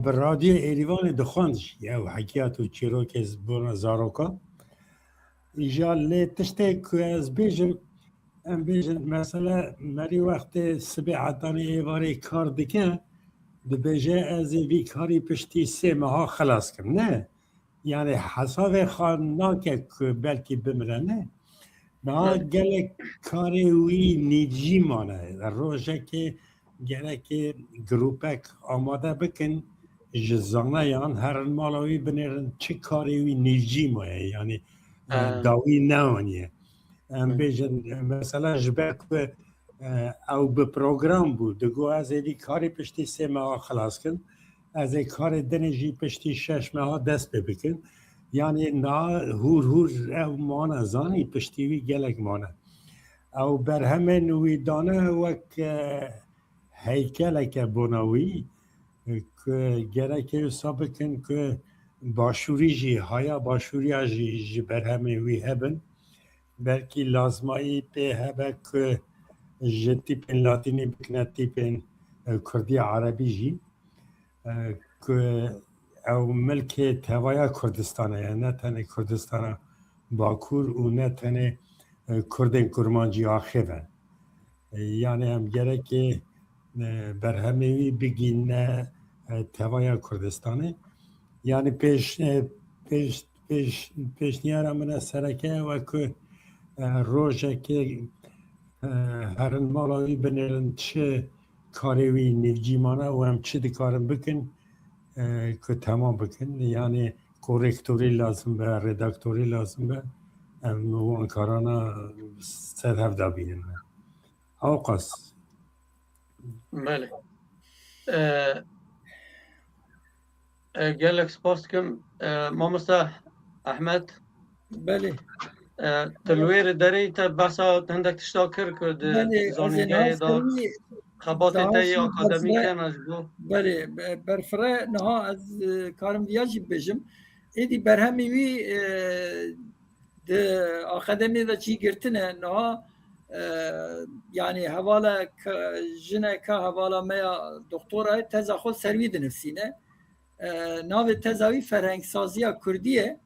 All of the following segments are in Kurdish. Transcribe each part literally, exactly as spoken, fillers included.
bi radyoya Êrîvanê dixwend jî, ew hekiyat û çîrokê z-, bona zarokan. Îja lê tiştê ku ez bêjim, em bêjin, mesela, merî wextê sibê hetanî êvarê kar dike, dibêje, "Ez ê vî karî piştî sê meha xilas kim." Ne. Yani hesabê xwe nake ku belkî bimire, ne. Niha Evet. gelek karê wî nîvcî mane. Rojekê gerekê grûpek amade bikin, ji zaneyan herin mala wî binêrin çi karê wî nîvcî maye. Yani, e, Ha. dawî neaniye. Em Hı. bêjin, mesela ji ber ku, e, ew bi program bû, digo, "Ez ê vî karî piştî sê meha xilas kim." Ez ê karê dinê jî piştî şeş meha dest pê bikim. Yanî niha hûr hûr ew mane zanî, piştî wî gelek mane. Ew berhemên wî dane wek, e, heykeleke bona wî, e, ku gerek e wisa bikin ku başûrî jî, haya başûriya jî ji berhemên wî hebin. Belkî lazmayî pê hebe ku ji tîpên latînî bikine tîpên, e, kurdî erebî jî, e, ku ew milkê tevaya Kurdistanê ye, ne tenê Kurdistana Bakur û ne tenê, e, Kurdên Kurmancî axê ve. E, yani em gerekê, e, berhemê wî bigîne, e, tevaya Kurdistanê. Yani pêş, e, pêş, pêş, pêşniyara min e sereke ew e ku, e, rojekê, e, herin mala wî binêrin çi karê wî nêvcî mane û em çi dikarin bikin, e, ku temam bikin. Yani korektorî lazim be, redaktorî lazim be. Em wan karana ser hev de bînin. Ewqas. Belê. E, e, gelek spas dikim. E, mamoste Ehmed. Belê. E, tu li wê derê te behsa hindek tişta kir ku di Belê, ez ê zanîngehê nas de kirinî xebatê daha te yê jî akademîk berfireh, hene ji bo. Belê, be-, berfireh niha ez, e, karim viya jî bibêjim. Êdî berhemê wî, e, di akademiyê de cî girtine niha, e, yanî hevala ka-, jineka hevala me ya doktorayê teza xwe ser wî dinivîsîne. E, navê teza wî ferhengsaziya kurdî ye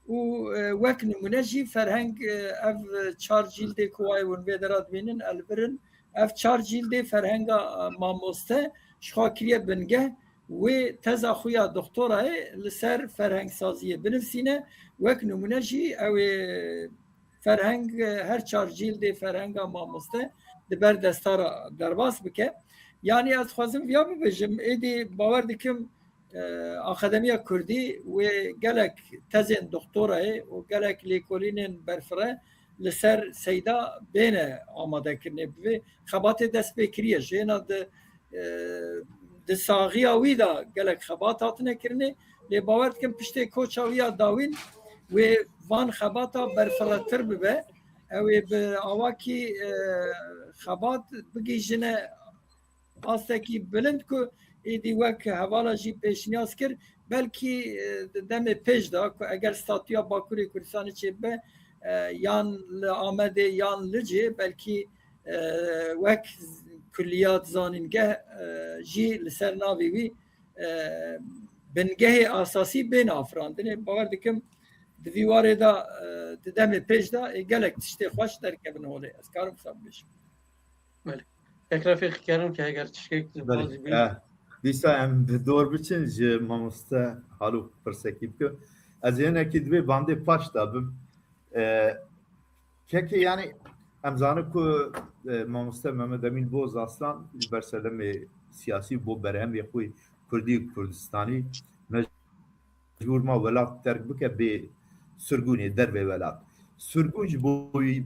û, e, wek nimûne jî ferheng, e, ev çar cîldê ku wayê hûn vê dera dibînin, elbirin, ev çar cîldê ferhenga, e, mamoste ji xwe kiriye bingeh. Wê teza xwe ya doktorayê li ser ferhengsaziyê binivîsîne. Wek nimûne jî ew ê ferheng, e, her çar cîldê ferhenga mamoste di ber destara derbas bike. Yanî ez dixwazim viya bibêjim, êdî bawer dikim, e, Akademiya Kurdî wê gelek tezên doktorayê û gelek lêkolînên berfireh li ser Seyda bêne amadekirinê. Bi vê xebatê dest pê kiriye. Ji hêna di, e, di saxiya wî de gelek xebat hatine kirinê. Lê bawer dikim piştê koça wî ya dawîn wê van xebata berfirehtir bibe. Ew ê bi awakî, e, xebat bigihîjine astekî bilind ku êdî wek hevala jî pêşniyaz kir, belkî, e, di demê pêş de ku eger statûya Bakurê Kurdistanê çêbibe, e, yan li Amedê yan Licê, belkî, e, wek kulliyat zanîngeh, e, jî li ser navê wî, e, bingehê asasî bên afirandinê. Bawer dikim di vî warê de, e, di demê pêş de, e, gelek tiştê xweş derkevin holê. Ez karim wisa bibêjim. Belê. Kek Refîq, kerim ke eger tiştek Belê. dixwazî bî. Eh, dîsa em bi dor biçin ji mamoste Halûk pirsekî bikim. Ez hinekî divê bandê paş da bim. Eh, kekê, yani, em zanin ku, eh, mamoste Mehmet Emîn Boz Aslan li ber sedemê siyasî bo berhemê xwe kurdî û kurdistanî mecbûr ma welat terk bike bê sirgûnê dervê welat. Sirgûn ji bo wî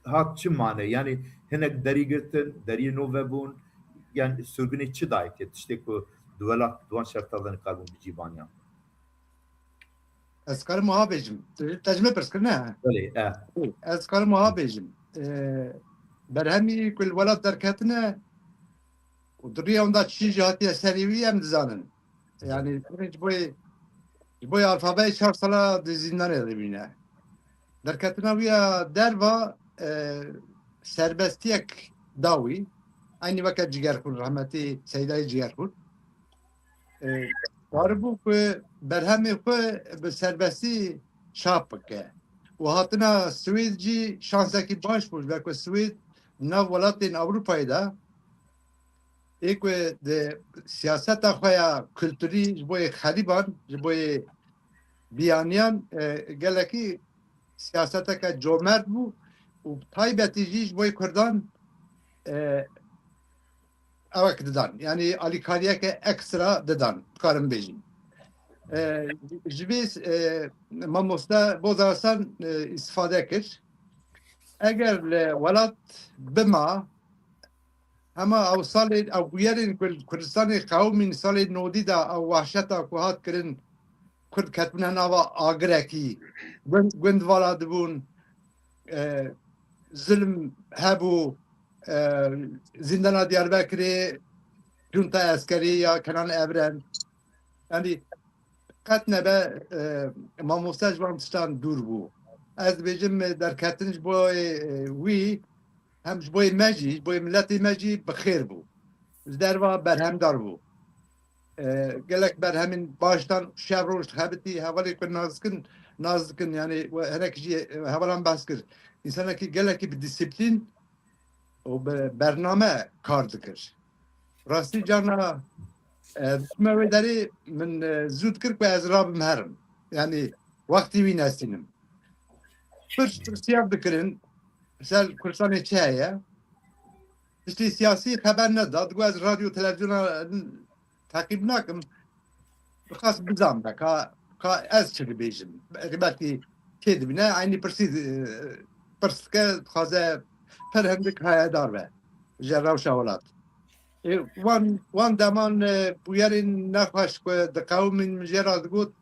hat çi mane? Yani hinek derî girtin, deriyê nû vebûn, yani sirgûnê çi dayê ke tiştê ku di welat di wan şerta de nikarbûn bicîbaniyan? Ez karim wiha bêjim. Te ji min pirs kir, ne? Belê, e. Ez karim wiha bêjim. Ee, berhemî ku li welat derketine û di riya hûn de çi jî hatiye serî wî em dizanin. Yani, ji bo, ji bo alfabeyê çar sala di zîndanê de dimîne. Derketina wî ya derva, e, serbestiyek da wî. Eynî weke Cigerxûn, rahmetî Seydayê Cigerxûn. e, karibû ku berhemê xwe bi serbestî çap bike. Û hatina Swêd jî şansekî baş bû, ji ber ku Swêd nav welatên Ewropayê de ê ku di siyaseta xwe ya kulturî ji bo yê xerîban, ji bo yê biyaniyan, e, gelekî siyaseteke comerd bû û bi taybetî jî ji bo yê Kurdan, e, ewek didan. Yanî alîkariyeke ekstra didan, dikarim bêjim. E, ji vê, e, mamoste Bozarsan, e, îstifade kir. Eger li welat bima, hema ew salên, ew bûyerên ku li Kurdistanê qewimîn salên nodî de, ew wehşeta ku hat kirin, Kurd ketibûne nava agirekî, gund, gund vala dibûn, e, zulm hebû, e, zîndana Diyarbekirê, junta eskerî ya Kenan Evren. Yanî qet nebe, e, mamoste ji van tiştan dûr bû. Ez dibêjim, e, derketin ji bo, e, wî, hem ji bo me jî, ji bo miletê me jî bi xêr bû. Ji derva berhemdar bû. E, gelek berhemên baş dan, şev roj dixebitî, hevalê ku nas dikin, nas dikin, yanî we hinek jî, e, hevalan behs kir. Însanekî gelekî bi dîsîplîn û bi bername kar dikir. Rastî carna, e, diçime wê derê min, e, zû dikir ku ez rabim herim. Yanî wextî wî nesînim. Pirs pirsiya dikirin, ser Kurdistanê çi heye? Tiştê siyasî xeber neda. Digot ez radyo, televizyona teqîb nakim. Dixwest bizanbe ka, ka ez çi dibêjim. Belkî, belkî kê dibîne, eynî pirsî, e, pirs dike, dixwaze pir hindik hayedar be ji rewşa welat. E, wan, wan deman, e, bûyerên nexweş ku diqewimîn min jê re digot,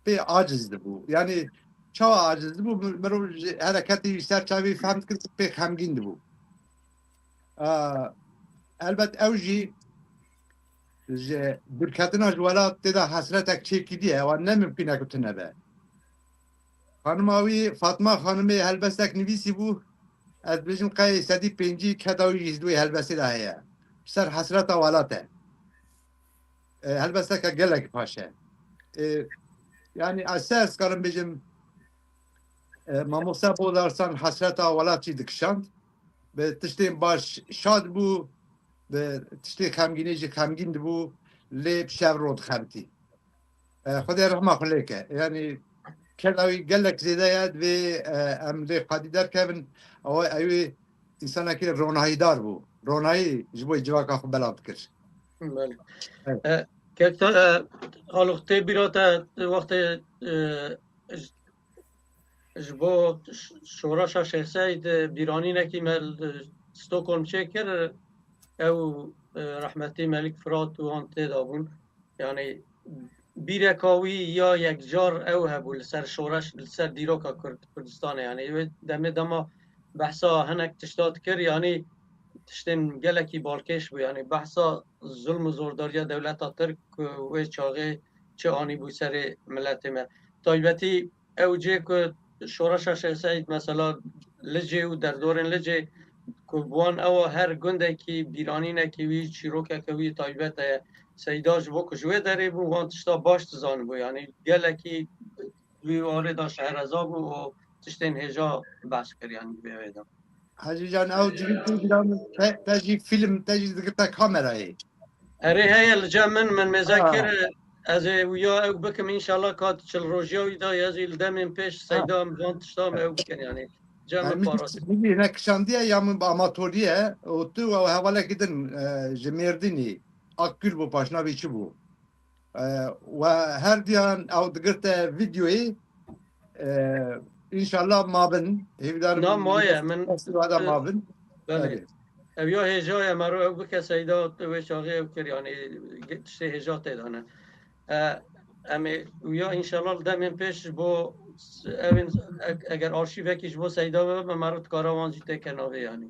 pê aciz dibû. Yanî çawa aciz dibû? Mi-, mirov ji hereketê wî ser çavê fehm dikir, pê xemgîn dibû. A, elbet ew jî ji dûrketina ji welat tê de hesretek çêkiriye, ewa ne mimkun e ku tune be. Xanima wî, Fatma Xanimê, helbestek nivîsî bû, ez dibêjim qey sedî pêncî keda wî jî di wê helbestê de heye. Ser hesreta welat e. E, helbesteke gelek baş e. E, yanî ez se ez karim bêjim, e, mamoste Bodarsan hesreta welat jî dikişand. Bi tiştên baş şad bû, bi tiştê xemgînê jî xemgîn dibû, lê bi şev ro dixebitî. E, Xwedê rehma xwe lê ke. Yanî keda wî gelek zêde ye, divê, e, em lê qadî derkevin. Ew, ew ê însanekî ronahîdar bû. Ronahî ji bo civaka xwe belav dikir. Belê. Evet. E, kek te, e, Alox tê bîra te wextê, e, ji, ji bo ş-, şoreşa Şêx Seîd, e, bîranînekî me li Stockholm çêkir, ew, e, rehmetî Melik Firat û wan tê de bûn. Yanî bîreka wî ya yekcar ew hebû li ser şoreş, li ser dîroka Kurd, Kurdistanê. Yanî wê demê dema behsa hinek tişta dikir, yanî tiştên gelekî balkêş bû. Yanî behsa zulm û zordariya dewleta Tirk ku wê çaxê çi anîbû serê miletê me. Taybetî ew cê ku şoreşa Şêx Seîd mesela Licê û derdorên Licê ku bi wan ewa her gundekî bîranînekî wî, çîrokeke wî taybet heye. Seyda ji bo ku ji wê derê bû, wan tişta baş dizanibû. Yanî gelekî wî warê de şehreza bû û tiştên hêja behs kir, yanî vê wê de. Hecî Can, ew civîn tê bîra min, te, te jî fîlm, te jî digirte kamerayê. Erê, heye li cem min, min mêze Ha. kir, ez ê wîya ew bikim, înşallah ka çil rojiya wî da, ez ê li demên pêş Ha. Seyda em van tişta em ew bikin, yanî cem Ha, min min jî, parast. Min jî hinek kişandiye ya min bi amatoriye, û tu û hevalekî din, e, ji Mêrdînî, Akgül bû, paşnavî çi bû? E, we her diyan ew digirte vîdeoyê, e, înşallah mabin, hêvîdarim Na maye, min, festîvala e, mabin. Belê. Erê. Ev ya hêja ye, mero ew bike Seyda, wê çaxê ew kir, yanî ge-, tiştê hêja tê de ne. E, em ê, û ya înşallah li demên pêş ji bo s-, ew ên, e-, eger arşîvekî ji bo Seyda bibe, me mero dikara wan jî têke navê, yanî.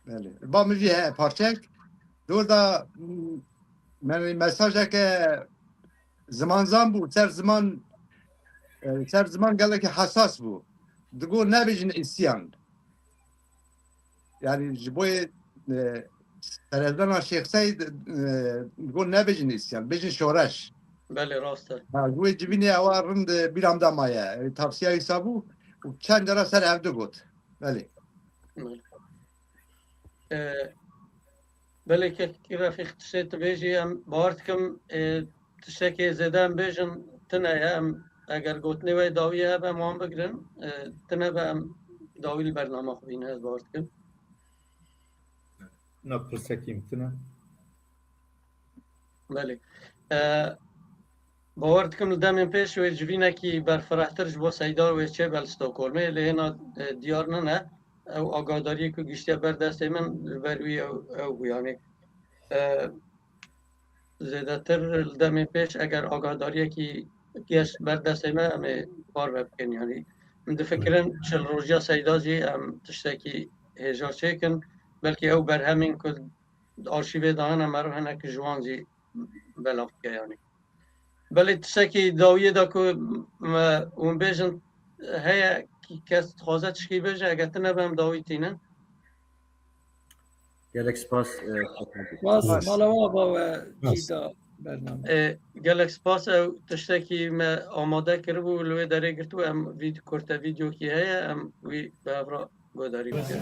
Belê. Ba min jî heye parçek. Dor da, m-, me-, mesajeke zimanzan bû, ser ziman, e, ser ziman gelekî hesas bû. Digo nebêjin îsyan. Yanî ji bo yê, e, Serhildana Şêx Seyd, e, got nebêjin îsyan, bêjin şoreş. Belê, rast e. Ha, ji wê civînê ewa rind, e, bîra min de maye. E, tavsiya wî sa bû û çend cara ser ev du got. Belê. Belê. E, belê kek Refîq tiştê tu bêjî, em bawer dikim, e, tiştekê zêde em bêjin tune ye. Em, eger gotinê we dawî hebe, em wan bigirin. E, tune be em dawî li bernama xwe bîne, ez bawer dikim. Na pirsekî min tune. Belê. E, bawer dikim li demên pêş wê civînekî berfirehtir ji bo Seyda wê çêbe li Stockholmê, lê hêna, e, diyar nine. Ew agadariyê ku giştiye ber destê min, li ber wî ew, ew bû, yanî, e, zêdetir li demên pêş eger agadariyekî geş ber destê me, em ê parve bikin, yanî. Min difikirin çil rojiya Seyda jî em tiştekî hêja çêkin, belkî ew berhemên ku di arşîvê de hene, meriv hinek ji wan jî belav bike, yanî. Belê tiştekî dawiyê de ku me, hûn bêjin heye, kes dixwaze tişkî bêje, eger tine be em dawî tînin. Gelek spas, e, Spas, Spas. Mala we ava we Spas. Cîda bername. E, gelek spas, ew tiştekî me amade kiribû, li wê derê girtibû, em vîd-, kurte vîdeokî heye, em wî bi hev re guhdarî bikin.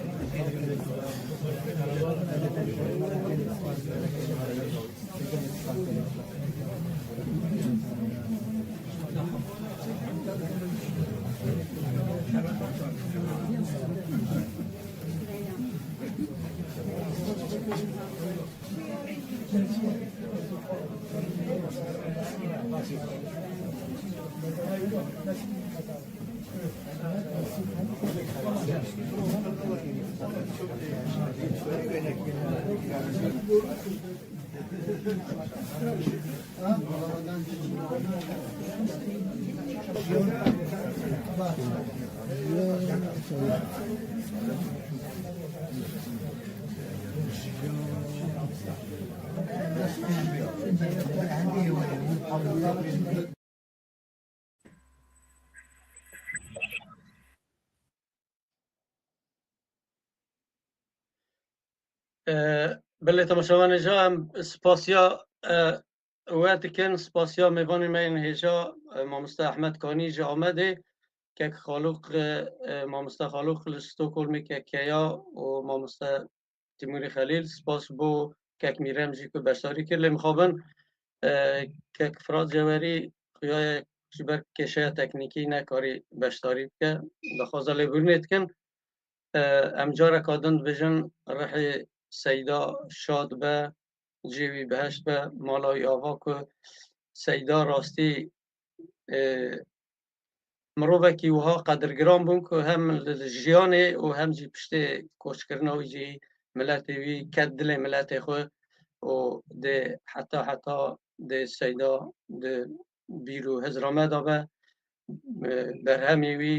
E, belê temaşevanê ca, em spasiya, e, we dikin, spasiya mêvanê me yên hêja, e, mamoste Ehmed Kanî ji Amedê, kek Xalûq, e, e, mamoste Xalûq li Stockholmê, kek Keya û mamoste Timûrî Xelîl, spas bo kek Mîrem jî ku beşdarî kir. Lê mixabin, e, kek Firat Cewerî xuyaye ji ber kêşeya teknîkî nekarî beşdarî bike. Daxwaza lêbûrinê dikin. E, em careka din dibêjin rihê Seyda şad be, cihê wî biheşt be, mala wî ava ku Seyda rastî, e, mirovekî wiha qedirgiran bûn ku hem li jiyanê û hem jî piştê koçkirina wî jî miletê wî ket dilê miletê xwe û dê heta heta dê Seyda di bîr û hizra me de be, berhemê wî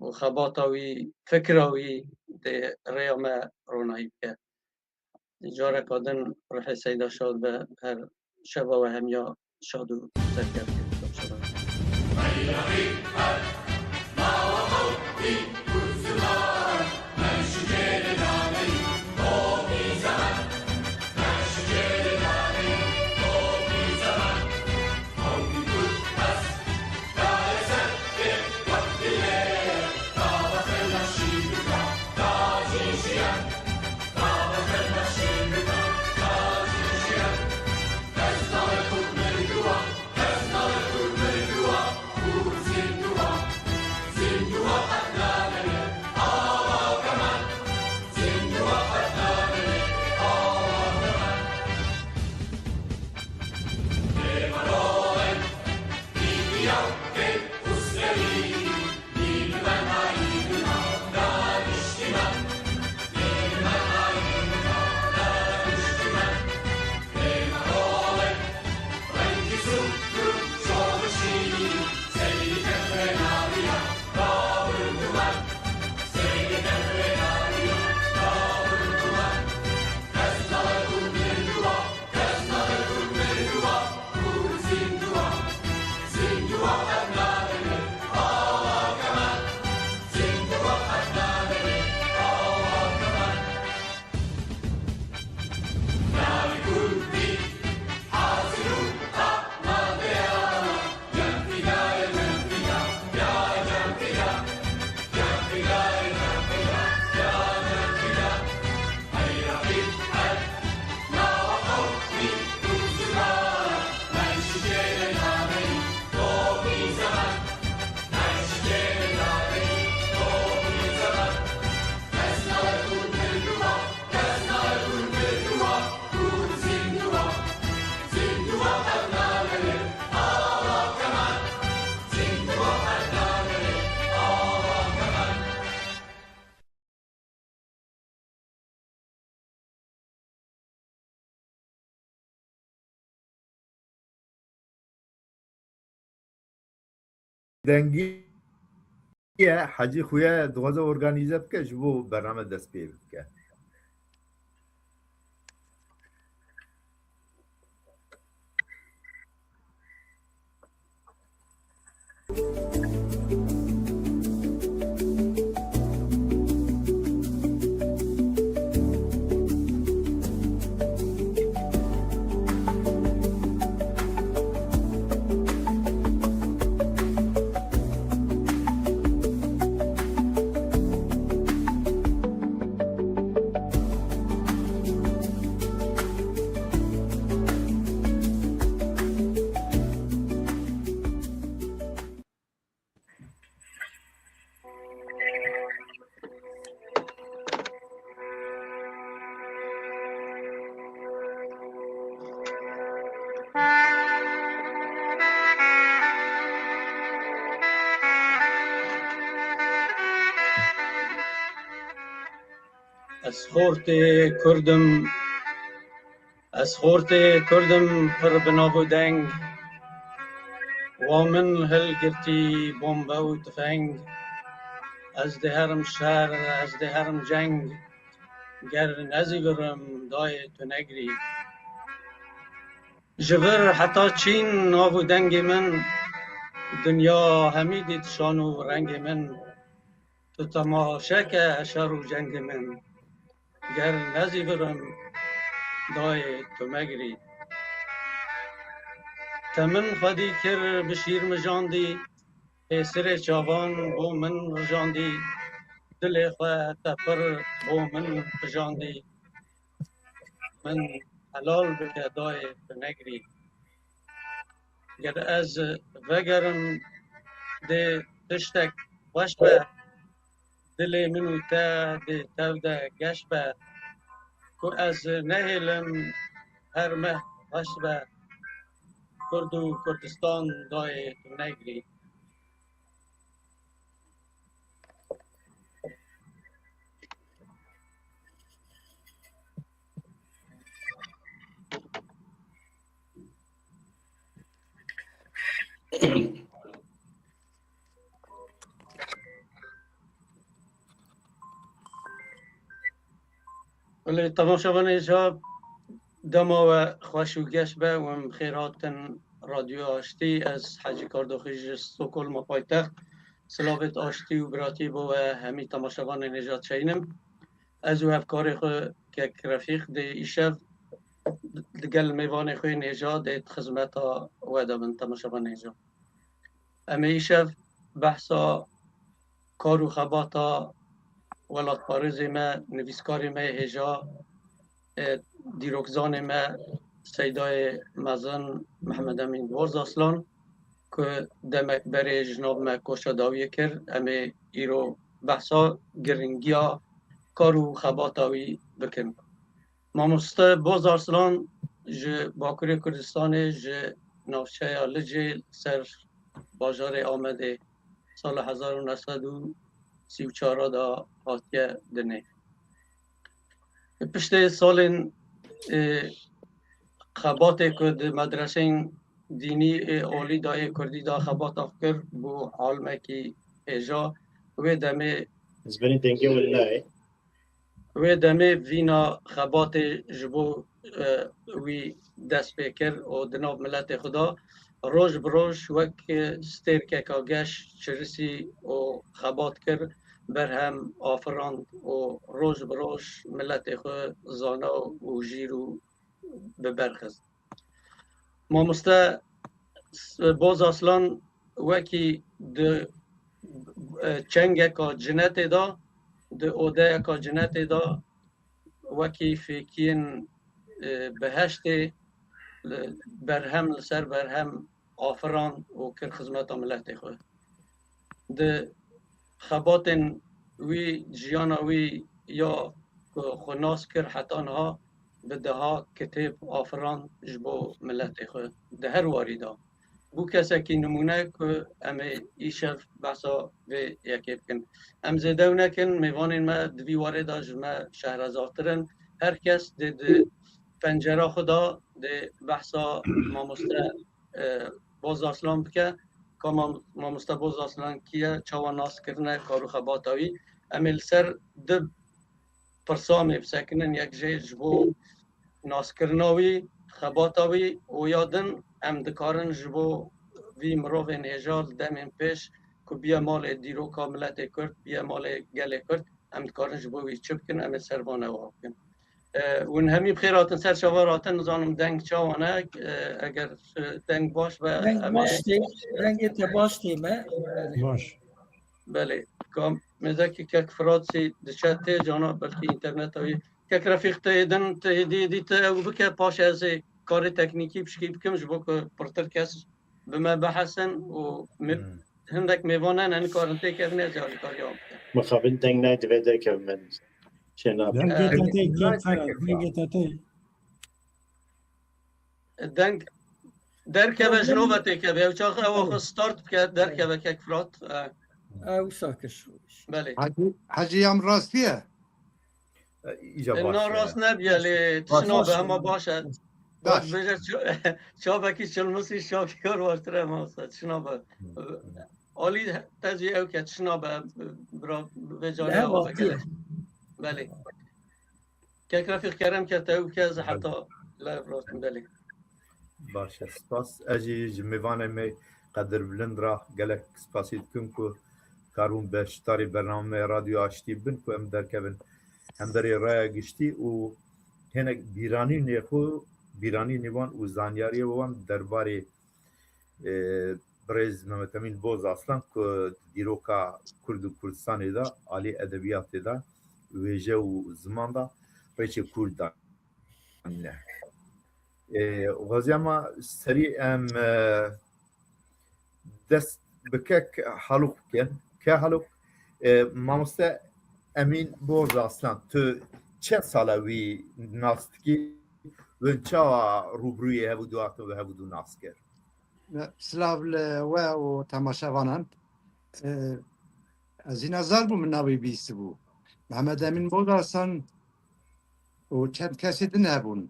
û xebata wî, fikra wî dê rêya me ronahî bike. Careka din ruhê Seyda şad be, her şeva we hemiya şad û serkevtî. dengî ye, Hecî xuya dixwaze organîze bike, ji bo bername dest pê bike. Ez xortê Kurd im, ez xortê Kurd im pir bi nav û deng. Wa min hilgirtî bombe û tifeng. Ez diherim şer, ez diherim ceng. Ger nezîvirim dayê tu negirî. Ji vir heta çîn nav û dengê min, dinya hemî dît şan û rengê min. Tu temaşe ke şer û cengê min, ger nezîvirim dayê tu megirî. Te min xwedî kir bi şîr mijandî, pêsirê çavan bo min rijandî, dilê xwe te pir bo min qijandî. Min helal bike dayê tu negirî. Ger ez vegerim dê tiştek xweş be, dilê min û te dê tev de geş be. Ku ez nehêlim her meh xweş be, Kurd û Kurdistan dayê tu negirî. Belê, temaşevanê hêja, dema we xweş û geş be, we em xêr hatin Radyoya Aştî. Ez Hecî Kardoxî ji Stockholma paytext. Silavêt aştî û biratî bo we hemî temaşevanên hêja çeynim. Ez û hevkarê xwe kek Refîq dê îşev digel mêvanê xwe yên hêja dê di xizmeta we de bin, temaşevanê hêja. Em ê îşev behsa kar û xebata welatparêzê me, nivîskarê me yê hêja, e, dîrokzanê me Seydayê mezin Mehmed Emîn Boz Aslan, ku demek berê ji nav me koça dawiyê kir, em ê îro behsa giringiya kar û xebata wî bikin. Mamoste Boz Arslan ji Bakurê Kurdistanê, ji navçeya Licê li ser bajarê Amedê sala hezar û neh sed û sî û çar de hatiye dinê. Piştê salên, e, xebatê ku di medreseyên dînî ê olî de yê kurdî de xebata xwe kir, bû alimekî hêja. Wê demê Ez benî dengê win nayê. Wê demê vîna xebatê ji bo, e, wî dest pê kir û di nav miletê xwe de roj bi roj wek stêrkeka geş çirisî û xebat kir, berhem afirand û roj bi roj miletê xwe zana û jîr û bi ber xist. Mamoste Boz Aslan wekî di, e, çengeka cinetê de, di odeyeka cinetê de wekî fêkiyên, e, biheştê li berhem li ser berhem afirand û kir xizmeta miletê xwe. Di xebatên wî, jiyana wî ya ku xwe nas kir heta niha bi deha kitêb afirand ji bo miletê xwe di her warî de. Bû kesekî nimûne ku em ê îşev behsa vê yekê bikin. Em zêdew nekin, mêvanên me di vî warê de ji me şehrezartir in. Her kes dê di pencera xwe de dê behsa mamoste, e, Boz Arslan bike. ka mam-, mamoste Boz Aslan kî ye, çawa nas kirine kar û xebata wî. Em ê li ser du pirsa em ê bisekinin, yek jê ji bo naskirina wî, xebata wî û ya din em dikarin ji bo vî mirovên hêja li demên pêş ku biye malê dîroka miletê Kurd, biye malê gelê Kurd, em dikarin ji bo wî çi bikin, em ê ser van ewa bikin. E, hûn hemî bi xêr hatin, ser çavan hatin, nizanim deng çawan e, e, eger, e, deng baş be, Deng em ê baş tê, dengê te baş tê me. Baş. Belê. Kam, mêzekî kek Firat jî diçe tê cana, belkî înterneta wî. Kek Refîq, te yê din, te yê dî, dî te ew bike, paşê ez ê karê teknîkî pişkî bikim, ji bo ku pirtir kes bi me bihesin û me-, Hmm. hindek mêvan hene, nikarin têkevin, ez ê alîkariya wan bikim. Mixabin deng nayê divê derkevin, min çê nabe. Dengê Ee, te tê, kek Firat, dengê te tê. Deng derkeve, ji nû ve têkeve. Ew çax ew xwe start bike, derkeve kek Firat. E. Ew wisa kir. Belê. Hecî, Hecî, ya min rastî ye? E, îca E, baş na e. Rast nebiye lê Baş. Tişt nabe, hema baş e. Baş. Bêje ça-, çavekî çilmisî şafî kar baştir e, masa. Tişt nabe. Hı, hı. Alî te jî ew ke tişt nabe, bira vê carê Ne ew vekere. Belê. Kek Refîq, kerem ke te ew ke ez Belê. Heta live rostin, belê. Baş e, spas. Ez jî ji mêvanê me Qedirbilind re gelek spasî dikim ku karibûn beşdarî bername Radyo Aştî bin ku em derkevin hemberî raya giştî û hinek bîranînê xwe, bîranînê wan û zanyariyê wan derbarê e, birêz Mehmet Emîn Boz Aslan ku di dîroka Kurd û Kurdistanê de, alî edebiyatê de, wêje û ziman de rêçê Kurd danîne. E, xwezîya me serî em, e, dest bi kek Halûk bikin. Ke Halûk, e, mamoste Emîn Boz Aslan, tu çend sala wî nas dikî? Wên çawa rûbirûyê hev û du hatin ve hev û du nas kir? Silav li we û temaşevanan. Ee, ez hîna zar bûm, min navê bîstibû. Mehmed Emîn Boz Aslan û çend kesê din hebûn.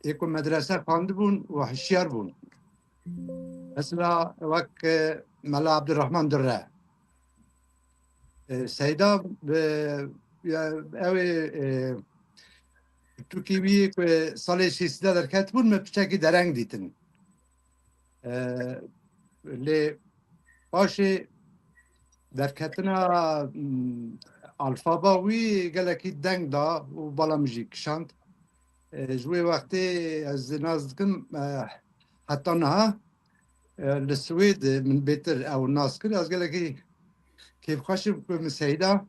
Ê ku medrese xwendibûn û hişyar bûn. Mesela wek, e, Mela Abdurrahman Durre. E, Seyda, e, ya, ew ê, e, pirtûkê wî ku salê şêst de derketibûn, me piçekî dereng dîtin. E, lê paşê derketina, mm, alfaba wî gelekî deng da û bala min jî kişand. E, ji wê wextê ez nas dikim, e, heta niha, e, li Swêd min bêtir ew nas kir. Ez gelekî kêfxweş im ku min Seyda,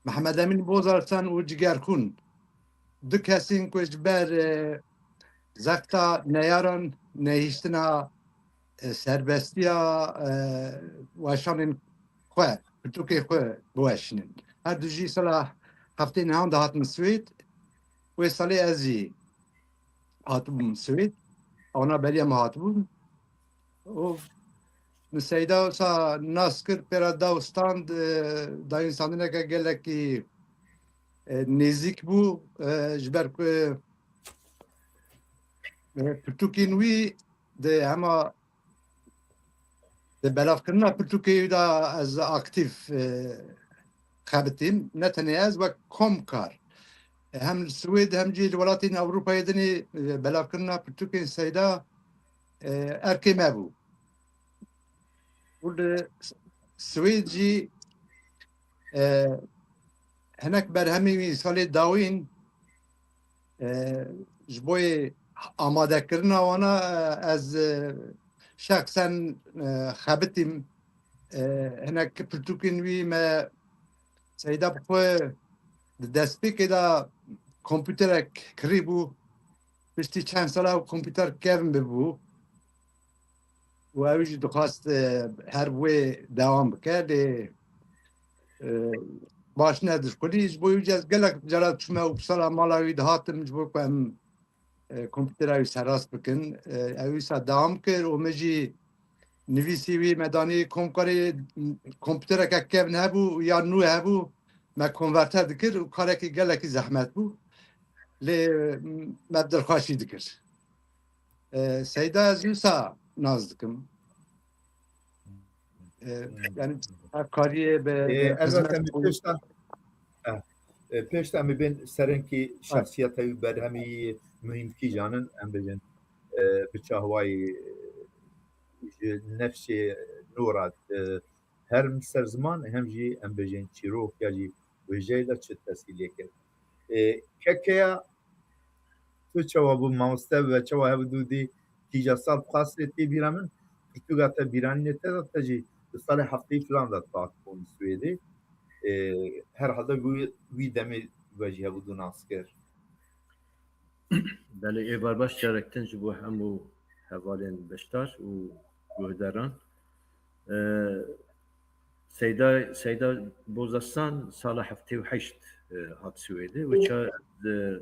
Mehmed Emîn Bozarsan û Cigerxûn, du kesên ku ji ber, e, zexta neyaran nehiştina, e, serbestiya, e, weşanên xwe, pirtûkê xwe biweşînin. Her du jî sala heftê nihan dihatin Swêd. Wê salê ez jî hatibûm Swêd. Wana beriya me hatibûn. Û min Seyda wisa nas kir, pê re da û stand, e, dayîn standineke gelekî, e, nêzîk bû, e, ji ber ku, e, pirtûkên wî di hema di belavkirina pirtûkê wî de ez aktîf, e, xebitîm. Ne tenê ez, wek komkar. E, hem li Swêd hem jî li welatên Ewropayê dinê, e, belavkirina pirtûkên Seyda, e, erkê me bû. Û li Swêd jî, e, hinek berhemên wî salê dawîn, e, ji bo yê amadekirina wana, e, ez, e, şexsen, e, xebitîm, e, hinek pirtûkên wî me Seyda bi xwe di destpêkê de kompûterek kirî bû. Piştî çend sala ew kompûter kevn bibû. Û ew jî dixwest, e, her wê dewam bike, lê, e, baş nedişxulî. Ji bo wî jî ez gelek cara çûme Uppsala mala wî dihatim, ji bo ku em, e, kompûtera wî serrast bikin. E, ew wisa dewam kir û min jî nivîsî wî me danî komkarê, kompûtereke kevn hebû ya nû hebû, me konverte dikir û karekî gelekî zehmet bû. Lê, e, me dilxweşî dikir. E, Seyda ez wisa nas dikim. E, yani, her kariyê bi, E, bi elbette hizmet min pêşta, e, e, pêşta min bên serinkî şexsiyeta wî, berhemî muhîm kîjan in, em bêjin, e, bi çaxwayî, e, ji nefsê nû re, e, hem ser ziman, hem jî em bêjin çîrok ya jî wêjeyê de çi tesîrê kir. E, kekeya tu çawa bû mamoste ve çawa hev dû dî kîja sal bi xas tê bîra min, pirtûka te bîranînê te de te jî di salê hefteyî filan de dihat bûn Swêdê. E, herhalde wî, wî demê ve jî hev dû nas kir. Belê, êvar baş carek din ji bo hemû hevalên beşdar û guhdaran. E, Seyda, Seyda Bozaslan sala heftê û heşt, e, hat Swêdê. Wê ça, e,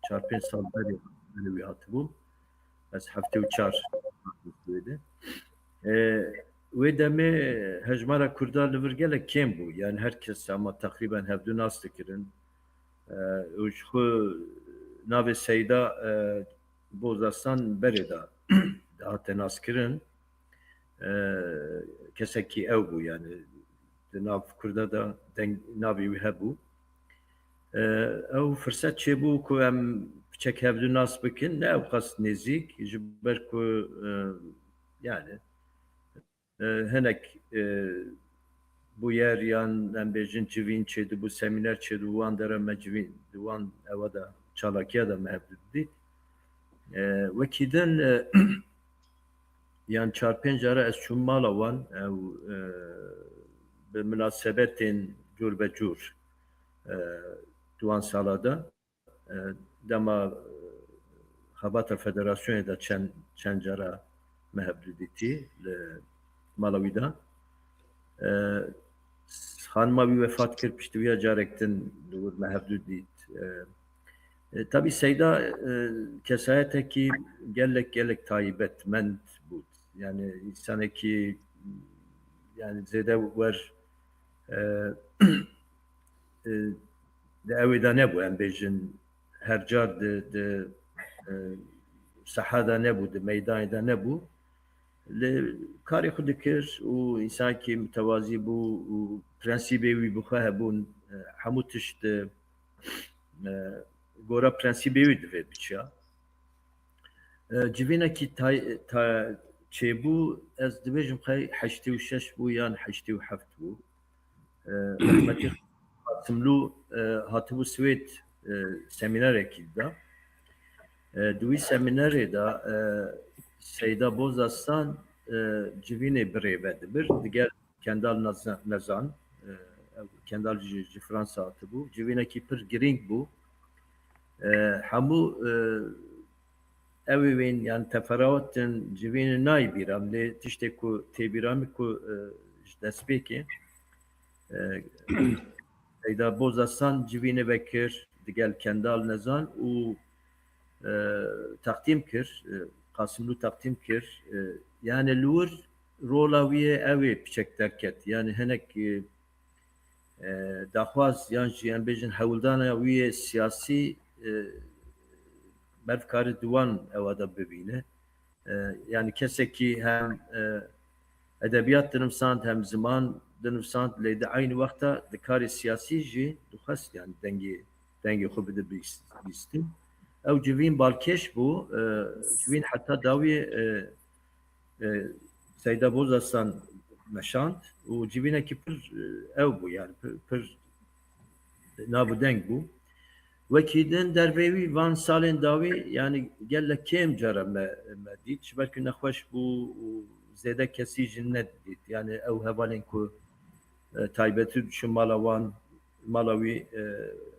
çar pênc sal berê, berê wî hatibû. Ez heftê û çar hatim Swêdê. E, wê demê hejmara Kurda li vir gelek kêm bû. Yani her kes ama teqrîben hevdu nas dikirin. E, û ji xwe navê Seyda, e, Bozaslan berê de dihate naskirin. E, kesekî ew bû, yani di nav Kurda de deng, navê wî hebû. E, ew firset çêbû ku em piçek hevdu nas bikin, ne ew qas nêzîk, ji ber ku, e, yani, e, hinek, e, bûyer yan em bêjin civîn çêdibû, semîner çêdibû, wan dera me civîn, di wan ewa de, çalakiya de me hev didît. E, wekî din, e, yan çar pênc cara ez çûm mala wan, ew, e, bi minasebetên cûr be cûr, e, di wan sala de. E, dema, e, xebata federasyonê de çend, çend cara me hev didîtî li mala wî de. E, xanima wî wefat kir, piştî wî ya carek din li wir me hev didît. E, e, tabî Seyda, e, kesayetekî gelek, gelek taybetmend bû. Yani însanekî, yani zêde wer, e, e, di ewê de nebû, em bêjin, her car di, di, e, seha de nebû, di meydanê de nebû. Li karê xwe dikir û însankî mitewazî bû û prensîbê wî bi xwe hebûn, e, hemû tişt, e, e, gora prensîbê wî divê biçiya. E, civînekî tay-, ta-, çêbû, ez dibêjim xey heştê û şeş bû yan heştê û heft bû. E, rehmetî Qasimlû, e, hatibû Swêd, e, semînerekî dida. E, di wî semînerê de, e, Seyda Bozaslan, e, civînê birê vedibir, digel Kendal Naz-, Nezan, e, ew Kendal ji, ji Fransa hatibû. Civînekî pir girîng bû. E, hemû, e, ew ê wên, yani teferawet din civînê nayê bîra min, lê tiştê ku tê bîra min ku, e, ji destpêkê, e, Seyda Bozaslan civînê vekir digel Kendal Nezan û, e, teqdîm kir, e, Qasimlû teqdîm kir. E, yani li wir rola wî yê ew ê piçek derket. Yani hinek, e, e, daxwaz yan jî em bêjin hewldana wî yê siyasî, e, merv kare di wan ewa de bibîne. E, yani kesekî hem, e, edebiyat dinivsand hem ziman dinivsand, lê di eynî wexta di karê siyasî jî dixwest yani dengê, dengê xwe bide bîst-, bîstin. Ew civîn balkêş bû, e, civîn heta dawî, e, e, Seyda Bozaslan meşand û civînekî pir, e, ew bû, yani pir, pir nav û deng bû. Wekî din dervê wî van salên dawî, yani gelek kêm cara me, me dît. Ji ber ku nexweş bû û zêde kesî jî nedît. Yani ew hevalên ku, e, taybetî diçû mala wan, mala wî, e,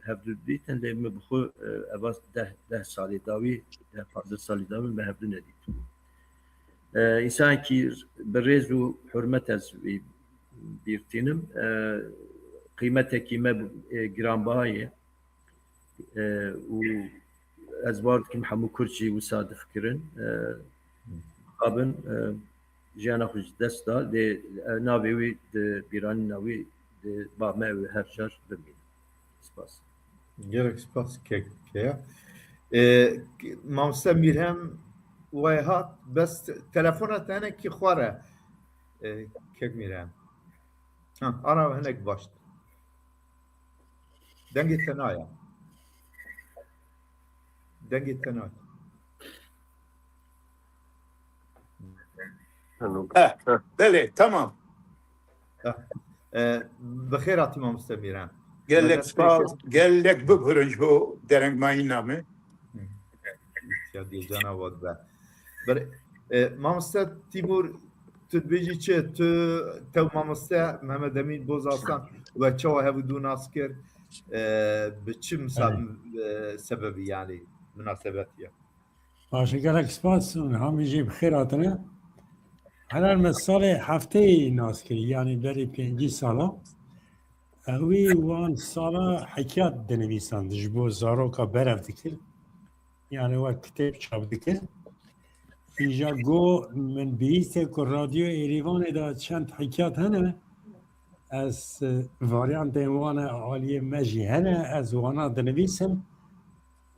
hevdu dîtin, lê min bi xwe, e, eva deh, deh salê dawî, deh pazdeh salê dawî me hevdu nedîtibû. E, însanekî bi rêz û hurmet ez wî bîr tînim. E, qîmetekî me, e, giranbiha ye. E, û ez bawer dikim hemû Kurd jî wisa difikirin. E, mixabin, e, jiyana xwe ji dest da, lê, e, navê wî di bîranîna wî di ba me ew ê her car bimîne. Spas. Gelek spas kek-, keya. E, mamoste Mîrhem wê hat, bes te-, telefona te hinekî xwar e. E, Kek Mîran. Ha, ana hinek baş. Dengê te naya. Dengê te naya. Eh, belê, tamam. E, bi xêr hatî mamoste Mîran. Gelek spas, gelek bibûrin ji bo derengmayîna me. Ya diyecana wek be. Bir, e, mamoste Tîmur, tu dibêjî çi? Tu tev mamoste Mehmet Emîn Bozarsan we çawa hev û du nas kir? E, bi çi misal, e, sebebî yani münasebetiye? Baş e, gelek spas û niha min jî bi xêr hatine. Helan me salê hefteyê nas kirî, yanî berî pêncî sala. Ewî wan sala hikayet dinivîsand, ji bo zaroka berev dikir. Yani wek kitêb çap dikir. Îja go min bihîste ku Radyo Êrîvanê de çend hikayet hene. Ez, e, varyantên wan e aliyê me jî hene, ez wana dinivîsim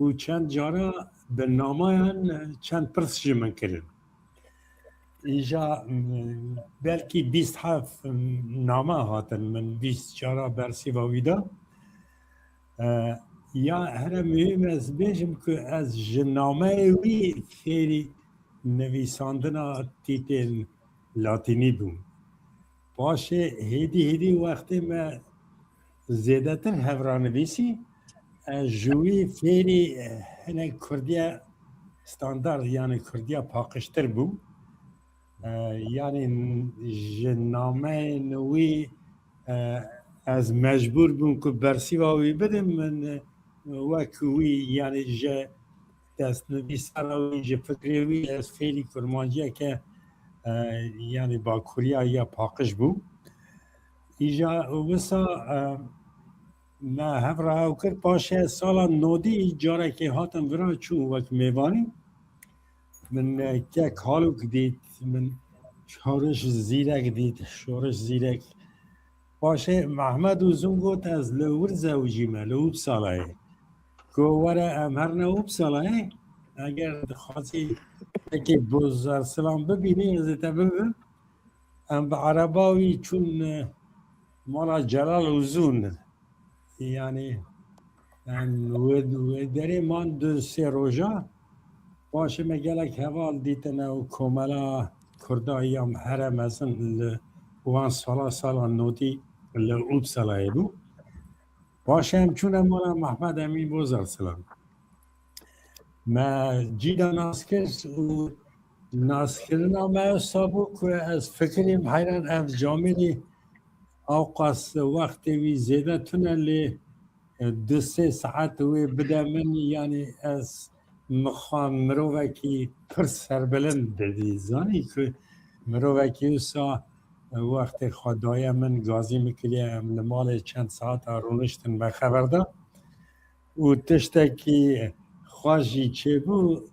û çend cara bi namayan, e, çend pirs ji min kirin. Îja, e, belkî bîst heft name hatin min bîst cara bersîva wî da. E, ya here muhîm ez bêjim ku ez ji nameyê wî fêrî nivîsandina tîtên latînî bûm. Paşê hêdî hêdî wextê me zêdetir hevra nivîsî, ez ji wî fêrî hinek kurdiya standard, yani kurdiya paqijtir bûm. E, yani ji nameyên wî, e, ez mecbûr bûm ku bersîva wî bidim. Min, e, wek wî, yani ji destnivîsara wî, ji fikrê wî ez fêrî kurmanciyeke, e, yani bakuriya ya paqij bû. Îja wisa, e, me hev re hew kir, paşê sala nodî carekê hatim vira çû wek mêvanî. Min, e, kek Halûk dît, min Şoriş Zîrek dît, Şoriş Zîrek. Paşê Mehmed Uzun got, ez li wir zewicîme, li Uppsalayê. Go were em herine Uppsalayê, eger dixwazî yekê Bozarsilan bibînî, ez ê te bibim. Em bi ereba wî çûn, e, mala Celal Uzun. Yani, em wê, wê derê man du sê roja. Paşê me gelek heval dîtine û komela Kurda ya me here mezin li wan sala, sala nodî li Uppsalayê bû. Paşê em çûne mala Mehmed Emîn Bozarsilan. Me cî de nas kir û naskirina me wisa bû ku ez fikirîm heyran ev camêrî ewqas wextê wî zêde tune lê, e, du sê saet wê bide min, yanî ez mixwa mirovekî pir serbilind didî. Zanî ku mirovekî wisa, e, wextê xwe daye min, gazî min kiriye, em li malê çend saeta rûniştin me xeber da. Û tiştekî xweş jî çêbû,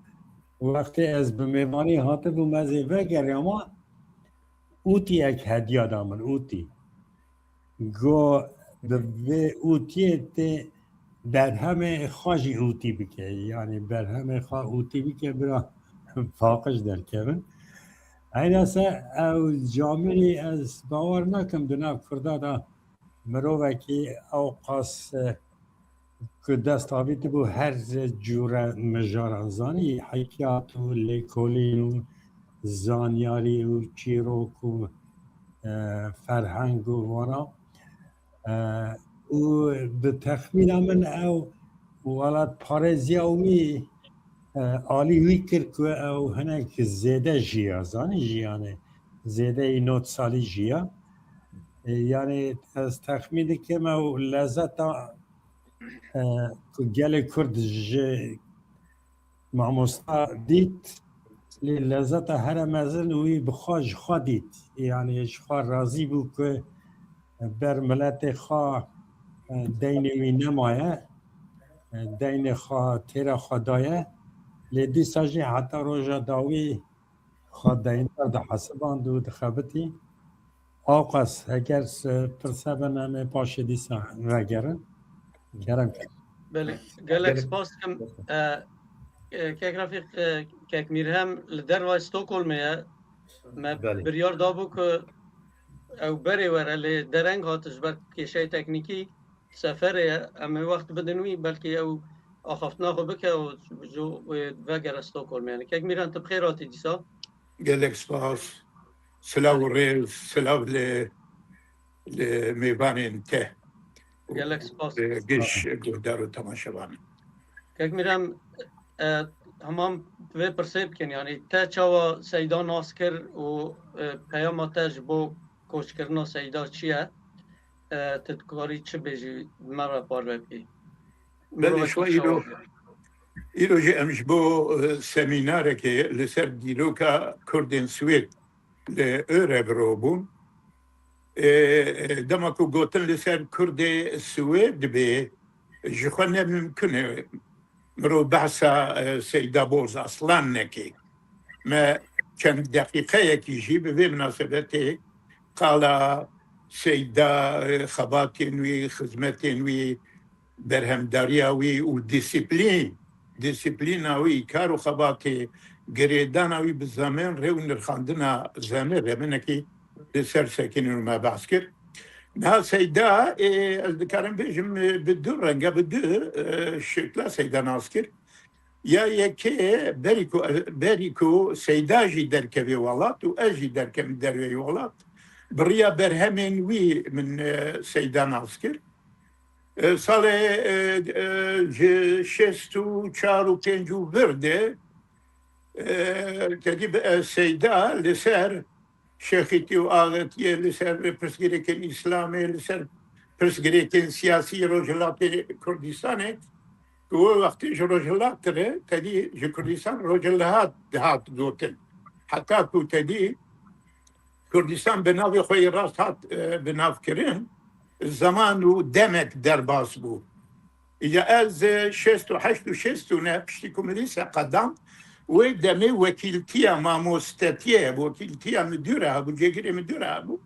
wextê ez bi mêvanî hatibûm, ez ê vegeriyama, ûtiyek hediya da min, ûtî. Go bi vê ûtiyê tê berhemê xwe jî ûtî bike. Yanî berhemê xwe ûtî bike, bira paqij derkevin. Eynase ew camêrî ez bawer nakim di nav Kurda de mirovekî ewqas, e, ku dest avîtibû her cûre mijaran zanî, hikiyat û lêkolîn û zanyarî û çîrok û, e, ferheng û vana. E, û bi texmîna min ew welatparêziya wî, e, alî wî kir ku ew hinek zêde jiya, zanî jiyanê zêdeyî nod salî jiya. E, yanî ez texmîn dikim ew lezeta, e, ku gelê Kurd ji mamosta dît, lê lezeta here mezin wî bi xwe ji xwe dît. Yanî ji xwe razî bû ku ber miletê xwe, e, deynê wî nemaye, e, deynê xwe têra xwe daye. Lê dîsa jî heta roja dawî xwe deyndar dihesiband û dixebitî. Awqas, eger pirse bin, em ê paşê dîsa vegerin. Kerem kin. Belê, gelek spas dikim. E, e, Kek Refîq, e, Kek Mîrhem li derva Stockholmê ye. Me biryar dabû ku ew berê were, lê dereng hat ji ber kêşeyê teknîkî seferê ye. Em ê wext bidin wî, belkî ew axaftina xwe bike û ji wê vegere Stockholmê. Yani, Kek Mîran, tu bi xêr hatî dîsa. Gelek spas. Silav û rêz, silav li, li mêvanên te. Gelek spas. Û, e, giş guhdar û temaşevan. Kek Mîran, e, hema vê pirsê bikin, yani te çawa Seyda nas kir û, e, peyama te ji bo koçkirina Seyda çi ye? E, tu dikarî çi bêjî, me re parve bikî? Belê, Mirovekî şiwa îro, çawa be? Îro jî em ji bo, e, semînarekê li ser dîroka Kurdên Swêd li Örebro bûn. E, e, dema ku gotin li ser Kurdê Swêd dibê, ji xwe ne mimkun e mirov behsa, e, Seyda Boz Aslan neke. Me çend deqîqeyekî jî bi vê minasebetê qala Seyda, e, xebatên wî, xizmetên wî, berhemdariya wî û disiplîn, disiplîna wî, kar û xebatê, girêdana wî bi zemên rê û nirxandina zemê rê, minekî li ser sekinîn û me behs kir. Niha Seyda, ê, ez dikarim bêjim, ê, bi du renge, bi du, e, şekla Seyda nas kir. Ya yekê, berî ku, berî ku Seyda jî derkevê welat û ez jî derkevim derveyî welat, bi riya berhemên wî min, e, Seyda nas kir. E, salê, e, e, ji şêst û çar û pênc û vir de, e, tedî bi, e, Seyda li ser şêxîtî û axetiyê, li ser pirsgirêkên Îslamê, li ser pirsgirêkên siyasî Rojhilatê Kurdistanê, ku wê wextê ji Rojhilat re, tedî ji Kurdistan Rojhilat dihat gotin. Heta ku tedî Kurdistan bi navê xwe yê rast hat, e, binavkirin, zeman û demek derbas bû. Ya ez, e, şêst û heşt û şêst û neh piştî ku min lîse qedand, wê demê wekîltiya mamostetiyê hebû, wekîltiya midûre hebû, cêgirê midûre hebû.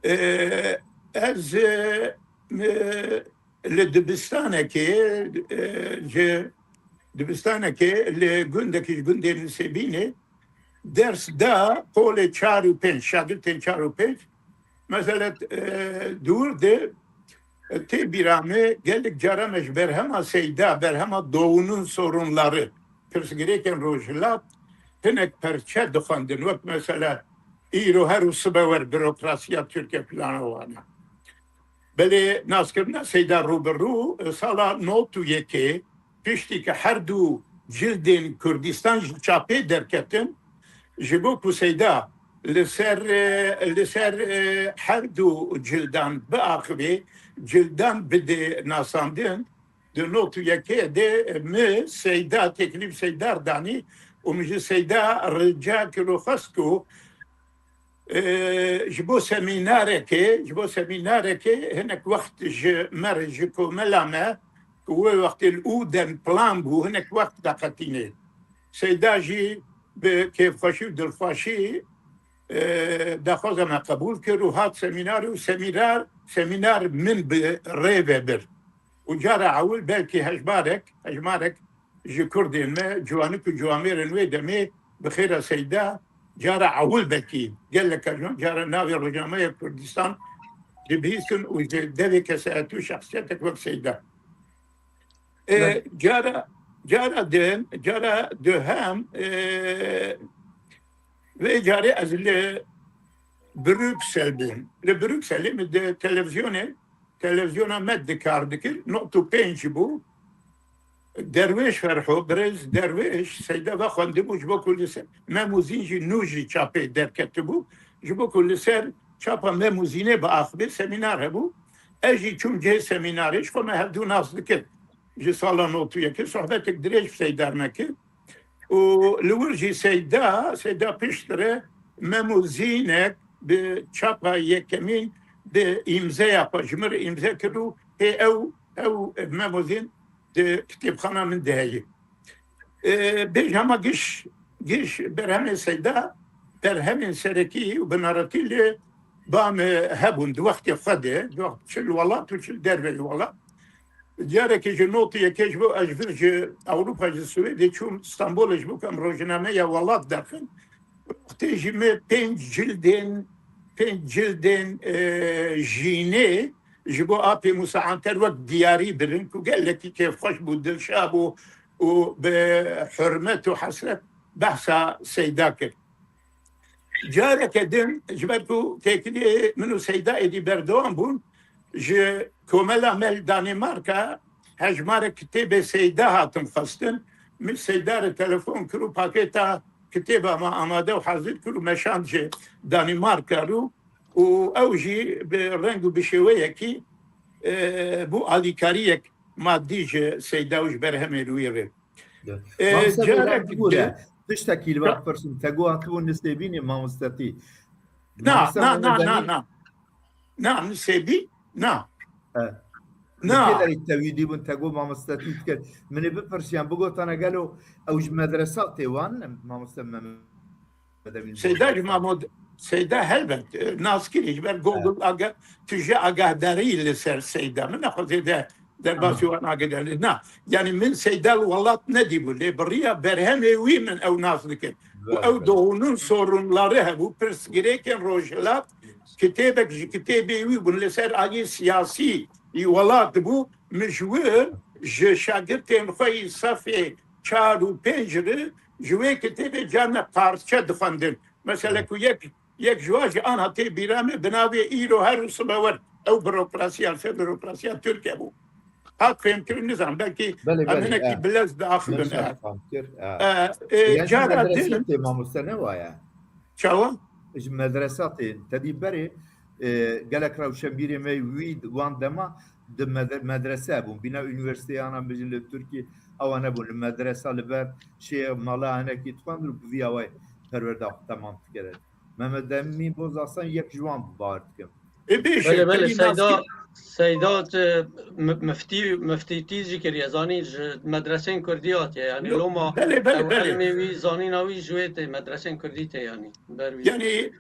E, ez, e, e, li dibistanekê, e, ji dibistanekê li gundekî ji gundên Nisêbînê ders da polê çar û pênc, şagirtên çar û pênc. Mesela, e, di wir de, e, tê bîra me gelek cara me ji berhema Seyda, berhema Doğu'nun Sorunları, pirsgirêkên Rojhilat, hinek perçe dixwendin. Wek mesela îro her û sibe wer bürokrasiya Tirkiye plana wana. Belê naskirina Seyda rû bi rû, e, sala nod û yekê, piştî ke her du cildên Kurdistan ji çapê derketin, ji bo ku Seyda li ser, e, li ser, e, her du cildan biaxivê, cildan bide nasandin, di nod û yekê de, e, mi Seyda, teklîf Seyda danî û min ji Seyda rica kir û xwest ku, e, ji bo semînarekê, ji bo semînarekê hinek wext ji me re, ji komela me, ku wê wextê li Uden plan bû, hinek wext veqetînê. Seyda jî bi kêfxweşî û dilxweşî, e, daxwaza me qebûl kir û hat semînarê û semînar, semînar min bi rê ve bir. Û cara ewil belkî hejmarek, hejmarek ji Kurdên me, ciwanik û ciwamêrên wê demê bi xêra Seyda, cara ewil belkî gelek carna cara navê Rojnameya Kurdistan dibihîstin û ji devê kesayetî û şexsiyetek wek Seyda. E, Belê. Cara, cara din, cara duhem, e, vê carê ez li Brüksel bûm. Li Brükselê min di televizyonê, televizyona me di kar dikir, nod û pênc bû. Derwêş Ferho, birêz Derwêş, Seyda ve xwendibû, ji bo ku li ser Mem û Zîn jî nû jî çapê derketibû, ji bo ku li ser çapa Mem û Zînê biaxivê semînar hebû. Ez jî çûm cihê semînarê, ji xwe me hevdû nas dikir. Ji sala nod û yekê sohbetek dirêj bi Seyda me kir. Û li wir jî Seyda, Seyda piştre Mem û Zînek bi çapa yekemîn bi îmzeya xwe ji min re îmze kir û hê ew, ew Mem û Zîn di kitêbxana min de heye. E, bêj hema giş, giş berhemên Seyda, berhemên serekî û binaretî li ba me hebûn di wextê xwe de, di wext çi li welat û çi li derveyî welat. Carekê ji nod û yekê ji bo ez ji vir ji Ewropa, ji Swêdê çûm Stenbolê ji bo ku em rojnameya welat derxin. Wextê jî me pênc cildên pênc cildên, e, jînê ji bo Apê Mûsa Anter wek diyarî birin ku gelekî kêfxweş bû, dilşa bû û bi hurmet û hesret behsa Seyda kir. Careke din, ji ber ku têkiliyê min û Seyda êdî berdewam bûn, ji Komela me li Danîmarka hejmarek kitêbê Seyda hatin xwestin. Min Seyda re telefon kir û pakêta kitêba me amade û hazir kir û me şand ji Danîmarka rû û ew jî bi reng û bi şêweyekî, e, bû alîkariyek madî ji Seyda û ji berhemên wî re. E, Mamoste, carek bêran bibûre, din, tiştekî li we bipirsim, te got hatibû nisêbînê mamostetî. Na, Mamoste, na, na, na, na. Na, nisêbî, na. E, Na. Li kê derê te wî dîbûn, te got mamostetî dikir. Min ê bipirsiyan, bigotana gelo ew ji medresa tê wan, mamoste Mehmet Emîn Seyda ji Bozbasan. Mamod-, Seyda helbet, e, naskirî ji ber Google Evet. aga-, tu ji agahdarî li ser Seyda. Min nexwazê de derbasî Aha. wan agahdarî. Na, yani min Seyda li welat nedîbû. Lê bi riya berhemê wî min ew nas dikin. Û Evet, ew evet. doğunun sorunları hebû, pirsgirêkên Rojhilat, kitêbek ji kitêbê wî bûn li ser alî siyasî î welat bû. Min ji wir ji şagirtên xwe yî sefê çar û pênc re ji wê kitêbê carna parçe dixwendin. Mesela ku yek, yek ji wan jî anha tê bîra me bi navê Îro her û sibe wer. Ew burokrasiya, ser burokrasiya Tirkiye bû. Hat fêmkirin nizanim, belkî Belê, em belê, hinekî e. bilez diaxivin, Min e. şaş fam kir, e. E, e, Yani ji cara medrese din tê mamoste ne waye? Çawa? Ji medresa tê. Tedî berê, e, gelek rewşenbîrê me wî wan dema di med-, medrese bûn. Bîna unîversîteyê ana bijin li Tirkî ewa nebûn. Li medresa li ber şê mala hinekî dixwendin û bi vî awayî perwerda xwe temam dikir. Mehmet Emîn Bozaslan yek ji wan bû, bawer dikim. E, bêje, Belê, belê, belê, Seyda, naskir- Seyda, e, mi-, miftî, miftîtî jî kiriye, zanî ji medresên kurdî hatiye, yani Yo, loma belê, belê, ew belê. ilmê wî, zanîna wî ji wê tê, medresên kurdî tê, yani, ber wî. Yani,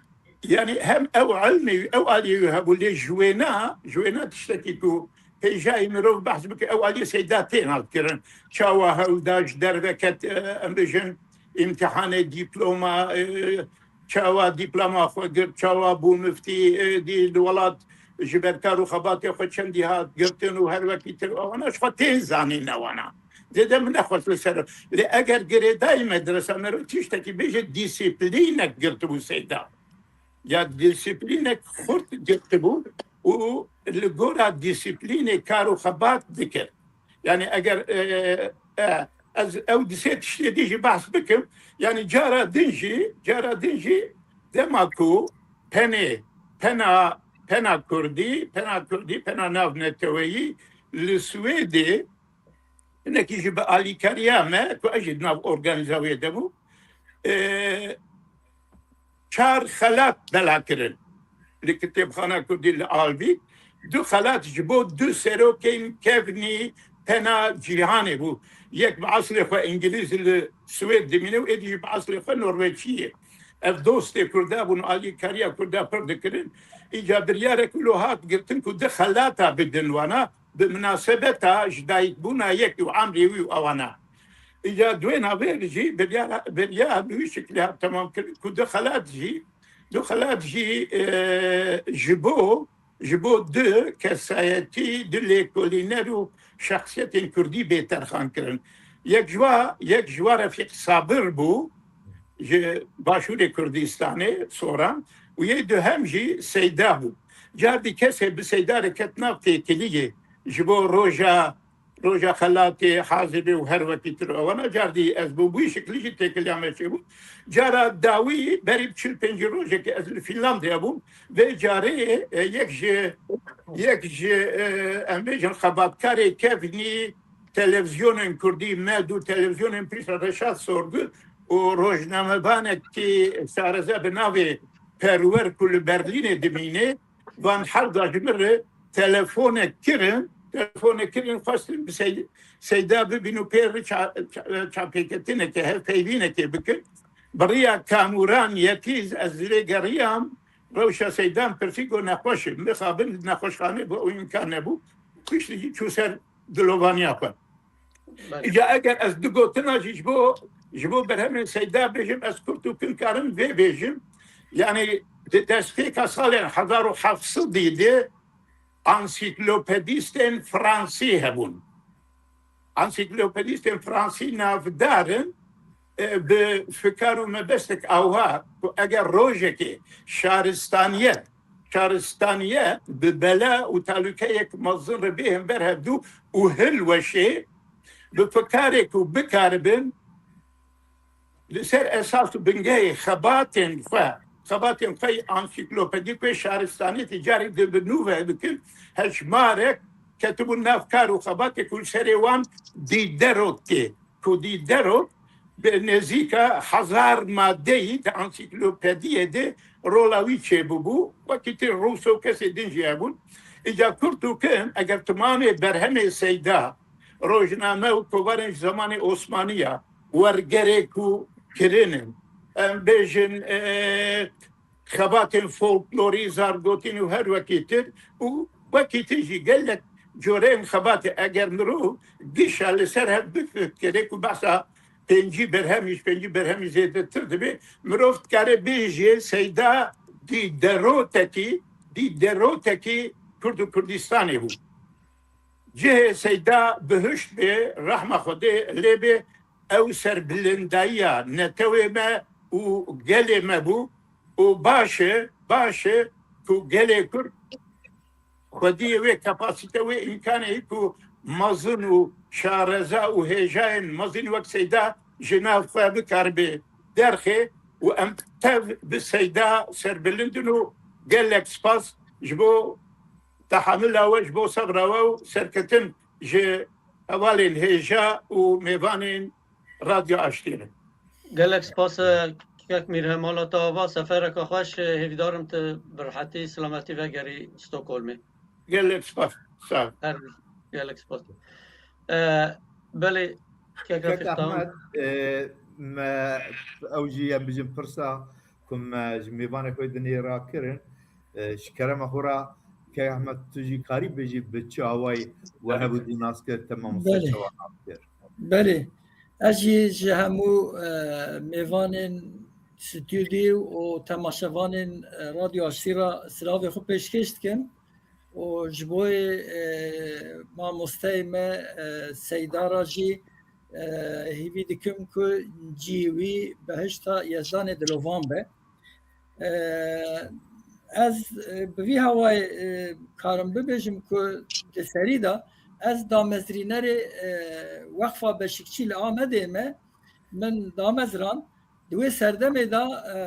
yani hem ew ilmê wî, ew aliyê wî hebû, lê ji wêna, ji wêna tiştekî ku hêjayî mirov behs bike, ew aliyê Seyda tê nakirin. Çawa hewl da ji derve ket, e, em bêjin, îmtihanê dîploma, e, çawa dîploma xwe girt, çawa bû miftî, e, dî li welat ji ber kar û xebatê xwe çendî hat girtin û her wekî tir, ewana ji xwe tên zanîn ewana. Zêde min nexwest li ser. Lê eger girêdayî medresa me re tiştekî bêje dîsîplînek girtibû Seyda. Ya dîsîplînek xurt girtibû û li gora dîsîplînê kar û xebat dikir. Yani eger, e, e, ez ew di sê tiştê dî jî behs bikim, yani cara din jî, cara din jî dema ku penê, pena, pena kurdî, pena kurdî, pena navneteweyî li Swêdê, hinekî jî bi alîkariya me, ku ez jî di nav organîza wê de bûm, e, çar xelat bela kirin. Li kitêbxana kurdî li Alvî du xelat ji bo du serokên kevnî pena cîhanê bû. Yek bi eslê xwe îngilîz li Swêd dimîne û êdî jî bi eslê xwe norweçî ye. Ev dostê kurda bûn, alîkariya kurda pir dikirin. Îca biryarek wilo hat girtin ku du xelata bidin wana bi minasebeta ji dayikbûna yekî û emrê wî û ewana. Îca duwêna vê jî biryara, biryar bi wî şeklî hat temam kirin ku du xelat jî, du xelat jî, e, ji bo, ji bo du kesayetî, du lêkolîner û şexsiyetên kurdî bê terxan kirin. Yek ji wa, yek ji wa Refîq Sabir bû, ji Başûrê Kurdistanê, Soran, û yê duhem jî Seyda bû. Cardî kesê bi Seyda re ket nav têkiliyê ji bo roja, roja xelatê, hazibê û her wekî tir ewana cardî ez bû, bûyî şiklî jî têkiliya me çêbû. Cara dawî berî çil pêncî rojekê ez li Fînlandya bûm. Vê carê, e, yek ji, yek ji, e, em bêjin xebatkarê kevnî, televîzyonên kurdî, Med û televîzyonên piştre Reşat Sorgu û rojnamevanekî şareze bi navê Perwer ku li Berlînê dimîne, van herda ji min re telefonek kirin, telefonek kirin, xwestin bi Sey-, Seyda bibîn û pê re ça-, ça-, çapêketineke, hevpeyvîneke bikin. Bi riya Kamuran Yetiz ez lê geriyam, rewşa Seydan pirsî got nexweş e. Mixabin li nexweşxanê bû, ew îmkan nebû. Piştî jî çû ser dilovaniya xwe. Belê. Îca eger ez du gotina jî ji bo, ji bo berhemên Seyda bêjim, ez kurt û kin karim vê bêjim. Yani Di destpêka salên hezar û heft sedî de ansîklopedîstên fransî hebûn. Ansîklopedîstên fransî navdar in, e, bi fikar û mebestek awha ku eger rojekê şaristaniyet, şaristaniye bi bela û talûkeyek mezin re bêhin ber hevdû û hilweşê bi fikarê ku bikaribin li ser esas û bingehê xebatên xwe, xebatên xwe yê ansîklopedîk wê şaristaniyetê carê di bi nû ve bikin, hejmarek ketibûn nav kar û xebatê ku li serê wan Diderot tê, ku Diderot bi nêzîka hezar madeyî di ansîklopediyê de rola wî çêbûbû, wekî tê Rousseau kesê din jî hebûn. Îca kurt û kim, eger tu manê berhemê Seyda, rojname û kovarên ji zemanê Osmaniya, wergerê ku kirinin, em bêjin, e, xebatên folklorî, zargotîn û her wekî tir û wekî tir jî gelek coreyên xebatê eger mirov gişa li ser hev bifikire ku behsa pêncî berhemî, ji pêncî berhemî zêdetir dibe, mirov dikare bêje Seyda Diderotekî, Diderotekî Kurd û Kurdistanê bû. Cihê Seyda bihişt bê, rehma Xwedê lê bê, ew serbilindayiya netewê me û gelê me bû û baş e, baş e ku gelê Kurd xwediyê wê kapasîte, wê îmkanê ku mezin û şareza û hêjayên mezin wek Seyda ji nav xwe bikaribe derxê û em tev bi Seyda serbilind in û gelek spas ji bo tehamila we, ji bo sebra we û serketin ji hevalên hêja û mêvanên Radyo Aştî re. Gelek spas, e, kek Mîrhemal, ta ava sefereke xweş, e, hêvîdarim tu bi rehetî, silametî vegerî Stockholmê. Gelek spas. Sağ ol. Her gelek spas. E, belê, kek Kek Refîq, tamam. Ahmet, e, me ew jî em bijin pirsa ku me ji mêvanê xwe dinê rakirin, e, ji kerema xwe re, kek Ahmet, tu jî karî bêjî bi çi awayî we hebû dû nas kir, te mamoste Belê. çawa nas kir? Belê. Ez jî ji hemû, e, mêvanên stûdyo û temaşevanên, e, Radyo Aştî re silavê xwe pêşkêş dikim û ji bo, e, mamosteyê me, e, Seyda re jî, e, hêvî dikim ku cihê wî behişta Yezdanê dilovan be. E, ez, e, bi vî hawayê, e, karim bibêjim ku di serî de ez damezrînerê, e, Weqfa Beşikçî li Amedê me, min damezran. Di wê serdemê de, e,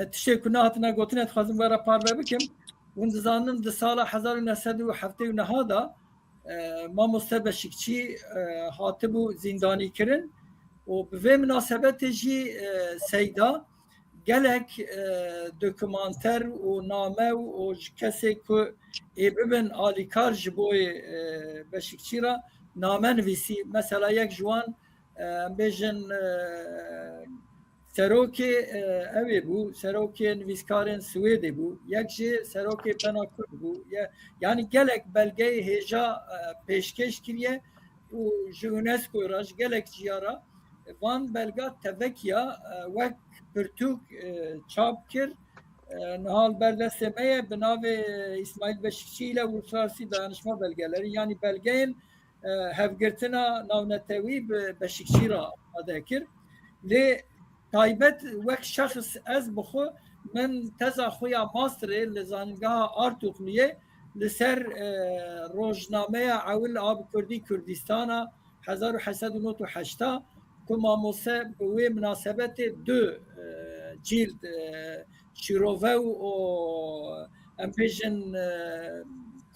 e, tiştê ku nehatine gotin, ez dixwazim we re parve bikim. Hûn dizanin di sala hezar û neh sed û heftê û neh de, e, mamoste Beşikçî, e, hatibû zîndanî kirin û bi vê minasebetê jî, e, Seyda gelek, e, dokumanter û name û, û ji kesê ku ê bibin alîkar ji bo, e, Beşikçî re name nivîsî. Mesela yek ji wan, e, em bêjin, e, serokê, e, ew ê bû, serokê nivîskarên Swêdê bû, yek jî serokê Pena Kurd bû. Ye-, yanî gelek belgeyê hêja, e, pêşkêş kiriye û ji UNESCO re, ji gelek ciya re van belga tevekiya, e, wek pirtûk, e, çap kir. E, niha li ber destê me ye, bi navê Îsmaîl Beşikçî ile Uluslararası Dayanışma Belgeleri, yanî belgeyên, e, hevgirtina navnetewî bi Beşikçî re amade kir. Lê taybet wek şexs ez bi xwe, min teza xwe ya masterê li Zanîngeha Artukluyê li ser, e, rojnameya ewil a bi kurdî Kurdistana hezar û heşt sed û nod û heşt a, ku mamose bi wê minasebetê du, e, cîld, e, şîrove û, û em bêjin, e,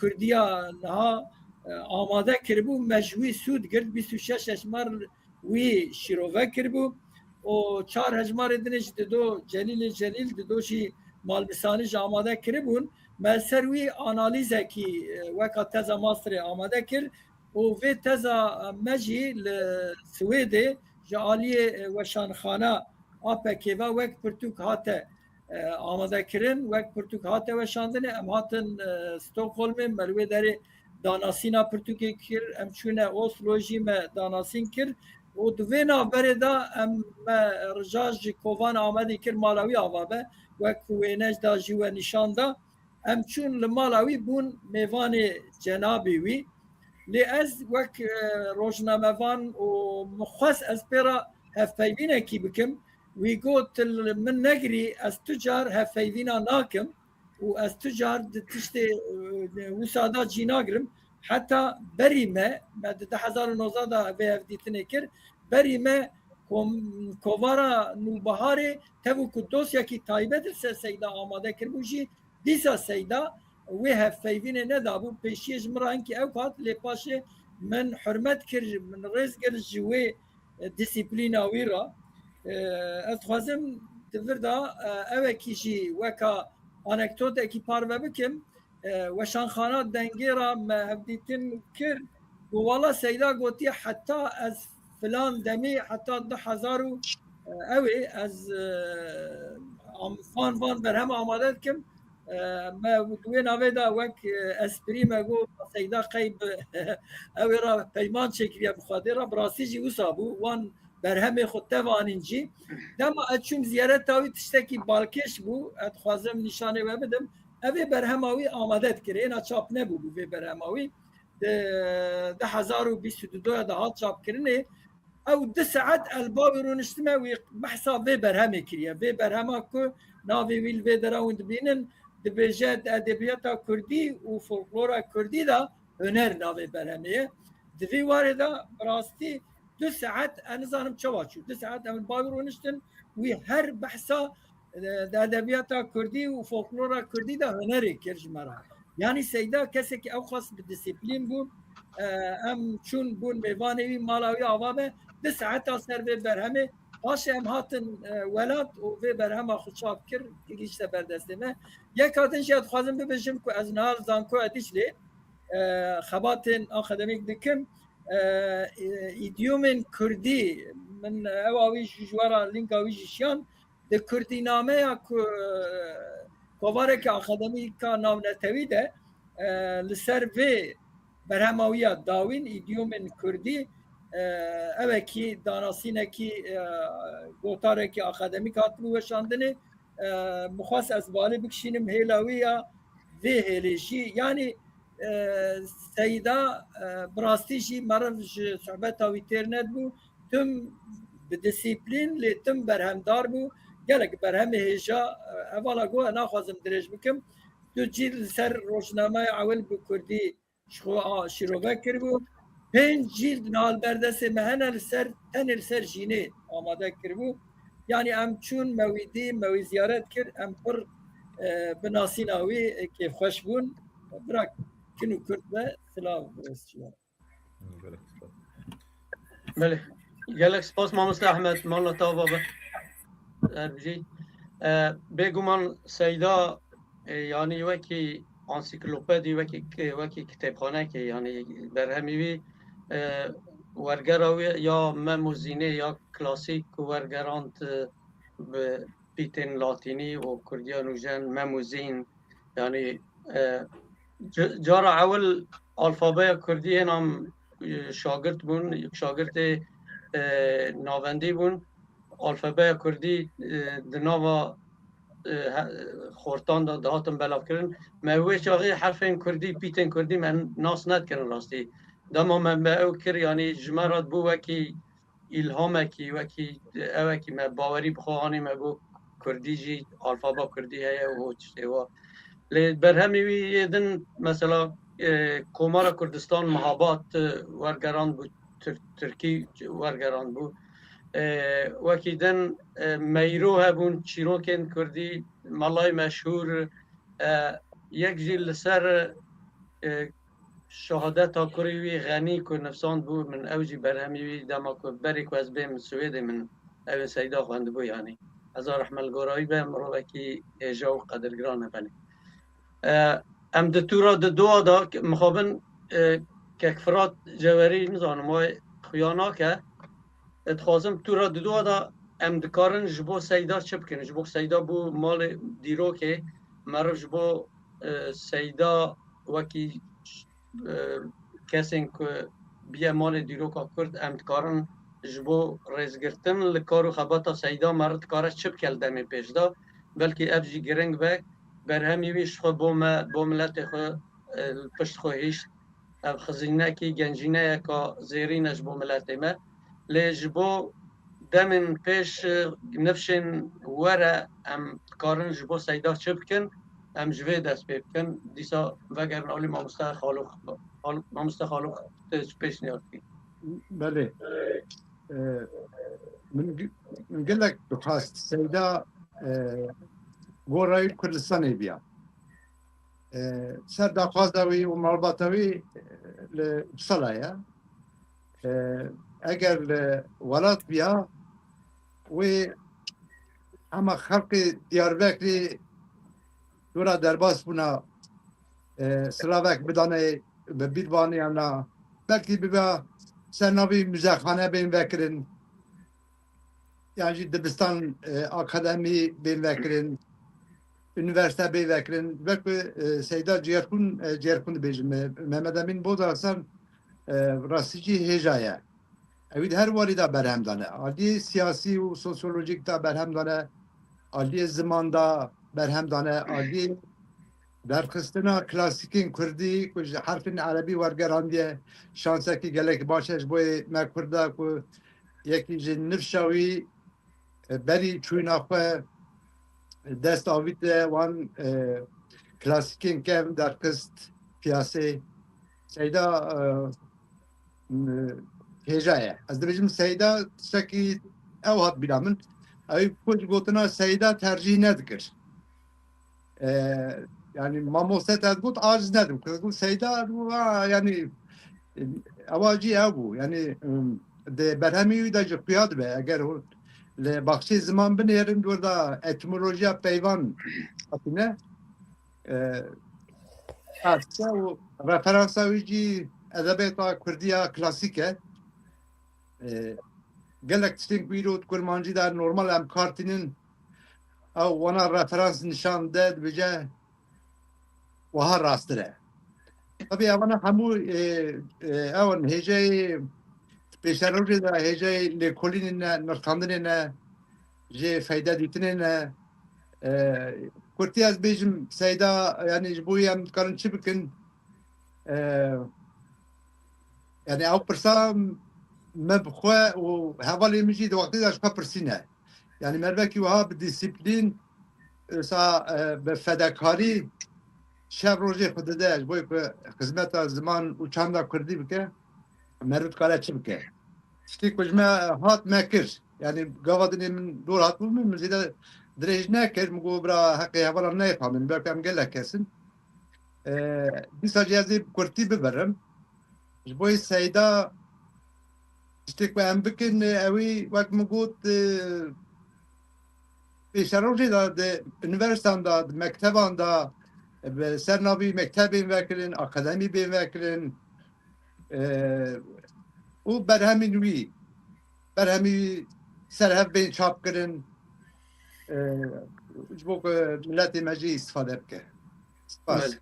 Kurdiya niha, e, amade kiribû, me ji wî sûd girt, bîst û şeş hejmar wî şîrove kiribû û çar hejmarê dinê jî dido Celîlê Celîl, dido jî Malmisanî jî amade kiribûn. Me ser wî analîzekî, e, weka teza masterê amade kir û vê teza me jî li Swêdê ji aliyê, e, weşanxana A P K ve wek pirtûk hate, e, amade kirin, wek pirtûk hate weşandinê. Em hatin, e, Stockholmê, me li wê derê danasîna pirtûkê kir, em çûne Oslo jî me danasîn kir. Û di vê navberê de em me rija ji Kovan Amedê kir mala wî ava be, wek ku wêne da jî we nîşan da. Em çûn li mala wî bûn mêvanê cenabê wî. Lê ez wek, e, rojnamevan û min xwest ez pê re hevpeyvînekî bikim. Wî got, "Li min negirî, ez tu car hevpeyvîna nakim û ez tu car di tiştê, e, wisa de cî nagirim." Heta berî me, me di du hezar û nozdeh de vê hevdîtinê kir, berî me kom-, kovara Nûbiharê tev û ku dosyekî taybet li ser Seyda amade kiribû jî, dîsa Seyda wê hevpeyvînê nedabû. Pêşiyê ji min re hinkî ew hat, lê paşê min hurmet kir, min rêz girt ji wê, e, disiplîna wî re. E, ez dixwazim di vir de, e, ewekî jî weka anekdotekî parve bikim. E, weşanxana Dengê re me hevdîtin kir. Got, "Wala Seyda gotiye heta ez filan demî, heta du hezar û, e, ew ê ez, e, am-, van, van berhem amade dikim." E, me di wê navê de wek, e, esprî me got, "Seyda qey bi ew ê re peyman çêkiriye bi Xwedê re." Bi rastî jî wisa bû. Wan berhemê xwe tev anîn jî. Dema ez çûm ziyareta wî, tiştekî balkêş bû. Ez dixwazim nîşanê we bidim. Ev ê berhema wî amade dikir. Êna çap nebûbû vê berhema wî. Di du hezar û bîst û du de hat çapkirinê. Ew du saet ez li ba wî rûniştime, wî behsa vê berhemê kiriye. Vê berhema ku navê wî li vê dera hûn dibînin, dibêje di edebiyata kurdî û folklora kurdî de huner navê berhemê ye. Di vî warê de bi rastî du saet, ez nizanim çawa çû. Du saet em li ba wî rûniştin, wî her behsa, e, di edebiyata kurdî û folklora kurdî de hunerê kir ji me re. Yanî Seyda kesekî ew xas bi disiplîn bû. E, em çûn bûn mêvanê wî, mala wî ava be. Du saeta ser vê berhemê. Paşê em hatin, e, welat û vê berhema xwe çap kir, gihîşte ber destê me. Yeka din jî ez dixwazim bibêjim ku ez niha li Zankoya Dîclê, e, xebatên akademîk dikim. E, e, îdiomên kurdî, min ewa wî jî ji we re, lînka wî jî şiyan, di kurdînameya ku, e, kovarekî akademîka navnetewî de, e, li ser vê berhema wî ya dawîn, îdiomên kurdî, e, ewekî danasînekî, e, gotarekî akademîk hatibû weşandinê. E, min xwest ez balê bikişînim hêla wî ya vê hêlê jî. Yanî, e, Seyda, e, bi rastî jî meriv ji sohbeta wî têr nedibû. Tim bi disiplîn, lê tim berhemdar bû. Gelek berhemê hêja, e, hevala got, ez naxwazim dirêj bikim. Du cîl li ser rojnameya ewil bi kurdî ji xwe a-, şîrove kiribû. Pênc cîld niha li ber destê me hene li ser, tenê li ser jînê amade kiribû. Yanî em çûn me wî dî, me wî ziyaret kir, em pir, e, bi nasîna wî, e, kêfxweş bûn. Bira kin û kurd be, silav rêz ji we re. Gelek spas. Belê. Gelek spas mamoste Ehmed, mala te ava be. Her bijî. E, bêguman Seyda, e, yanî wekî ansîklopedî, wekî, wekî kitêbxanekê, yanî berhemî wî, e, wergera wî ya Mem û Zînê ya klasîk wergerand, e, bi pîtên latînî û kurdiya nûjen, Mem û Zîn, yanî, e, ca-, cara ewil alfabeya kurdî hêna, e, şagirt bûn, şagirtê, e, navendî bûn. Alfabeya kurdî, e, di nava, e, he-, xortan de dihatin belavkirin. Me wê çaxê herfên kurdî, pîtên kurdî me nas nedikirin rastî. Dema me, me ew kir, yanî ji me re bû wekî îlhamekî, wekî ewekî me bawerî bi xwe anî, me got kurdî jî, alfaba kurdî heye û tiştê wa. Lê berhemê wî yê din, mesela, e, Komara Kurdistan Mihabat, e, wergerand bû, Tir-, Tirkî wergerand bû. E, wekî din, e, Meyro hebûn, çîrokên kurdî, Melay Meşhûr, e, yek jî li ser, e, şehadeta kurê wî Xenî ku nivsand bû, min ew jî berhemî wî dema ku berê ku ez bêm Swêdê min ew ê Seyda xwendibû yanî. Hezar rehme li gora wî be, mirovekî hêja û qedirgiran e belê. E, em di tûra di dua de, mixabin, e, kek Firat Cewerî nizanim wê xuya nake. E, dixwazim tûra di dua de em dikarin ji bo Seyda çi bikin? Ji bo Seyda bû malê dîrokê, meriv ji bo, e, Seyda wekî, e, kesên ku bîye malê dîroka Kurd, em dikarin ji bo rêzgirtin li kar û xebata Seyda meriv dikare çi bike li demên pêş de. Belkî ev jî giring be, berhemî wî ji xwe bo me, bo miletê xwe, e, li pişt xwe hişt. Ev xizînekî gencîneyeka zêrîn e ji bo miletê me. Lê ji bo demên pêş, e, nifşên were em dikarin ji bo Seyda çi bikin, em ji vê dest pê bikin. Dîsa vegerin alî mamoste Xalûx. Xal-, mamoste Xalûx, tu çi pêşniyar dikî? Belê. E, min gi-, min gelek dixwest Seyda, e, gora wî Kurdistanê biya. E, ser daxwaza wî û malbata wî, e, li Uppsala ye. E, eger li welat biya, wê hema xelkê Diyarbekirê dora derbas bûna, e, silavek bidane, bi bîr banê ya na, belkî bibe ser navî muzexane bên vekirin, yan jî dibistan, e, akademî bên vekirin, unîversîte bên vekirin. Belkî, e, Seyda Cêrxûn, e, Cêrxûn dibêjin, Me-, Mehmet Emîn Boz Hasan, e, rastî jî hêja ye. Ew ê di her warî de berhem dane. Aliyê siyasî û sosyolojîk de berhem dane, aliyê ziman de berhem dane, aliyê derxistina klasîkên kurdî ku ji herfên erebî wergerandiye, şansekî gelek baş e ji bo yê me kurda ku yekî ji nifşa wî, e, berî çûyîna xwe dest avîte wan, e, klasîkên kevn derxist piyasê. Seyda, e, m-, hêja ye. Ez dibêjim Seyda tiştekî ew hat bîra min. Ew ku ji gotina Seyda tercîh nedikir. E, yanî mamoste te got aciz nedim. Ku got Seyda, a, yanî, e, ewa jî ew bû. Yanî, em, di berhemî wî de jî xuya dibe. Eger hûn li baxçê ziman binêrin, dor da etimolojiya peyvan hatine. E, Farsça û referansa wî jî edebiyata Kurdiya klasîk e. E, gelek tiştên ku îro di Kurmancî de normal em kar tînin, ew wana referans nîşan de dibêje, wiha rasttir e. Tabii evana hemû, e, e, ew in hêjeyê pêşerojê de hêjeyê lêkolînê ne, nirxandinê ne, jê feyde dîtinê ne. E, kurtî ez bêjim Seyda, yanî ji bo em dikarin çi bikin? E, yanî ew pirsa me bi xwe û hevalê min jî di wextê de ji xwe pirsîne. Yanî mervekî wiha bi dîsîplîn, wisa, e, bi fedekarî şev rojê xwe dide ji bo ku xizmeta ziman û çanda kurdî bike, meriv dikare çi bike? Tiştê ku ji me hat me kir. Yanî gava dinê min dor hatibû min, min zêde dirêj nekir. Min got bira heqê hevalan neyê xwendin, belkî em gelek kes in. E, dîsa jî ez ê bi kurtî bibirim. Ji bo yê Seyda tiştê ku em bikin, ew ê wek min got, e, pêşerojê de di unîversîteyan de, di mekteban de, bi ser navî mektebên vekirin, akademî bên vekirin, e, û berhemên wî, berhemî wî ser hev bên çap kirin, e, ji bo ku miletê me jî îstifade bike. Spas. Belê.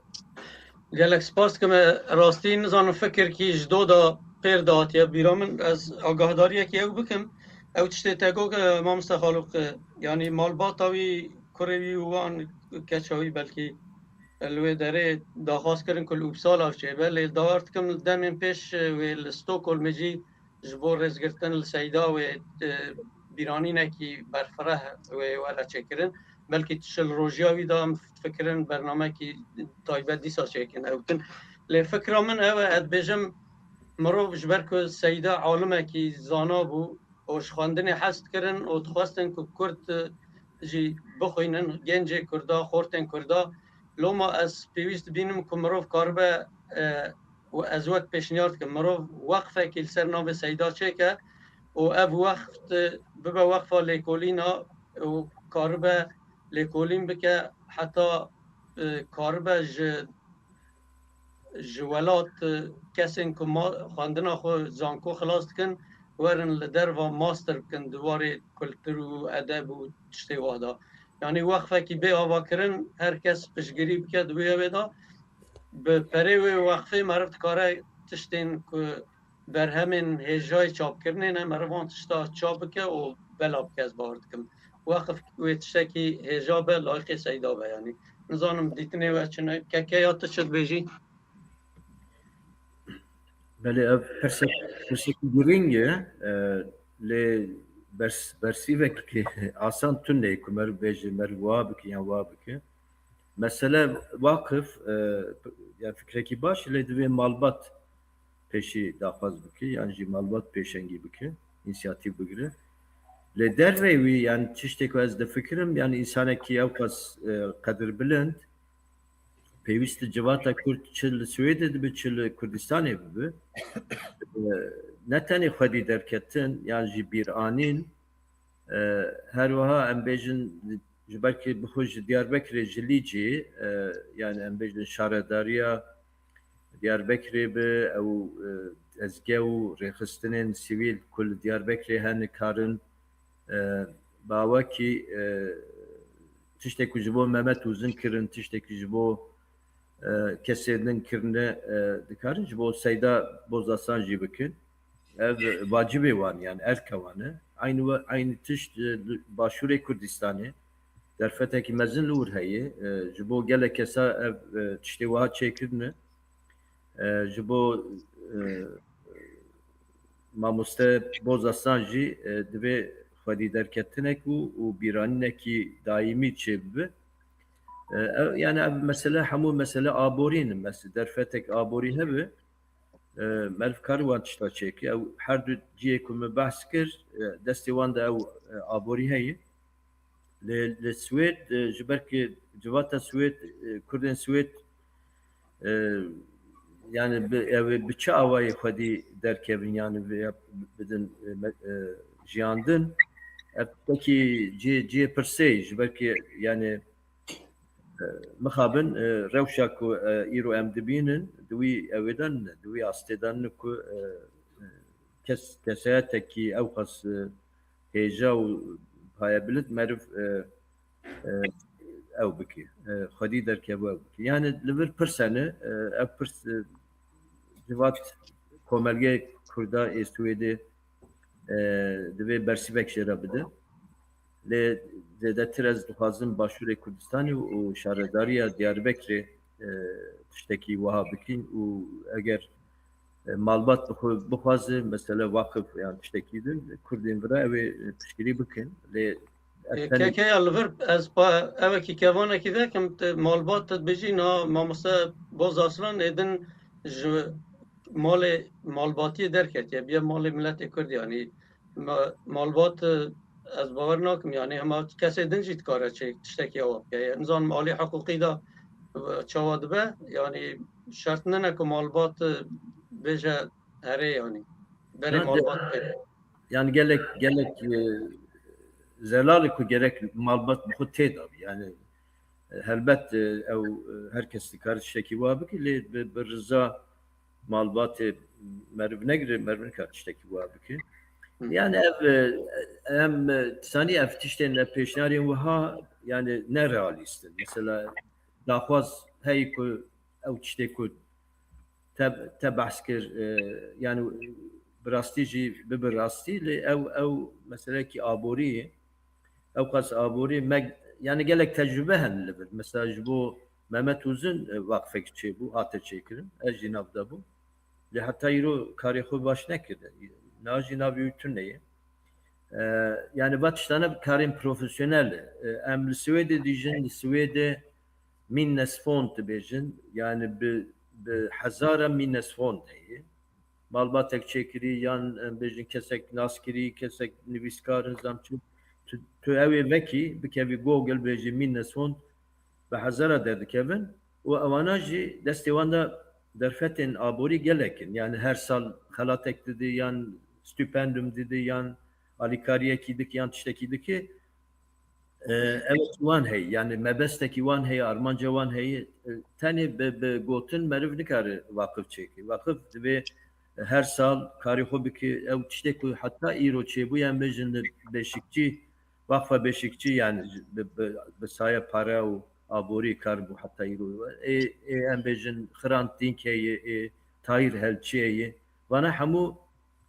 Gelek spas dikim. Rastî nizanim fikirkî ji do da pêr de hatiye bîra min. Ez agahdariyekî ew bikim. Ew tiştê te got, e, mamoste Xalûq, e, yanî malbata wî, kurê wî û wan keça wî belkî, e, li wê derê daxwaz kirin ku li Uppsala çêbe. Lê dawar dikim li demên pêş, e, wê li Stockholmê jî ji bo rêzgirtin li Seyda wê, e, bîranînekî berfireh wê were çêkirin. Belkî tu çil rojiya wî de em fikirin bernamekî taybet dîsa çêkin ew bikin. Lê fikra min ew e, ez dibêjim mirov ji ber ku Seyda alimekî zana bû û ji xwendinê hez dikirin û dixwestin ku Kurd, e, jî bixwînin, gencê Kurda, xortên Kurda. Loma ez pêwîst dibînim ku mirov karibe, e, û ez wek pêşniyar dikim, mirov weqfekî li ser navê Seyda çêke û ev weqf bibe weqfa lêkolîna û karibe lêkolîn bike, heta, e, karibe ji, ji welat, e, kesên ku ma-, xwendina xwe zanko xilas dikin, werin li derva master bikin di warê kultur û edeb û tiştê wa de. Yanî weqfekî bê avakirin, her kes piştgirî bike di wê wê de. Bi perê wê weqfê meriv dikare tiştên ku berhemên hêjayê çapkirinê ne, meriv van tişta çap bike û bela bike, ez bawer dikim. Weqf wê tiştekî hêja be, layiqê seyda be, yanî. Nizanim dîtinê we çi ne, keke ya tu çi dibêjî? Belê, ev pirsek, pirsek girîng e, e, lê bers, bersîvek asan tune ku meriv bêje, meriv wa bike yan wa bike. Mesele waqif, e, ya fikrekî baş, lê divê malbat pêşî daxwaz bike, yan jî malbat pêşengî bike, însiyatîv bigire. Lê dervey wî, yani tiştê ku ez difikirim, yani însanekî ew qas, e, qedirbilind, pêwîst e civata Kurd çi li Swêdê dibe, çi li Kurdistanê bibe, e, ne tenê xwedî derketin, yan jî bîranîn, e, her wiha em bêjin, ji ber ku bi xwe ji Diyarbekirê, ji Lîcê, e, yani em bêjin şaredariya Diyarbekirê be, ew, e, dezge û rêxistinên sivîl ku li Diyarbekirê hene karin, e, bawekî, e, tiştek ku ji bo Mehmet Uzun kirin, tiştek ku ji bo, e, kesê din kirine, e, dikarin ji bo Seyda Bozasan jî bikin. Ev vacibê wan, yani erka wan e. Aynı we-, aynı tişt, e, li Başûrê Kurdistanê derfetekî mezin li wir heye. E, ji bo gelek kesa ev, e, tiştê wiha çêkirine. E, ji bo, e, mamoste Bozasan jî, e, divê xwedî derketinek û, û bîranînekî daîmî çêbibe. E, ev, yani ev mesele hemû mesele aborî ne. Mesele derfetek aborî hebe, e, meriv kar wan tişta çêke. Ew her du cihê ku min behs kir, e, destê wan de ew, e, aborî heye. Lê li Swêd, e, ji ber ku civata Swêd, e, Kurdên Swêd, e, yani bi, ew ê bi çi awayê xwedî derkevin, yani vê bidin, e, me-, e, jiyandin. Ev tiştekî cihê, cihê pirsê ye, ji ber ku yani, e, mixabin, e, rewşa ku, e, îro em dibînin, di wî ewê de ne, di wî astê de ne ku, e, e, kes, kesayetekî ew qas, e, hêja û payebilind meriv, e, e, ew bike, e, xwedî derkeve ew bike. Yani li vir pirs hene, e, ev pirs, e, civat komelgê Kurda ê Swêdê, e, divê bersivek jê re bide. Lê zêdetir ez dixwazim Başûrê Kurdistanê û şaredariya Diyarbekirê, e, tiştekî wiha bikin û eger, e, malbat bi xwe bixwaze, mesele waqif yan tiştekî din, Kurdên vira ew ê piştgirî bikin. Lê ev tenê Kekeya li vir ez pa-, evekî kevanekî vekim, tu malbat tu dibêjî, na mamoste Boz Aslan ê din ji malê malbatiyê derketiye, biye malê miletê Kurd, yanî ma-, malbat, e, ez bawer nakim, yanî hema kesê din jî dikare çi tiştekî awa bike. Nizanim alî hiqûqî de, e, çawa dibe, yanî şert nine ku malbat, e, bêje erê, yanî berê Yanî malbat bê. Yani gelek, gelek, e, zelal e ku gerek malbat bi xwe tê de be. Yani, e, helbet, e, ew, e, her kes dikare tiştekî wa bike, lê bi, bi riza malbatê meriv negire, meriv nikare tiştekî wa bike. Hı. Yani ev, e, em, e, sanî ev tiştên, ev pêşniyarên wiha yani ne realîst in. Mesela daxwaz heye ku ew tiştê ku te, te behs kir, e, yani bi rastî jî bibe rastî, lê ew, ew meselekî aborî ye. Ew qas aborî me, yani gelek tecrube hene li vir. Mesela ji bo Mehmet Uzun, e, waqfek çêbû, hate çêkirin. Ez jî nav de bûm. Lê heta îro karê xwe baş nekirde. Niha jî navê wî tune ye. E, yani va tiştane karên profesyonel e. E, em li Swêdê dijîn, li Swêdê minnesfond dibêjin. Yani bi, bi hezara minnesfond heye. Malbatek çêkirî yan, em bêjin, kesek naskirî, kesek nivîskar in, zam çi. Tu, tu ew ê vekî, bikevî Google, bêjî minnesfond, bi hezara derdikevin û ewana jî destê wan de derfetên aborî gelek in. Yani her sal xelatek dide yan stipendum dide yan alîkariyekî dike yan tiştekî dike. E, evet, wan heye, yani mebestekî wan heye, armanca wan heye. E, tenê bi, bi gotin meriv nikare waqif çêke. Waqif divê her sal karê xwe bike. Ew tiştê ku heta îro çêbûye, em bêjin li Beşikçî, Waqfa Beşikçî, yani bi, bi, bi saya pare û aborî kar bû heta îro. Ê, ê em bêjin Hrant Dink heye, ê Tahîr Helçî heye. Vana hemû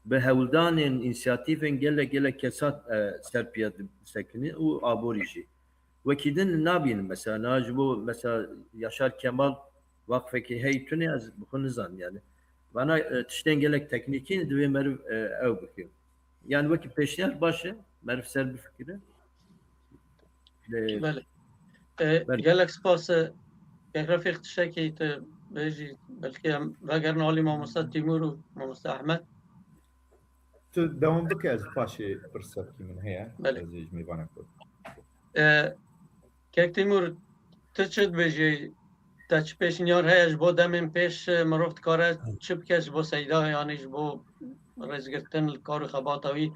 bi hewldanên, însiyatîfên gelek gelek kesan e, ser piya disekine û aborî jî. Wekî din nabînin mesela, niha ji bo mesela Yaşar Kemal waqfekî hey tune ez bi xwe nizanim yani. Vana e, tiştên gelek teknîkî ne, divê meriv e, ew bike. Yani wekî pêşniyar baş e, meriv ser bifikire. Lê Belê. E, Belê. Gelek spas. E, Kek Refîq, tiştekî tu bêjî, belkî em vegerin alî mamosta Tîmûr û mamosta Ehmed. Tu dewam bike, ez paşê pirsekî min heye. Belê. Ez ê ji mêvanek bikim. E, Kek Tîmûr, tu çi dibêjî? Te çi pêşniyar heye ji bo demên pêş, e, mirov dikare çi bike ji bo Seyda, yanî ji bo rêzgirtin li kar û xebata wî,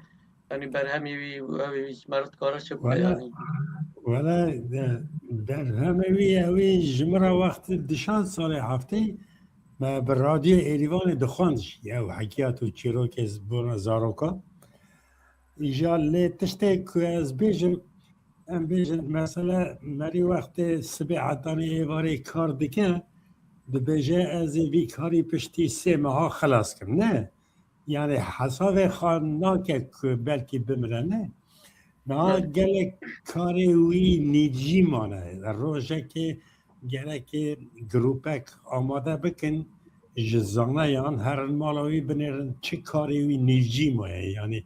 yanî berhemê wî û ew ê wî ji me re dikare çi bike, Wele, yanî? Wele, de, berhemê wî, ew ê ji min re wextê dişand salê heftê me bi radyoya Êrîvanê dixwend jî. Ew hekiyat û çîrokê z-, bona zarokan. Îja lê tiştê ku ez bêjim, em bêjin, mesela, merî wextê sibê hetanî êvarê kar dike, dibêje, ez ê vî karî piştî sê meha xilas kim. Ne. Yani hesabê xwe nake ku belkî bimire, ne. Niha Evet. gelek karê wî nîvcî mane. Rojekê gerekê grûpek amade bikin, ji zaneyan herin mala wî binêrin çi karê wî nîvcî maye, yani,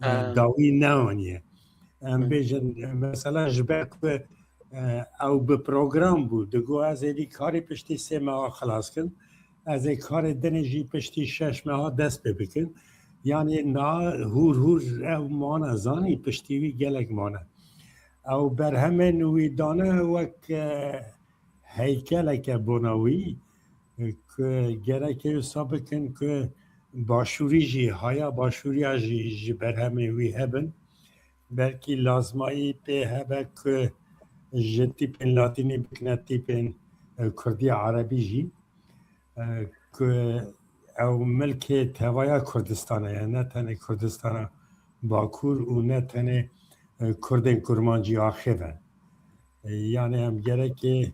e, Ha. dawî neaniye. Em Hı. bêjin, mesela ji ber ku, e, ew bi program bû, digo ez ê vî karî piştî sê meha xilas kin, ez ê karê dinê jî piştî şeş meha dest pê bikin. Yani niha hûr hûr ew mane zanî, piştî wî gelek mane. Ew berhemên wî dane wek, e, heykeleke bona wî, e, ku gerek e wisa bikin ku başûrî jî, haya başûriya jî ji berhemên wî hebin. Belkî lazmayî pê hebe ku ji tîpên latînî bikine tîpên, e, kurdî erebî jî. E, ku ew milkê tevaya Kurdistanê ye, ne tenê Kurdistana Bakur û ne tenê, e, Kurdên Kurmancî axê ve. E, yani em gerekê,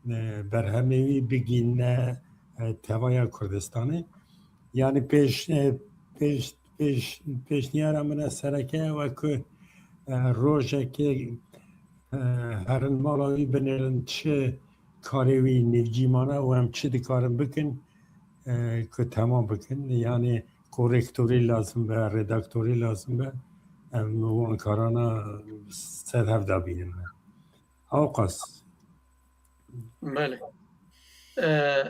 e, berhemê wî bigîne, e, tevaya Kurdistanê. Yani pêş, e, pêş, pêş, pêşniyara min e sereke ew e ku, e, rojekê, e, herin mala wî binêrin çi karê wî nîvcî mane û em çi dikarin bikin, e, ku temam bikin. Yani korektorî lazim be, redaktorî lazim be. Em wan karana ser hev dabînin. Ewqas. Belê. E,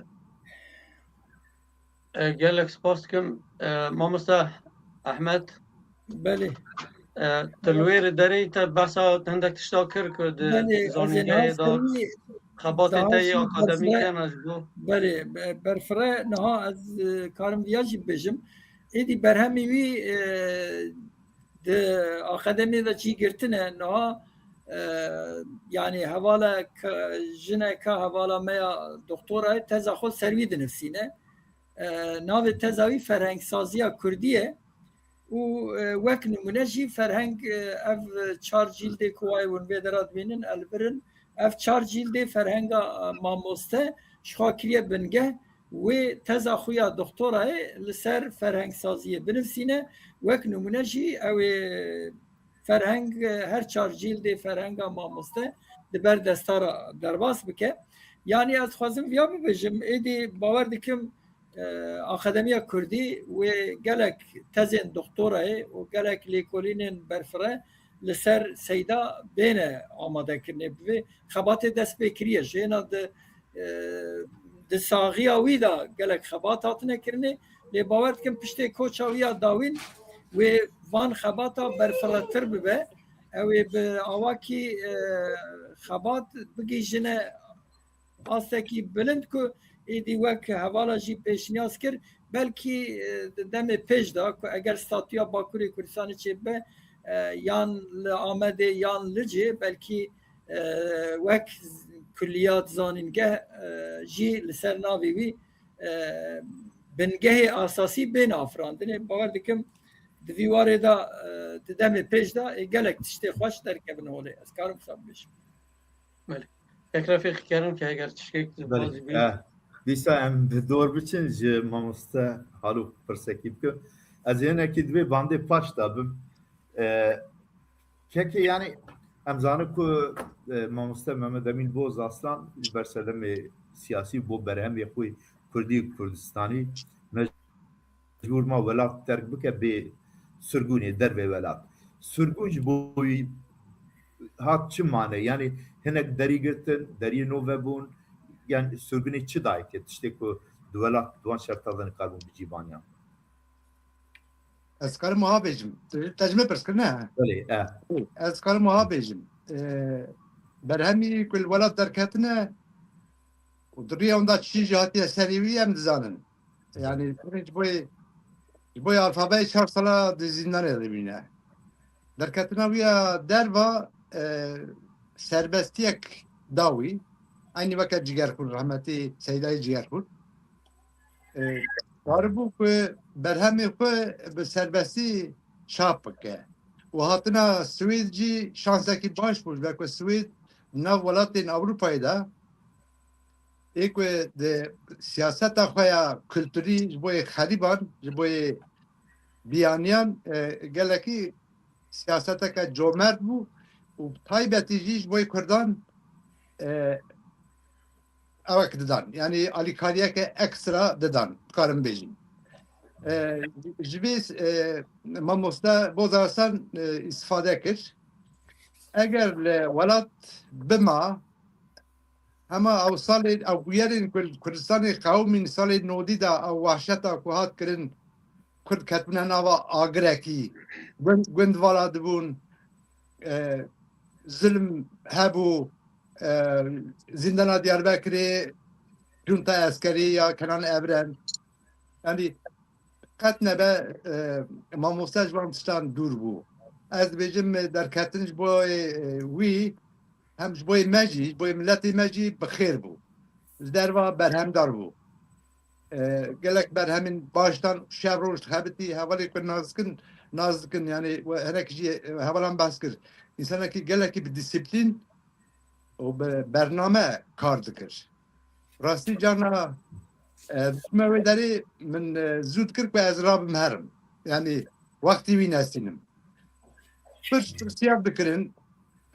e, gelek spas dikim. E, mamosta Ehmed. Belê. E, tu li wê derê te behsa hindek tişta kir ku di Belê, ez ê zanîngehê de xebatê te yê akademîk hene ji bo. Belê, berfire niha ez, e, karim viya jî bibêjim. Êdî berhemî wî, e, di akademiyê de cî girtine niha, e, yani hevala jineka hevala me ya doktorayê teza xwe ser wî dinivîsîne. E, navê teza wî ferhengsaziya kurdî ye. Û, e, wek nimûne jî ferheng, e, ev çar cîldê ku wayê hûn vê dera dibînin, elbirin, ev çar cîldê ferhenga, e, mamoste ji xwe kiriye bingeh, wê teza xwe ya doktorayê li ser ferhengsaziyê binivîsîne. Wek nimûne jî ew ê ferheng, e, her çar cîldê ferhenga mamoste di ber desta re derbas bike. Yanî ez dixwazim viya bibêjim, êdî bawer dikim, e, Akademiya Kurdî wê gelek tezên doktorayê û gelek lêkolînên berfire li ser Seyda bêne amadekirinê. Bi vê xebatê dest pê kiriye. Ji hêna di, e, di saxiya wî de gelek xebat hatine kirinê. Lê bawer dikim piştê koça wî ya dawîn wê van xebata berfiretir bibe. Ew ê bi awakî, e, xebat bigihîjine astekî bilind ku êdî wek hevala jî pêşniyaz kir, belkî, e, di demê pêş de ku eger statûya Bakurê Kurdistanê çêbibe, e, yan li Amedê yan Licê, belkî, e, wek kulliyat zanîngeh, e, jî li ser navê wî, e, bingehê asasî bên afirandinê. Bawer dikim di vî warê de, e, di demê pêş de, e, gelek tiştê xweş derkevin holê. Ez karim wisa bibêjim. Belê. Kek Refîq, kerim ke eger tiştek tu Belê. dixwazî bî. Eh, Dîsa em bi dor biçin ji mamoste Halûk pirsekî bikim. Ez ê hinekî di vê bandê paş de bim. E, kekê, yanî em zanin ku, e, mamoste Mehmet Emîn Boz Aslan ji ber sedemê siyasî bo berhemê xwe kurdî û kurdistanî mecbûr ma welat terk bike bê sirgûnê dervê welat. Sirgûn ji bo wî hat çi mane? Yanî hinek derî girtin, deriyê nû vebûn, yan sirgûnê çi dayike? Tiştê ku di welat di wan şerta de nikaribûn bicîbaniyan. Ez karim wiha bêjim. Te, te ji min pirs kir, ne? Belê, e. Ez karim wiha bêjim. E, berhemî ku li welat derketine û di riya hunda çi jî hatiye serê wî em dizanin. Yanî, ji bo, ji bo alfabeyê çar sala di zîndanê de bîne. Derketina wî ya derva, e, serbestiyek da wî. Eynî weke Cigerxûn, rehmetî Seydayê Cigerxûn. E, karibû ku berhemê xwe bi serbestî çap bike. Û hatina Swêd jî şansekî baş bû, ji ber ku Swêd di nav welatên Ewropayê de ê ku di siyaseta xwe ya kulturî ji bo yê xerîban, ji bo yê biyaniyan, e, gelekî siyaseteke comerd bû û bi taybetî jî ji bo yê kurdan, e, ewek didan. Yanî alîkariyeke ekstra didan, dikarim bêjim. E, ji vê, e, mamoste Boz Arslan, e, îstifade kir. Eger li welat bima, hema ew salê, ew bûyerên ku li Kurdistanê qewimîn salê nodî de, ew wahşeta ku hat kirin, Kurd ketibûne nava agirekî, gund, gund vala dibûn, e, zulm hebû, e, zîndana Diyarbekirê, junta eskerî ya Kenan Evren. Yanî qet nebe, e, mamoste ji van tiştan dûr bû. Ez dibêjim, e, derketin ji bo, e, wî, hem ji bo me jî, ji bo miletê me jî bi xêr bû. Ji derva berhemdar bû. E, gelek berhemên baş dan, şev roj dixebitî, hevalê ku nas dikin, nas dikin, yanî we hinek jî, e, hevalan behs kir. Însanekî gelekî bi disiplîn û bi bername kar dikir. Rastî carna, e, diçime wê derê min, e, zû dikir ku ez rabim herim. Yanî wextî wî nestînim. Pirs pirsiyar dikirin,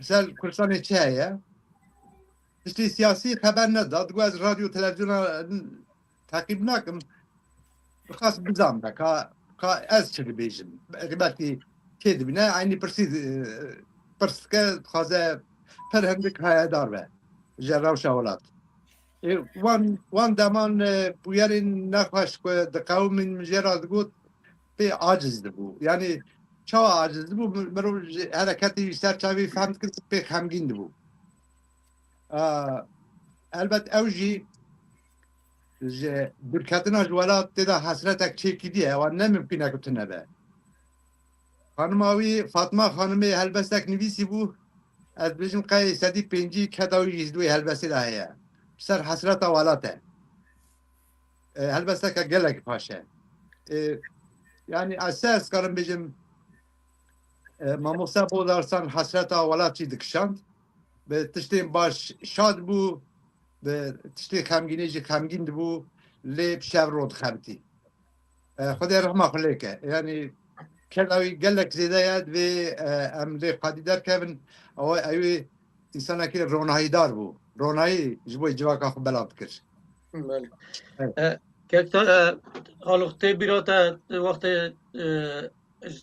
ser Kurdistanê çi heye? Tiştê siyasî xeber neda. Digot ez radyo, televizyona teqîb nakim. Dixwest bizanbe ka, ka ez çi dibêjim. Belkî kê dibîne, eynî pirsî, e, pirs dike, dixwaze pir hindik hayedar be ji rewşa welat. Ê, wan, wan deman, e, bûyerên nexweş ku diqewimîn min jê re digot, pê aciz dibû. Yanî çawa aciz dibû? Mirov ji hereketê wî ser çavê fehm dikir ku pê xemgîn dibû. A, elbet ew jî ji dûrketina ji welat tê de hesretek çêkiriye, ewa ne mimkûn e ku tune be. Xanima wî, Fatma xanimê, helbestek nivîsî bû, ez dibêjim qey sedî pêncî keda wî jî di wê helbestê de heye. Ser hesreta welat e. E, helbesteke gelek baş e. E, yanî ez se ez karim bêjim, e, mamoste Boz Arslan hesreta welat jî dikişand. Bi tiştên baş şad bû, bi tiştê xemgînê jî xemgîn dibû, lê bi şev ro dixebitî. E, Xwedê rehma xwe lê ke. Yanî keda wî gelek zêde ye, divê, e, em lê xwedî derkevin. Ew, ew ê însanekî ronahîdar bû. Ronahî ji bo civaka xwe belav dikir. Belê. Evet. E, kek te, e, Halûk, tê bîra te wextê, e, ji,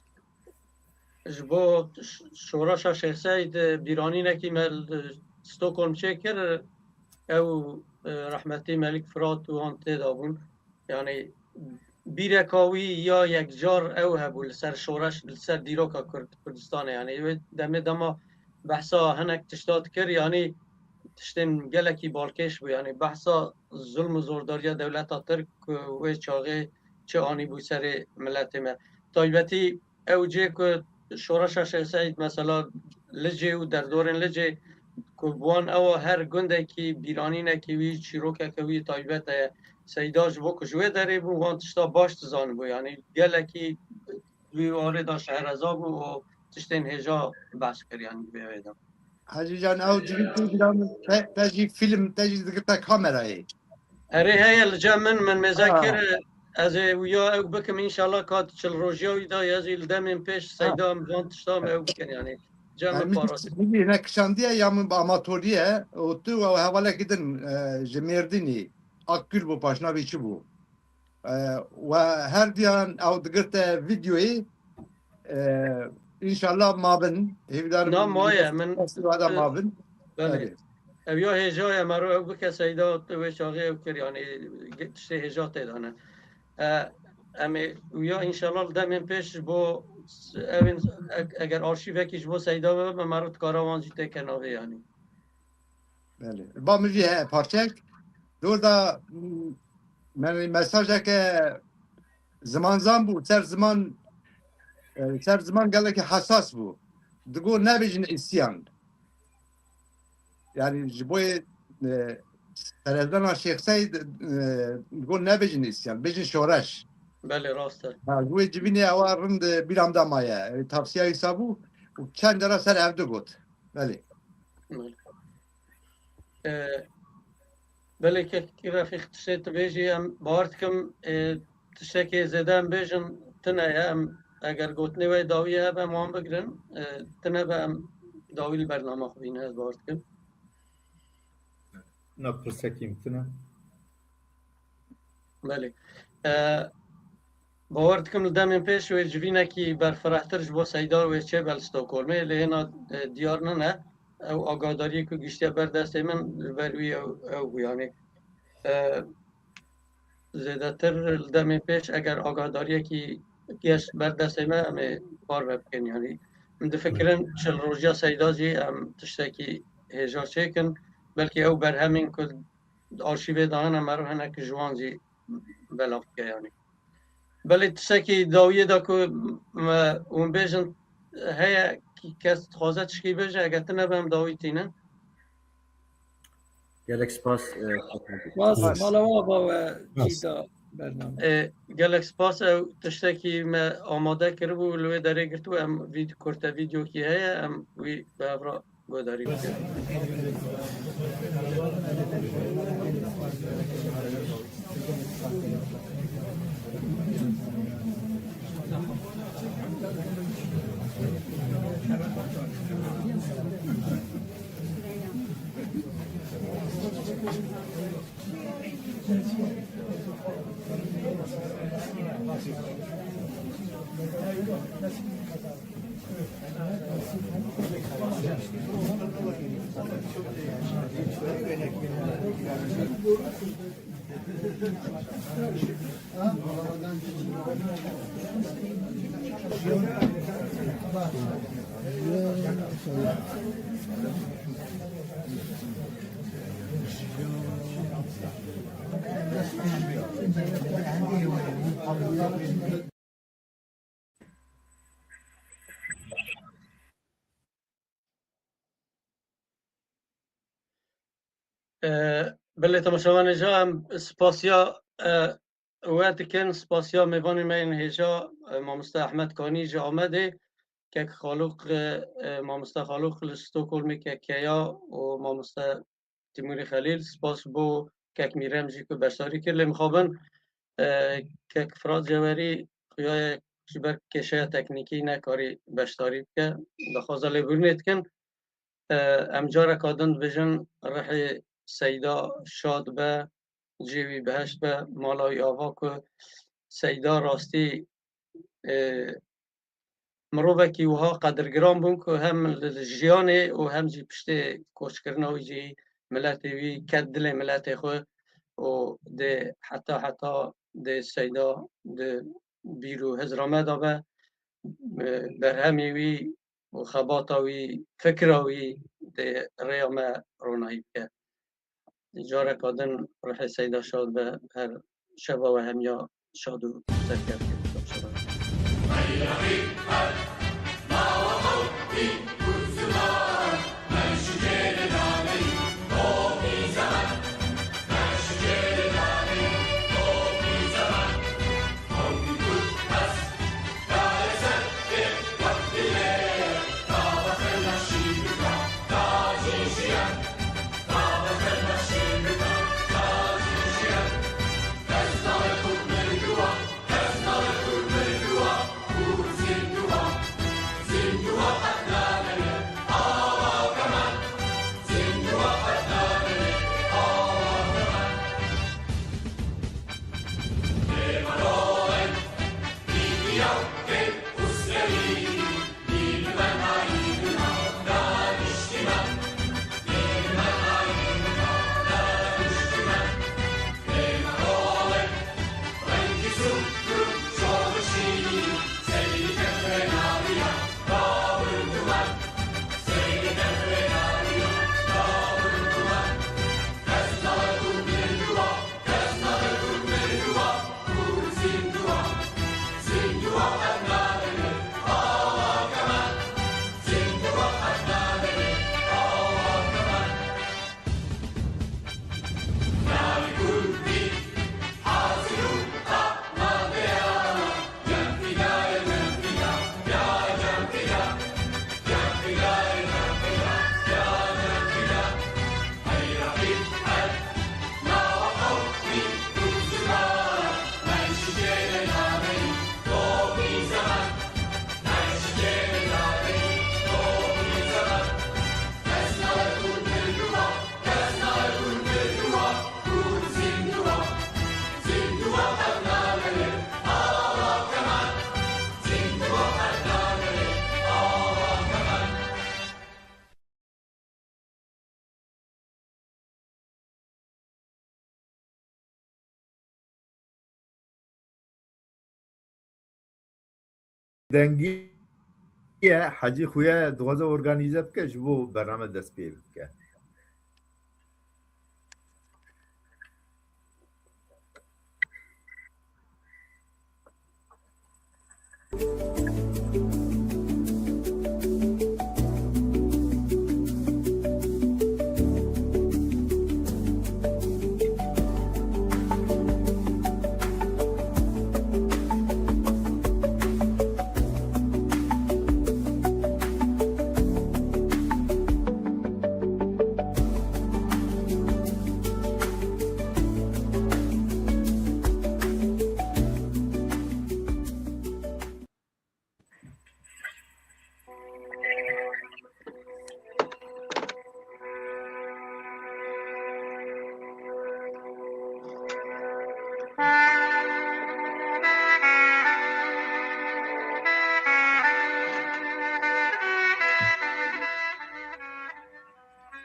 ji bo ş-, şoreşa Şêx Seîd, e, bîranînekî me li Stockholm çêkir, ew, e, rehmetî Melik Firat û wan tê de bûn. Yanî bîreka wî ya yekcar ew hebû li ser şoreş, li ser dîroka Kurd, Kurdistanê. Yanî wê demê dema behsa hinek tişta dikir, yanî tiştên gelekî balkêş bû. Yanî behsa zulm û zordariya dewleta Tirk ku wê çaxê çi anîbû serê miletê me. Taybetî ew cihê ku şoreşa Şêx Seîd mesela Licê û derdorên Licê ku bi wan ewa her gundekî bîranînekî wî, çîrokeke wî taybet heye. Seyda ji bo ku ji wê derê bû, wan tişta baş dizanibû. Yanî gelekî wî warê da şehreza bû û tiştên hêja behs kir, yanî di vê wê de. Hacî Can, ew cihî tu bîra min, te, te jî fîlm, te jî digirta kamerayê. Erê heye li cem min, min mêze kir, ez ê wiya ew bikim, înşallah ka çil rojiya wî da, ez ê li demên pêş Seyda em van tişta em ew bikin, yanî cem min parast. Min hinek kişandiye ya min bi amatorî ye, û tu û hevalekî din, e, ji Mêrdînî, Akgül bû, paşnavî çi bû? E, we her diyan ew digirte vîdeoyê, e, înşallah mabin. Hêvîdar Na maye, min, festîvala e, mabin. Belê. Belê. Ev ya hêja ye, mero ew bike Seyda, tu wê çaxê ew kir, yanî ge-, tiştê hêja tê de ne. E, em ê, û ya înşallah li demên pêş ji bo s-, ew ên, e-, eger arşîvekî ji bo Seyda bibe, mero dikara wan jî têke navê, yanî. Belê. Ba min jî heye parçek. Dor da, m-, me-, mesajeke zimanzan bû. Ser ziman, e, ser ziman gelekî hesas bû. Digo nebêjin îsyan. Yani ji bo, e, serezdana Şêx Seyd, e, digo nebêjin îsyan, bêjin şoreş. Belê, rast e. Ha, ji wê civînê ewa rind, e, bîra min de maye. E, tavsiya wî sa bû û çend cara ser ev digot. Belê. Belê. E, belê kek Refîq tiştê tu bêjî, em bawer dikim, e, tiştekê zêde em bêjin tune ye, em eger gotinê we dawî hebe em wan bigirin, e, tune be em dawî li bernama xwe bînin, ez bawer dikim. Na pirsekî min tune. Belê. E, Bawer dikim li demên pêş wê civînekî berfirehtir ji bo Seyda wê çêbe li Stockholmê, lê hêna, e, diyar nine. Ew agadariyê ku giştiye ber destê min, li ber wî ew, ew bû, yanî, e, zêdetir li demên pêş eger agadariyekî geş ber destê me, em ê parve bikin, yanî. Min difikirin çil rojiya Seyda jî em tiştekî hêja çêkin, belkî ew berhemên ku arşîvê dayene meriv hinek ji wan jî belav bike, yanî. Belê tiştekî dawiyê de ku me, hûn bêjin heye, kes dixwaze tişkî bêje, eger tine be em dawî tînin. Gelek spas, e, Spas, Spas. Mala we ava we Spas. Cî da bername. E, gelek spas, ew tiştekî me amade kiribû, li wê derê girtibû, em vîd-, kurte vîdeokî heye, em wî bi hev re guhdarî bikin. E, belê temaşevanê ca, em spasiya, e, we dikin, spasiya mêvanê me yên hêja, e, mamoste Ehmed Kanî ji Amedê, kek Xalûq, e, e, mamoste Xalûq li Stockholmê, kek Keya û mamoste Timûrî Xelîl, spas bo kek Mîrem jî ku beşdarî kir. Lê mixabin, e, kek Firat Cewerî xuya ye ji ber kêşeya teknîkî nekarî beşdarî bike. Daxwaza lêbûrînê dikin. E, em careka din dibêjin rihê Seyda şad be, cihê wî biheşt be, mala wî ava ku Seyda rastî, e, mirovekî wiha qedirgiran bûn ku hem li, li jiyanê û hem jî piştê koçkirina wî jî miletê wî ket dilê miletê xwe û dê heta heta dê Seyda di bîr û hizra me de be, e, berhemê wî û xebata wî, fikra wî dê rêya me ronahî bike. Careka din rihê Seyda şad be, her şeva we hemiya şad û serkevtî. dengî ye, Hecî xuya dixwaze organîze bike, ji bo bername dest pê bike.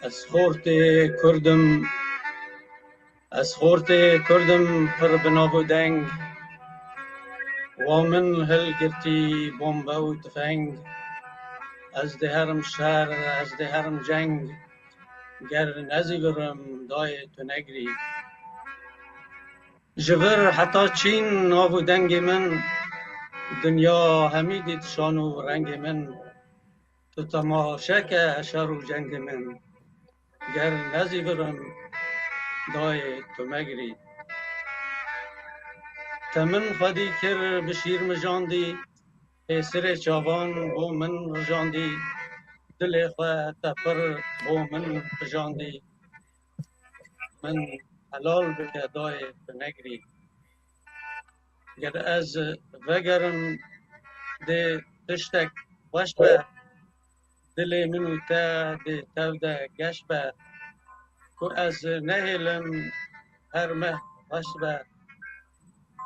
Ez xortê Kurd im, ez xortê Kurd im pir bi nav û deng. Wa min hilgirtî bombe û tifeng. Ez dê herim şer, ez dê herim ceng. Ger nezîvirim dayê tu negrî. Ji vir heta çîn nav û dengê min, dinya hemî dît şan û rengê min. Tu temaşe ke şer û cengê min, ger nezîvirim dayê tu megrî. Te min xwedî kir bi şîr mijandî, pêsirê çavan bo min rijandî, dilê xwe te pir bo min qijandî. Min helal bike dayê tu negrî. Ger ez vegerim dê tiştek xweş be, dilê min û te dê tev de geş be. Ku ez nehêlim her meh xweş be,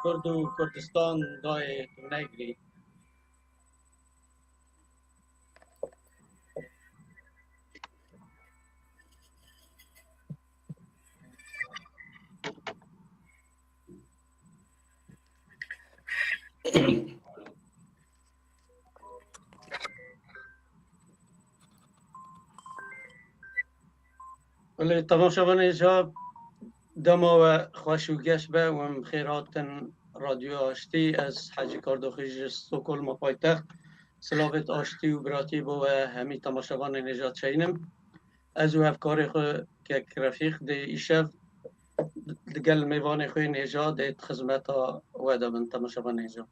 Kurd û Kurdistan dayê tu negrî. Belê, temaşevanê hêja, dema we xweş û geş be, we bi xêr hatin Radyoya Aştî. Ez Hecî Kardoxî ji Stockholma paytext. Silavêt aştî û biratî bo we hemî temaşevanên hêja çeynim. Ez û hevkarê xwe kek Refîq dê îşev digel mêvanê xwe yên hêja dê di xizmeta we de bin, temaşevanê hêja.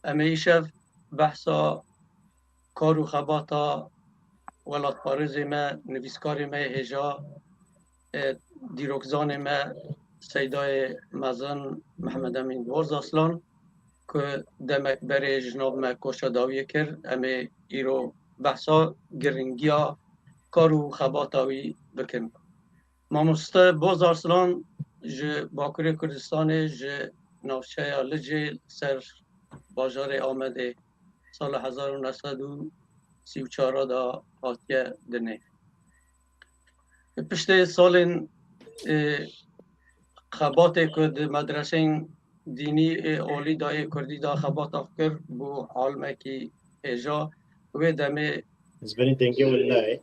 Em ê îşev behsa kar û xebata welatparêzê me, nivîskarê me yê hêja, e, dîrokzanê me Seydayê mezin Mehmed Emîn Boz Aslan, ku demek berê ji nav me koça dawiyê kir, em ê îro behsa giringiya kar û xebata wî bikin. Mamoste Boz Arslan ji Bakurê Kurdistanê, ji navçeya Licê ser bajarê Amedê sala hezar û neh sed û sî û çar de hatiye dinê. Piştê salên, e, xebatê ku di medreseyên dînî ê olî de ê kurdî de xebata xwe kir, bû alimekî hêja. Wê demê Ez benî dengê willa ye.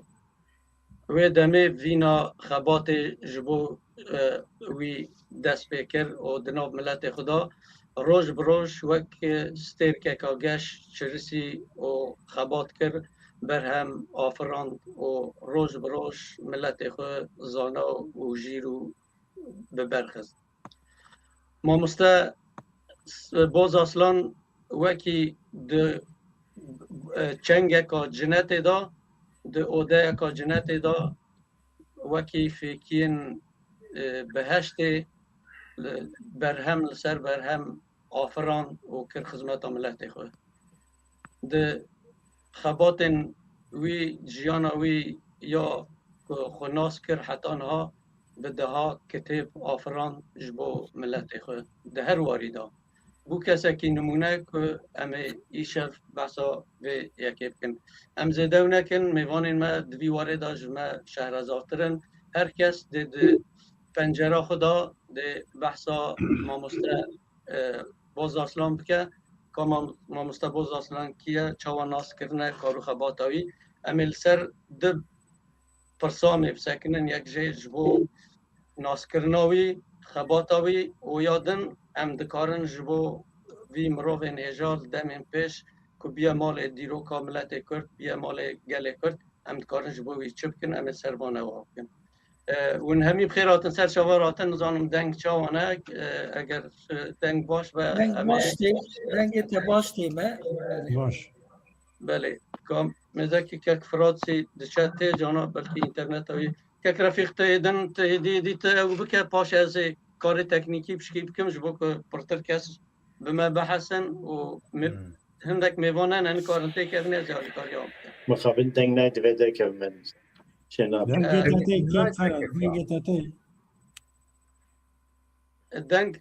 Wê demê vîna xebatê ji bo, e, wî dest pê kir û di nav miletê xwe de roj bi roj wek stêrkeka geş çirisî û xebat kir, berhem afirand û roj bi roj miletê xwe zana û jîr û bi ber xist. Mamoste Boz Aslan wekî di, e, çengeka cinetê de, di odeyeka cinetê de wekî fêkiyên, e, biheştê li berhem li ser berhem afirand û kir xizmeta miletê xwe. Di xebatên wî, jiyana wî ya ku xwe nas kir heta niha, bi deha kitêb afirand ji bo miletê xwe di her warî de. Bû kesekî nimûne ku em ê îşev behsa vê yekê bikin. Em zêde ew nekin, mêvanên me di vî warê de ji me şehrezartir in. Her kes dê di pencera xwe de dê behsa mamoste, e, Boz Arslan bike. ka mam-, mamoste Boz Aslan kî ye, çawa nas kirine kar û xebata wî. Em ê li ser du pirsa em ê bisekinin, yek jê ji bo naskirina wî, xebata wî û ya din em dikarin ji bo vî mirovên hêja li demên pêş ku biye malê dîroka miletê Kurd, biye malê gelê Kurd, em dikarin ji bo wî çi bikin, em ê ser van ewa bikin. E, hûn hemî bi xêr hatin, ser çavan hatin, nizanim deng çawan e, e, eger, e, deng baş be, Deng em ê baş tê, dengê te baş tê me. Baş. Belê. Kam, mêzekî kek Firat sî diçe tê, cana belkî înterneta wî. Kek Refîq te din, te hêdî, hêdî te ew bike, paş ez ê karê teknîkî pişkî bikim, ji bo ku pirtir kes bi me bihesin û me-, Hmm. hindek mêvan hene, nikarin têkevin, ez ê alîkariya wan bikim. Mixabin deng nayê, divê derkevin. Çêna. Dengê te tê, kek Firat, dengê te tê. Deng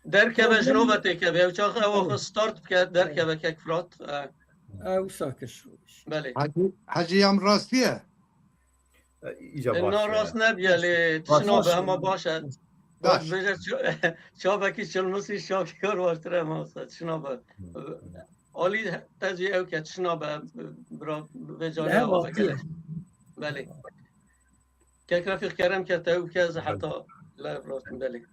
derkeve, ji nava têkeve. Ew çax ew xwe start bike, derkeve kek Firat. E. Ew wisa kir şû. Belê. Hecî, Hecî, ya min rast bûye? E, îca E, baş na e. Rast nebûye, lê Baş, tişna baş. Be, hema baş e. Baş. Bêje ça-, çavekî çilmisî, çavekî kar baştir e, mamoste, tişna be. Hı, hı. Alî te jî ew ke tişna be, bira, vê carê Lehema ewa be tê. Gelek. Belê. Kek Refîq, kerem ke te ew bike, ez Belê. Heta lev rostin, belê.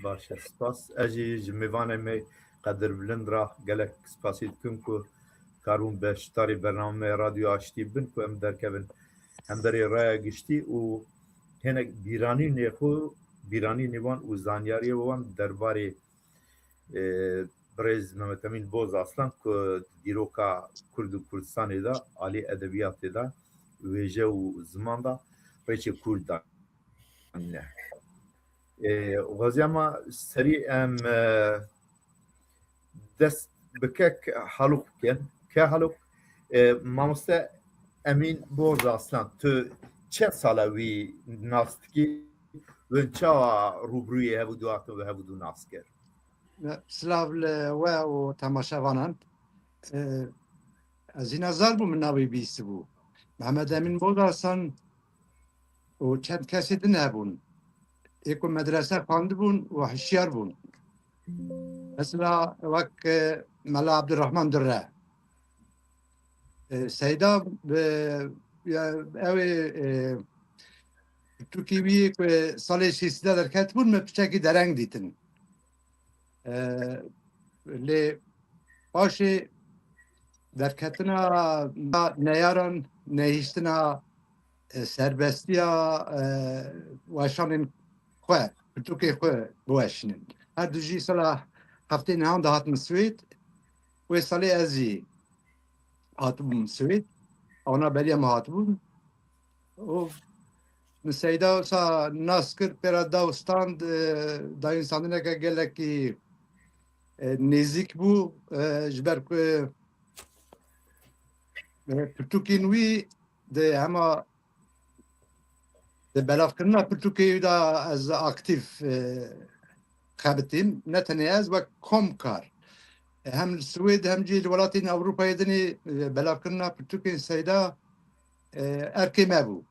Baş e, spas. Ez jî ji mêvanê me Qedirbilind re gelek spasî dikim ku karibûn beşdarî bername Radyo Aştî bin ku em derkevin hemberî raya giştî û hinek bîranînê xwe, bîranînê wan û zanyariyê wan derbarê, e, birêz Mehmet Emîn Boz Aslan ku di dîroka Kurd û Kurdistanê de, alî edebiyatê de, wêje û ziman de rêçê Kurd da. Ne. E, xwezîya me serî em, e, dest bi kek Haluk bikin. Ke Haluk, e, mamoste Emîn Boz Aslan, tu çend sala wî nas dikî? Win çawa rûbirûyê hev û du hatin ve hev û du nas kir? Silav li we û temaşevanan. E, ez hîna zar bûm min navê bîstibû. Mehmed Emîn Boz Aslan û çend kesê din hebûn. Ê ku medrese xwendibûn û hişyar bûn. Mesela wek, e, Mela Abdurrahman Durre. E, Seyda, e, ya, ew ê, e, pirtûkê wî ku salê şêst de derketibûn, me piçekî dereng dîtin. E, lê paşê derketina neyaran, nehiştina, e, serbestiya, e, weşanên xwe, pirtûkê xwe biweşînin. Her du jî sala heftê nehan dihatin Swêd. Wê salê ez jî hatibûm Swêd. Wana beriya min hatibûn. Û min Seyda wisa nas kir, pê re da û stand, e, dayîn standineke gelekî, e, nêzîk bû, e, ji ber ku, e, pirtûkên wî di hema di belavkirina pirtûkê wî de ez aktîf, e, xebitîm. Ne tenê ez, wek komkar. E, hem li Swêd hem jî li welatên Ewropayê dinê, e, belavkirina pirtûkên Seyda, e, erkê me bû.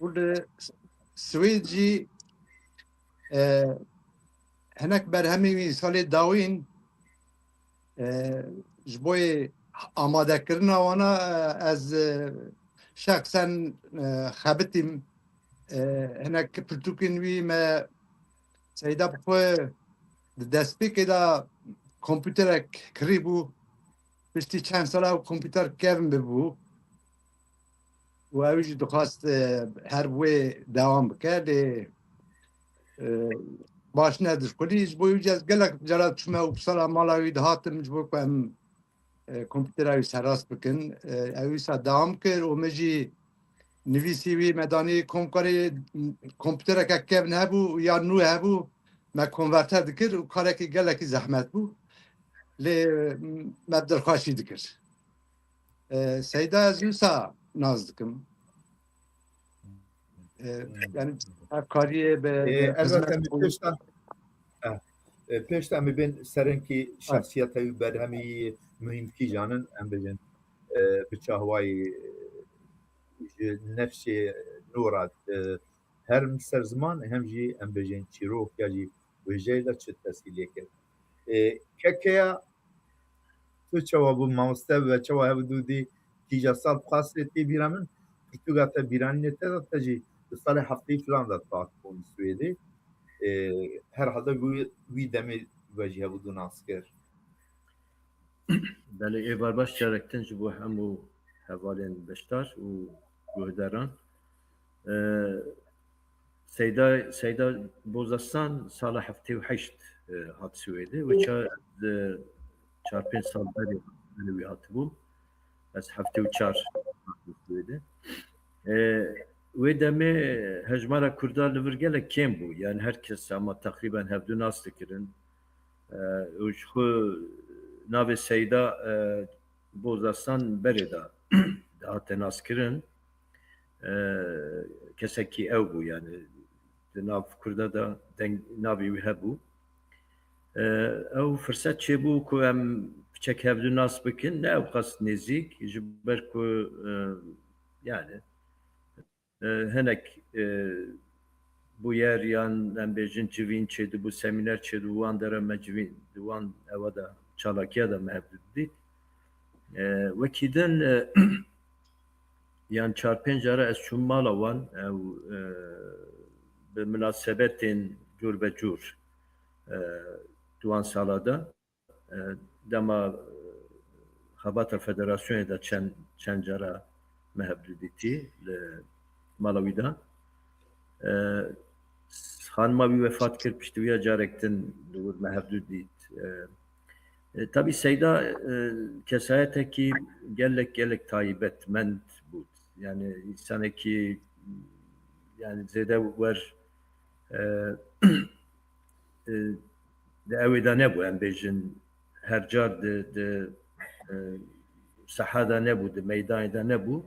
Û li Swêd jî, e, hinek berhemên wî salê dawîn, e, ji bo yê amadekirina wana, e, ez, e, şexsen, e, xebitîm, e, hinek pirtûkên wî me Seyda bi xwe di destpêkê de kompûterek kirî bû. Piştî çend sala ew kompûter kevn bibû. Û ew jî dixwest, e, her wê dewam bike, lê, e, baş nedişxulî. Ji bo wî jî ez gelek cara çûme Uppsala mala wî dihatim, ji bo ku em, e, kompûtera wî serrast bikin. E, ew wisa dewam kir û min jî nivîsî wî me danî komkarê, kompûtereke kevn hebû ya nû hebû, me konverter dikir û karekî gelekî zehmet bû. Lê me dilxweşî dikir. E, Seyda, ez wisa nas dikim. E, yani ev kariyê bi E, elbette hizmet min pêşta, e, e, pêşta min bên serenkî şexsiyeta wî berhemî muhîmkî janin, em bêjin, e, bi çahwayî, e, ji nefsê nû re, e, hem ser ziman, hem jî em bêjin çîrok ya jî wêjeyê de çi tesîrê kir. E, kekeya tu çawa bû mamoste ve çawa hev dû dî kîja sal qasê tê bîra min, pirtûka te bîranînê te de te jî di salê hefteyî filan de tu hatibûn Swêdê. E, herhalde wî, wî demê ve jî hev dû nas kir. Belê, êvar baş carek din ji bo hemû hevalên beşdar û guhdaran. E, Seyda, Seyda Bozaslan sala heftê û heşt, e, hat Swêdê. Wê ça-, e, çar pênc sal berê, berê wî hatibû. Ez heftê û çar hatim Swêdê. E, wê demê hejmara Kurda li vir gelek kêm bû. Yani her kes ama teqrîben hevdu nas dikirin. E, û ji xwe navê Seyda, e, Bozaslan berê de dihate naskirin. E, kesekî ew bû, yani di nav Kurda de deng, navê wî hebû. E, ew firset çêbû ku em piçek hevdu nas bikin, ne ew qas nêzîk, ji ber ku, e, yani, e, hinek, e, bûyer yan em bêjin civîn çêdibû, semîner çêdibû, wan dera me civîn, di wan ewa de, çalakiya de me hevdu didît. E, wekî din, e, yan çar pênc cara ez çûm mala wan, ew, e, bi minasebetên cûr be cûr, e, di wan sala de. E, dema, e, xebata federasyonê de çend, çend cara me hevdu dîtî li mala wî de. E, xanima wî wefat kir, piştî wî ya carek din li wir me hevdu dît. E, e, tabî Seyda, e, kesayetekî gelek, gelek taybetmend bû. Yani însanekî, yani zêde wer, e, e, di ewê de nebû, em bêjin, her car di, di, e, seha de nebû, di meydanê de nebû.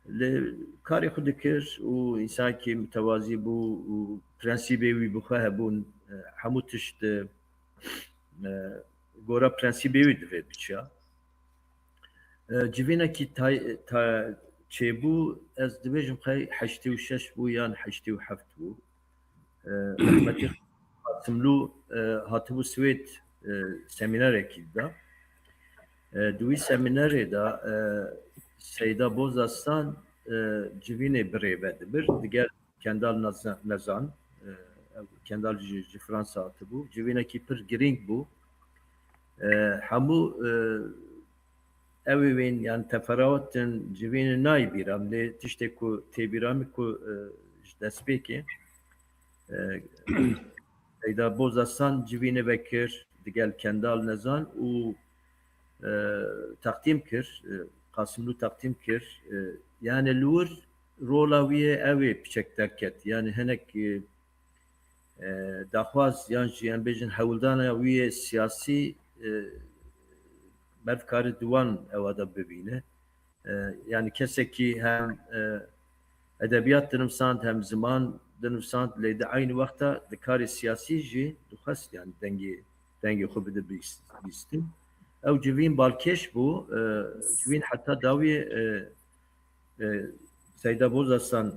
Li karê xwe dikir û însankî mitewazî bû û prensîbê wî bi xwe hebûn, e, hemû tişt, e, e, gora prensîbê wî divê biçiya. E, civînekî tay-, ta-, çêbû, ez dibêjim xey heştê û şeş bû yan heştê û heft bû. E, rehmetî Qasimlû, e, hatibû Swêd, e, semînerekî dida. E, di wî semînerê de, e, Seyda Bozaslan, e, civînê birê vedibir, digel Kendal Neza-, Nezan, e, ew Kendal ji, ji Fransa hatibû. Civînekî pir girîng bû. E, hemû, e, ew ê wên, yani teferawatên civînê nayê bîra min, lê tiştê ku tê bîra min ku, e, ji destpêkê, e, Seyda Bozaslan civînê vekir, digel Kendal Nezan û, e, teqdîm kir, e, Qasimlû teqdîm kir. E, yani li wir rola wî yê ew ê piçek derket. Yani hinek, e, e, daxwaz yan jî em bêjin hewldana wî yê siyasî, e, merv kare di wan ewa de bibîne. E, yani kesekî hem, e, edebiyat dinivsand hem ziman dinivsand, lê di eynî wexta di karê siyasî jî dixwest yani dengê, dengê xwe bide bîst-, bîstin. Ew civîn balkêş bû, e, civîn heta dawiyê, e, e, Seyda Bozaslan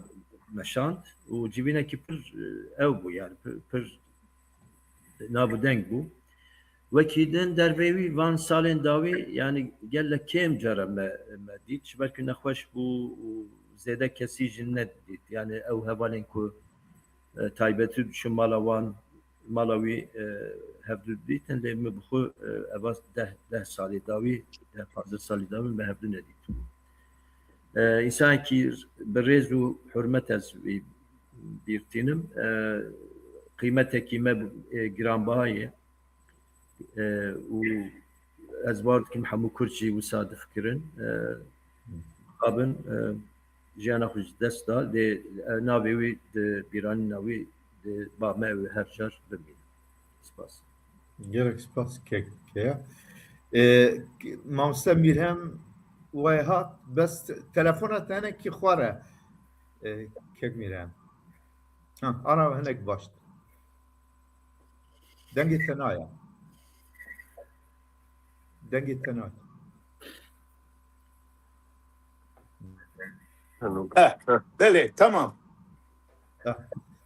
meşand û civînekî pir, e, ew bû yani pir, pir nav û deng bû. Wekî din derveyî van salên dawî yani gelek kêm cara me, me dît. Ji ber ku nexweş bû û zêde kesî jî nedît. Yani ew hevalên ku, e, taybetî diçûn mala wan, mala wî, e, hevdû dîtin, lê min bi xwe, e, eva deh, deh salê dawî, deh pazdeh salê dawî me hevdû nedîtibû. E, însanekî bi rêz û hurmet ez wî bîr tînim. E, qîmetekî me, e, giranbiha ye. E, û ez bawer dikim hemû Kurd jî wisa difikirin. E, mixabin, e, jiyana xwe ji dest da, lê, e, navê wî di bîranîna wî di ba me ew ê her car bimîne. Spas. Gelek spas kek Keya. E, mamoste Mîrhem wê hat, bes te-, telefona te hinekî xwar e, e, kek Mîrhem. Ha, ana hinek baş. Dengê te naya. Dengê te naya. Alo. Eh, belê, tamam. Eh,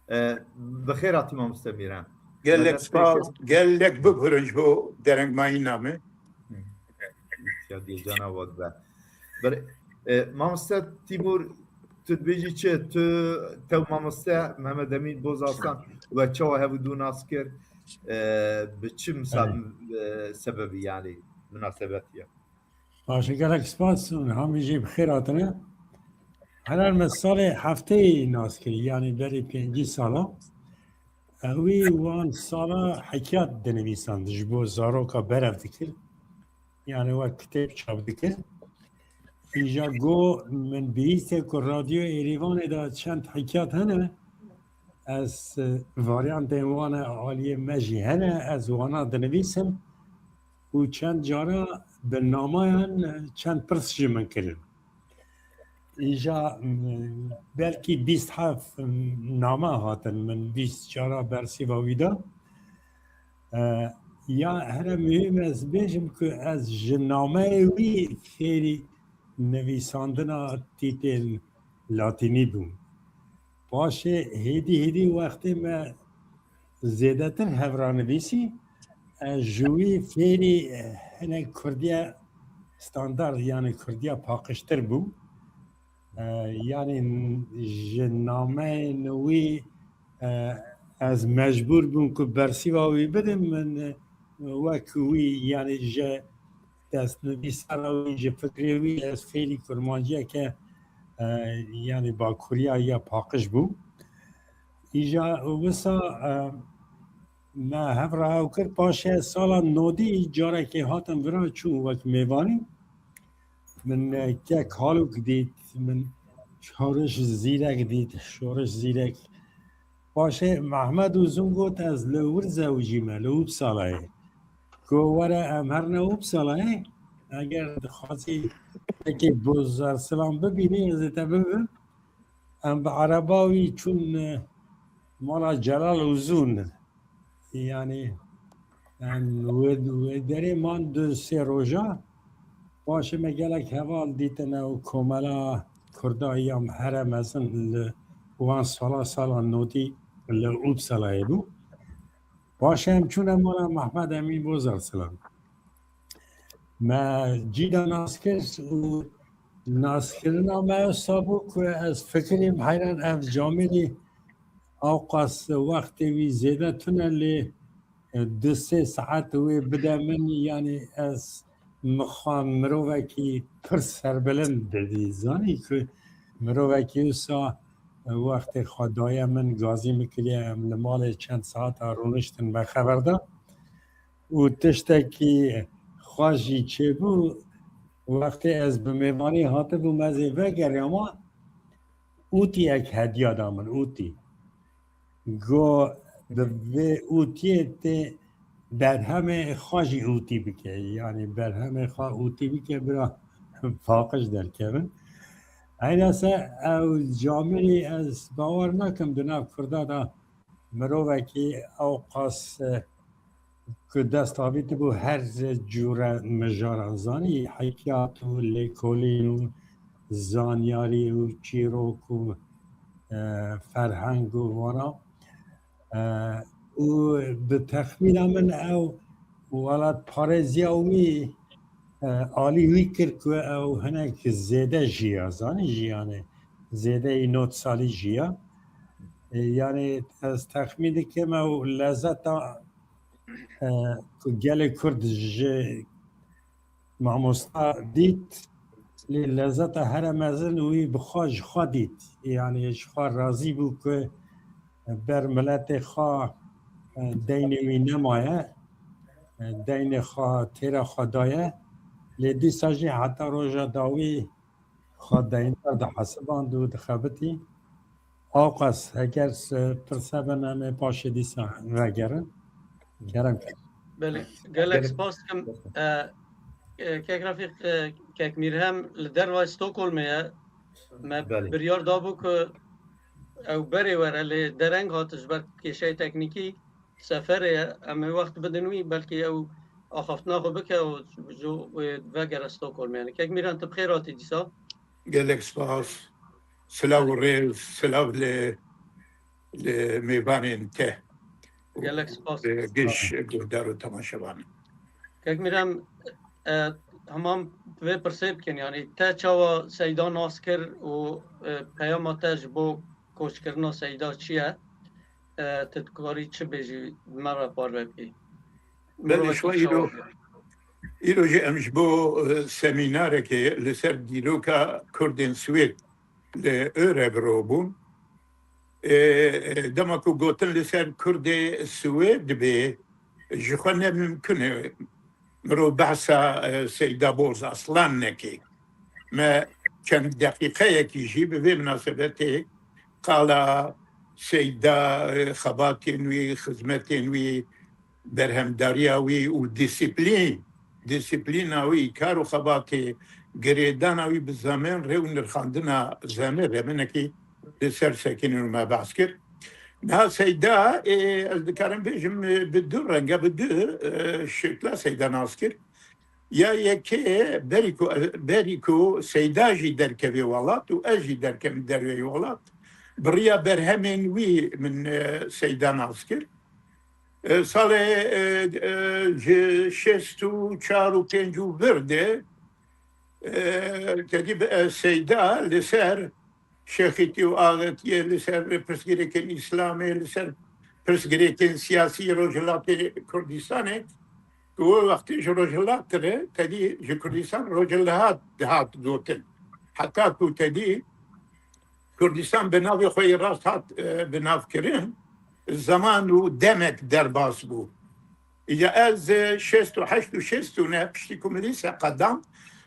eh, bi xêr hatî mamoste Mîran. Gelek spas, gelek bibirin ji bo derengmayîna me. Ya diyecana wek be. Ber, e, mamoste Tîmur, tu dibêjî çi? Tu, tev mamoste Mehmet Emîn Bozarsan we çawa hev û du nas kir? E, bi çi misal, e, sebebî, yani minasebetiye? Baş e, gelek spas. Hamî jî bi xêr hatine. Helan me salê hefteyê nas kirî, yanî berî pêncî sala. Ewî wan sala hikayet dinivîsand, ji bo zaroka berev dikir. Yani wek kitêb çap dikir. Îja go min bihîste ku Radyo Êrîvanê de çend hikayet hene. Ez, e, varyantên wan e aliyê me jî hene, ez wana dinivîsim û çend cara bi namayan, e, çend pirs ji min kirin. Îja, m, belkî bîst heft nama hatin min, bîst cara bersîva wî da. E, ya here muhîm ez bêjim ku ez ji nameyê wî fêrî nivîsandina tîtên latînî bûm. Paşê hêdî hêdî wextê me zêdetir hevra nivîsî, ez ji wî fêrî hinek kurdiya standard, yani kurdiya paqijtir bûm. E, yani ji nameyên wî, e, ez mecbûr bûm ku bersîva wî bidim, min, e, wek wî, yani ji destnivîsara wî, ji fikrê wî ez fêrî kurmanciyeke, e, yani bakuriya ya paqij bûm. Îja wisa, e, me hev re hew kir, paşê sala nodî carekê hatim vira çû wek mêvanî. Min, e, kek Halûk dît, min Şoriş Zîrek dît, Şoriş Zîrek. Paşê Mehmed Uzun got, ez li wir zewicîme, li Uppsalayê. Go were em herine Uppsalayê, eger dixwazî yekê Bozarsilan bibînî, ez ê te bibim. Em bi ereba wî çûn, e, mala Celal Uzun. Yani, em wê, wê derê man du sê roja. Paşê me gelek heval dîtin, ew komela Kurda ya here mezin li wan sala, sala nodî li Uppsalayê bû. Paşê em çûne mala Mehmed Emîn Bozarsilan. Me cî de nas kir û naskirina me wisa bû ku ez fikirîm heyran ev camêrî ewqas wextê wî zêde tune lê, e, du sê saet wê bide min, yanî ez mixwa mirovekî pir serbilind didî. Zanî ku mirovekî wisa, e, wextê xwe daye min, gazî min kiriye, em li malê çend saeta rûniştin me xeber da. Û tiştekî xweş jî çêbû, wextê ez bi mêvanî hatibûm, ez ê vegeriyama, ûtiyek hediya da min, ûtî. Go bi vê ûtiyê tê berhemê xwe jî ûtî bike. Yanî berhemê xwe ûtî bike, bira paqij derkevin. Eynase ew camêrî ez bawer nakim di nav Kurda de mirovekî ewqas, e, ku dest avîtibû her cûre mijaran zanî, heyat û lêkolîn û zanyarî û çîrok û, e, ferheng û vana. E, û bi texmîna min ew welatparêziya wî, e, alî wî kir ku ew hinek zêde jiya, zanî jiyanê zêdeyî nod salî jiya. E, yanî ez texmîn dikim ew lezeta, e, ku gelê Kurd ji mamosta dît, lê lezeta here mezin wî bi xwe ji xwe dît. Yanî ji xwe razî bû ku ber miletê xwe, e, deynê wî nemaye, e, deynê xwe têra xwe daye. Lê dîsa jî heta roja dawî xwe deyndar dihesiband û dixebitî. Awqas, heger pirse bin, em ê paşê dîsa vegerin. Kerem ke. Belê, gelek spas dikim. E, e, Kek Refîq, e, Kek Mîrhem li dervayê Stockholmê ye. Me biryar dabû ku ew berê were, lê dereng hat ji ber kêşeyê teknîkî seferê ye. Em ê wext bidin wî, belkî ew axaftina xwe bike û ji wê vegere Stockholmê. Yani Kek Mîrhem, tu bi xêr hatî dîsa. Gelek spas. Silav û rêz, silav li, li mêvanên te. Gelek spas. Giş guhdar û temaşevan. Kek Mîrem, e, hema vê pirsê bikin, yanî te çawa Seyda nas kir û, e, peyama te ji bo koçkirina Seyda çi ye? E, tu dikarî çi bêjî, me re parve bikî? Belê, şiwa îro, îro jî em ji bo, e, semînarekê li ser dîroka Kurdên Swêd li Örebro bûn. E, e, dema ku gotin li ser Kurdê Swêd dibê, ji xwe ne mimkun e mirov behsa, e, Seyda Boz Aslan neke. Me çend deqîqeyekî jî bi vê minasebetê qala Seyda, e, xebatên wî, xizmetên wî, berhemdariya wî û disiplîn, disiplîna wî, kar û xebatê, girêdana wî bi zemên rê û nirxandina zemê rê, minekî li ser sekinî û me behs kir. Niha Seyda, ê, ez dikarim bêjim, ê, bi du renge, bi du, e, şekla Seyda nas kir. Ya yekê, berî ku, berî ku Seyda jî derkevê welat û ez jî derkevim derveyî welat, bi riya berhemên wî min, e, Seyda nas kir. E, salê, e, e, ji şêst û çar û pênc û vir de, e, tedî bi, e, Seyda li ser şêxîtî û axetiyê, li ser pirsgirêkên Îslamê, li ser pirsgirêkên siyasî Rojhilatê Kurdistanê, ku wê wextê ji Rojhilat re, tedî ji Kurdistan Rojhilat dihat gotin. Heta ku tedî Kurdistan bi navê xwe yê rast hat, e, bi nav kirin, zeman û demek derbas bû. Îca ez, e, şêst û heşt û şêst û neh piştî ku min lîse qedand,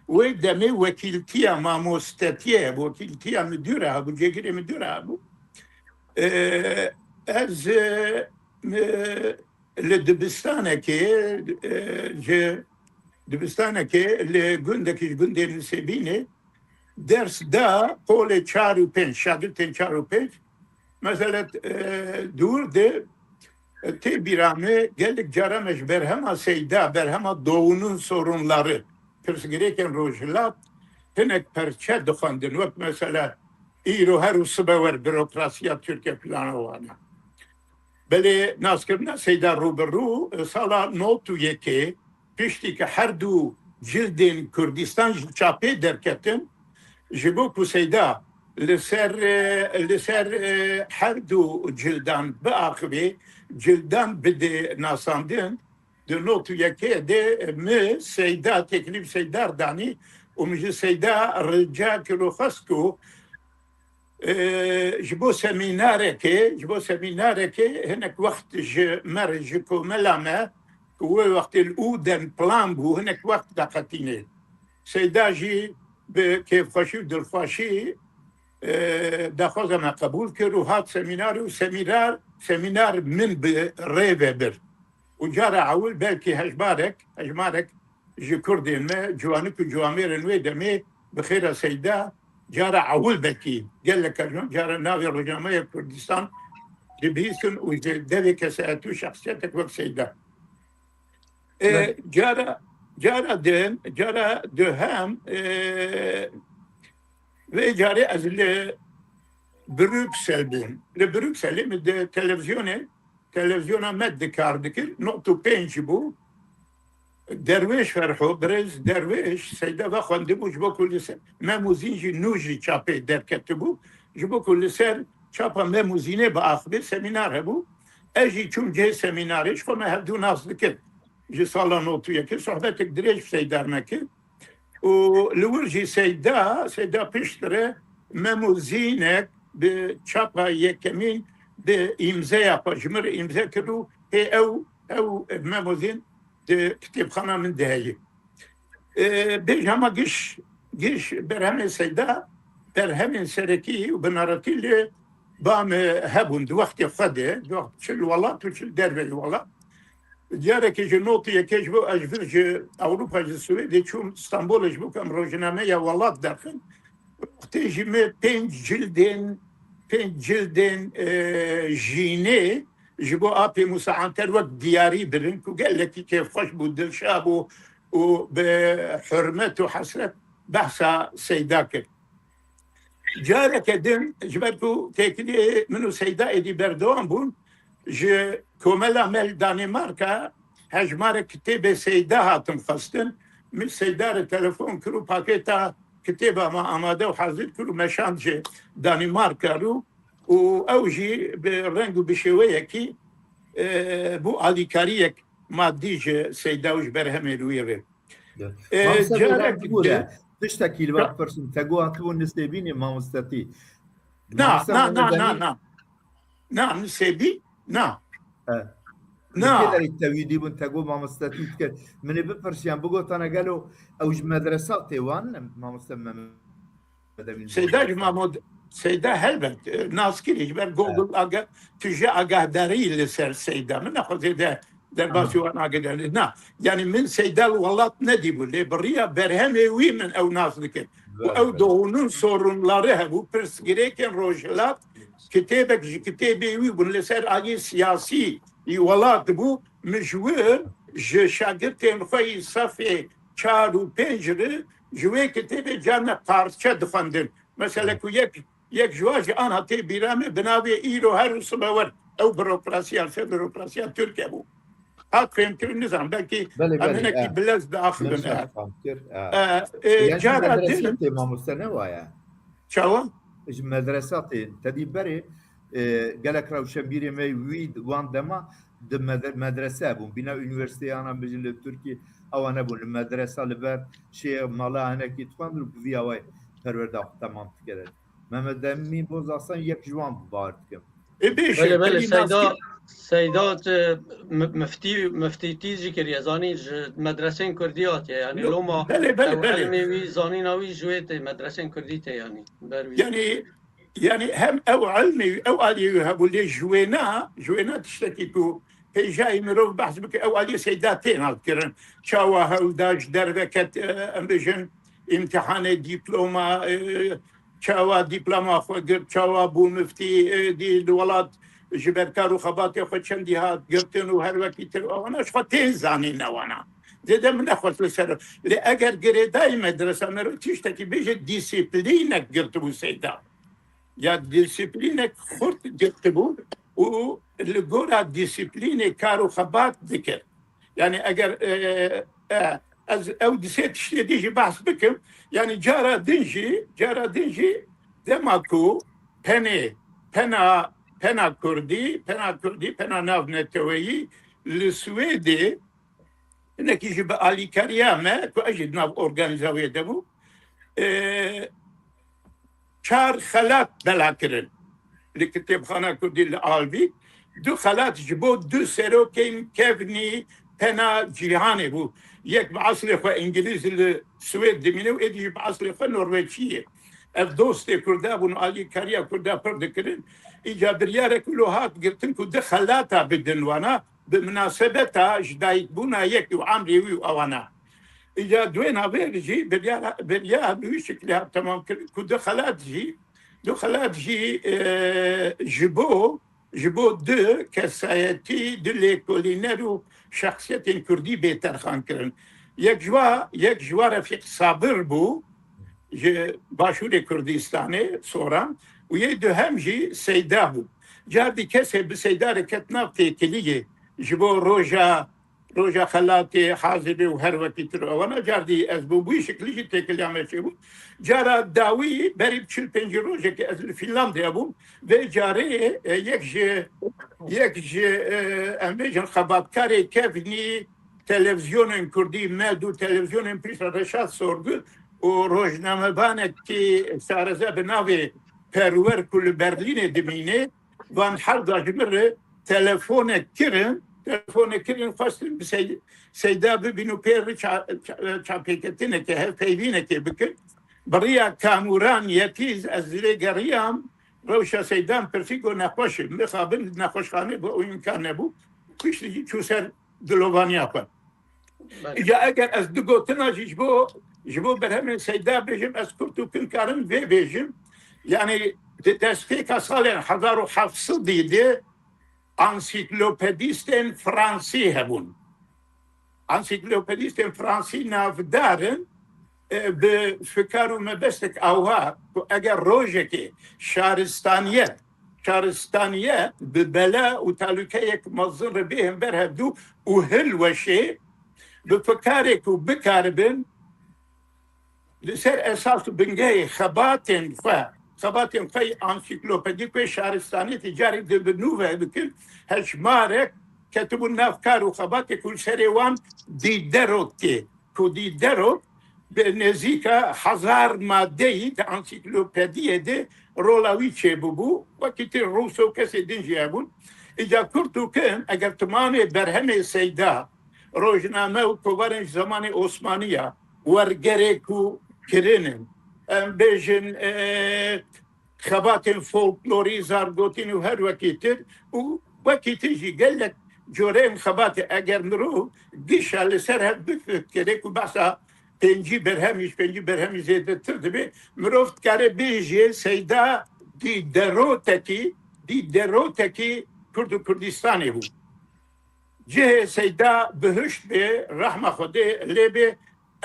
wê demê wekîltiya mamostetiyê hebû, wekîltiya midûre hebû, cêgirê midûre hebû. E, ez, e, e, li dibistanekê, e, ji dibistanekê li gundekî ji gundên Nisêbînê ders da polê çar û pênc, şagirtên çar û pênc. Mesela, e, dûr de, e, tê bîra me gelek cara me ji berhema Seyda, berhema Doğu'nun Sorunları, pirsgirêkên Rojhilat, hinek perçe dixwendin. Wek mesela îro her û sibe wer bürokrasiya Tirkiye plana wana. Belê naskirina Seyda rû bi rû, e, sala nod û yekê, piştî ke her du cildên Kurdistan ji çapê derketin, ji bo ku Seyda li ser, e, li ser, e, her du cildan biaxivê, cildan bide nasandin, di nod û yekê de mi Seyda, teklîf Seyda danî û min ji Seyda rica kir û xwest ku, e, ji bo semînarekê, ji bo semînarekê hinek wext ji me re, ji komela me, ku wê wextê li Uden plan bû, hinek wext veqetînê. Seyda jî bi kêfxweşî û dilxweşî, e, daxwaza me qebûl kir û hat semînarê û semînar, semînar min bi rê ve bir. Û cara ewil belkî hejmarek, hejmarek ji Kurdên me, ciwanik û ciwamêrên wê demê bi xêra Seyda, cara ewil belkî gelek carna cara navê Rojnameya Kurdistan dibihîstin û ji devê kesayetî û şexsiyetek wek Seyda. E, Cara, cara din, cara duhem, e, vê carê ez li Brüksel bûm. Li Brükselê min di televizyonê, televizyona me dikar dikir, nod û pênc bû. Derwêş Ferho, birêz Derwêş, Seyda vexwendibû, ji bo ku li ser Mem û Zîn jî nû jî çapê derketibû, ji bo ku li ser çapa Mem û Zînê biaxivê semînar hebû. Ez jî çûm cihê semînarê, ji xwe me hevdû nas dikir. Ji sala nod û yekê sohbetek dirêj bi Seyda me kir. Û li wir jî Seyda, Seyda piştre Mem û Zînek bi çapa yekemîn bi îmzeya xwe ji min re îmze kir û pê ew, ew Mem û Zîn di kitêbxana min de heye. E, bêj hema giş, giş berhemê Seyda, berhemên serekî û binaretî li ba me hebûn di wextê xwe de, di wext çi li welat û çi li derveyî welat. Carekê ji nod û yekê ji bo ez ji vir ji Ewropa, ji Swêdê çûm Stenbolê ji bo ku em rojnameya welat derxin. Wextê jî me pênc cildên, pênc cildên, e, Jînê ji bo Apê Mûsa Anter wek diyarî birin ku gelekî kêfxweş bû, dilşa bû û bi hurmet û hesret behsa Seyda kir. Careke din, ji ber ku têkiliyê min û Seyda êdî berdewam bûn, Ji komela me li Danîmarka hejmarek kitêbê Seyda hatin xwestin. Min Seyda re telefon kir û pakêta kitêba me amade û hazir kir û me şand ji Danîmarka rû û ew jî bi reng û bi şêweyekî, e, bû alîkariyek madî ji Seyda û ji berhemê li wî re. E, Mamoste, carek bibûre, din tiştekî li we bipirsim, te got hatibû nisêbînê mamostetî. Na, Mamoste na, na, na, Mehemedemî na. Na, nisêbî, na. E. Na. Li kê derê tewî dîbûn, te got mamostetî dikir. Min ê bipirsiyan, bigotane gelo ew ji medresa tê wan, mamoste Mehemedemî? Seyda ji Mamod-, Seyda helbet, e, naskirî ji ber Google aga-, tu ji agahdarî li ser Seyda. Min nexwazê de derbasî wan agahdarî. Na, yani min Seyda li welat nedîbû, lê bi riya berhemê wî min ew nas dikin. Û ew doğunun sorunları hebû, pirsgirêkên Rojhilat, kitêbek ji kitêbê wî bûn li ser alî siyasî î welat bû. Min ji wir, ji şagirtên xwe yî sefê çar û pênc re ji wê kitêbê carna parçe dixwendin. Mesela ku yek, yek ji wan jî anha tê bîra me bi navê Îro Her û Sibe Wer. Ew burokrasiya, ser burokrasiya Tirkiye bû. Hat fêmkirin, nizanim, belkî Belê, em belê, hinekî e. bilez diaxivin, Min e. Fam kir, e. E, e, Yan ji cara medrese din tê mamoste ne waye? Çawa? Ji medresa tê. Tedî berê, e, gelek rewşenbîrê me wî wan dema di med-, medrese bûn. Bîna unîversîteyê ana bijin li Tirkî ewa nebûn. Li medresa li ber şê mala hinekî dixwendin û bi vî awayî perwerda xwe temam dikirin. Mehemedemî Boz Aslan yek ji wan bû, bawer dikim. E, bêje, Belê, belê, belê, Seyda, naskir- Seyda, e, mi-, miftî, miftîtî jî kiriye, zanî ji medresên kurdî hatiye, yani Yo, loma belê, belê, ew belê. ilmê wî, zanîna wî ji wê tê, medresên kurdî tê, yani, ber wî. Yani, yani hem ew ilmê wî, ew aliyê wî hebû, lê ji wêna, ji wêna tiştekî ku hêjayî mirov behs bike, ew aliyê Seyda tê nakirin. Çawa hewl da ji derve ket, e, em bêjin, îmtihanê dîploma, e, çawa dîploma xwe girt, çawa bû miftî, e, dî li welat ji ber kar û xebatê xwe çendî hat girtin û her wekî tir, ewana ji xwe tên zanîn ewana. Zêde min nexwest li ser. Lê eger girêdayî medresa me re tiştekî bêje, dîsiplînek girtibû Seyda. Ya dîsiplînek xurt girtibû û li gora dîsiplînê kar û xebat dikir. Yani eger, e, e, ez ew di sê tiştê dî jî behs bikim, yani cara din jî, cara din jî dema ku penê, pena, pena kurdî, pena kurdî, pena navneteweyî li Swêdê, hinekî jî bi alîkariya me, ku ez jî di nav organîza wê de bû, e, çar xelat bela kirin. Li kitêbxana kurdî li Alvî du xelat ji bo du serokên kevnî pena cîhanê bû. Yek bi eslê xwe îngilîz li Swêd dimîne û êdî jî bi eslê xwe norweçî ye. Ev dostê kurda bûn, alîkariya kurda pir dikirin. Îca biryarek wilo hat girtin ku du xelata bidin wana, bi minasebeta ji dayikbûna yekî û emrê wî û ewana. Îca duêna vê jî biryara, biryar bi wî şiklî hat temam kirin ku du xelat jî, du xelat jî, e, ji bo, ji bo du kesayetî, du lêkolîner û şexsiyetên kurdî bê terxan kirin. Yek ji wa, yek ji wa Refîq Sabir bû, ji Başûrê Kurdistanê, Soran, û yê duhem jî Seyda bû. Cardî kesê bi Seyda re ket nav têkiliyê ji bo roja, roja xelatê, hazibê û her wekî tira. Wana cardî ez bûm, wî şiklî jî têkiliya me çêbû. Cara dawî berî çil pêncî rojekê ez li Fînlandya bûm. Vê carê, e, yek ji, yek ji, e, em bêjin xebatkarê kevnî, televîzyonên kurdî, me du televîzyonên piştre Reşat Sorgu û rojnamevanekî şareze bi navê Perwer ku li Berlînê dimîne, van herda ji min re telefonek kirin, telefonek kirin, xwestin bi Sey-, Seyda bibîn û pê re ça-, ça-, çapêketinekê, hevpeyvînekê bikin. Bi riya Kamuran Yetiz ez lê geriyam, rewşa Seydan pirsî, got nexweş e, mixabin li nexweşxanê bû, ew îmkan nebû. Piştî jî çû ser dilovaniya xwe. Belê. Îca eger ez du gotina jî ji bo, ji bo berhemên Seyda bêjim, ez kurt û kin karim vê bêjim. Yani di destpêka salên hezar û heft sedî de ansîklopedîstên fransî hebûn. Ansîklopedîstên fransî navdar in, e, bi fikar û mebestek awha ku eger rojekê şaristaniyet şaristaniye bi bela û talûkeyek mezin re bêhin ber hevdû û hilweşê bi fikarek û bikaribin li ser esas û bingehê xebatên xwe, xebatên xwe yê ansîklopedîk wê şaristaniyetê carê di bi nû ve bikin, hejmarek ketibûn nav kar û xebatê ku li serê wan Diderot tê, ku Diderot bi nêzîka hezar madeyî di ansîklopediyê de rola wî çêbûbû, wekî tê Rûso kesê din jî hebûn. Îca kurt û kim, eger tu manê berhemê Seyda, rojname û kovarên ji zemanê Osmaniya, wergerê ku kirinin, em bêjin, e, xebatên folklorî, zargotîn û her wekî tir û wekî tir jî gelek coreyên xebatê, eger mirov gişa li ser hev bifikire ku behsa pêncî berhemî, ji pêncî berhemî zêdetir dibe, mirov dikare bêje Seyda Diderotekî, Diderotekî Kurd û Kurdistanê bû. Cihê Seyda bihişt bê, rehma Xwedê lê bê,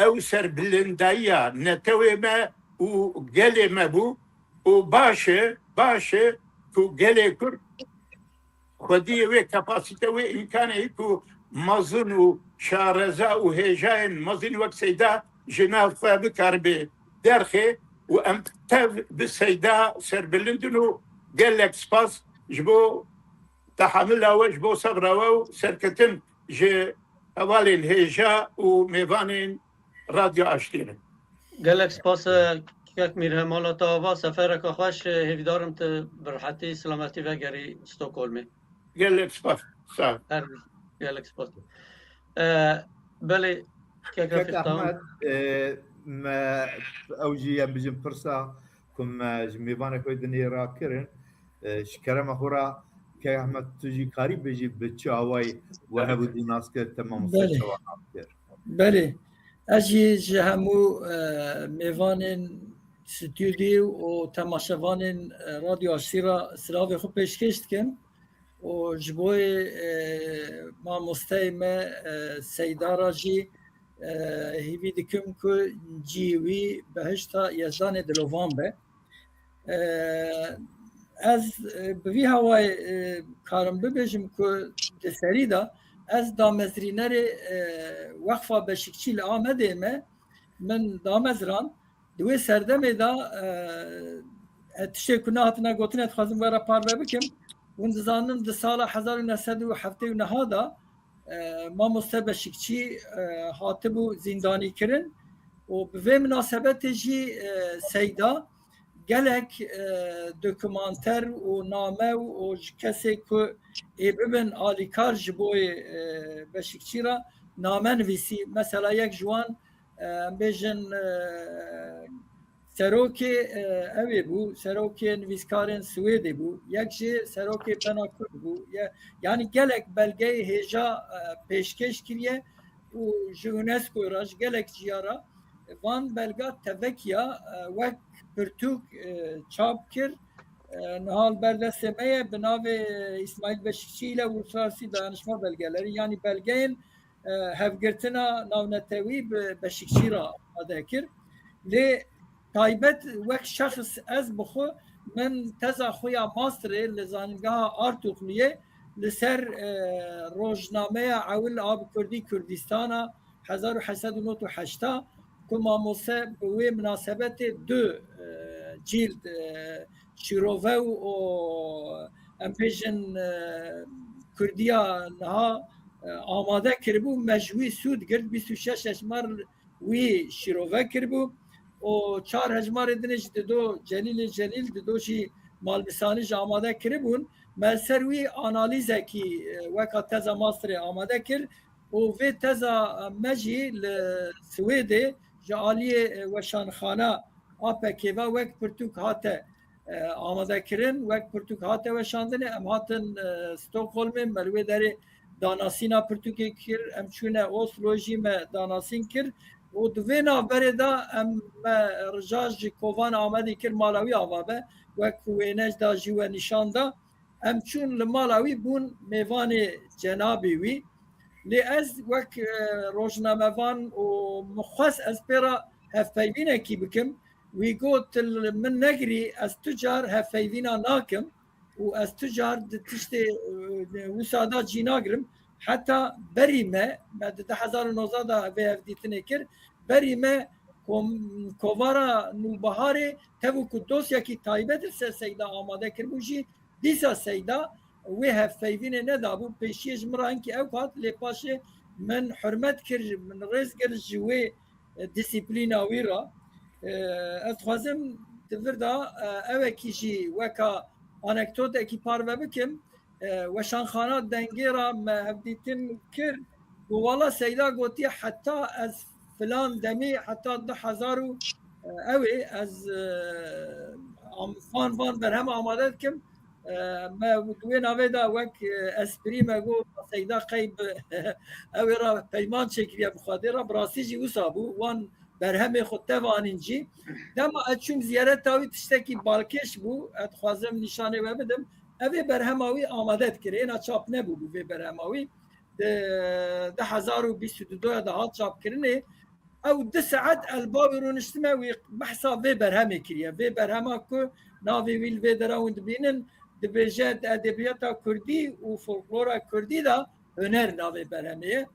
ew serbilindayiya netewê me û gelê me bû û baş e, baş e ku gelê Kurd xwediyê wê, kapasite wê, îmkanê ku mezin û şareza û hêjayên mezin wek Seyda ji nav xwe bikaribe derxê û em tev bi Seyda serbilind in û gelek spas ji bo tehamila we, ji bo sebra we û serketin ji hevalên hêja û mêvanên Radyo Aştî re. Gelek spas, e, kek Mîrhemal, ta ava sefereka xweş, e, hêvîdarim tu bi rehetî, silametî vegerî Stockholmê. Gelek spas. Sağ ol. Her gelek spas. E, belê, kek Kek Refîq, tamam. Ahmet, e, me ew jî em bijin pirsa ku me ji mêvanê xwe dinê rakirin, e, ji kerema xwe re, kek Ahmet, tu jî karî bêjî bi çi awayî we hebû dû nas kir, te mamoste Belê. çawa nas kir? Belê. Ez jî ji hemû, e, mêvanên stûdyo û temaşevanên, e, Radyo Aştî re silavê xwe pêşkêş dikim û ji bo, e, mamosteyê me, e, Seyda re jî, e, hîvî dikim ku cihê wî behişta Yezdanê dilovan be. E, ez, e, bi vî hawayê, e, karim bibêjim ku di serî de ez damezrînerê, e, Weqfa Beşikçî li Amedê me, min damezrand. Di wê serdemê de, e, e, tiştê ku nehatine gotin, ez dixwazim we re parve bikim. Hûn dizanin di sala hezar û neh sed û heftê û neh de, e, mamoste Beşikçî, e, hatibû zîndanî kirin û bi vê minasebetê jî, e, Seyda gelek, e, dokumanter û name û, û ji kesê ku ê bibin alîkar ji bo, e, Beşikçî re name nivîsî. Mesela yek ji wan, e, em bêjin, e, serokê, e, ew ê bû, serokê nivîskarên Swêdê bû, yek jî serokê Pena Kurd bû. Ye-, yanî gelek belgeyê hêja, e, pêşkêş kiriye û ji UNESCO re, ji gelek ciya re van belga tevekiya, e, wek pirtûk, e, çap kir. E, niha li ber destê me ye, bi navê Îsmaîl Beşikçî ile Uluslararası Dayanışma Belgeleri, yanî belgeyên, e, hevgirtina navnetewî bi Beşikçî re amade kir. Lê taybet wek şexs ez bi xwe, min teza xwe ya masterê li Zanîngeha Artukluyê li ser, e, rojnameya ewil a bi kurdî Kurdistana hezar û heşt sed û nod û heşta ku mamose bi wê minasebetê du, e, cîld, e, şîrove û, û em bêjin, e, Kurdiya niha, e, amade kiribû, me ji wî sûd girt, bîst û şeş hejmar wî şîrove kiribû û çar hejmarê din jî dido Celîlê Celîl, dido jî malbîsanî jî amade kiribûn. Me ser wî analîzekî, e, weka teza masterê amade kir û vê teza me jî li Swêdê ji aliyê, e, weşanxana A P K ve wek pirtûk hate, e, amade kirin, wek pirtûk hate weşandinê. Em hatin, e, Stockholmê, me li wê derê danasîna pirtûkê kir, em çûne Oslo jî me danasîn kir û di vê navberê de em, me rija ji Kovan Amedî kir mala wî ava be, wek ku wêne da jî we nîşan da. Em çûn li mala wî, bûn mêvanê cenabê wî. Lê ez wek, e, rojnamevan û min xwest ez pê re hevpeyvînekî bikim. Wî got, "Li min negirî, ez tu car hevpeyvîna nakim." û ez tu car di tiştê, e, wisa da cî nagirim. Heta berî me, me di du hezar û nozdeh de vê hevdîtinê kir, berî me kom-, kovara Nûbiharê tev û ku dosyekî taybet li ser Seyda amade kiribû jî, dîsa Seyda wê hevpeyvînê nedabû. Pêşiyê ji min re hinkî ew hat, lê paşê min hurmet kir, min rêz girt ji wê, e, disiplîna wî re. E, ez dixwazim di vir de, e, ewekî jî weka anekdotekî parve bikim. E, weşanxana Dengê re me hevdîtin kir. Got, wala Seyda gotiye, heta ez filan demî, heta du hezar û, e, ew ê, ez, e, am-, van, van berhem amade dikim. E, me di wê navê de wek, e, esprî me got, Seyda qey bi ew ê re peyman çêkiriye bi Xwedê re, bi rastî jî wisa bû. Wan berhemê xwe tev anîn jî. Dema ez çûm ziyareta wî, tiştekî balkêş bû, ez dixwazim nîşanê we bidim. Ev ê berhema wî amade dikir, êna çap nebûbû vê berhema wî. Di du hezar û bîst û du de hat çapkirinê. Ew du saet ez li ba wî rûniştime, wî behsa vê berhemê kiriye. Vê berhema ku navê wî li vê dera hûn dibînin, dibêje di edebiyata kurdî û folklora kurdî de huner navê berhemê ye.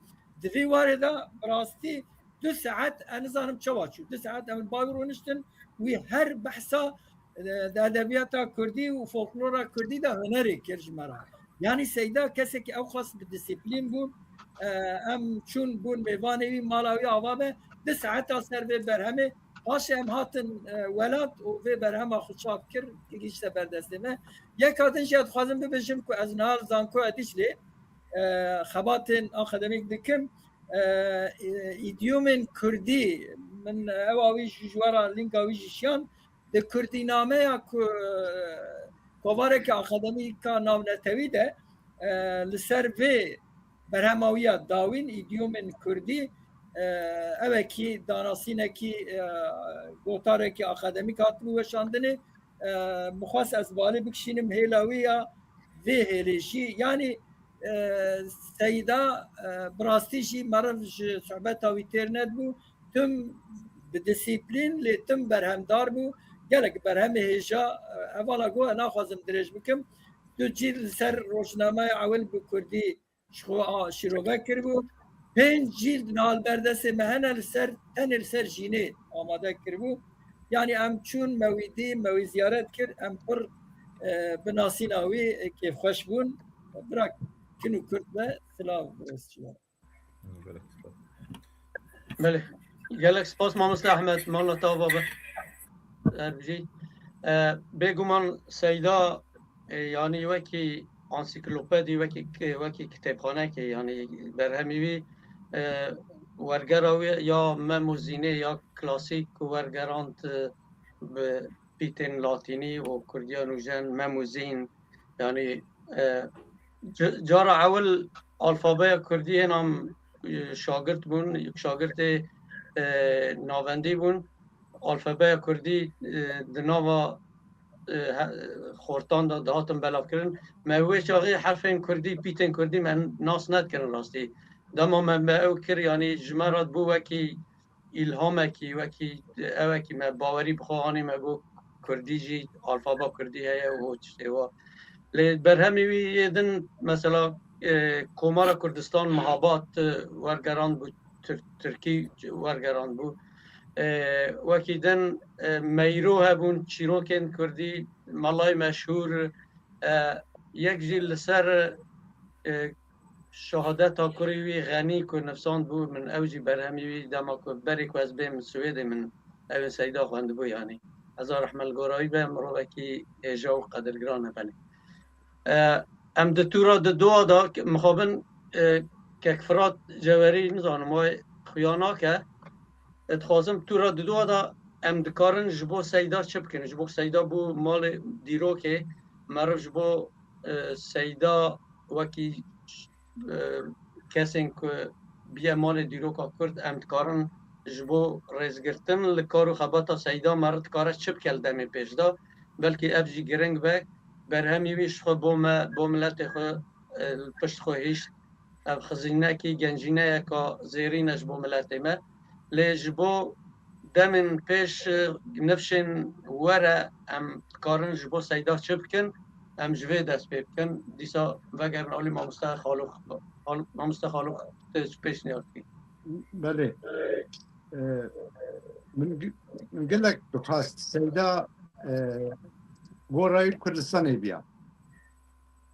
Di vî warê de bi rastî du saet, ez nizanim çawa çû. Du saet em li ba wî rûniştin, wî her behsa, e, di edebiyata kurdî û folklora kurdî de hunerê kir ji me re. Yanî Seyda kesekî ew xas bi disiplîn bû. E, em çûn bûn mêvanê wî, mala wî ava be, du saeta ser vê berhemê. Paşê em hatin, e, welat û vê berhema xwe çap kir, gihîşte ber destê me. Yeka din jî ez dixwazim bibêjim ku ez niha li Zankoya Dîclê, e, xebatên akademîk dikim. E, e, îdîyomên kurdî, min ewa wî ji, ji we re lînka wî jî şiyan, di kurdînameya ku, e, kovarekî akademîka navnetewî de, e, li ser vê berhema wî ya dawîn, îdîyomên kurdî, e, ewekî danasînekî, e, gotarekî akademîk hatibû weşandinê. E, min xwest ez balê bikişînim hêla wî ya vê hêlê jî. Yanî, e, Seyda, e, bi rastî jî meriv ji sohbeta wî têr nedibû. Tim bi disiplîn, lê tim berhemdar bû. Gelek berhemê hêja, e, hevala got, ez naxwazim dirêj bikim. Du cîl li ser rojnameya ewil bi kurdî ji xwe a-, şîrove kiribû. Pênc cîld niha li ber destê me hene, li ser, tenê li ser jînê amade kiribû. Yanî em çûn, me wî dî, me wî ziyaret kir, em pir, e, bi nasîna wî, e, kêfxweş bûn. Bira kin û kurd be, silav, rêz ji we re. Gelek spas. Belê. Gelek spas mamoste Ehmed, mala te ava be. Her bijî. E, bêguman Seyda, e, yanî wekî ansîklopedî, wekî, wekî kitêbxanekê, yanî berhemî wî, e, wergera wî ya Mem û Zînê ya klasîk ku wergerand, e, bi pîtên latînî û kurdiya nûjen, Mem û Zîn, yanî, e, ca-, cara ewil alfabeya kurdî hêna, e, şagirt bûn, şagirtê, e, navendî bûn. Alfabeya kurdî, e, di nava, e, he-, xortan de dihatin belavkirin. Me wê çaxê herfên kurdî, pîtên kurdî me nas nedikirin rastî. Dema me, me ew kir, yanî ji me re bû wekî îlhamekî, wekî ewekî me bawerî bi xwe anî, me got kurdî jî, alfaba kurdî heye û tiştê wa. Lê berhemî wî yê din, mesela, e, Komara Kurdistan Mihabat, e, wergerand bû, Tir-, Tirkî wergerand bû. E, wekî din, e, Meyro hebûn, çîrokên kurdî, Melayê Meşhûr, e, yek jî li ser, e, şehadeta kurê wî Xenî ku nivsand bû, min ew jî berhemî wî dema ku berê ku ez bêm Swêdê min ew ê Seyda xwendibû, yanî heza rehme li gora wî be, mirovekî hêja û qedirgiran e belê. E, em di tûra di dua de mixabin, e, kek Firat Cewerî nizanim wê xuya nake. E, dixwazim tûra di dua de em dikarin ji bo Seyda çi bikin? Ji bo Seyda bû malê dîrokê, meriv ji bo, e, Seyda wekî, e, kesên ku bîye malê dîroka Kurd, em dikarin ji bo rêzgirtin li kar û xebata Seyda meriv dikare çi bike li demê pêş de? Belkî ev jî giring be, berhemî wî ji xwe bo me, bo miletê xwe, e, li pişt xwe hişt. Ev xizînekî, gencîneyeka zêrîn e ji bo miletê me. Lê ji bo demên pêş, e, nifşên were em dikarin ji bo Seyda çi bikin? Em ji vê dest pê bikin. Dîsa vegerin alî mamoste Xalûx. Xal-, mamoste Xalûx, tu çi pêşniyar dikî? Belê. Ee, min, min gelek dixwest Seyda, e, gorayî Kurdistanê biya.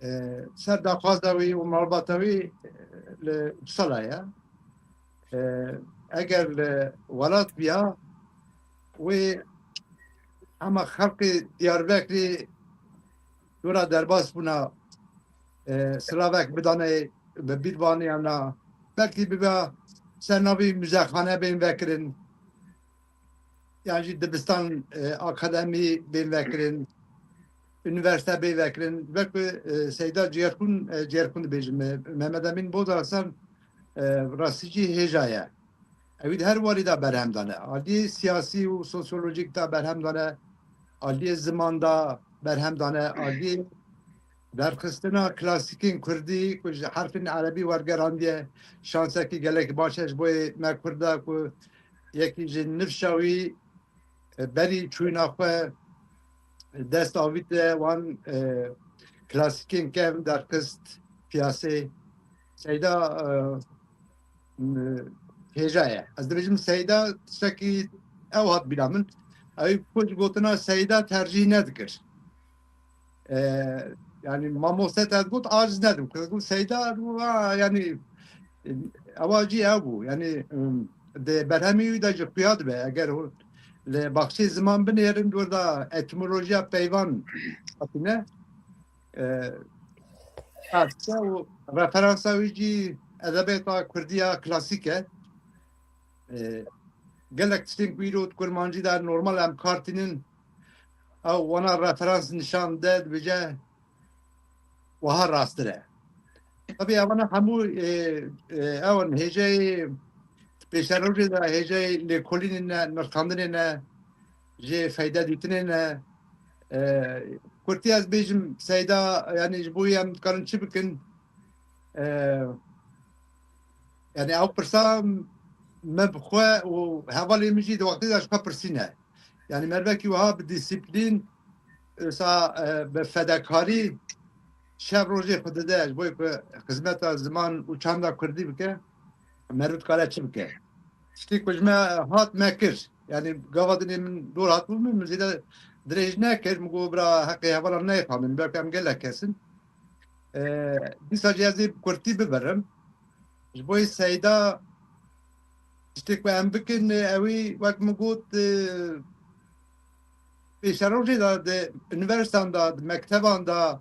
E, ser daxwaza wî û malbata wî, e, li Uppsala ye. E, eger li welat biya, wê hema xelkê Diyarbekirê dora derbas bûna, e, silavek bidane bi bîrvanî ya na, belkî bibe ser navî muzexane bên vekirin, yan jî dibistan, e, akademî bên vekirin, unîversîte bên vekirin. Belkî, e, Seyda Cêrxûn, e, Cêrxûn dibêjim, e, Mehmet Emîn Boz Hasan, e, rastî jî hêja ye. Ew ê di her warî de berhem dane. Aliyê siyasî û sosyolojîk de berhem dane, aliyê ziman de berhem dane, aliyê derxistina klasîkên kurdî ku ji herfên erebî wergerandiye, şansekî gelek baş e ji bo yê me kurda ku yekî ji nifşa wî, e, berî çûyîna xwe dest avîte wan, e, klasîkên kevn derxist piyasê. Seyda, e, m-, hêja ye. Ez dibêjim Seyda tiştekî ew hat bîra min. Ew ku ji gotina Seyda tercîh nedikir. E, yanî mamoste te got aciz nedim. Ku got Seyda, a, yanî, e, ewa jî ew bû. Yanî, em, di berhemî wî de jî xuya dibe. Eger hûn li baxçeyê ziman binêrin, dor da etimolojiya peyvan hatine. E, Farsça û referansa wî jî edebiyata kurdî ya klasîk e. E, gelek tiştên ku îro di kurmancî de normal em kar tînin, ew wana referans nîşan de dibêje, wiha rasttir e. Tabii evana hemû, e, e, ew in hêjeyê pêşerojê de hêjeyê lêkolînê ne, nirxandinê ne, jê feyde dîtinê ne. E, kurtî ez bêjim Seyda, yanî ji bo em dikarin çi bikin? E, yanî ew pirsa me bi xwe û hevalê min jî di wextê de ji xwe pirsîne. Yanî mervekî wiha bi dîsîplîn, wisa, e, bi fedekarî şev rojê xwe dide ji bo ku xizmeta ziman û çanda kurdî bike, meriv dikare çi bike? Tiştê ku ji me hat me kir. Yanî gava dinê min dor hatibû min, min zêde dirêj nekir. Min got bira heqê hevalan neyê xandin, belkî em gelek kes in. E, dîsa jî ez ê bi kurtî bibirim. Ji bo yê Seyda tiştê ku em bikin, ew ê wek min got, e, pêşerojê de di unîversîteyan de, di mekteban de,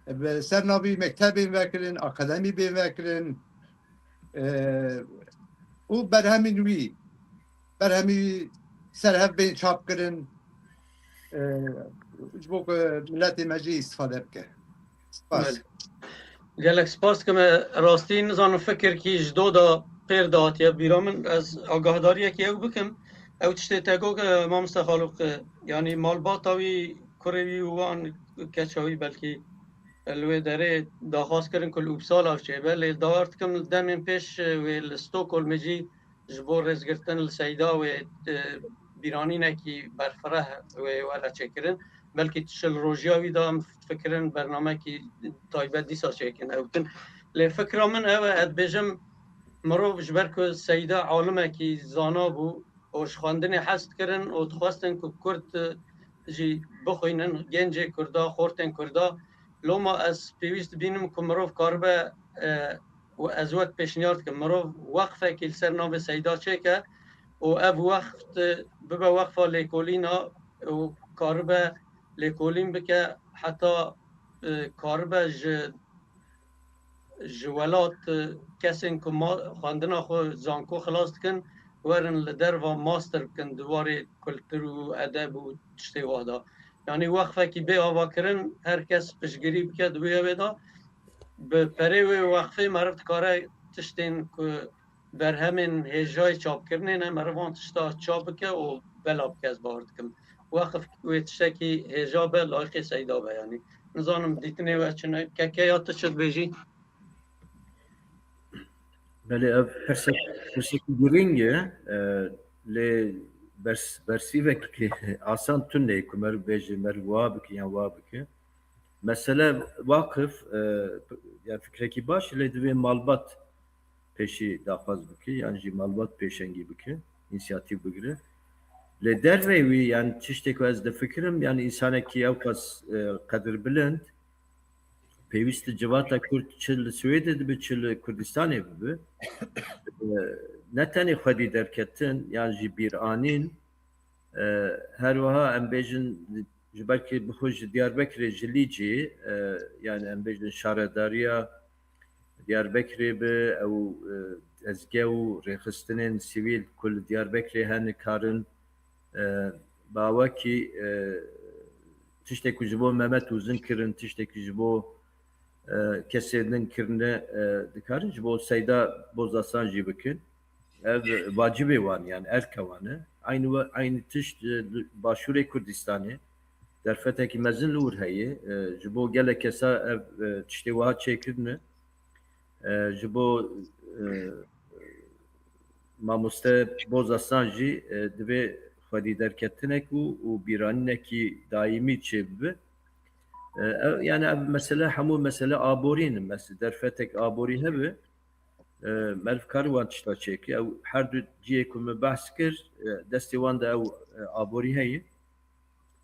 bi ser navî mektebên vekirin, akademî bên vekirin, e, û berhemên wî, berhemî ser hev bên çap kirin, e, ji bo ku miletê me jî îstifade bike. Spas. Belê. Gelek spas dikim. Rastî nizanim fikirkî ji do da pêr de hatiye bîra min. Ez agahdariyekî ew bikim. Ew tiştê te got, e, mamoste Xalûq, e, yanî malbata wî, kurê wî û wan keça wî belkî, e, li wê derê daxwaz kirin ku li Uppsala çêbe. Lê dawar dikim demên pêş, e, wê li Stockholmê jî ji bo rêzgirtin li Seyda wê, e, bîranînekî berfireh wê were çêkirin. Belkî tu çil rojiya wî de em fikirin bernamekî taybet dîsa çêkin ew bikin. Lê fikra min ew e, ez dibêjim mirov ji ber ku Seyda alimekî zana bû û ji xwendinê hez dikirin û dixwestin ku Kurd, e, jî bixwînin, gencê Kurda, xortên Kurda. Loma ez pêwîst dibînim ku mirov karibe, e, û ez wek pêşniyar dikim, mirov weqfekî li ser navê Seyda çêke û ev weqf bibe weqfa lêkolîna û karibe lêkolîn bike, heta, e, karibe ji, ji welat, e, kesên ku ma-, xwendina xwe zanko xilas dikin, werin li derva master bikin di warê kultur û edeb û tiştê wa de. Yanî weqfekî bê avakirin, her kes piştgirî bike di wê wê de. Bi perê wê weqfê meriv dikare tiştên ku berhemên hêjayê çapkirinê ne, meriv van tişta çap bike û bela bike, ez bawer dikim. Weqf wê tiştekî hêja be, layiqê Seyda be, yanî. Nizanim dîtinê we çi ne, keke ya tu çi dibêjî? Belê, ev pirsek-, pirsekî girîng e, e, lê bers-, bersîvekî asan tune ye ku meriv bêje, meriv wa bike yan wa bike. Mesele waqif, e, yani fikrekî baş, lê divê malbat pêşî daxwaz bike, yan jî malbat pêşengî bike, însiyatîf bigire. Lê derveyî wî, yani tiştê ku ez difikirim, yani însanekî ewqas, e, qedirbilind, pêwîst e civata Kurd çi li Swêdê dibe, çi li Kurdistanê bibe. E, ne tenê xwedî derketin, yan jî bîranîn, e, her wiha em bêjin, ji ber ku bi xwe ji Diyarbekirê, ji Lîcê, e, yani em bêjin şaredariya Diyarbekirê bi, ew, e, dezge û rêxistinên sivîl ku li Diyarbekirê hene karin, e, bawekî, e, tiştê ku ji bo Mehmet Uzun kirin, tiştê ku ji bo, e, kesê din kirine, e, dikarin ji bo Seyda Bozasan jî bikin. Ev vacibê wan, yani erka wan e. Aynı we-, aynı tişt, e, li Başûrê Kurdistanê derfetekî mezin li wir heye. E, ji bo gelek kesa ev, e, tiştê wiha çêkirine. E, ji bo, e, mamoste Bozasan jî, e, divê xwedî derketinek û, û bîranînekî daîmî çêbibe. E, ev, yani ev mesele hemû mesele aborî ne. Mes-, derfetek aborî hebe, e, meriv kar wan tişta çêke. Ew her du cihê ku min behs kir, e, destê wan de ew, e, aborî heye.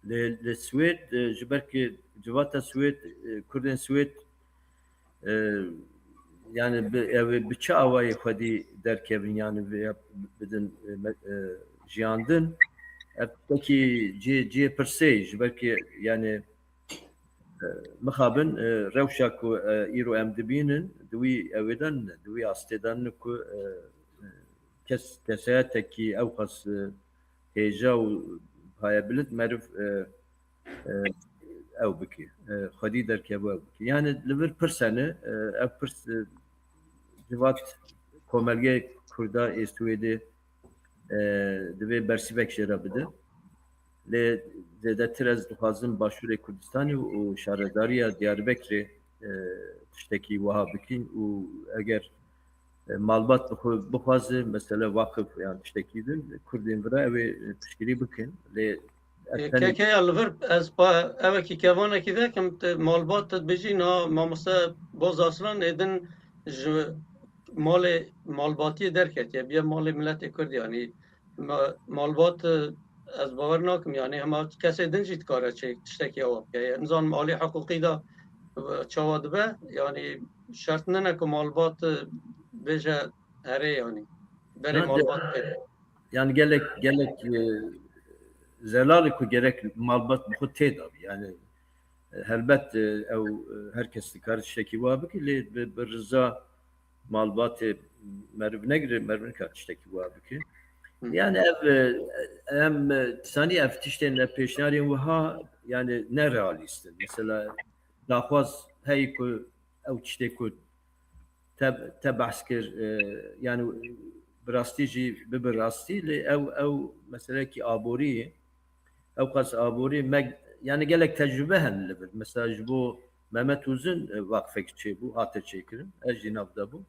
Li, li Swêd, e, ji ber ku civata Swêd, e, Kurdên Swêd, e, yani bi, ew ê bi çi awayê xwedî derkevin, yani vê bidin, e, me-, e, jiyandin. Ev tiştekî cihê, cihê pirsê ye, ji ber ku yani, e, mixabin, e, rewşa ku, e, îro em dibînin, di wî ewê de ne, di wî astê de ne ku, e, e, kes, kesayetekî ewqas, e, hêja û payebilind meriv, e, e, ew bike, e, xwedî derkeve ew bike. Yani li vir pirs hene, e, ev pirs, e, civat komelgê Kurda ê Swêdê, e, divê bersivek jê re bide. Lê zêdetir ez dixwazim Başûrê Kurdistanê û şaredariya Diyarbekirê, e, tiştekî wiha bikin û eger, e, malbat bi xwe bixwaze, mesela waqif yan tiştekî din, Kurdên vira ew ê, e, piştgirî bikin. Lê Ê, keke ya li vir ez pa evekî kevanekî vekim, te malbat te dibêjî, na mamoste Boz Aslan êdin ji malê malbatiyê derketiye, biye malê miletê Kurd, yanî ma-, malbat, e, ez bawer nakim, yanî hema kesê din jî dikare çê tiştekî ewa bike. Nizanim alî hiqûqî de, e, çawa dibe, yanî şert nine ku malbat, e, bêje erê, yanî berê malbat bê. Yani gelek, gelek, e, zelal e ku gerek malbat bi xwe tê de bî. Yani, e, helbet, e, ew, e, her kes dikare tiştekî wa bike, lê bi, bi riza malbatê meriv negire, meriv nikare tiştekî wa bike. Hı. Yani ev, e, em, e, sanî ev tiştên, ev pêşniyarên wiha yani ne realîst in. Mesela daxwaz heye ku ew tiştê ku te, te behs kir, e, yani bi rastî jî bibe rastî, lê ew, ew meselekî aborî ye. Ew qas aborî me, yani gelek tecrube hene li vir. Mesela ji bo Mehmet Uzun, e, waqfek çêbû, hate çêkirin. Ez jî nav de bûm.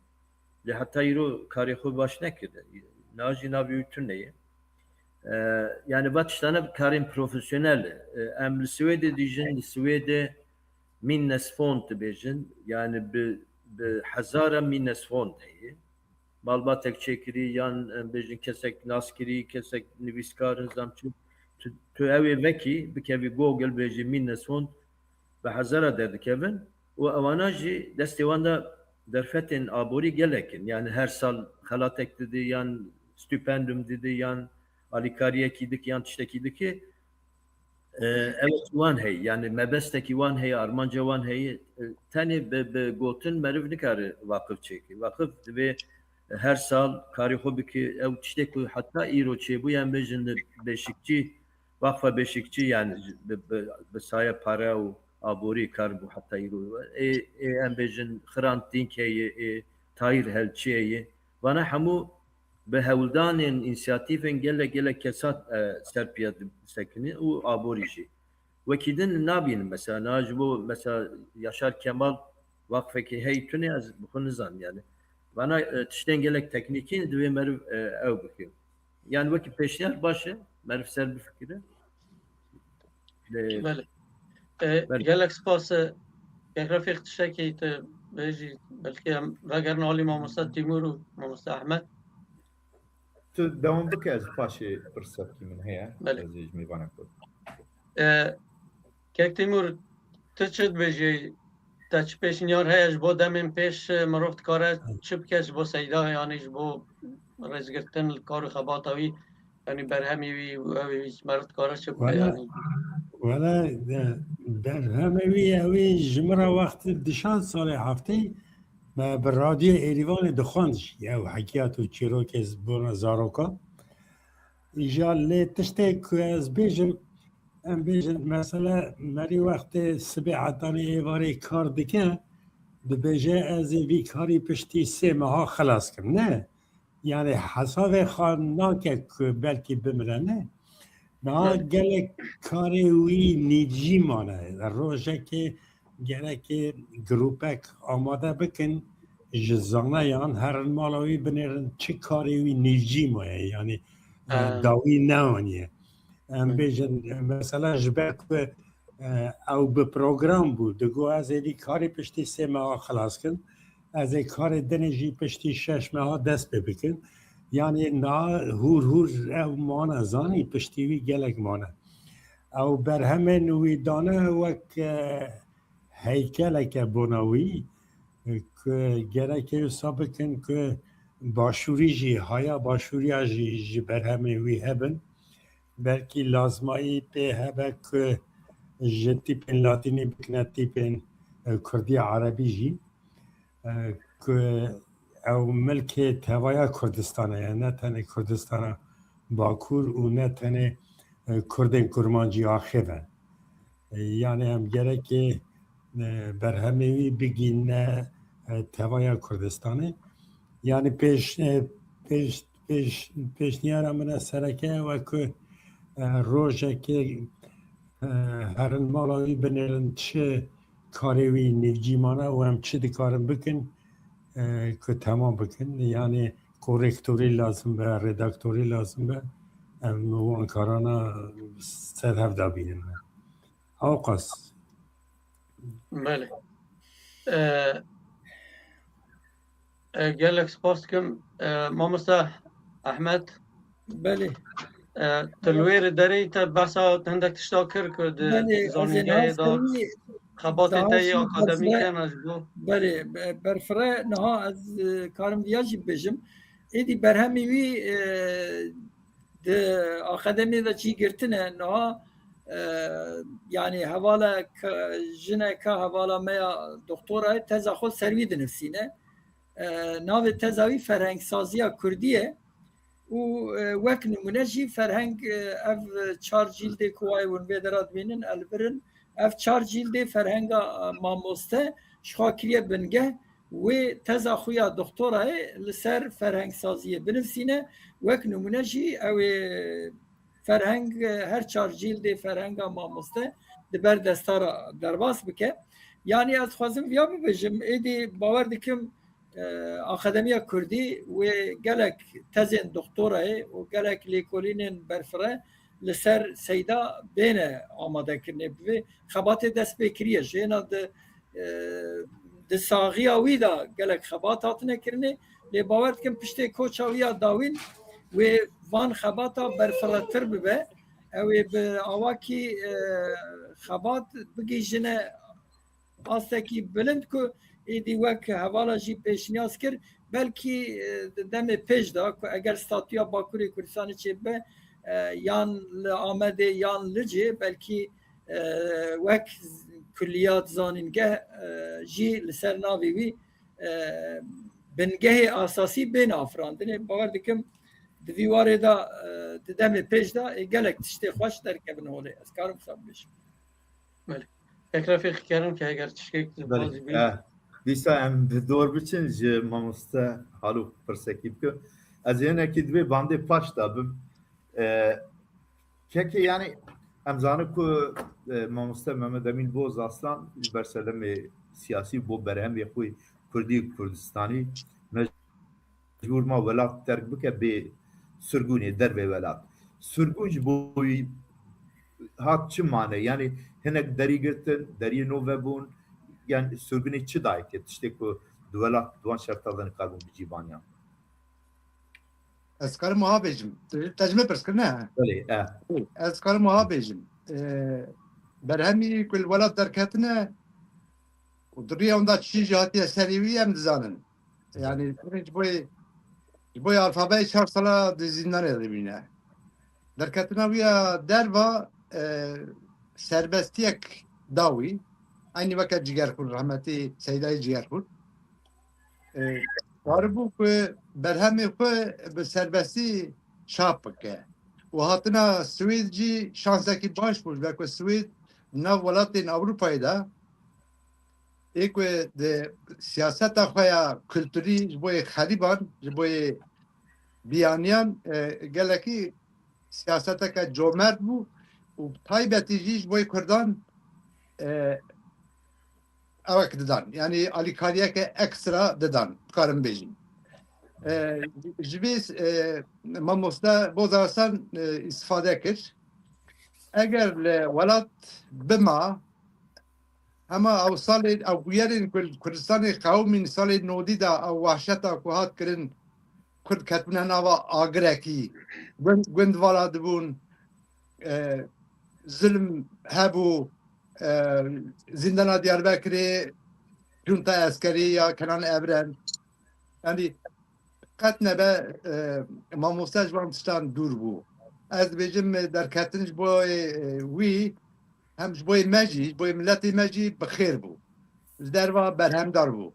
Lê heta îro karê xwe baş nekirine. Niha jî navê wî tune ye. E, yani va tiştane karên profesyonel e. E, em li Swêdê dijîn, li Swêdê minnesfond dibêjin. Yani bi, bi hezara minnesfond heye. Malbatek çêkirî yan, em bêjin, kesek naskirî, kesek nivîskar in, zam çi. Tu, tu ew ê vekî, bikevî Google, bêjî minnesfond, bi hezara derdikevin û ewana jî destê wan de derfetên aborî gelek in. Yani her sal xelatek dide yan stîpendum dide yan alîkariyekî dike yan tiştekî dike. E, ew wan heye, yani mebestekî wan heye, armanca wan heye. E, tenê bi, bi gotin meriv nikare waqif çêke. Waqif divê her sal karê xwe bike. Ew tiştê ku heta îro çêbûye, em bêjin li Beşikçî, Waqfa Beşikçî, yani bi, bi, bi saya pare û aborî kar bû heta îro. Ê, ê em bêjin Hrant Dink heye, ê Tahîr Helçî heye. Vana hemû bi hewldanên, însiyatîfên gelek, gelek kesa, e, ser piya disekine û aborî jî. Wekî din nabînim mesela, niha ji bo mesela Yaşar Kemal waqfekî hey tune ez bi xwe nizanim yani. Vana, e, tiştên gelek teknîkî ne, divê meriv, e, ew bike. Yani wekî pêşniyar baş e, meriv ser bifikire. Lê Belê. E, Belê. Gelek spas. E, Kek Refîq, tiştekî tu bêjî, belkî em vegerin alî mamoste Tîmûr û mamoste Ehmed. Tu dewam bike, ez paşê pirsekî min heye. Belê. Ez ê ji mêvanek bikim. E, Kek Tîmûr, tu çi dibêjî? Te çi pêşniyar heye ji bo demên pêş, e, mirov dikare çi bike ji bo Seyda, yanî ji bo rêzgirtin li kar û xebata wî, yanî berhemê wî û ew ê wî ji me re dikare çi bike, Wele, yanî? Wele, e, berhemê wî, ew ê ji min re wextê dişand salê heftê me bi Radyoya Êrîvanê dixwend jî. Ew hekiyat û çîrokê z-, bona zarokan. Îja lê tiştê ku ez bêjim, em bêjin, mesela, merî wextê sibê hetanî êvarê kar dike, dibêje, "Ez ê vî karî piştî sê meha xilas kim." Ne? Yani hesabê xwe nake ku belkî bimire, ne? Niha Evet. gelek karê wî nîvcî mane. Rojekê gerekê grûpek amade bikin, ji zaneyan herin mala wî, binêrin çi karê wî nîvcî maye, yanî, e, Ha. dawî neaniye. Em Hı. bêjin, mesela ji ber ku, e, ew bi program bû, digot, "Ez ê vî karî piştî sê meha xilas kin, ez ê karê dinê jî piştî şeş meha dest pê bikin." Yanî niha hûr hûr ew mane, zanî, piştî wî gelek mane. Ew berhemên wî dane wek, e, heykeleke bona wî, e, ku gerek e wisa bikin ku başûrî jî, haya başûriya jî ji berhemên wî hebin. Belkî lazmayî pê hebe ku ji tîpên latînî bikine tîpên, e, kurdî erebî jî, e, ku ew milkê tevaya Kurdistanê ye, ne tenê Kurdistana Bakur û ne tenê, e, Kurdên Kurmancî axê ve. E, yani em gerekê, e, berhemê wî bigîne, e, tevaya Kurdistanê. Yani pêş, e, pêş, pêş, pêşniyara min e sereke ew e ku, e, rojekê, e, herin mala wî, binêrin çi karê wî nîvcî mane û em çi dikarin bikin, e, ku temam bikin. Yani korektorî lazim be, redaktorî lazim be, em wan karana ser hev de bînin. Ewqas. Belê. E, e, gelek spas dikim. E, mamoste Ehmed. Belê. E, tu li wê derê te behsa hindek tişta kir ku di Belê, ez ê zanîngehê de xebatê te yê akademîk hene ji bo. Belê, be-, berfireh niha ez, e, karim viya jî bibêjim. Êdî berhemê wî, e, di akademiyê de cî girtine niha, e, yani hevala ke-, jineka hevala me ya doktorayê teza xwe ser wî dinivîsîne. E, navê teza wî ferhengsaziya kurdî ye û, e, wek nimûne jî ferheng, e, ev çar cîldê ku wayê hûn vê dera dibînin, e, li vir in, ev çar cîldê ferhenga, e, mamoste ji xwe kiriye bingeh. Wê teza xwe ya doktorayê li ser ferhengsaziyê binivîsîne. Wek nimûne jî ew ê ferheng, e, her çar cîldê ferhenga mamoste di ber desta re derbas bike. Yanî ez dixwazim viya bibêjim, êdî bawer dikim, e, Akademiya Kurdî wê gelek tezên doktorayê û gelek lêkolînên berfireh li ser Seyda bêne amadekirinê. Bi vê xebatê dest pê kiriye. Ji hêna di, e, di saxiya wî de gelek xebat hatine kirinê. Lê bawer dikim piştê koça wî ya dawîn wê van xebata berfiretir bibe. Ew ê bi awakî, e, xebat bigihîjine astekî bilind ku êdî wek hevala jî pêşniyaz kir, belkî, e, di demê pêş de ku eger statûya Bakurê Kurdistanê çêbibe, e, yan li Amedê yan Licê, belkî, e, wek kulliyat zanîngeh, e, jî li ser navê wî, e, bingehê asasî bên afirandinê. Bawer dikim di vî warê de, e, di demê pêş de ê gelek tiştê xweş derkevin holê. Ez karim wisa bibêjim. Belê. Kek Refîq, kerim ke eger tiştek Belê. Dîsa em bi dor biçin ji mamoste Halûk pirsekî bikim. Ez ê hinekî divê bandê paş de bim. E, kekê, yani, em zanin ku, e, mamoste Mehmet Emîn Boz Aslan ji ber sedemê siyasî bo berhemê xwe kurdî û Kurdistanî mecbûr ma welat terk bike bê sirgûnê dervê welat. Sirgûn ji bo wî hat çi mane? Yanî hinek derî girtin, deriyê nû vebûn, yanî sirgûnê çi dayê tê? Tiştê ku di welat di wan şerta de nikarbûn bicîbaniyan. Ez karim wiha bêjim. Te ji min pirs kirine? Belê, e. Ez karim wiha bêjim. Ee, berhemî ku li welat derketine û di riya hûn de çi jî hatiye serê wî em dizanin. Yani ji bo ji bo alfabeyê çar sala di zîndanê de bîne. Derketina wî ya derva e, serbestiyek da wî. Eynî weke Cigerxûn, rahmetî Seydayê Cigerxûn. E, karibû ku berhemê xwe bi serbestî çap bike. Û hatina Swêd jî şansekî baş bû, ji ber ku Swêd di nav welatên Ewropayê de ê ku di siyaseta xwe ya kulturî ji bo yê xerîban, ji bo yê biyaniyan, e, gelekî siyaseteke comert bû û bi taybetî jî ji bo yê Kurdan, e, ewek didan. Yanî alîkariyeke ekstra didan, dikarim bêjim. E, ji vê, e, mamoste Bozarsan, e, îstifade kir. Eger li welat bima, hema ew salê, ew bûyerên ku li Kurdistanê qewimîn salê nodî de ew wahşeta ku hat kirin, Kurd ketibûne nava agirekî, gund, gund vala dibûn, e, zulm hebû, e, zîndana Diyarbekirê, junta eskerî ya Kenan Evren. Yanî qet nebe, e, mamoste ji van tiştan dûr bû. Ez dibêjim, e, derketin ji bo, e, wî, hem ji bo me jî, ji bo miletê me jî bi xêr bû. Ji derva berhemdar bû.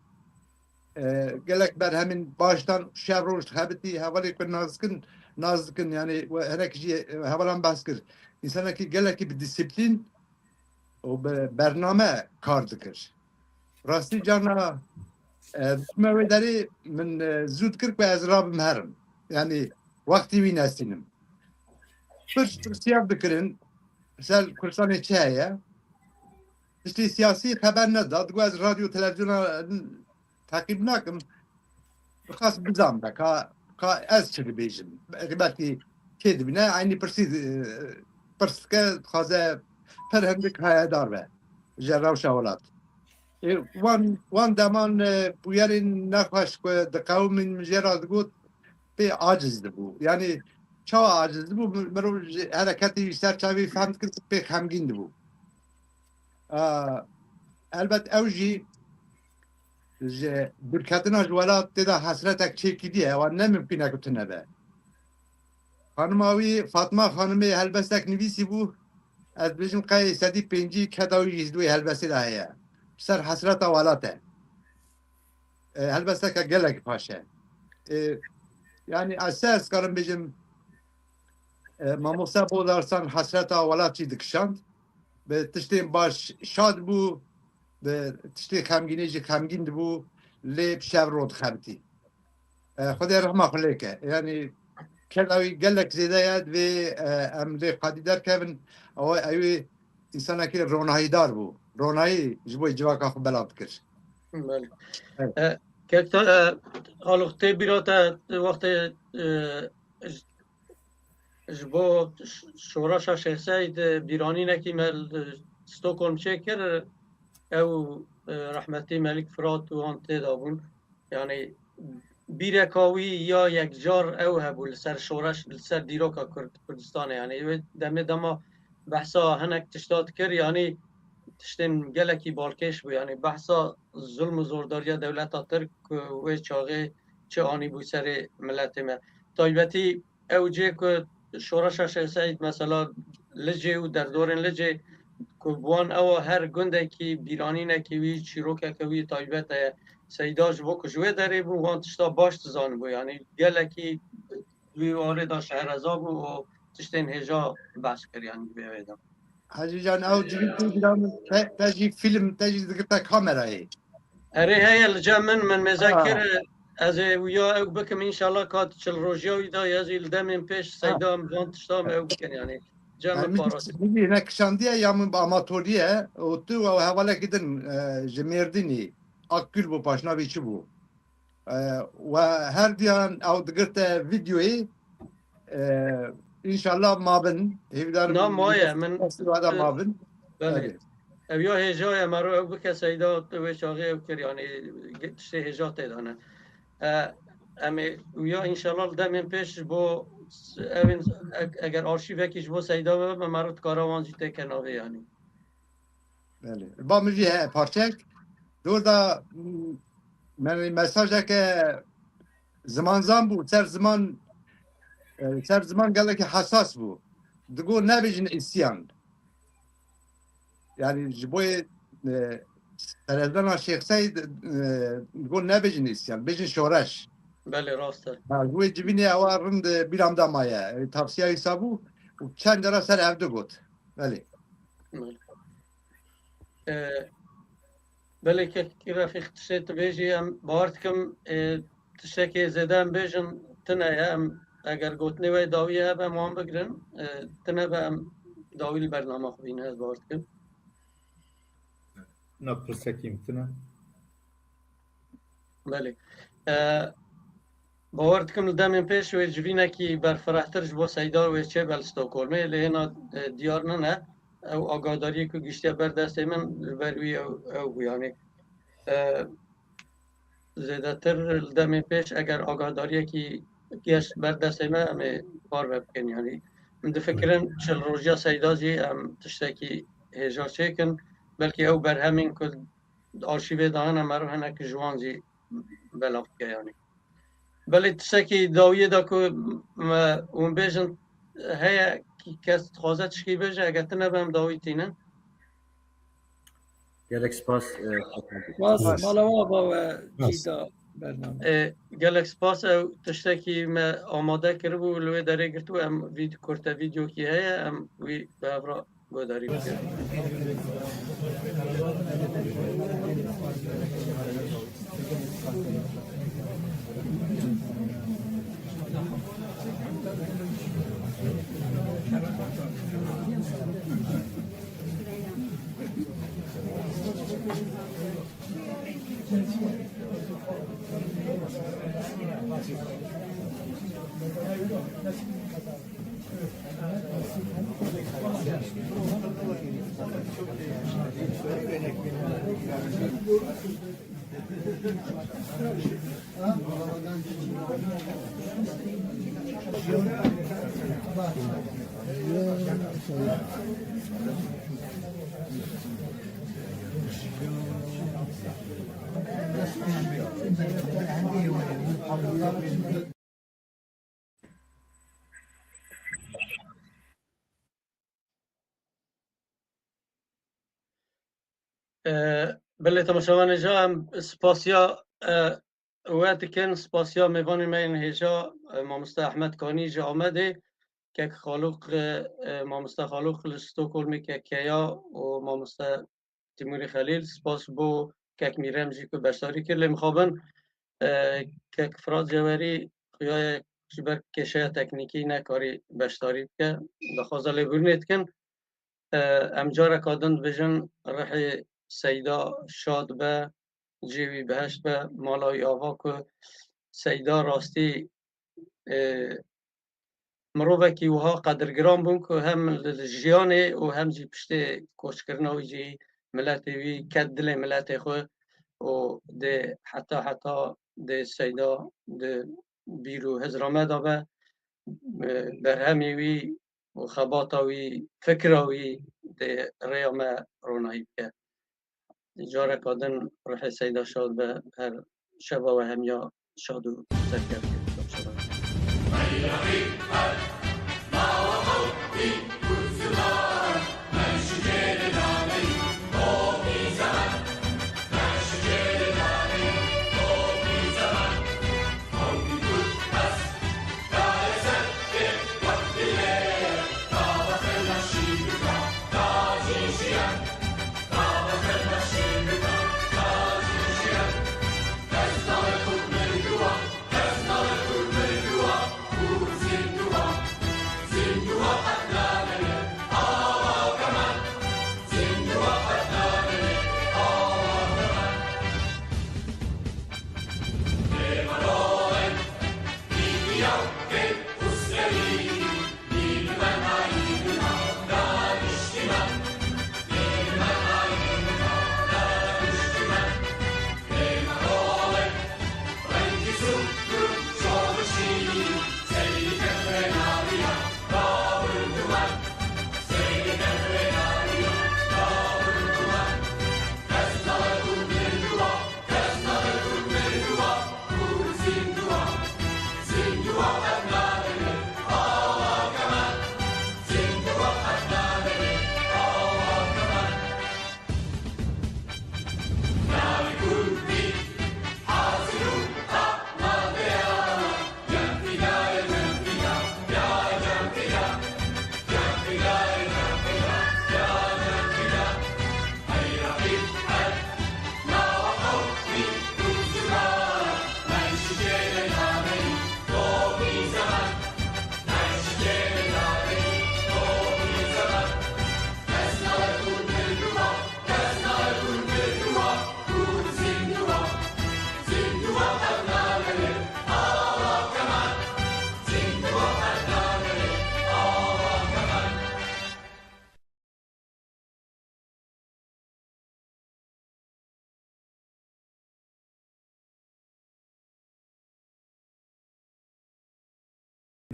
E, gelek berhemên baş dan, şev roj dixebitî, hevalê ku nas dikin, nas dikin, yani we hinek jî, e, hevalan behs kir. Însanekî gelekî bi disiplîn û bi bername kar dikir. Rastî carna, e, dime wê derê min, e, zû dikir ku ez rabim herim. Yani wextî wî nestînim. Pirs pirsiyar dikirin, ser Kurdistanê çi heye? Tiştê siyasî xeber neda. Digo ez radyo televizyona teqîb nakim. Dixwest bizan be ka, ka ez çi dibêjim. Belkî kê dibîne, eynî pirsî, e, pirs dike, dixwaze pir hindik hayedar be ji rewşa welat. Ê, wan, wan deman, e, bûyerên nexweş ku diqewimîn min jê re digot, pê aciz dibû. Yanî çawa aciz dibû? Mirov ji hereketê wî ser çavê fehm dikir ku pê xemgîn dibû. A, elbet ew jî ji dûrketina ji welat tê de hesretek çêkiriye, ewa ne mimkûn e ku tune be. Xanima wî, Fatma xanimê, helbestek nivîsî bû, ez dibêjim qey sedî pêncî keda wî jî di wê helbestê de heye. Ser hesreta welat e. E, helbesteke gelek baş e. E, yani ez se ez karim bêjim, e, mamoste Bodarsan hesreta welat jî dikişand. Bi tiştên baş şad bû, bi tiştê xemgînê jî xemgîn dibû, lê bi şev ro dixebitî. E, Xwedê rehma xwe lê ke. Yani keda wî gelek zêde ye, divê, e, em lê qadî derkevin. Ew, ew ê însanekî ronahîdar bû. Ronahî ji bo civaka xwe belav dikir. Belê. Evet. E, kek te, e, Alox, tê bîra te wextê, e, ji, ji bo ş-, şoreşa Şêx Seîd, e, bîranînekî me li Stockholm çêkir, ew, e, rehmetî Melik Firat û wan tê de bûn. Yani bîreka wî ya yekcar ew hebû li ser şoreş, li ser dîroka Kurd, Kurdistanê. Yani wê demê dema behsa hinek tişta dikir, yani tiştên gelekî balkêş bû. Yani behsa zulm û zordariya dewleta Tirk ku wê çaxê çi anîbû serê miletê me. Taybetî ew cê ku şoreşa Şêx Seîd mesela Licê û derdorên Licê ku bi wan ewa her gundekî bîranînekî wî, çîrokeke wî taybet heye. Seyda ji bo ku ji wê derê bû, wan tişta baş dizanibû. Yanî gelekî wî warê de şehreza bû û tiştên hêja behs kir, yanî di vê wê de. Hacî can, ew civî tu bîra min, te, te jî fîlm, te jî digirte kamerayê. Erê heye li cem min, min mêze kir, ez ê wiya ew bikim, înşallah ka çil rojiya wî da, ya jî li demên pêş Seyda em van tişta em ew bikin, yanî cem min parast. Min jî hinek kişandiye ya min bi amatorî ye û tu û hevalekî din, e, ji Mêrdînî, Akgül bû, paşnavî çi bû? E, we her diyan ew digirte vîdeoyê, e, înşallah mabin. Hêvîdar Na maye, min festîvala mabin. Belê. Belê. Ev ya hêja ye, mero ew bike Seyda wê çaxê ew kir, yanî ge-, tiştê hêja tê de ne. E, em ê, û ya înşallah li demên pêş ji bo s-, evên, e-, eger arşîvekî ji bo Seyda bibe, me mero dikare wan jî têke navê, yanî. Belê. Ba min jî heye parçek. Dor da, m-, me-, mesajeke zimanzan bû. Ser ziman, e, ser ziman gelekî hesas bû. Digo nebêjin îsyan. Yani ji bo, e, serezdana Şêx Seyd, e, digo nebêjin îsyan, bêjin şoreş. Belê, rast e. Ha, ji wê civînê ewa rind, e, bîra min de maye. E, tavsiya wî sa bû û çend cara ser ev digot. Belê. Belê. E, belê kekî Refîq, tiştê tu bêjî, em bawer dikim, e, tiştekê zêde em bêjin tune ye. Em, eger gotinê we dawî hebe, em wan bigirin. E, tune be, em dawî li bernama xwe bînin, ez bawer dikim. Na pirsekî min tune. Belê. E, Bawer dikim li demên pêş wê civînekî berfirehtir ji bo Seyda wê çêbe li Stockholmê, lê hêna, e, diyar nine. Ew agadariyê ku giştiye ber destê min, li ber wî ew, ew bû, yanî, e, zêdetir li demên pêş eger agadariyekî geş ber destê me, em ê parve bikin, yanî. Min difikirin çil rojiya Seyda jî em tiştekî hêja çêkin, belkî ew berhemên ku arşîvê de hene, meriv hinek ji wan jî belav bike, yanî. Belê tiştekî dawiyê de ku me, hûn bêjin heye, kes dixwaze tişkî bêje, eger tune be em dawî tînin. Gelek spas, e, Spas, Spas. Mala we ava we Spas. Cî da bername. E, gelek spas, ew tiştekî me amade kiribû, li wê derê girtibû, em vîd-, kurte vîdeokî heye, em wî bi hev re guhdarî bikin. E, belê temaşevanê ca, em spasiya, e, we dikin, spasiya mêvanê me yên hêja, e, mamoste Ehmed Kanî ji Amedê, kek Xalûq, e, e, mamoste Xalûq li Stockholmê, kek Keya û mamoste Timûrî Xelîl, spas bo kek Mîrem jî ku beşdarî kir. Lê mixabin, e, kek Firat Cewerî xuya ye ji ber kêşeya teknîkî nekarî beşdarî bike. Daxwaza lêbûrînê dikin. E, em careka din dibêjin rihê Seyda şad be, cihê wî biheşt be, mala wî ava ku Seyda rastî, e, mirovekî wiha qedirgiran bûn ku hem li, li jiyanê û hem jî piştê koçkirina wî jî miletê wî ket dilê miletê xwe û dê heta heta dê Seyda di bîr û hizra me de be, e, berhemê wî û xebata wî, fikra wî dê rêya me ronahî bike. Careka din rihê Seyda şad be, her şeva we hemiya şad û serkevtî.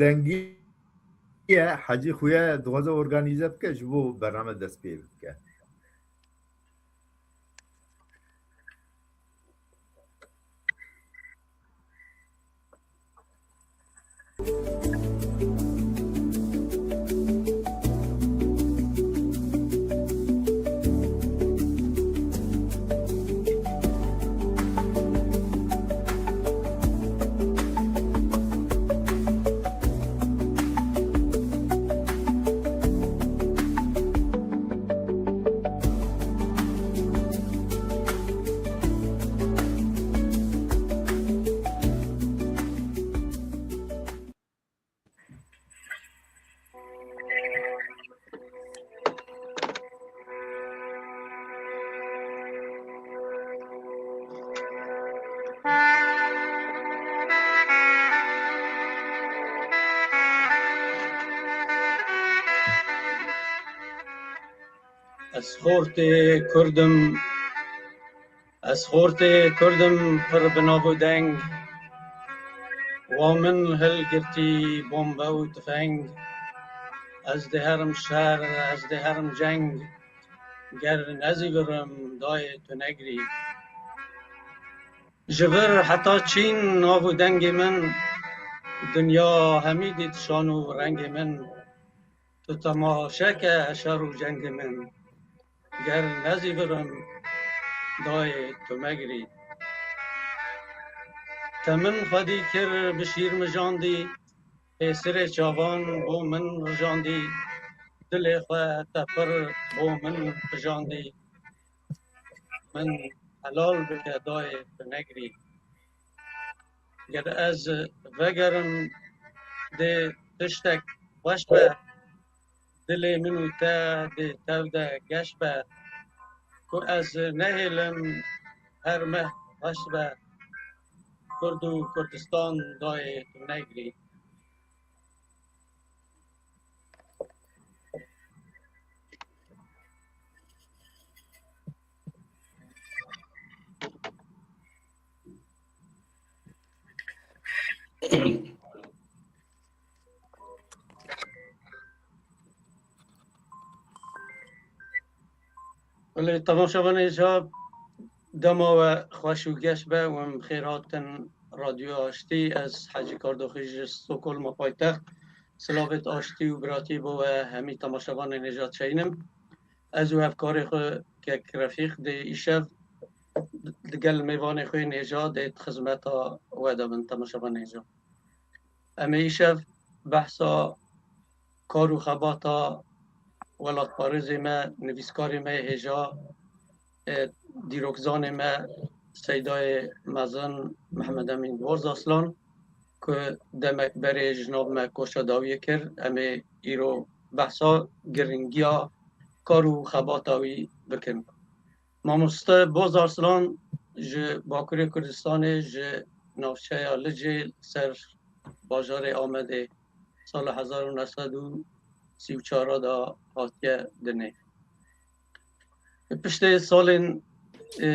dengî ye, Hecî xuya dixwaze organîze bike, ji bo bername dest pê bike. Ez xortê Kurd im, ez xortê Kurd im pir bi nav û deng. Wa min hilgirtî bombe û tifeng. Ez dê herim şer, ez dê herim ceng. Ger nezîvirim dayê tu negirî. Ji vir heta çîn nav û dengê min, dinya hemî dît şan û rengê min. Tu temaşe ke şer û cengê min, ger nezîvirim dayê tu megirî. Te min xwedî kir bi şîr mijandî, pêsirê çavan bo min rijandî, dilê xwe te pir bo min qijandî. Min helal bike dayê tu negirî. Ger ez vegerim dê tiştek xweş be, dilê min û te dê tev de geş be. Ku ez nehêlim her meh xweş be, Kurd û Kurdistan dayê tu negirî. Belê, temaşevanê hêja, dema we xweş û geş be û em bi xêr hatin Radyoya Aştî. Ez Hecî Kardoxî ji Stockholma paytext. Silavêt aştî û biratî bo we hemî temaşevanên hêja çeynim. Ez û hevkarê xwe kek Refîq dê îşev digel mêvanê xwe yên hêja dê di xizmeta we de bin, temaşevanê hêja. Em ê îşev behsa kar û xebata welatparêzê me, nivîskarê me yê hêja, e, dîrokzanê me Seydayê mezin Mehmed Emîn Boz Aslan, ku demek berê ji nav me koça dawiyê kir, em ê îro behsa giringiya kar û xebata wî bikin. Mamoste Boz Arslan ji Bakurê Kurdistanê, ji navçeya Licê li ser bajarê Amedê sala hezar û neh sed û sî û çar de hatiye dinê. Piştê salên, e,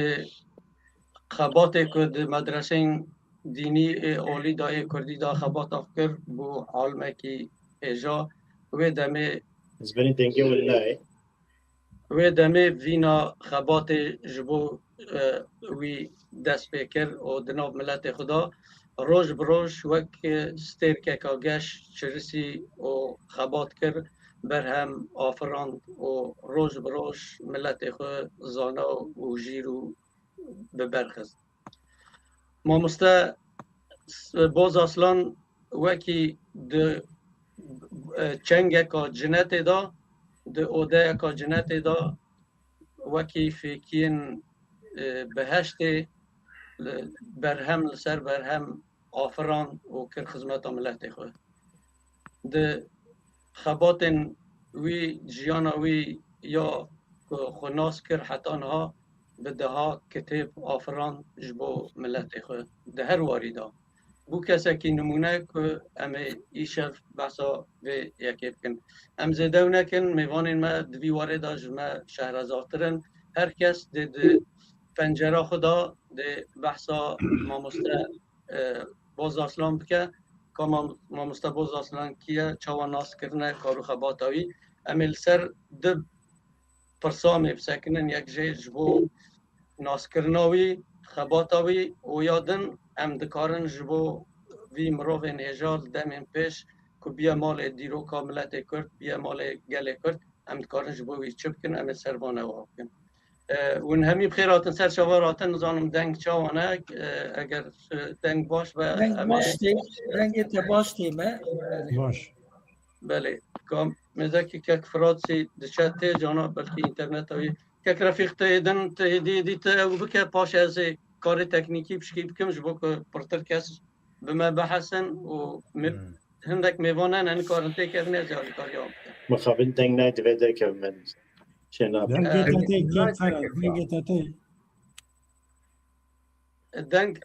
xebatê ku di medreseyên dînî ê olî de ê kurdî de xebata xwe kir, bû alimekî hêja. Wê demê Ez benî dengê wina ye. Wê demê vîna xebatê ji bo, e, wî dest pê kir û di nav miletê xwe de roj bi roj wek, e, stêrkeka geş çirisî û xebat kir, berhem afirand û roj bi roj miletê xwe zana û jîr û bi ber xist. Mamoste Boz Aslan wekî di, e, çengeka cinetê de, di odeyeka cinetê de wekî fêkiyên, e, biheştê li berhem li ser berhem afirand û kir xizmeta miletê xwe. Di xebatên wî, jiyana wî ya ku xwe nas kir heta niha bi deha kitêb afirand ji bo miletê xwe di her warî de. Bû kesekî nimûne ku em ê îşev behsa vê yekê bikin. Em zêde ew nekin, mêvanên me di vî warê de ji me şehrezatir in. Her kes dê di pencera xwe de dê behsa mamoste, e, Boz Arslan bike ka mam-, mamoste Boz Aslan kî ye, çawa nas kirine kar û xebata wî. Em ê li ser du pirsa em ê bisekinin, yek jê ji bo naskirina wî, xebata wî û ya din em dikarin ji bo vî mirovên hêja li demên pêş ku biye malê dîroka miletê Kurd, biye malê gelê Kurd, em dikarin ji bo wî çi bikin, em ê ser van ewa bikin. E, hûn hemî bi xêr hatin ser çavar hatin, nizanim deng çawa ne, e, eger, e, deng baş be, Deng em ê baş tê, dengê te baş tê me. Baş. Belê. Ka mêzekî kek Firat jî diçe tê cana, belkî înterneta wî. Kek Refîq, tu hêdin, tu hêdî, hêdî tu ew bike, paş ez ê karê teknîkî pişkî bikim, ji bo ku pirtir kes bi me bihesin û me-, Hmm. hindek mêvan hene, nikarin têkevin, ez ê alîkariya wan bikim. Mixabin deng nayê divê derkevin, min çê nabe. Dengê Ee, te tê, kek Firat, dengê te tê. Deng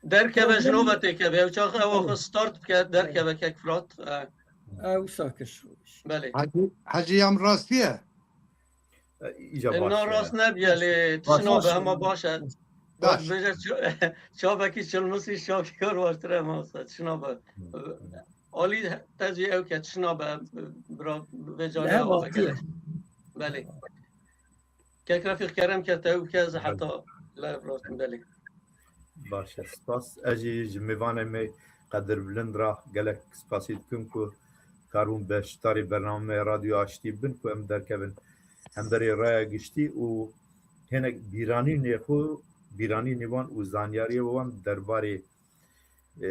derkeve, ji nava têkeve. Ew çax ew xwe start bike, derkeve kek Firat. E. Ew wisa kir. Belê. Hacî, Hacî, ya min rast bûye? E, îca E, baş na e. Rast nebiye, lê Baş. Tişt nabe, hema baş e. Baş. Dibêje ça-, çavekî çilmisî şavî kar baştir e, mamoste. Tişt nabe. Hı, hı. Alî te jî ew ke tişt nabe, bira, vê carê He, ew vaqtî. Gelek. Belê. Kek Refîq, kerem ke te ew bike, ez Belê. Heta live rostin, belê. Baş e, spas. Ez jî ji mêvanê me Qedirbilind re gelek spasî dikim ku karibûn beşdarî bername Radyo Aştî bin ku em derkevin hemberî raya giştî û hinek bîranînê xwe, bîranînê wan û zanyariyê wan derbarê e,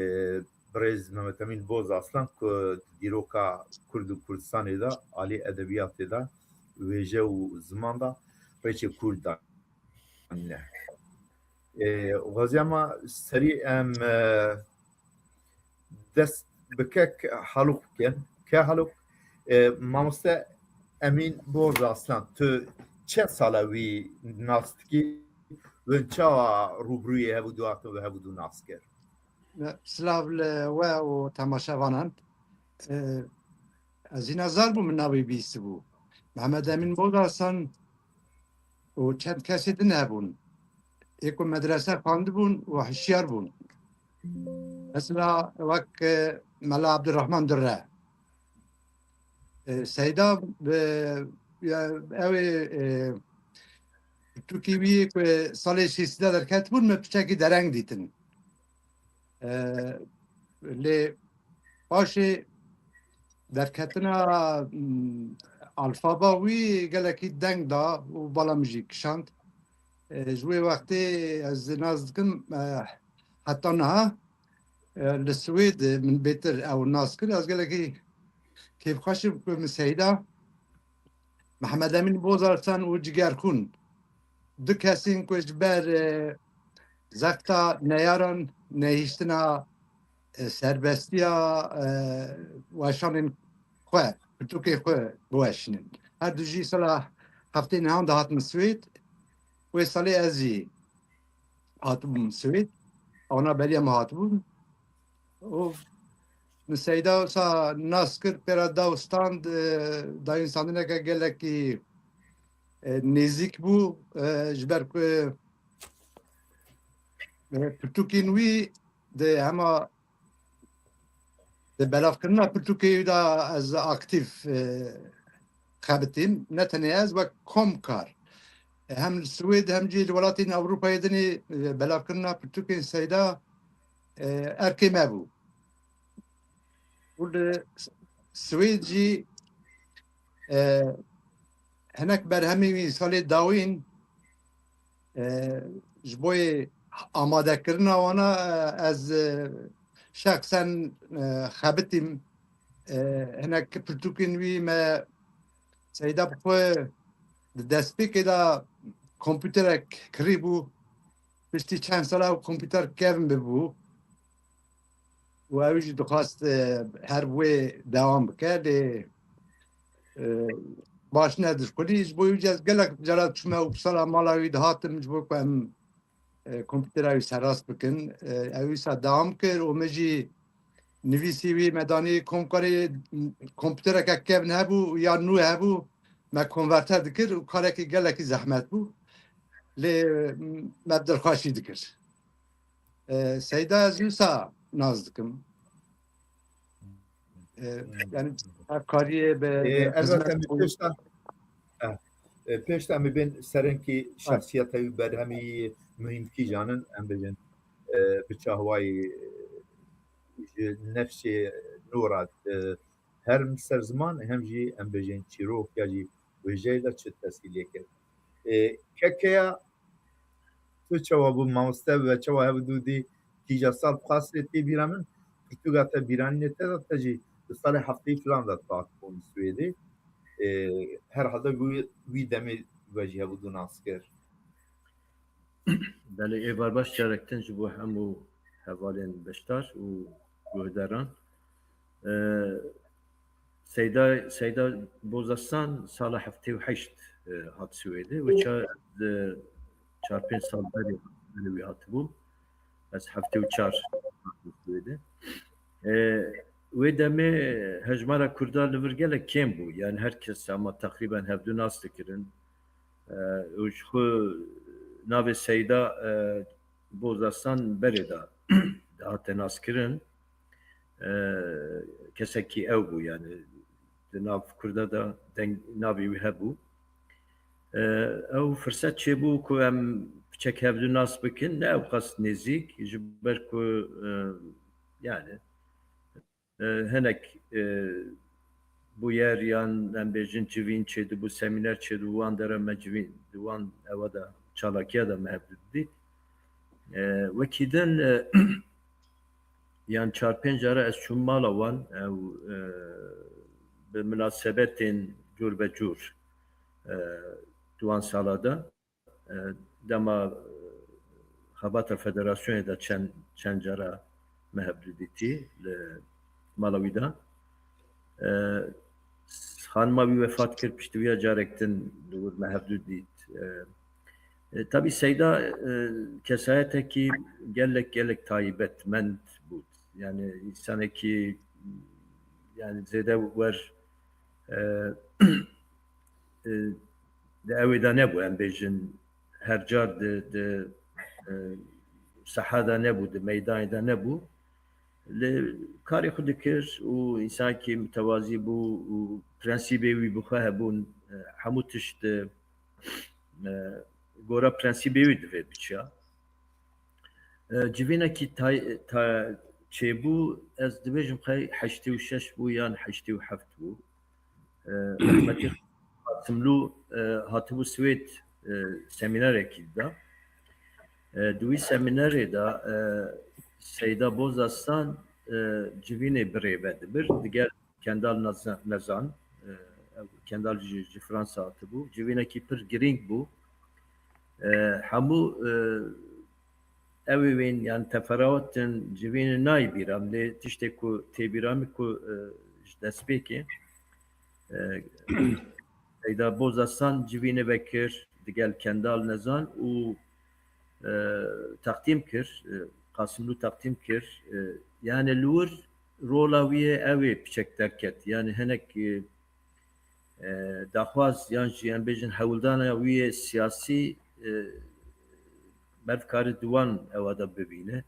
birêz Mehmet Emîn Boz Aslan ku di dîroka Kurd û Kurdistanê de, alî edebiyatê de, wêje û ziman de rêçê Kurd danîne. E, xwezîya me serî em, e, dest bi kek Haluk bikin. Ke Haluk, e, mamoste Emîn Boz Aslan, tu çend sala wî nas dikî? Win çawa rûbirûyê hev û du hatin ve hev û du nas kir? Silav li we û temaşevanan. Ee, ez jî nezar bûm min navê bîstibû. Mehmed Emîn Boz Aslan û çend kesê din hebûn. Ê ku medrese xwendibûn û hişyar bûn. Mesela wek, e, Mela Abdurrahman Durre. E, Seyda, e, ya, ew ê, e, pirtûkê wî ku salê şêstî de derketibûn, me piçekî dereng dîtin. E, lê paşê derketina, mm, alfaba wî gelekî deng da û bala min jî kişand. E, ji wê wextê ez nas dikim, e, heta niha, e, li Swêd min bêtir ew nas kir. Ez gelekî kêfxweş im ku min Seyda, Mehmed Emîn Bozarsan û Cigerxûn, du kesên ku ji ber, e, zexta neyaran nehiştina, e, serbestiya, e, weşanên xwe, pirtûkê xwe biweşînin. Her du jî sala heftê nihan de hatin Swêd. Wê salê ez jî hatibûm Swêd. Wana beriya min hatibûn. Û min Seyda wisa nas kir, pê re da û stand, e, dayîn standineke gelekî, e, nêzîk bû, e, ji ber ku, e, pirtûkên wî di hema di belavkirina pirtûkê wî de ez aktîf, e, xebitîm. Ne tenê ez, wek komkar. E, hem li Swêd hem jî li welatên Ewropayê dinê, e, belavkirina pirtûkên Seyda, e, erkê me bû. Û li Swêd jî, e, hinek berhemên wî salê dawîn, e, ji bo yê amadekirina wana, e, ez, e, şexsen, e, xebitîm, e, hinek pirtûkên wî me Seyda bi xwe di destpêkê de kompûterek kirî bû. Piştî çend sala ew kompûter kevn bibû. Û ew jî dixwest, e, her bi wê dewam bike, lê, e, baş nedişxulî. Ji bo wî jî ez gelek cara diçûme Uppsala mala wî dihatim, ji bo ku em, e, kompûtera wî serrast bikin. E, ew wisa dewam kir û min jî nivîsî wî me danî komkarê, kompûtereke kevn hebû ya nû hebû, me konverter dikir û karekî gelekî zehmet bû. Lê, e, me dilxweşî dikir. E, Seyda, ez wisa nas dikim. e, yani hevkariyê bi, e, bi elbette hizmet pêşta, e, e, pêşta em bên serinkî şexsiyeta wî berhemî muhîm kîjan in, em bêjin, e, bi çaxwayî, e, ji nefsê nû re, e, hem ser ziman hem jî em bêjin çîrok ya jî wêjeyê de çi tesîlê kir. E, kekeya tu çawa bû mamoste ve çawa hev dû dî kîja sal bi xas tê bîra min, pirtûka te bîranînê te de te jî di salê hefteyî filan de dihatibûn Swêdê. E, herhalde wî, wî demê ve jî hev dû nas kir. Belê, êvar baş carek din ji bo hemû hevalên beşdar û guhdaran. E, Seyda, Seyda Bozasan sala heftê û heşt, e, hat Swêdê. Wê ça-, e, çar pênc sal berê, berê wî hatibûm. Ez heftê û çar hatim Swêdê. E, wê demê hejmara Kurda li vir gelek kêm bû. Yani her kes ama teqrîben hevdu nas dikirin. E, û ji xwe navê Seyda, e, Bozasan berê de dihate naskirin. E, kesekî ew bû, yani di nav Kurda de deng, navê wî hebû. E, ew firset çêbû ku em piçek hevdu nas bikin, ne ew qas nêzîk, ji ber ku, e, yani, e, hinek, e, bûyer yan em bêjin civîn çêdibû, semîner çêdibû, wan dera me civîn, di wan ewa de, çalakiya de me hevdu didît. E, wekî din, e, yan çar pênc cara ez çûm mala wan, ew, e, bi minasebetên cûr be cûr, e, di wan sala de. E, dema, e, xebata federasyonê de çend, çend cara me hevdu dîtî li mala wî de. E, xanima wî wefat kir, piştî wî ya carek din li wir me hevdu dît. E, e, tabî Seyda, e, kesayetekî gelek, gelek taybetmend bû. Yani însanekî, yani zêde wer, e, e, di ewê de nebû, em bêjin, her car di, di, e, saha de nebû, di meydanê de nebû. Lê karê xwe dikir û însanekî mitewazî bû û prensîbê wî bi xwe hebûn, e, hemû tişt, e, gora prensîbê wî divê biçiya. E, civînekî tay-, ta-, çêbû, ez dibêjim qey heştê û şeş bû yan heştê û heft bû. E, rehmetî Qasimlû, e, hatibû Swêd, e, semînerekî dida. E, di wî semînerê de, e, Seyda Bozaslan, e, civînê birê vedibir, digel Kendal Neza-, Nezan, e, ew Kendal jî ji Fransa hatibû. Civînekî pir girîng bû. E, hemû, e, ew ê wên, yani teferawetên civînê nayê bîra min, lê tiştê ku tê bîra min ku, e, ji destpêkê, e, Seyda Bozaslan civînê vekir digel Kendal Nezan û, e, teqdîm kir, e, Qasimlû teqdîm kir. E, yani li wir rola wî ye, ew ê piçek derket. Yani hinek, e, e, daxwaz yan jî em bêjin hewldana wî yê siyasî, e, merv kare di wan ewa de bibîne.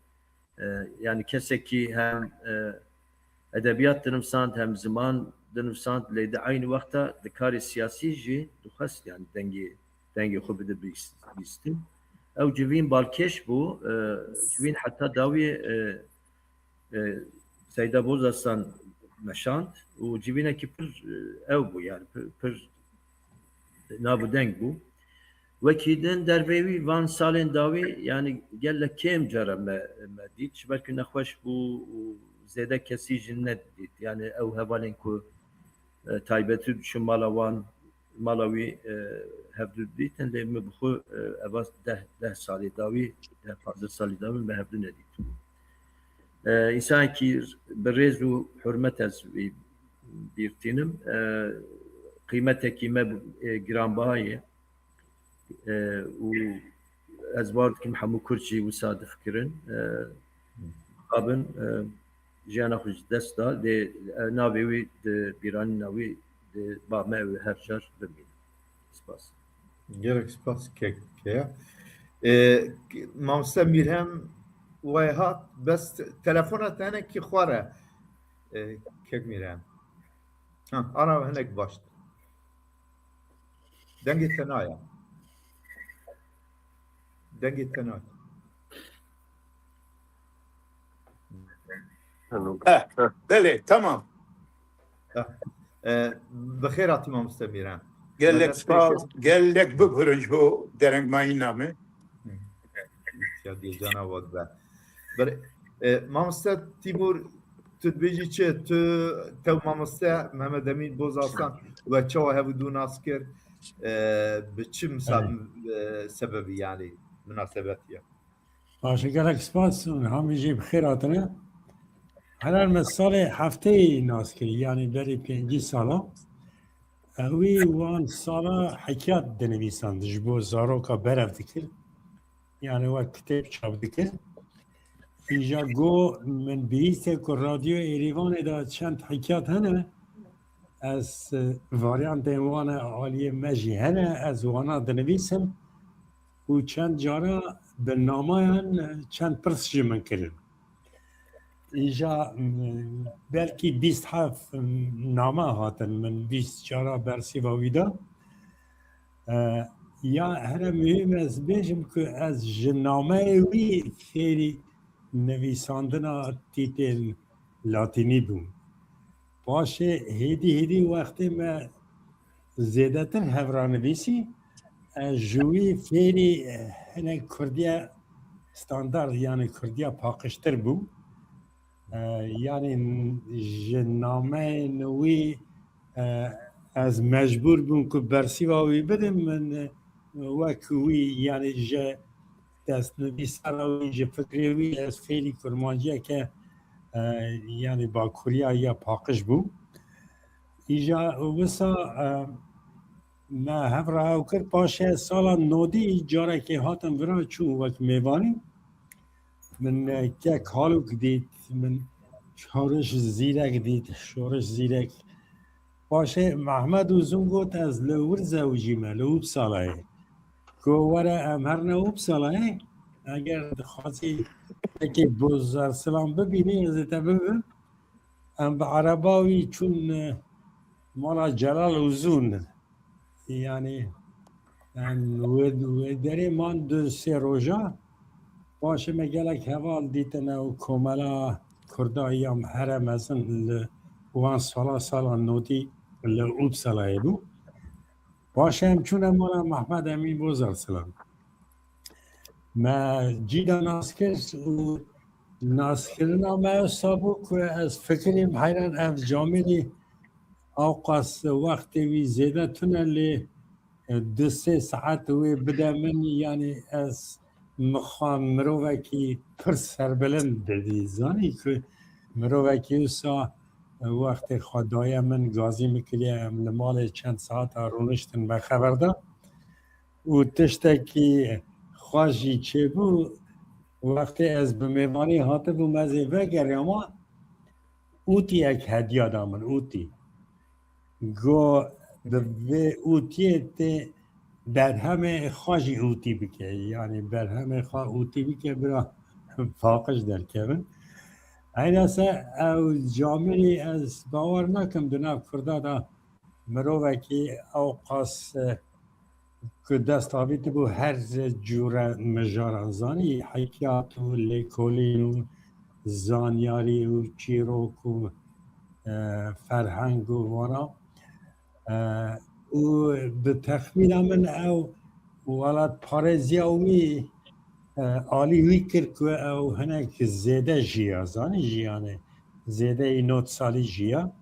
E, yani kesekî hem, e, edebiyat dinivsand hem ziman dinivsand, lê di eynî wexta di karê siyasî jî dixwest yani dengê, dengê xwe bide bîst-, bîstin. Ew civîn balkêş bû, e, civîn heta dawiyê, e, e, Seyda Bozaslan meşand û civînekî pir, e, ew bû, yani pir, pir nav û deng bû. Wekî din dervê wî van salên dawî, yani gelek kêm cara me, me dît. Ji ber ku nexweş bû û zêde kesî jî nedît. Yani ew hevalên ku, e, taybetî diçûn mala wan, mala wî, e, hevdu dîtin, lê min bi xwe, e, eva deh, deh salê dawî, deh panzdeh salê dawî me hevdu nedîtibû. E, însanekî bi rêz û hurmet ez wî bîr tînim. E, qîmetekî me, e, giranbiha ye. E, û ez bawer dikim hemû Kurd jî wisa difikirin. E, mixabin, e, jiyana xwe ji dest da, lê, e, navê wî di bîranîna wî di ba me ew ê her car bimîne. Spas. Gelek spas kek-, keya. E, mamoste Mîrhem wê hat, bes te-, telefona te hinekî xwar e. E, Kek Mîran. Ha, ana hinek baş. Dengê te naya. Dengê te naya. Eh, belê, tamam. Ha. E, bi xêr hatî mamoste Mîran. Gelek spas, gelek bibûrin ji bo derengmayîna me. Ya diyecana wad be. Ber, e, mamoste Tîmur, tu dibêjî çi? Tu tev mamoste Mehmet Emîn Bozarsan we çawa hev û du nas kir? E, bi çi misal, e, sebebî yani munasebetiye? Baş e, gelek spas û niha min jî bi xêr hatine. Helan me salê hefteyê nas kirî, yanî berî pêncî sala. Ewî wan sala hikayet dinivîsand, ji bo zaroka berev dikir. Yani wek kitêb çap dikir. Îja go min bihîste ku Radyo Êrîvanê de çend hikayet hene. Ez, e, varyantên wan e aliyê me jî hene, ez wana dinivîsim û çend cara bi namayan, e, çend pirs ji min kirin. Îja, m, belkî bîst heft, m, name hatin min bîst cara bersiva wî da. E, ya here muhîm ez bêjim ku ez ji nameyê wî fêrî nivîsandina tîtên latînî bûm. Paşê hêdî hêdî wextê me zêdetir hev ra nivîsî, ez ji wî fêrî hinek kurdiya standard, yani kurdiya paqijtir bûm. E, yani ji nameyên wî, e, ez mecbûr bûm ku bersiva wî bidim. Min, e, wek wî, yani ji destnivîsara wî, ji fikrê wî ez fêrî kurmanciyeke, e, yani bakuriya ya paqij bû. Îja wisa, e, me hev re hew kir, paşê sala nodî carekê hatin vira çû wek mêvanî. Min, e, kek Halûk dît, min Şoriş Zîrek dît, Şoriş Zîrek. Paşê Mehmed Uzun got, ez li wir zewicîme, li Uppsalayê. Go were em herine Uppsalayê, eger dixwazî yekê Bozarsilan bibînî, ez ê te bibim. Em bi ereba wî çûn, e, mala Celal Uzun. Yani, em wê, wê derê man du sê roja. Paşê me gelek heval dîtine û komela Kurda ya here mezin li wan sala, sala nodî li Uppsalayê bû. Paşê em çûne mala Mehmed Emîn Bozarsilan. Me cî de nas kir û naskirina me wisa bû ku ez fikirîm heyran ev camêrî ewqas wextê wî zêde tune lê, e, du sê saet wê bide min, yanî ez mixwa mirovekî pir serbilind didî. Zanî ku mirovekî wisa, e, wextê xwe daye min, gazî min kiriye, em li malê çend saeta rûniştin me xeber da. Û tiştekî xweş jî çêbû, wextê ez bi mêvanî hatibûm, ez ê vegeriyama, ûtiyek hediya da min, ûtî. Go bi vê ûtiyê tê berhemê xwe jî ûtî bike, yanî berhemê xwe ûtî bike, bira paqij derkevin. Eynase ew camêrî ez bawer nakim di nav Kurda de mirovekî ewqas, e, ku dest avîtibû her cûre mijaran, zanî, heyat û lêkolîn û zanyarî û çîrok û, e, ferheng û vana. E, û bi texmîna min ew welatparêziya wî, e, alî wî kir ku ew hinek zêde jiya, zanî, jiyanê zêdeyî nod salî jiya.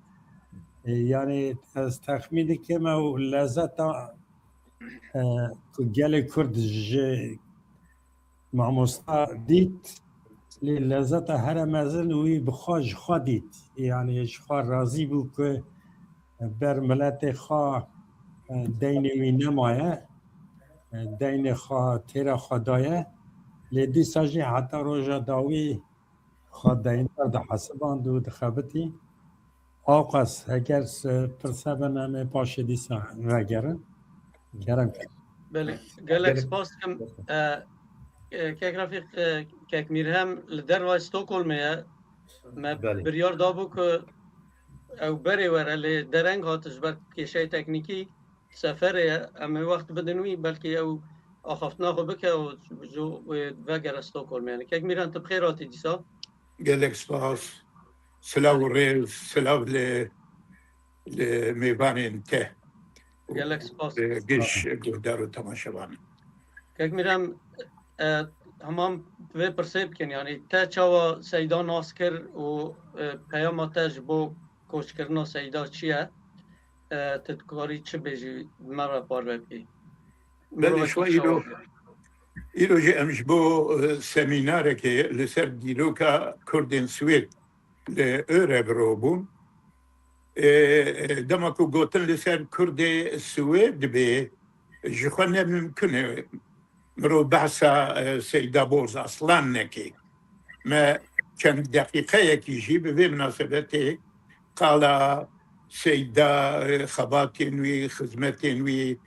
E, yanî ez texmîn dikim ew lezeta, e, ku gelê Kurd ji mamosta dît, lê lezeta here mezin wî bi xwe ji xwe dît. Yanî ji xwe razî bû ku ber miletê xwe, e, deynê wî nemaye, e, deynê xwe têra xwe daye. Lê dîsa jî heta roja dawî xwe deyndar dihesiband û dixebitî. Ewqas, heger, e, pirse bin, em ê paşê dîsa vegerin. Kerem ke. Belê, gelek spas dikim. E, e, Kek Refîq, e, Kek Mîrhem li dervayê Stockholmê ye. Me biryar dabû ku Ew berê were lê dereng hat ji ber kêşeyê teknîkî seferê ye. Em ê wext bidin wî, belkî ew axaftina xwe bike û ji wê vegere Stockholmê. Yani kek Mîran, tu bi xêr hatî dîsa. Gelek spas. Silav û rêz, silav li, li mêvanên te. Gelek spas. Li giş guhdar û temaşevan. Kek Mîran, e, hema vê pirsê bikin, yani te çawa Seyda nas kir û, e, peyama te ji bo koçkirina Seyda çi ye? E, tu dikarî çi bêjî, me re parve bikî? Belê, Mirovekî şwa îro, çawa bû? Îro jî em ji bo, e, semînarekê li ser dîroka Kurdên Swêd li Örebro bûn. E, e, dema ku gotin li ser Kurdê Swêd bê, ji xwe ne mimkun e mirov behsa, e, Seyda Boz Aslan neke. Me çend deqîqeyekî jî bi vê minasebetê qala Seyda, e, xebatên wî, xizmetên wî,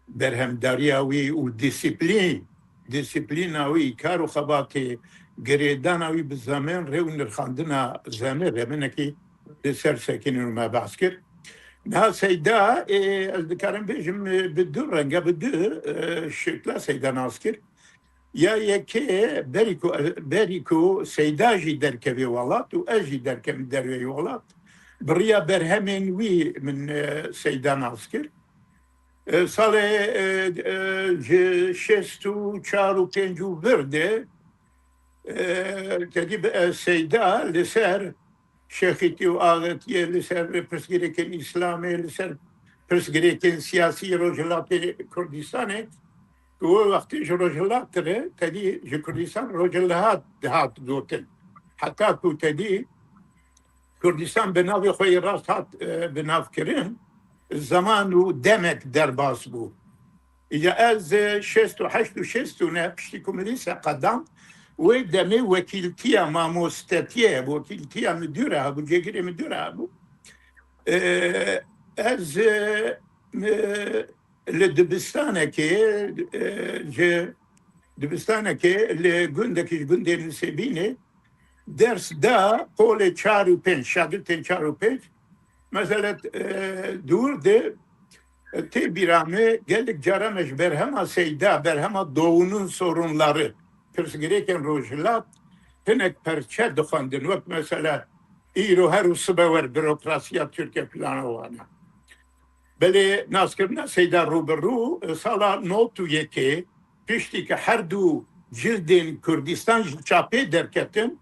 berhemdariya wî û disiplîn, disiplîna wî, kar û xebatê, girêdana wî bi zemên rê û nirxandina zemê re minekî li ser sekinîn û me behs kir. Niha Seyda, ê, ez dikarim bêjim, e, bi du renge, bi du, e, şekla Seyda nas kir. Ya yekê berî ku, berî ku Seyda jî derkevê welat û ez jî derkevim derveyî welat, bi riya berhemên wî min, e, Seyda nas kir. E, salê, e, e, ji şêst û çar û pênc û vir de, e, tedî bi, e, Seyda li ser şêxîtî û axetiyê, li ser pirsgirêkên Îslamê, li ser pirsgirêkên siyasî Rojhilatê Kurdistanê, ku wê wextê ji Rojhilat re tedî ji Kurdistan Rojhilat dihat gotin. Heta ku tedî Kurdistan bi navê xwe yê rast hat, e, binavkirin, zeman û demek derbas bû. Îca ez, e, şêst û heşt û şêst û neh piştî ku min lîse qedand, wê demê wekîltiya mamostetiyê hebû, wekîltiya midûre hebû, cêgirê midûre hebû. E, ez, e, e, li dibistanekê, e, ji dibistanekê li gundekî ji gundên Nisêbînê ders da polê çar û pênc, şagirtên çar û pênc. Mesela, e, dûr de, e, tê bîra me, gelek cara me ji berhema Seyda, berhema Doğu'nun Sorunları, pirsgirêkên Rojhilat, hinek perçe dixwendin. Wek mesela, îro her û sibe wer bürokrasiya Tirkiye filana wana. Belê naskirina Seyda rû bi rû, e, sala nod û yekê, piştî ku her du cildên Kurdistan ji çapê derketin,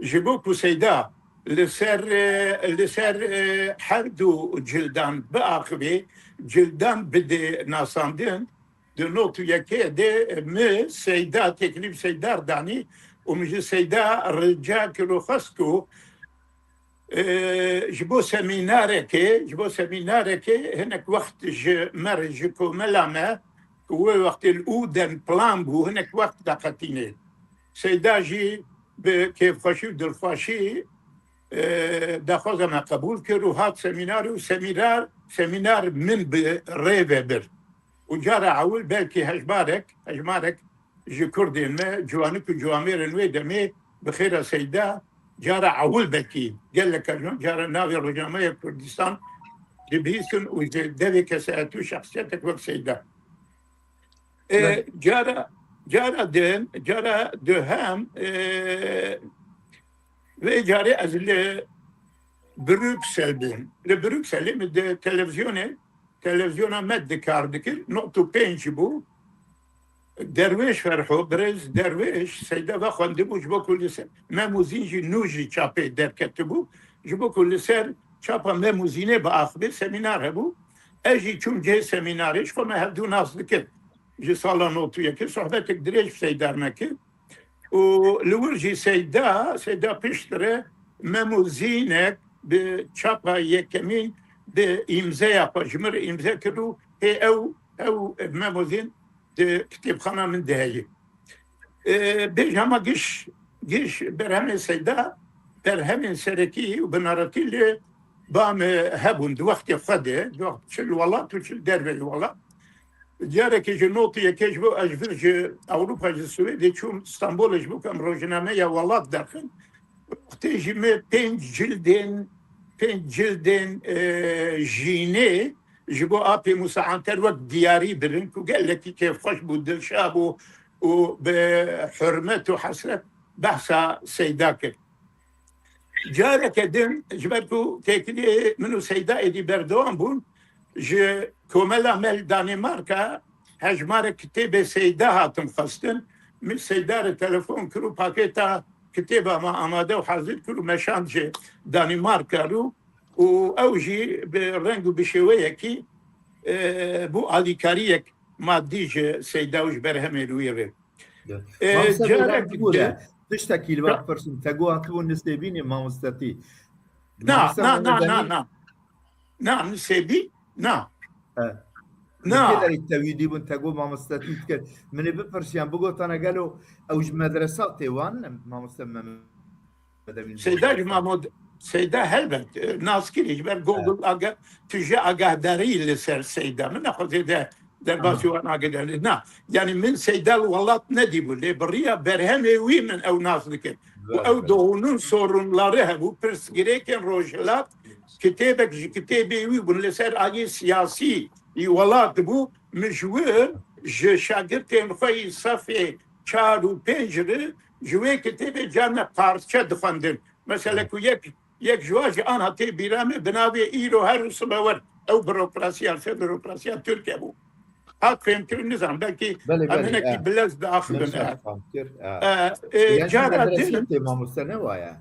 ji bo ku Seyda li ser, e, li ser, e, her du cildan biaxivê, cildan bide nasandin, di nod û yekê de min Seyda, teklîf Seyda danî û min ji Seyda rica kir û xwest ku, e, ji bo semînarekê, ji bo semînarekê hinek wext ji me re, ji komela me, ku wê wextê li Uden plan bû, hinek wext veqetînê. Seyda jî bi kêfxweşî û dilxweşî, e, daxwaza me qebûl kir û hat semînarê û semînar, semînar min bi rê ve bir. Û cara ewil belkî hejmarek, hejmarek ji Kurdên me, ciwanik û ciwamêrên wê demê bi xêra Seyda, cara ewil belkî gelek carna cara navê Rojnameya Kurdistan dibihîstin û ji devê kesayetî û şexsiyetek wek Seyda. E, Belê. Cara, cara din, cara duhem, e, vê carê ez li Brükselê bûm. Li Brükselê min di televizyonê, televizyona me di kar dikir, nod û pênc bû. Derwêş Ferho, birêz Derwêş, Seyda ve xwendibû, ji bo ku li ser Mem û Zîn jî nû jî çapê derketibû, ji bo ku li ser çapa Mem û Zînê biaxivê semînar hebû. Ez jî çûm cihê semînarê, ji xwe me hevdû nas dikir. Ji sala nod û yekê sohbetek dirêj bi Seyda me kir. Û li wir jî Seyda, Seyda piştre Mem û Zînek bi çapa yekemîn bi îmzeya xwe ji min re îmze kir û hê ew, ew Mem û Zîn di kitêbxana min de heye. E, bêj hema giş, giş berhemê Seyda, berhemên serekî û binaretî li ba me hebûn di wextê xwe de, di wext çi li welat û çi li derveyî welat. Carekê ji nod û yekê ji bo ez ji vir ji Ewropa, ji Swêdê çûm Stenbolê ji bo ku em rojnameya welat derxin. Wextê jî me pênc cildên pênc cildên, e, jînê ji bo apê Musa Anter wek diyarî birin ku gelekî kêfxweş bû, dilşa bû û bi hurmet û hesret behsa Seyda kir. Careke din, ji ber ku têkiliyê min û Seyda êdî berdewam bûn, ji komela me li Danîmarka hejmarek kitêbê Seyda hatin xwestin. Min Seyda re telefon kir û pakêta kitêba me amade û hazir kir û me şand ji Danîmarka rû û ew jî bi reng û bi şêweyekî, e, bû alîkariyek madî ji Seyda û ji berhemên wî re. E, Mamoste, carek bibûre, din tiştekî li we bipirsim. Te got hatibû nisêbînê mamostetî. Na, Mamoste na, na, na, Mehmet Emîn? Na. Na, nisêbî? Na. He. Na. Li kê derê tewî dîbûn, te got mamostetî dikir. Min ê bipirsiyan, bigotane gelo ew ji medresa tê wan, mamoste Mehmet Emîn Seyda ji Bozarslan? Mamod-, Seyda helbet, e, nas kirî, ji ber Google He. aga-, tu ji agahdarî li ser Seyda. Min nexwazê de derbasî Aha. wan agahdarî. Na, yani min Seyda li welat nedîbû, lê bi riya berhemê wî min ew nas dikir. Û Belê, ew belê. doğunun sorunları hebû, pirsgirêkên Rojhilat, kitêbek ji kitêbê wî bûn, li ser aliyê siyasî î welat bû, min ji wir, ji şagirtên xwe yî sefê çar û pênc re, ji wê kitêbê carna parçe dixwendin. Mesela ku yek, yek ji wan jî ana tê bîra me, bi navê Îro her sibe wer, ew burokrasiya, ser burokrasiya Tirkiye bû. Hat fêmkirin, nizanim, belkî Belê, em belê, hinekî e. bi lez diaxivin, Lez e. fam kir, e. E, e, Yan jî cara medrese din tê mamoste ne waye?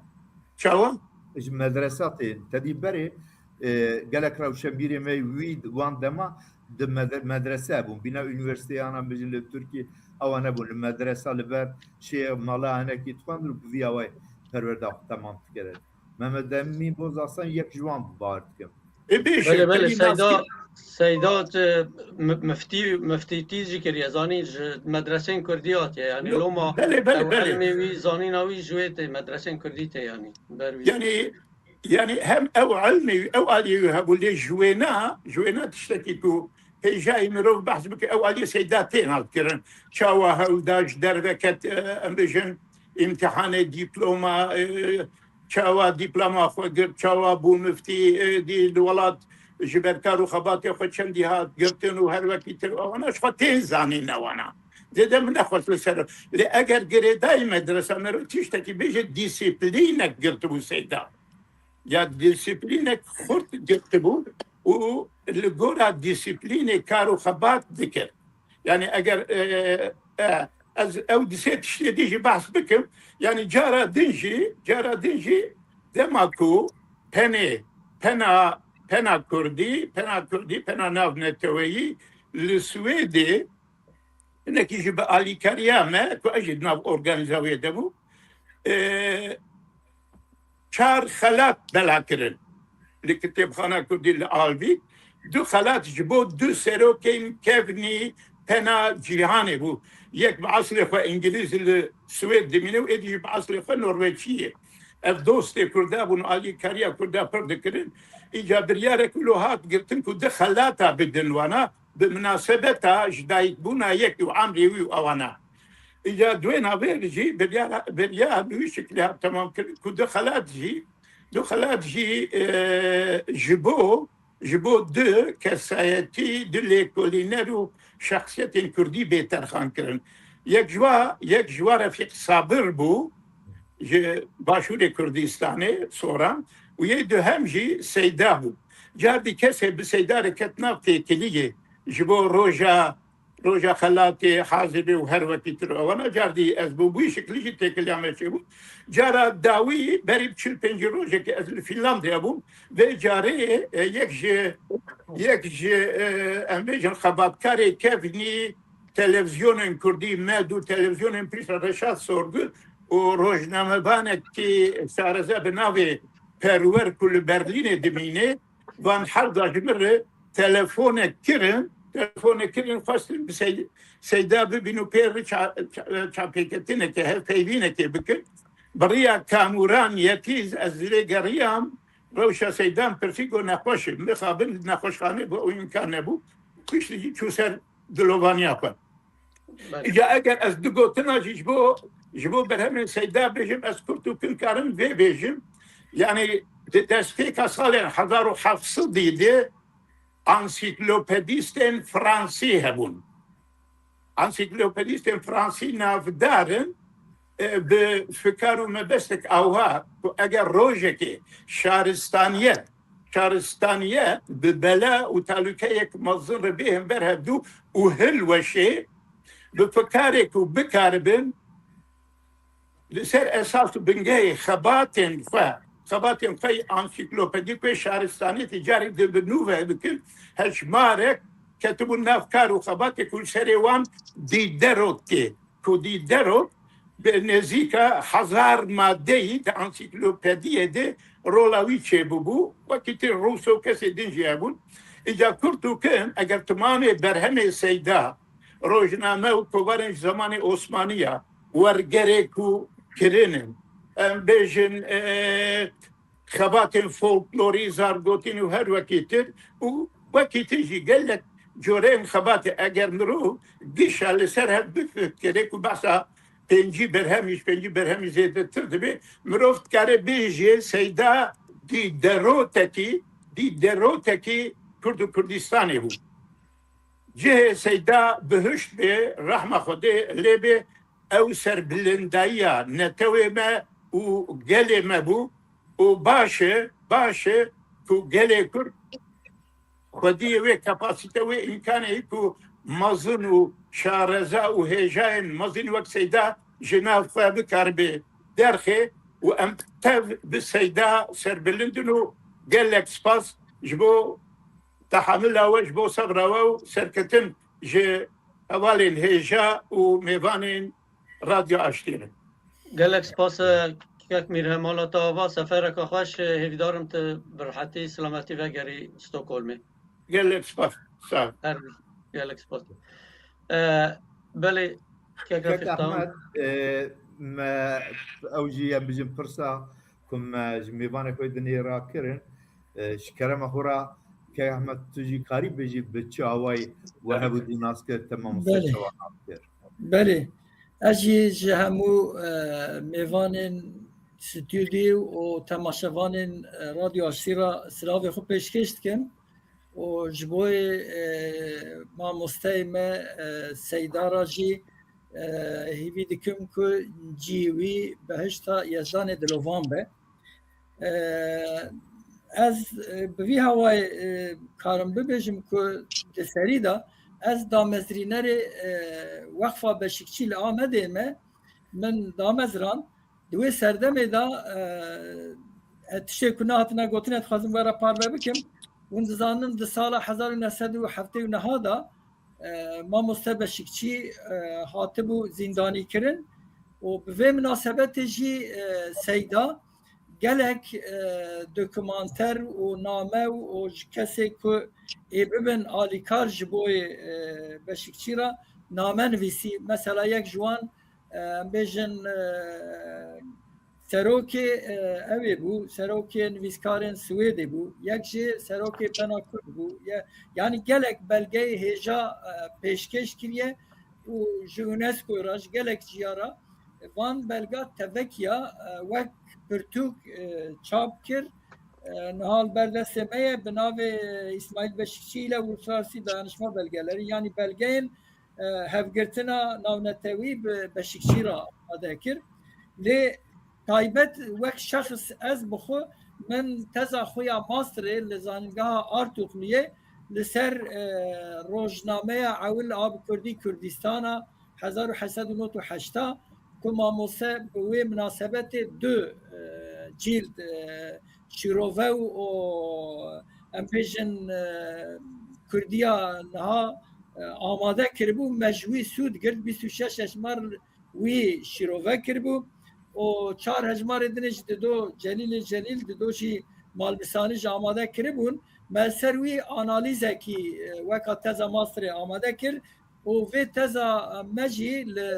Çawa? Ji medresa tê. Tedî berê, e, gelek rewşenbîrê me wî wan dema di med-, medrese bûn. Bîna unîversîteyê ana bijin li Tirkî ewa nebûn. Li medresa li ber şê mala hinekî dixwendin û bi vî awayê perwerda xwe temam dikirin. Mehmet Emîn Bozarslan yek ji wan bû, bawer dikim. Ê, bêje, Belê, belê, tevî nas Seyda, kir- Seyda, e, mi-, miftî, miftîtî jî kiriye, zanî ji medresên kurdî hatiye, yani Yo, loma belê, belê, ew belê. ilmê wî, zanîna wî ji wê tê, medresên kurdî tê, yani, ber wî. Yani, yani hem ew ilmê wî, ew aliyê wî hebû, lê ji wêna, ji wêna tiştekî ku hêjayî mirov behs bike, ew aliyê Seyda tê nakirin. Çawa hewl da ji derve ket, e, em bêjin, îmtihanê dîploma, e, çawa dîploma xwe girt, çawa bû miftî, e, dî li welat ji ber kar û xebatê xwe çendî hat girtin û her wekî tir, ewana ji xwe tên zanîn ewana. Zêde min nexwest li ser. Lê eger girêdayî medresa me re tiştekî bêje, dîsîplînek girtibû Seyda. Ya dîsîplînek xurt girtibû û li gora dîsîplînê kar û xebat dikir. Yani eger, e, e, ez ew di sê tiştê dî jî behs bikim, yani cara din jî, cara din jî dema ku penê, pena, pena kurdî, pena kurdî, pena navneteweyî li Swêdê, hinekî jî bi alîkariya me, ku ez jî di nav organîza wê de bû, e, çar xelat bela kirin li kitêbxana kurdî li Alvî. Du xelat ji bo du serokên kevnî pena cîhanê bû. Yek bi eslê xwe îngilîz li Swêd dimîne û êdî jî bi eslê xwe norweçî ye. Ev dostê kurda bûn, alîkariya kurda pir dikirin. Îca biryarek wilo hat girtin ku du xelata bidin wana, bi minasebeta ji dayikbûna yek û emrê wî û ewana. Îca di wê navê jî biryara, biryar bi wî şeklî hat temam kirin ku du xelat jî, du xelat jî, e, ji bo, ji bo du kesayetî, du lêkolîner û şexsiyetên kurdî bê terxan kirin. Yek ji wa, yek ji wa Refîq Sabir bû, ji Başûrê Kurdistanê, Soran, û yê duhem jî Seyda bû. Cardî kesê bi Seyda re ket nav têkiliyê ji bo roja, roja xelatê, hazirê û her wekî tir. Ewana cardî ez bi wî şiklî jî têkiliya me çêbû. Cara dawî berî çil pêncî rojekê ez li Fînlandya bûm. Vê carê, e, yek ji, yek ji, e, em bêjin xebatkarê kevnî, televîzyonên kurdî, Med û televîzyonên piştre Reşat Sorgu û rojnamevanekî şareze bi navê Perwer ku li Berlînê dimîne, van her da ji min re telefonek kirin, telefonek kirin, xwestin bi Sey-, Seyda bibîn û pê re ça-, ça-, çapêketineke, hevpeyvînekê bikin. Bi riya Kamûran Yetîz ez lê geriyam, rewşa Seydan pirsî, got nexweş e. Mixabin di nexweşxanê bû, ew îmkan nebû. Piştî jî çû ser dilovaniya xwe. Belê. Îca eger ez du gotina jî ji bo, ji bo berhemên Seyda bêjim, ez kurt û kin karim vê bêjim. Yani Di destpêka salên hezar û heft sedî de ansîklopedîstên fransî hebûn. Ansîklopedîstên fransî navdar in, e, bi fikar û mebestek awha ku eger rojekê şaristaniyet, şaristaniyet bi bela û talûkeyek mezin re bêhin ber hevdû û hilweşê bi fikarê ku bikaribin li ser esas û bingehê xebatên xwe, xebatên xwe yê ansîklopedîk wê şaristaniyetê carê di bi nû ve bikin, hejmarek ketibûn nav kar û xebatê ku li serê wan Diderot tê, ku Diderot bi nêzîka hezar madeyî di ansîklopediyê de rola wî çêbûbû, wekî tê Rousseau kesê din jî hebûn. Îca kurt û kim, eger timamê berhemê Seyda, rojname û kovarên ji zemanê Osmaniya, wergerê ku kirinin, em bêjin, e, xebatên folklorî, zargotîn û her wekî tir û wekî tir jî gelek coreyên xebatê eger mirov gişa li ser hev bifikirê ku behsa pêncî berhemî, ji pêncî berhemî zêdetir dibe, mirov dikare bêjê Seyda dîderotekî, dîderotekî Kurd û Kurdistanê bû. Cihê Seyda bihişt bê, rehma Xwedê lê bê, ew serbilindayiya netewê me û gelê me bû û baş e, baş e ku gelê Kurd xwediyê wê kapasîte, wê îmkanê ku mezin û şareza û hêjayên mezin wek Seyda ji nav xwe bikaribe derxê û em tev bi Seyda serbilind in û gelek spas ji bo tehamila we, ji bo sebra we û serketin ji hevalên hêja û mêvanên Radyo Aştî re. Gelek spas, e, kek Mîr Hemal, ta ava sefereke xweş, e, hêvîdarim tu bi rehetî, silametî vegerî Stockholmê. Gelek spas. Sağ ol. Her gelek spas. E, belê, kek Kek Refîq, tamam. Ahmet, e, me ew jî em bijin pirsa ku me ji mêvanê xwe dinê rakirin, e, ji kerema xwe re, kek Ahmet, tu jî karî bêjî bi çi awayî we hebû dî nas kir, te mamoste Belê. çawa nas kir? Belê. Ez jî ji hemû, e, mêvanên stûdyo û temaşevanên, e, Radyo Aştî re silavê xwe pêşkêş dikim û ji bo, e, mamosteyê me, e, Seyda re jî, e, hîvî dikim ku cî wî behişta Yezdanê dilovan be. E, ez, e, bi vî hawayê, e, karim bibêjim ku di serî de ez damezrînerê, e, Weqfa Beşikçî li Amedê me, min damezran. Di wê serdemê de, e, e, tiştê ku nehatine gotin, ez dixwazim we re parve bikim. Hûn dizanin di sala hezar û neh sed û heftê û neh de, e, mamoste Beşikçî, e, hatibû zîndanîkirin û bi vê minasebetê jî, e, Seyda gelek, e, dokumanter û name û ji kesê ku ê bibin alîkar ji bo, e, Beşikçî re name nivîsî. Mesela yek ji wan, e, em bêjin, e, serokê, e, ew ê bû, serokê nivîskarên Swêdê bû, yek jî serokê Bena Kurd bû. Ye-, yanî gelek belgeyê hêja, e, pêşkêş kiriye û ji UNESCO re, ji gelek ciya re van belga tevekiya, e, wek pirtûk, e, çap kir. E, niha li ber destê me ye, bi navê Îsmaîl Beşikçî ile Uluslararası Dayanışma Belgeleri, yanî belgeyên, e, hevgirtina navnetewî bi Beşikçî re amade kir. Lê taybet wek şexs ez bi xwe, min teza xwe ya masterê li Zanîngeha Artukluyê li ser, e, rojnameya ewil a bi kurdî Kurdistana hezar û heşt sed û nod û heşt ku mamose bi wê minasebetê du, e, cîld, e, şîrove û, û em bêjin, e, Kurdiya niha, e, amade kiribû, me ji wî sûd girt, bîst û şeş hejmar wî şîrove kiribû û çar hejmarê din jî dido Celîlê Celîl, dido jî Malmîsanî jî amade kiribûn. Me li ser wî analîzekî, e, weka teza masterê amade kir û vê teza me jî li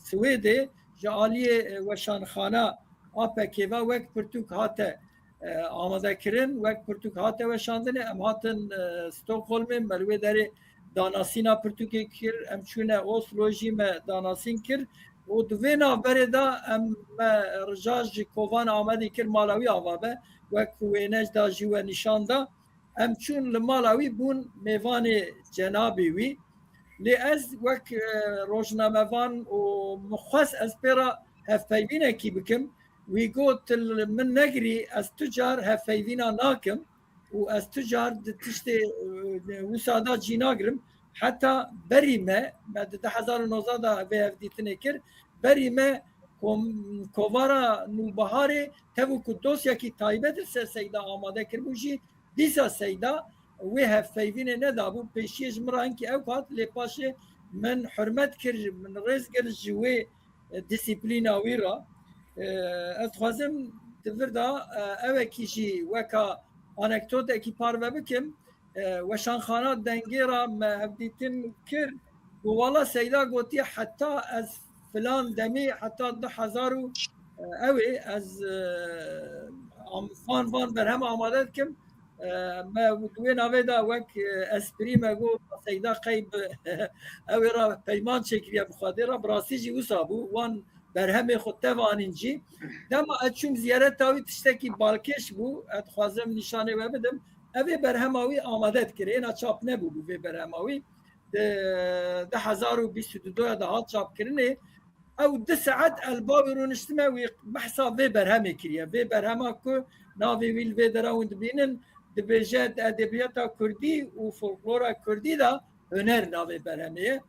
Swêdê ji aliyê, e, weşanxana A P K ve wek pirtûk hate, e, amade kirin, wek pirtûk hate weşandinê. Em hatin, e, Stockholmê, me li wê derê danasîna pirtûkê kir, em çûne Oslo jî me danasîn kir Û di vê navberê de em me rija ji Kovan Amedê kir mala wî ava be, wek ku wêne da jî we nîşan da. Em çûn li mala wî bûn mêvanê cenabê wî. Lê ez wek, e, rojnamevan û min xwest ez pê re hevpeyvînekî bikim. Wî got, "Li min negirî, ez tu car hevpeyvîna nakim û ez tu car di tiştê, e, wisa da cî nagirim." Heta berî me, me di du hezar û nozdeh de vê hevdîtinê kir, berî me kom-, kovara Nûbiharê tev û ku dosyekî taybet li ser Seyda amade kiribû jî, dîsa Seyda wê hevpeyvînê nedabû. Pêşiyê ji min re hinkî ew hat, lê paşê min hurmet kir, min rêz girt ji wê, e, disiplîna wî re. E, ez dixwazim di vir de, e, ewekî jî weka anekdotekî parve bikim. E, weşanxana Dengê re me hevdîtin kir. Got, "Wala Seyda gotiye heta ez filan demê, heta du hezar û, e, ew ê ez, e, am-, van, van berhem amade dikim." E, me di wê navê de wek, e, esprî me got, "Seyda qey bi ew ê re peyman çêkiriye bi Xwedê re." Bi rastî jî wisa bû. Wan berhemê xwe tev anîn jî. Dema ez çûm ziyareta wî, tiştekî balkêş bû. Ez dixwazim nîşanê we bidim. Ev ê berhema wî amade dikir. Êna çap nebûbû vê berhema wî. Di du hezar û bîst û du de hat çapkirinê. Ew du saet ez li ba wî rûniştime, wî behsa vê berhemê kiriye. Vê berhema ku navê wî li vê dera hûn dibînin, dibêje di edebiyata kurdî û folklora kurdî de huner navê berhemê ye.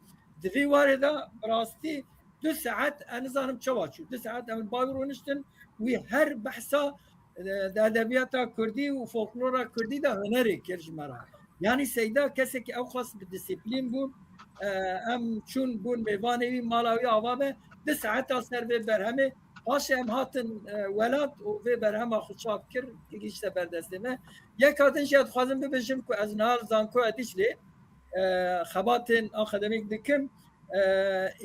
Di vî warê de bi rastî du saet, ez nizanim çawa çû. Du saet em li ba wî rûniştin, wî her behsa, e, di edebiyata kurdî û folklora kurdî de hunerê kir ji me re. Yanî Seyda kesekî ew qas bi disiplîn bû. E, em çûn bûn mêvanê wî, mala wî ava be. Du saeta ser vê berhemê. Paşê em hatin, e, welat û vê berhema xwe çap kir, gihîşte ber destê me. Yeka din jî ez dixwazim bibêjim ku ez niha li Zankoya Dîclê, e, xebatên akademîk dikim. E, e,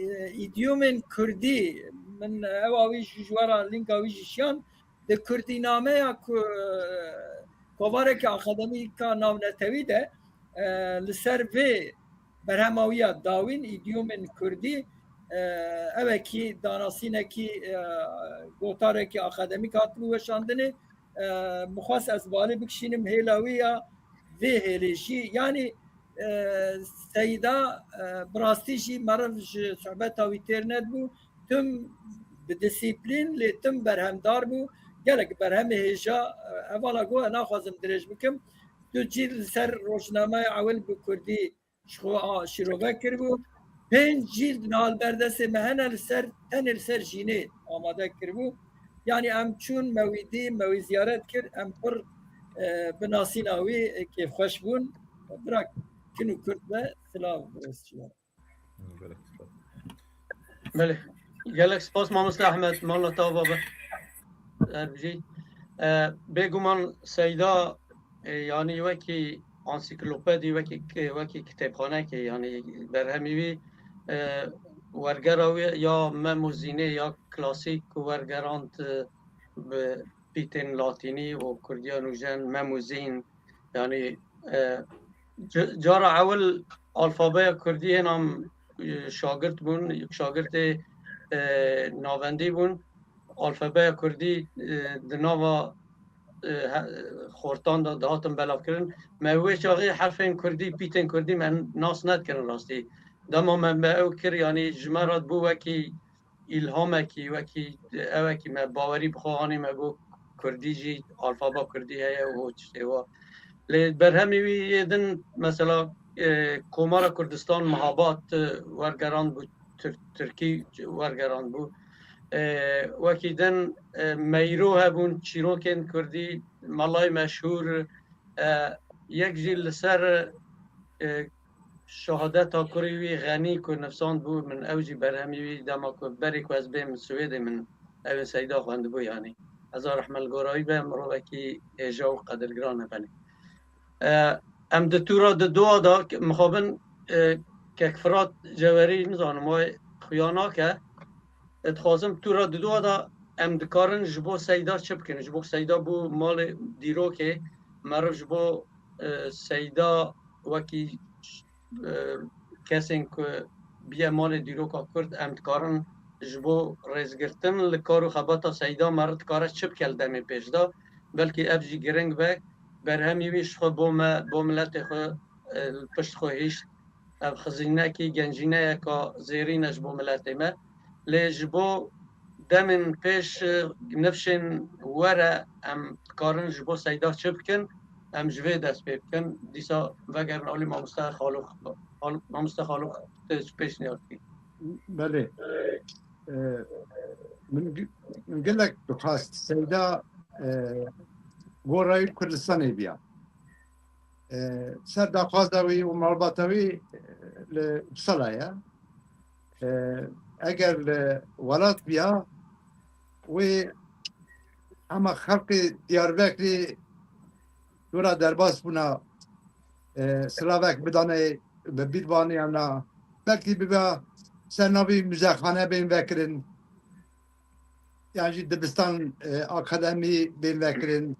îdîyomên kurdî, min ewa wî jî ji we re, lînka wî jî şiyan. Di kurdînameya ku, e, kovarekî akademîka navnetewî de, e, li ser vê berhema wî ya dawîn, îdîyomên kurdî, e, ewekî danasînekî, e, gotarekî akademîk hatibû weşandinê. E, min xwest ez balê bikişînim hêla wî ya vê hêlê jî. Yanî, e, Seyda, e, bi rastî jî meriv ji sohbeta wî têr nedibû. Tim bi disiplîn, lê tim berhemdar bû. Gelek berhemê hêja, e, hevala got, ez naxwazim dirêj bikim. Du cîl li ser rojnameya ewil bi kurdî ji xwe a-, şîrove kiribû. Pênc cîld niha li ber destê me hene, li ser, tenê li ser jînê amade kiribû. Yanî em çûn, me wî dî, me wî ziyaret kir, em pir, e, bi nasîna wî, e, kêfxweş bûn. Bira kin û kurd be, silav, rêz ji we re. Gelek spas. Belê. Gelek spas mamoste Ehmed, mala te ava be. Her bijî. E, bêguman Seyda, e, yanî wekî ansiklopedî, wekî, wekî kitêbxanekê, yanî berhemî wî, e, wergera wî ya Mem û Zînê ya klasîk ku wergerand, e, bi pîtên latînî û kurdiya nûjen, Mem û Zîn, yanî, e, ca-, cara ewil alfabeya kurdî hêna, e, şagirt bûn, şagirtê, e, navendî bûn. Alfabeya kurdî, e, di nava, e, he-, xortan de dihatin belavkirin. Me wê çaxê herfên kurdî, pîtên kurdî me nas nedikirin rastî. Dema me, me ew kir, yanî ji me re bû wekî îlhamekî, wekî ewekî me bawerî bi xwe anî, me got kurdî jî, alfaba kurdî heye û tiştê wa. Lê berhemê wî yê din, mesela, e, Komara Kurdistan Mihabat, e, wergerand bû, Tir-, Tirkî wergerand bû. E, wekî din, e, Meyro hebûn, çîrokên kurdî, Melayê Meşhûr, e, yek jî li ser, e, şehadeta kurê wî Xenî ku nivsand bû, min ew jî berhemî wî dema ku berî ku ez bêm Swêdê min ew ê Seyda xwendibû yanî. Hezar rehme li gora wî be, mirovekî hêja û qedirgiran e belê. E, em di tûra di dua da, mixabin, e, kek Firat Cewerî nizanim wê xuya nake. E, dixwazim tûra di dua da em dikarin ji bo Seyda çi bikin? Ji bo Seyda bû malê dîrokê, meriv ji bo, e, Seyda wekî, e, kesên ku biye malê dîroka Kurd, em dikarin ji bo rêzgirtin li kar û xebata Seyda meriv dikare çi bike li demên pêş de, belkî ev jî giring be, berhemî wî ji xwe bo me, bo miletê xwe, e, li pişt xwe hişt. Ev xizînekî gencîneyeka zêrîn e ji bo miletê me. Lê ji bo demên pêş, e, nifşên were em dikarin ji bo Seyda çi bikin, em ji vê dest pê bikin. Dîsa vegerin alî mamoste Xalûx. Xal-, mamoste Xalûx, tu çi pêşniyar dikî? Belê. E, min gi-, min gelek dixwest Seyda, e, gora wî Kurdistanê biya. E, ser daxwaza wî û malbata wî, e, li Uppsala ye. E, eger li welat biya, wê hema xelkê Diyarbekirê dora derbas bûna, e, silavek bidane bi bîr baniya na. Belkî bibe ser navî muzexane bên vekirin. Yan jî dibistan, e, akademî bên vekirin,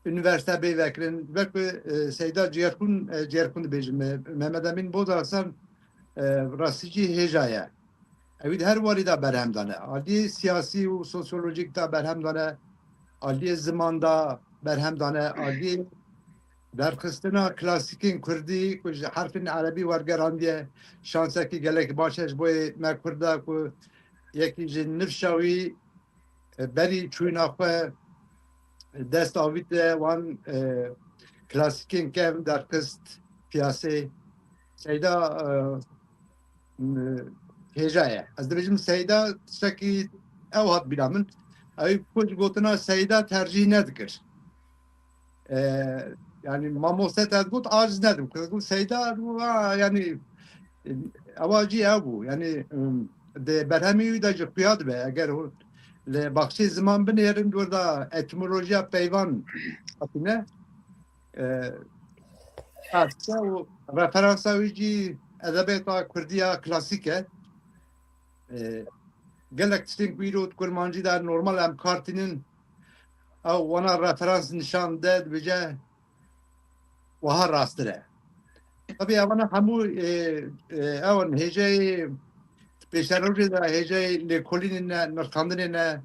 unîversîte bên vekirin. Belkî, e, Seyda Ciyerxûn, e, Ciyerxûn dibêjim, e, Mehmet Emîn Boz Arslan, e, rastî jî hêja ye. Ew ê di her warî de berhem dane. Aliyê siyasî û sosyolojîk de berhem dane. Aliyê ziman de berhem dane. Aliyê derxistina klasîkên kurdî ku ji herfên erebî wergerandiye, şansekî gelek baş e ji bo me kurda ku yekî ji nifşa wî, e, berî çûyîna xwe dest avîte wan, e, klasîkên kevn derxist piyasê. Seyda, e, m-, hêja ye. Ez dibêjim Seyda tiştekî ew hat bîra min. Ew ku ji gotina Seyda tercîh nedikir. E, yanî mamoste te got aciz nedim. Kız got Seyda, ha, yanî, e, ewa jî ew bû. Yanî, em, di berhemî wî de jî xuya dibe. Eger hûn li baxçê ziman binêrin, dor da etimolojiya peyvan hatine. E, Farsça û referansa wî jî edebiyata kurdiya klasîk e. E, gelek tiştên ku îro di kurmancî de normal em kar tînin, ew wana referans nîşan de dibêje, wiha rasttir e. Tabî evana hemû, e, e, ew in hêjeyê pêşerojê de, hêjeyê lêkolînê ne, nirxandinê ne,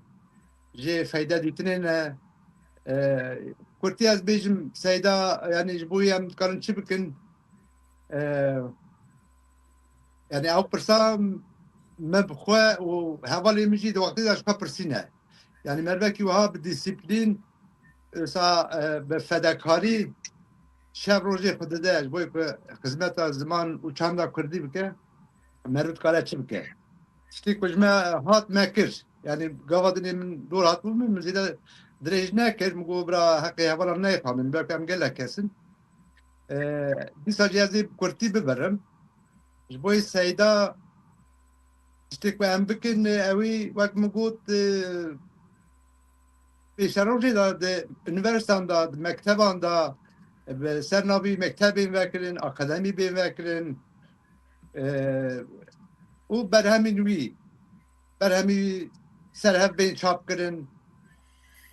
jê feyde dîtinê ne. E, kurtî ez bêjim, Seyda, yanî ji bo em dikarin çi bikin? E, yanî ew pirsa me bi xwe û hevalê min jî di wextê de ji xwe pirsîne. Yanî mervekî wiha bi dîsîplîn, wisa, e, bi fedekarî şev rojê xwe dide ji bo ku xizmeta ziman û çanda kurdî bike, meriv dikare çi bike? Tiştê ku ji me hat me kir. Yanî gava dinê min dor hatibû min, min zêde dirêj nekir. Min got bira heqê hevalan neyê xwe min, belkî em gelek kes in. E, dîsa jî ez ê bi kurtî bibirim. Ji bo Seyda tiştê ku em bikin, ewî wek min got, e, pêşerojê de di unîversîteyan de, di mekteban de, bi ser navî mektebên vekirin, akademî bên vekirin, e, û berhemên wî, berhemî wî ser hev bên çap kirin,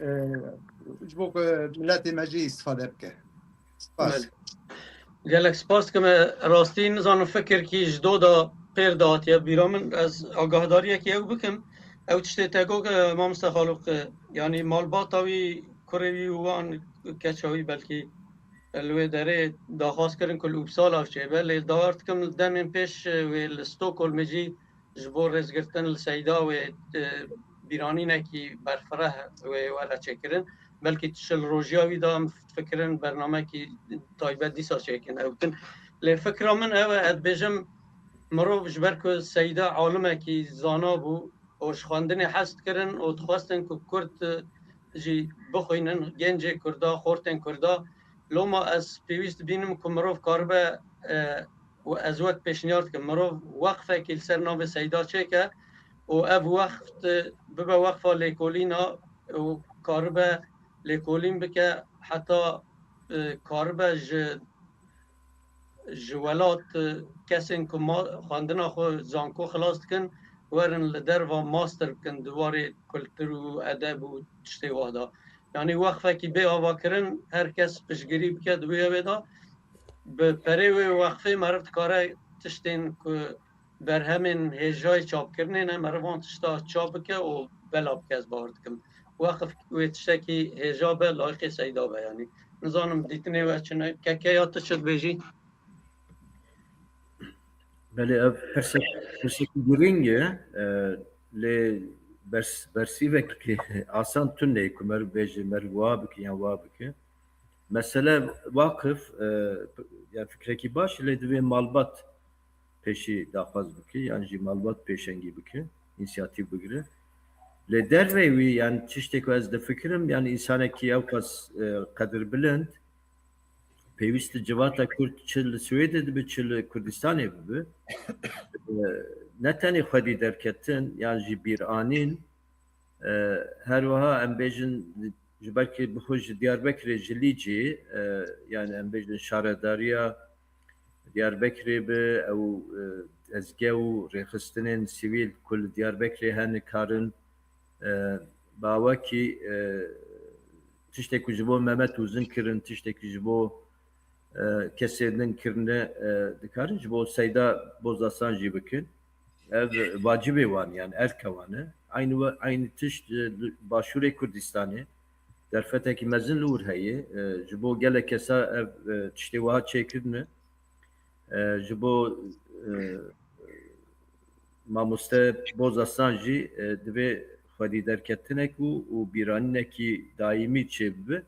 e, ji bo ku miletê me jî îstifade bike. Spas. Belê. Gelek spas dikim. Rastî nizanim fikirkî ji do da pêr de hatiye bîra min. Ez agahdariyekî ew bikim. Ew tiştê te got, e, mamoste Xalûq, e, yanî malbata wî, kurê wî û wan keça wî belkî, e, li wê derê daxwaz kirin ku li Uppsala çêbe. Lê dawar dikim li demên pêş, e, wê li Stockholmê jî ji bo rêzgirtin li Seyda wê, e, bîranînekî berfireh wê were çêkirin. Belkî çil rojiya wî de em fikirin bernamekî taybet dîsa çêkin ew bikin. Lê fikra min ew e, ez dibêjim mirov ji ber ku Seyda alimekî zana bû û ji xwendinê hez dikirin û dixwestin ku Kurd, e, jî bixwînin, gencê Kurda, xortên Kurda. Loma ez pêwîst dibînim ku mirov karibe, e, û ez wek pêşniyar dikim, mirov weqfekî li ser navê Seyda çêke û ev weqf bibe weqfa lêkolîna û karibe lêkolîn bike, heta, e, karibe ji, ji welat, e, kesên ku ma-, xwendina xwe zanko xilas dikin, werin li derva master bikin di warê kultur û edeb û tiştê wa de. Yanî weqfekî bê avakirin, her kes piştgirî bike di wê wê de. Bi perê wê weqfê meriv dikare tiştên ku berhemên hêjayî çapkirinê ne, meriv van tişta çap bike û bela bike, ez bawer dikim. Weqf wê tiştekî hêja be, layqê Seyda be, yanî. Nizanim dîtinê we çi ne, keke ya tu çi dibêjî? Belê, ev pirsek, pirsekî girîng e, e, lê bers, bersîvek asan tune ye ku meriv bêje, meriv wa bike yan wa bike. Mesele waqif, e, ya fikrekî baş, lê divê malbat pêşî daxwaz bike, yan jî malbat pêşengî bike, însiyatîf bigire. Lê dervey wî, yani tiştê ku ez difikirim, yani însanekî ewqas, e, qedirbilind, pêwîst e civata Kurd çi li Swêdê dibe, çi li Kurdistanê bibe, e, ne tenê xwedî derketin, yan jî bîranîn, e, her wiha em bêjin, ji ber ku bi xwe ji Diyarbekirê, ji Lîcê, e, yani em bêjin şaredariya Diyarbekirê be, ew, e, dezge û rêxistinên sivîl ku li Diyarbekirê hene karin, e, bawekî, e, tiştê ku ji bo Mehmet Uzun kirin, tiştê ku ji bo, e, kesê din kirine, e, dikarin ji bo Seyda Bozasan jî bikin. Ev vacibê wan, yani erka wan e. Aynı we-, aynı tişt, e, li Başûrê Kurdistanê derfetekî mezin li wir heye. E, ji bo gelek kesa ev, e, tiştê wiha çêkirine. E, ji bo, e, mamoste Bozasan jî, e, divê xwedî derketinek û, û bîranînekî daîmî çêbibe.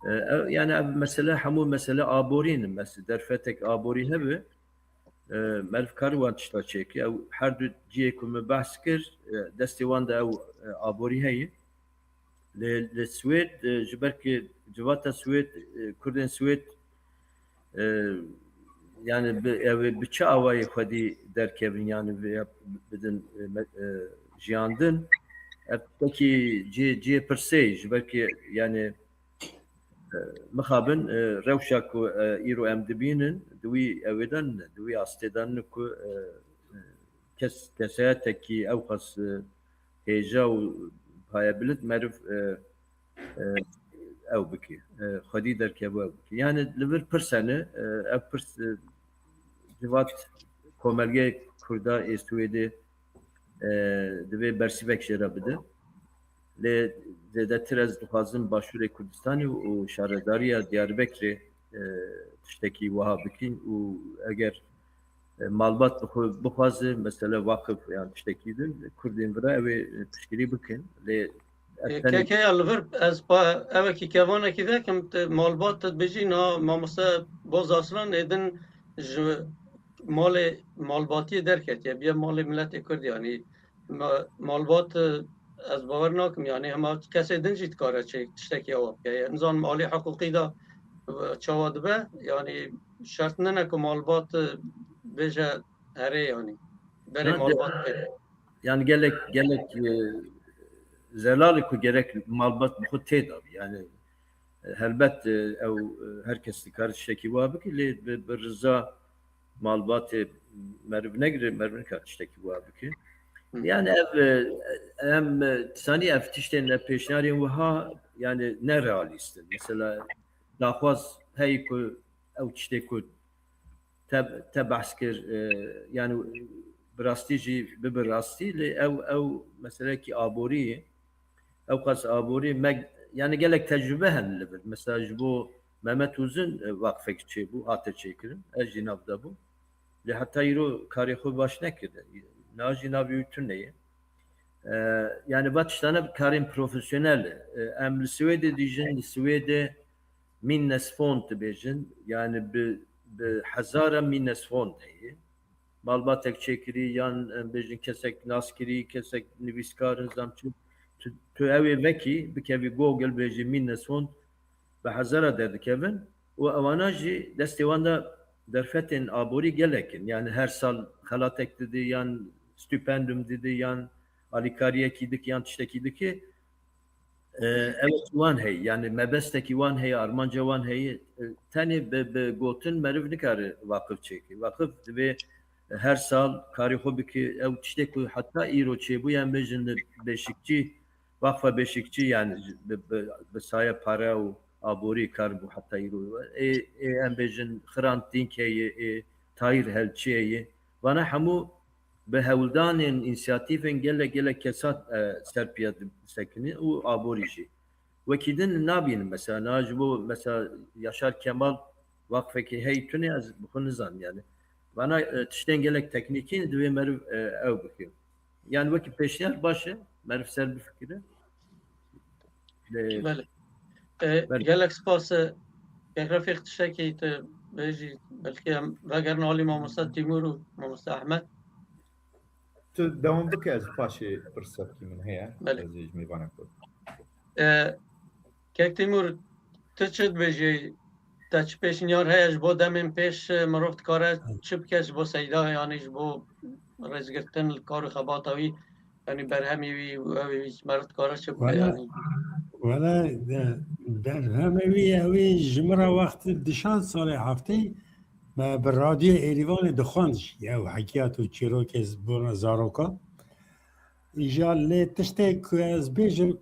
E, ev, yani ev mesele hemû mesele aborî ne. Mes-, derfetek aborî hebe, e, meriv kar wan tişta çêke. Ew her du cihê ku min behs kir, e, destê wan de ew, e, aborî heye. Li, li Swêd, e, ji ber ku civata Swêd, e, Kurdên Swêd, e, yani bi, ew ê bi çi awayê xwedî derkevin, yani vê ya bidin, e, me-, e, jiyandin, ev tiştekî cihê, cihê pirsê ye, ji ber ku yani, e, mixabin, e, rewşa ku, e, îro em dibînin, di wî ewê de nîne, di wî astê de nîne ku, e, e, kes, kesayetekî ewqas, e, hêja û payebilind meriv, e, e, ew bike, e, xwedî derkeve ew bike. Yani li vir pirs hene, e, ev pirs, e, civat komelgê Kurda ê Swêdê, e, divê bersîvek jê re bide. Lê zêdetir ez dixwazim Başûrê Kurdistanê û şaredariya Diyarbekirê, e, tiştekî wiha bikin û eger, e, malbat bi xwe bixwaze, mesela waqif yan tiştekî din, Kurdên vira ew ê, e, piştgirî bikin. Lê ev tenê Keke ya li vir ez pa-, evekî kevanekî vekim, tu malbat tu dibêjî, na mamoste Boz Aslan ê din ji malê malbatiyê derketiye, biye malê miletê Kurd, yanî ma-, malbat, e, ez bawer nakim, yanî hema kesê din jî dikare çê tiştekî ewa bike. Nizanim alî hiqûqî de, e, çawa dibe, yanî şert nine ku malbat, e, bêje erê, yanî berê Ha, malbat bike. Yani gelek, gelek, e, zelal e ku gerek malbat bi xwe tê de be. Yani, e, helbet, e, ew, e, her kes dikare tiştekî wa bike, lê bi, bi riza malbatê meriv negire, meriv nikare tiştekî wa bike. Hı. Yani ev, e, em, e, sanî ev tiştên, ev pêşniyarên wiha, yani ne realîst in. Mesela daxwaz heye ku ew tiştê ku te, te behs kir, e, yani bi rastî jî bibe rastî, lê ew, ew meselekî aborî ye. Ewqas aborî me, yani gelek tecrube hene li vir. Mesela ji bo Mehmet Uzun, e, waqfek çêbû, hate çêkirin. Ez jî nav de bûm. Lê heta îro karê xwe baş nekirde. Niha jî navê wî tune ye. E, yani va tiştane karên profesyonel e. E, em li Swêdê dijîn, li Swêdê Minnesfond dibêjin. Yani bi, bi hezara Minnesfond heye. Malbatek çêkirî yan, em bêjin, kesek naskirî, kesek nivîskar in, zam çi, tu, tu ew ê vekî, bikevî Google, bêjî Minnesfond, bi hezara derdikevin û ewana jî destê wan de derfetên aborî gelek in. Yani her sal xelatek didî yan stipendum didî yan alîkariyekî dike yan tiştekî dike. E, evet, wan heye, yani mebestekî wan heye, armanca wan heye. E, tenê bi, bi gotin meriv nikare waqif çêke. Waqif divê her sal karê xwe bike. Ew tiştê ku heta îro çêbûye, em bêjin li Beşikçî, Waqfa Beşikçî, yani bi, bi, bi saya pare û aborî kar bû heta îro. Ê, ê em bêjin Hrant Dink heye, ê Tahîr Helçî heye. Vana hemû bi hewldanên, însiyatîfên gelek gelek kesa, e, ser piya disekine û aborî jî. Wekî din nabînim mesela, niha ji bo mesela Yaşar Kemal waqfekî hey tune ez bi xwe nizanim yani. Vana, e, tiştên gelek teknîkî ne, divê meriv, e, ew bike. Yani wekî pêşniyar baş e, meriv ser bifikire. Lê Belê. E, Belê. Gelek spas, e, kek Refîq, tiştekî tu bêjî, belkî em vegerin alî mamosta Tîmûr û mamosta Ehmed. Tu dewam bike, ez paşê pirsekî min heye. Belê. Ez ê ji mêvanek bikim. E, kek Tîmûr, tu çi dibêjî? Te çi pêşniyar heye ji bo demên pêş, e, mirov dikare çi bike ji bo Seyda, yanî ji bo rêzgirtin li kar û xebata wî, yanî berhemê wî û ew ê wî ji me re dikare çi bike Wele, yanî? Wele, e, berhemê wî, ew ê ji min re wextê di şeş salê heftê me bi Radyo Êrîvanê dixwend jî, ew hekiyat û çîrokê z-, bona zarokan. Îja lê tiştê ku ez bêjim,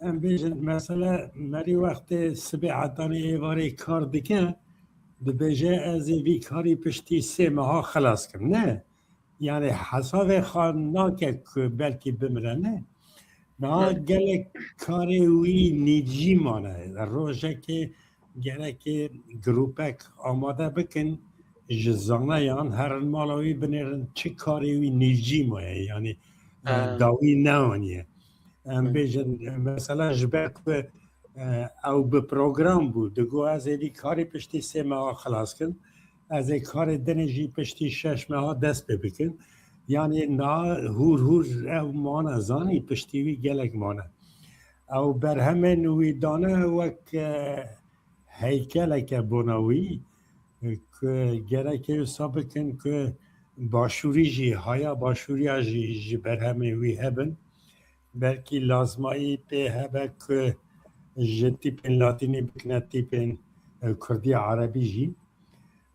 em bêjin, mesela, merî wextê sibê hetanî êvarê kar dike, dibêje, ez ê vî karî piştî sê meha xilas kim. Ne. Yani hesabê xwe nake ku belkî bimire, ne. Niha Evet. gelek karê wî nîvcî mane. Rojekê gerekê grûpek amade bikin, ji zaneyan herin mala wî binêrin çi karê wî nîvcî maye, yani, e, Ha. dawî neaniye. Em Hı. bêjin, mesela ji ber ku, e, ew bi program bû, digo ez ê vî karî piştî sê meha xilas kim, ez ê karê dinê jî piştî şeş meha dest pê bikim. Yani niha hûr hûr ew mane zanî, piştî wî gelek mane. Ew berhemên wî dane wek, e, heykeleke bona wî, e, ku gerek e wisa bikin ku başûrî jî, haya başûriya jî ji berhemên wî hebin. Belkî lazmayî pê hebe ku ji tîpên latînî bikine tîpên, e, kurdî erebî jî.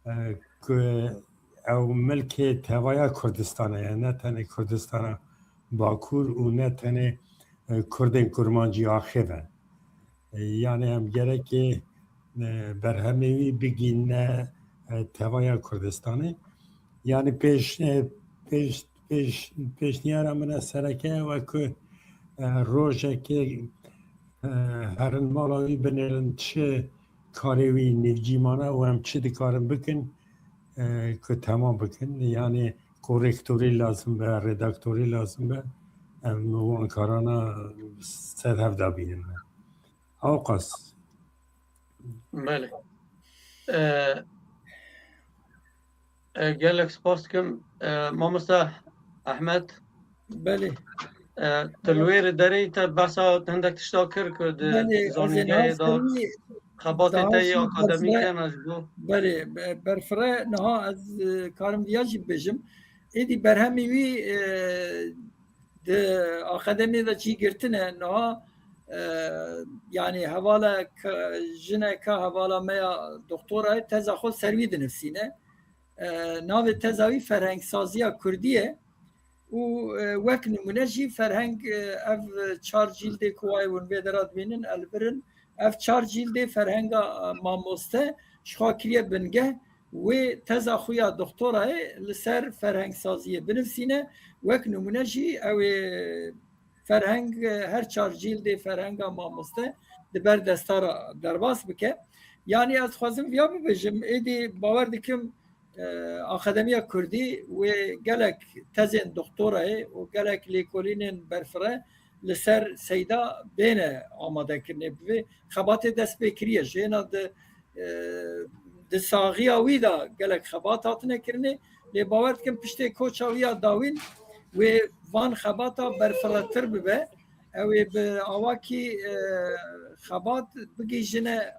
E, ku ew milkê tevaya Kurdistanê ye, ne tenê Kurdistana Bakur û ne tenê, e, Kurdên Kurmancî axê ve. E, yani em gerekê, e, berhemê wî bigîne, e, tevaya Kurdistanê. Yani pêş, e, pêş, pêş, pêşniyara min e sereke ew e ku, e, rojekê, e, herin mala wî binêrin çi karê wî nîvcî mane û em çi dikarin bikin, e, ku temam bikin. Yani korektorî lazim be, redaktorî lazim be. Em wan karana ser hev de bînin. Ewqas. Belê. E, e, gelek spas dikim. E, mamoste Ehmed. Belê. E, tu li wê derê te behsa hindek tişta kir ku di Belê, ez ê zanîngehê niha de fermî xebatê te daxwaza yê akademîk hene ji bo. Belê, be-, berfireh niha ez, e, karim viya jî bibêjim. Êdî berhemê wî, e, di akademiyê de cî girtine. Niha, e, yani hevala ke-, jineka hevala me ya doktorayê teza xwe ser wî dinivîsîne. E, navê teza wî ferhengsaziya kurdî ye. Û, e, wek nimûne jî ferheng, e, ev çar cîldê ku wayê hûn vê dera dibînin, elbirin, ev çar cîldê ferhenga, e, mamoste ji xwe kiriye bingeh, wê teza xwe ya doktorayê li ser ferhengsaziyê binivîsîne. Wek nimûne jî ew ê ferheng, e, her çar cîldê ferhenga mamoste di ber destara derbas bike. Yani ez dixwazim viya bibêjim, êdî bawer dikim, e, Akademiya Kurdî wê gelek tezên doktorayê û gelek lêkolînên berfireh li ser Seyda bêne amadekirinê, bi vê xebatê dest pê kiriye. Ji hêna di, e, di saxiya wî de gelek xebat hatine kirinê, lê bawer dikim piştê koça wî ya dawîn wê van xebata berfirehtir bibe, ew ê bi awakî, e, xebat bigihîjine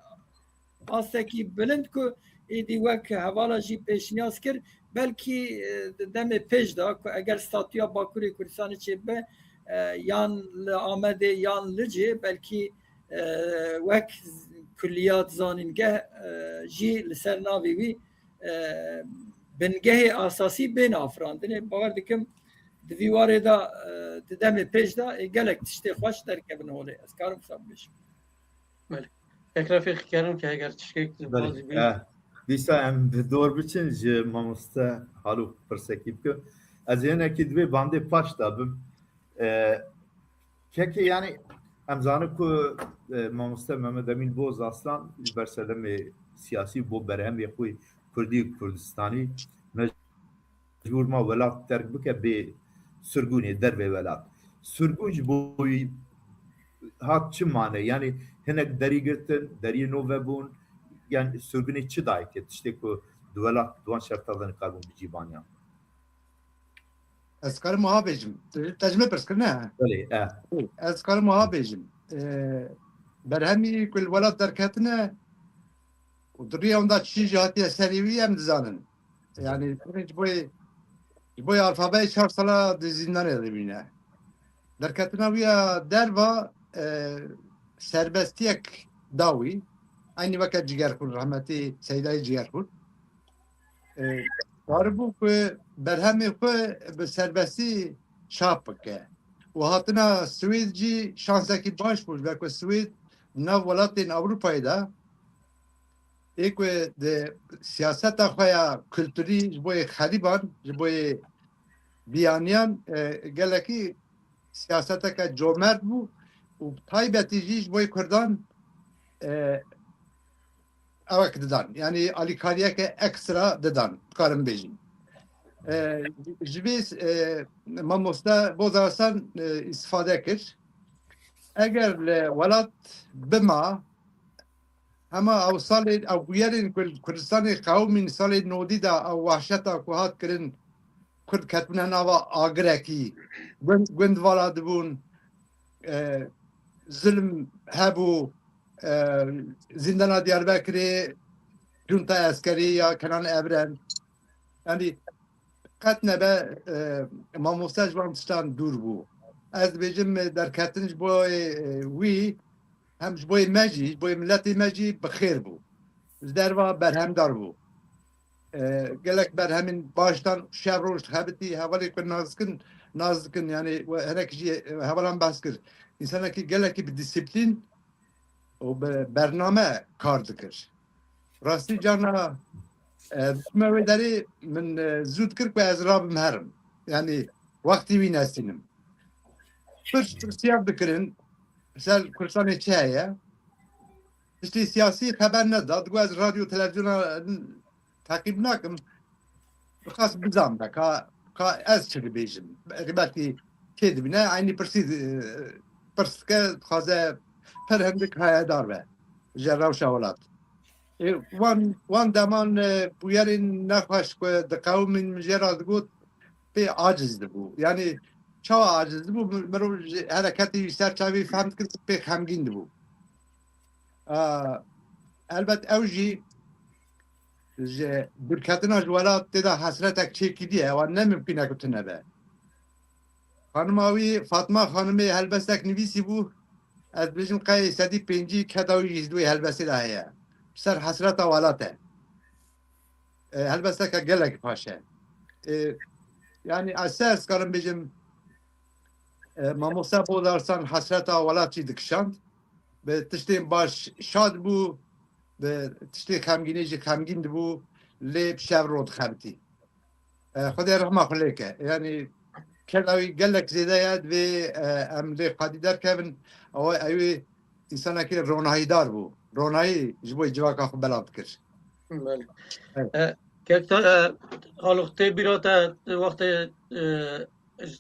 astekî bilind ku êdî wek hevala jî pêşniyaz kir, belkî, e, di demê pêş de ku eger statûya Bakurê Kurdistanê çêbibe, e, yan li Amedê yan Licê, belkî, e, wek kulliyat zanîngeh, e, jî li ser navê wî, e, bingehê asasî bên afirandinê. Bawer dikim di vî warê de, e, di demê pêş de, e, gelek tiştê xweş derkevin holê. Ez karim wisa bibêjim. Belê. Kek Refîq, kerim ke eger tiştek Belê. dixwazî bî. Eh, Dîsa em bi dor biçin ji mamoste Halûk pirsekî bikim. Ez ê hinekî divê bandê paş da bim. E, kekê, yanî em zanin ku, e, mamoste Mehmet Emîn Boz Aslan ji ber sedemê siyasî bo berhemê xwe kurdî û kurdistanî mecbûr ma welat terk bike bê sirgûnê dervê welat. Sirgûn ji bo wî hat çi mane? Yanî hinek derî girtin, deriyê nû vebûn, yan sirgûnê çi dayê tê, tiştê ku di welat di wan şerta de nikarbûn bicîbaniyan? Ez karim wiha bêjim. Te ji min pirs kir, ne? Belê, e. Ez karim wiha bêjim. Ee, berhemî ku li welat derketine û di riya wan de çi jî hatiye serê wî em dizanin. Yani, ji bo, ji bo alfabeyê çar sala di zîndanê de dimîne. Derketina wî ya derva, e, serbestiyek da wî. Eynî weke Cigerxûn, rahmetî Seydayê Cigerxûn. E, karibû ku berhemê xwe bi serbestî çap bike. Û hatina Swêd jî şansekî baş bû, ji ber ku Swêd nav welatên Ewropayê de ê ku di siyaseta xwe ya kulturî ji bo yê xerîban, ji bo yê biyaniyan, e, gelekî siyaseteke comert bû û bi taybetî jî ji bo yê kurdan, e, ewek didan. Yanî alîkariyeke ekstra didan, dikarim bêjim. E, ji vê, e, mamoste Boz Arslan, e, îstifade kir. Eger li welat bima, hema ew salên, ew bûyerên ku li Kurdistanê qewimîn salên nodî de, ew wahşeta ku hat kirin, Kurd ketibûne nava agirekî, gund, gund vala dibûn, e, zulm hebû, e, zîndana Diyarbekirê, junta eskerî ya Kenan Evren. Yanî qet nebe, e, mamoste ji wan tiştan dûr bû. Ez dibêjim, e, derketin ji bo, e, wî, hem ji bo me jî, ji bo miletê me jî bi xêr bû. Ji derva berhemdar bû. E, gelek berhemên baş dan, şev roj dixebitî, hevalê ku nas dikin, nas dikin, yanî we hinek jî, e, hevalan behs kir. Însanekî gelekî bi disiplîn û bi bername kar dikir. Rastî carna, e, me wê derê min, e, zû dikir ku ez rabim herim. Yanî wextî wî nesînim. Pirs pirsiya dikirin, ser Kurdistanê çi heye? Tiştê siyasî xeber neda. Digo ez radyo, televizyona teqîb nakim. Dixwest bizanbe ka, ka ez çi dibêjim. Belkî kê dibîne, eynî pirsî, e, pirs dike, dixwaze pir hindik hayedar be ji rewşa welat. E, wan, wan deman, e, bûyerên nexweş ku diqewimîn min jê re digot, pê aciz dibû. Yanî çawa aciz dibû? Mi-, mirov ji hereketê wî ser çavê fehm dikir ku pê xemgîn dibû. A, elbet ew jî ji dûrketina ji welat tê de hesretek çêkiriye, ewa ne mimkûn e ku tune be. Xanima wî, Fatma xanimê helbestek nivîsî bû, ez dibêjim qey sedî pêncî keda wî jî di wê helbestê de heye. Ser hesreta welat e. E, helbesteke gelek baş e. E, yanî ez se ez karim bêjim, e, mamoste Boz Arslan hesreta welat jî dikişand. Bi tiştên baş şad bû, bi tiştê xemgînê jî xemgîn dibû, lê bi şev ro dixebitî. E, Xwedê rehma xwe lê ke. Yanî keda wî gelek zêde ye, divê, e, em lê qadî derkevin. Ew, ew ê însanekî ronahîdar bû. Ronahî ji bo civaka xwe belav dikir. Belê. Evet. E, kek te, e, Halûk tê bîra te wextê, e, ji,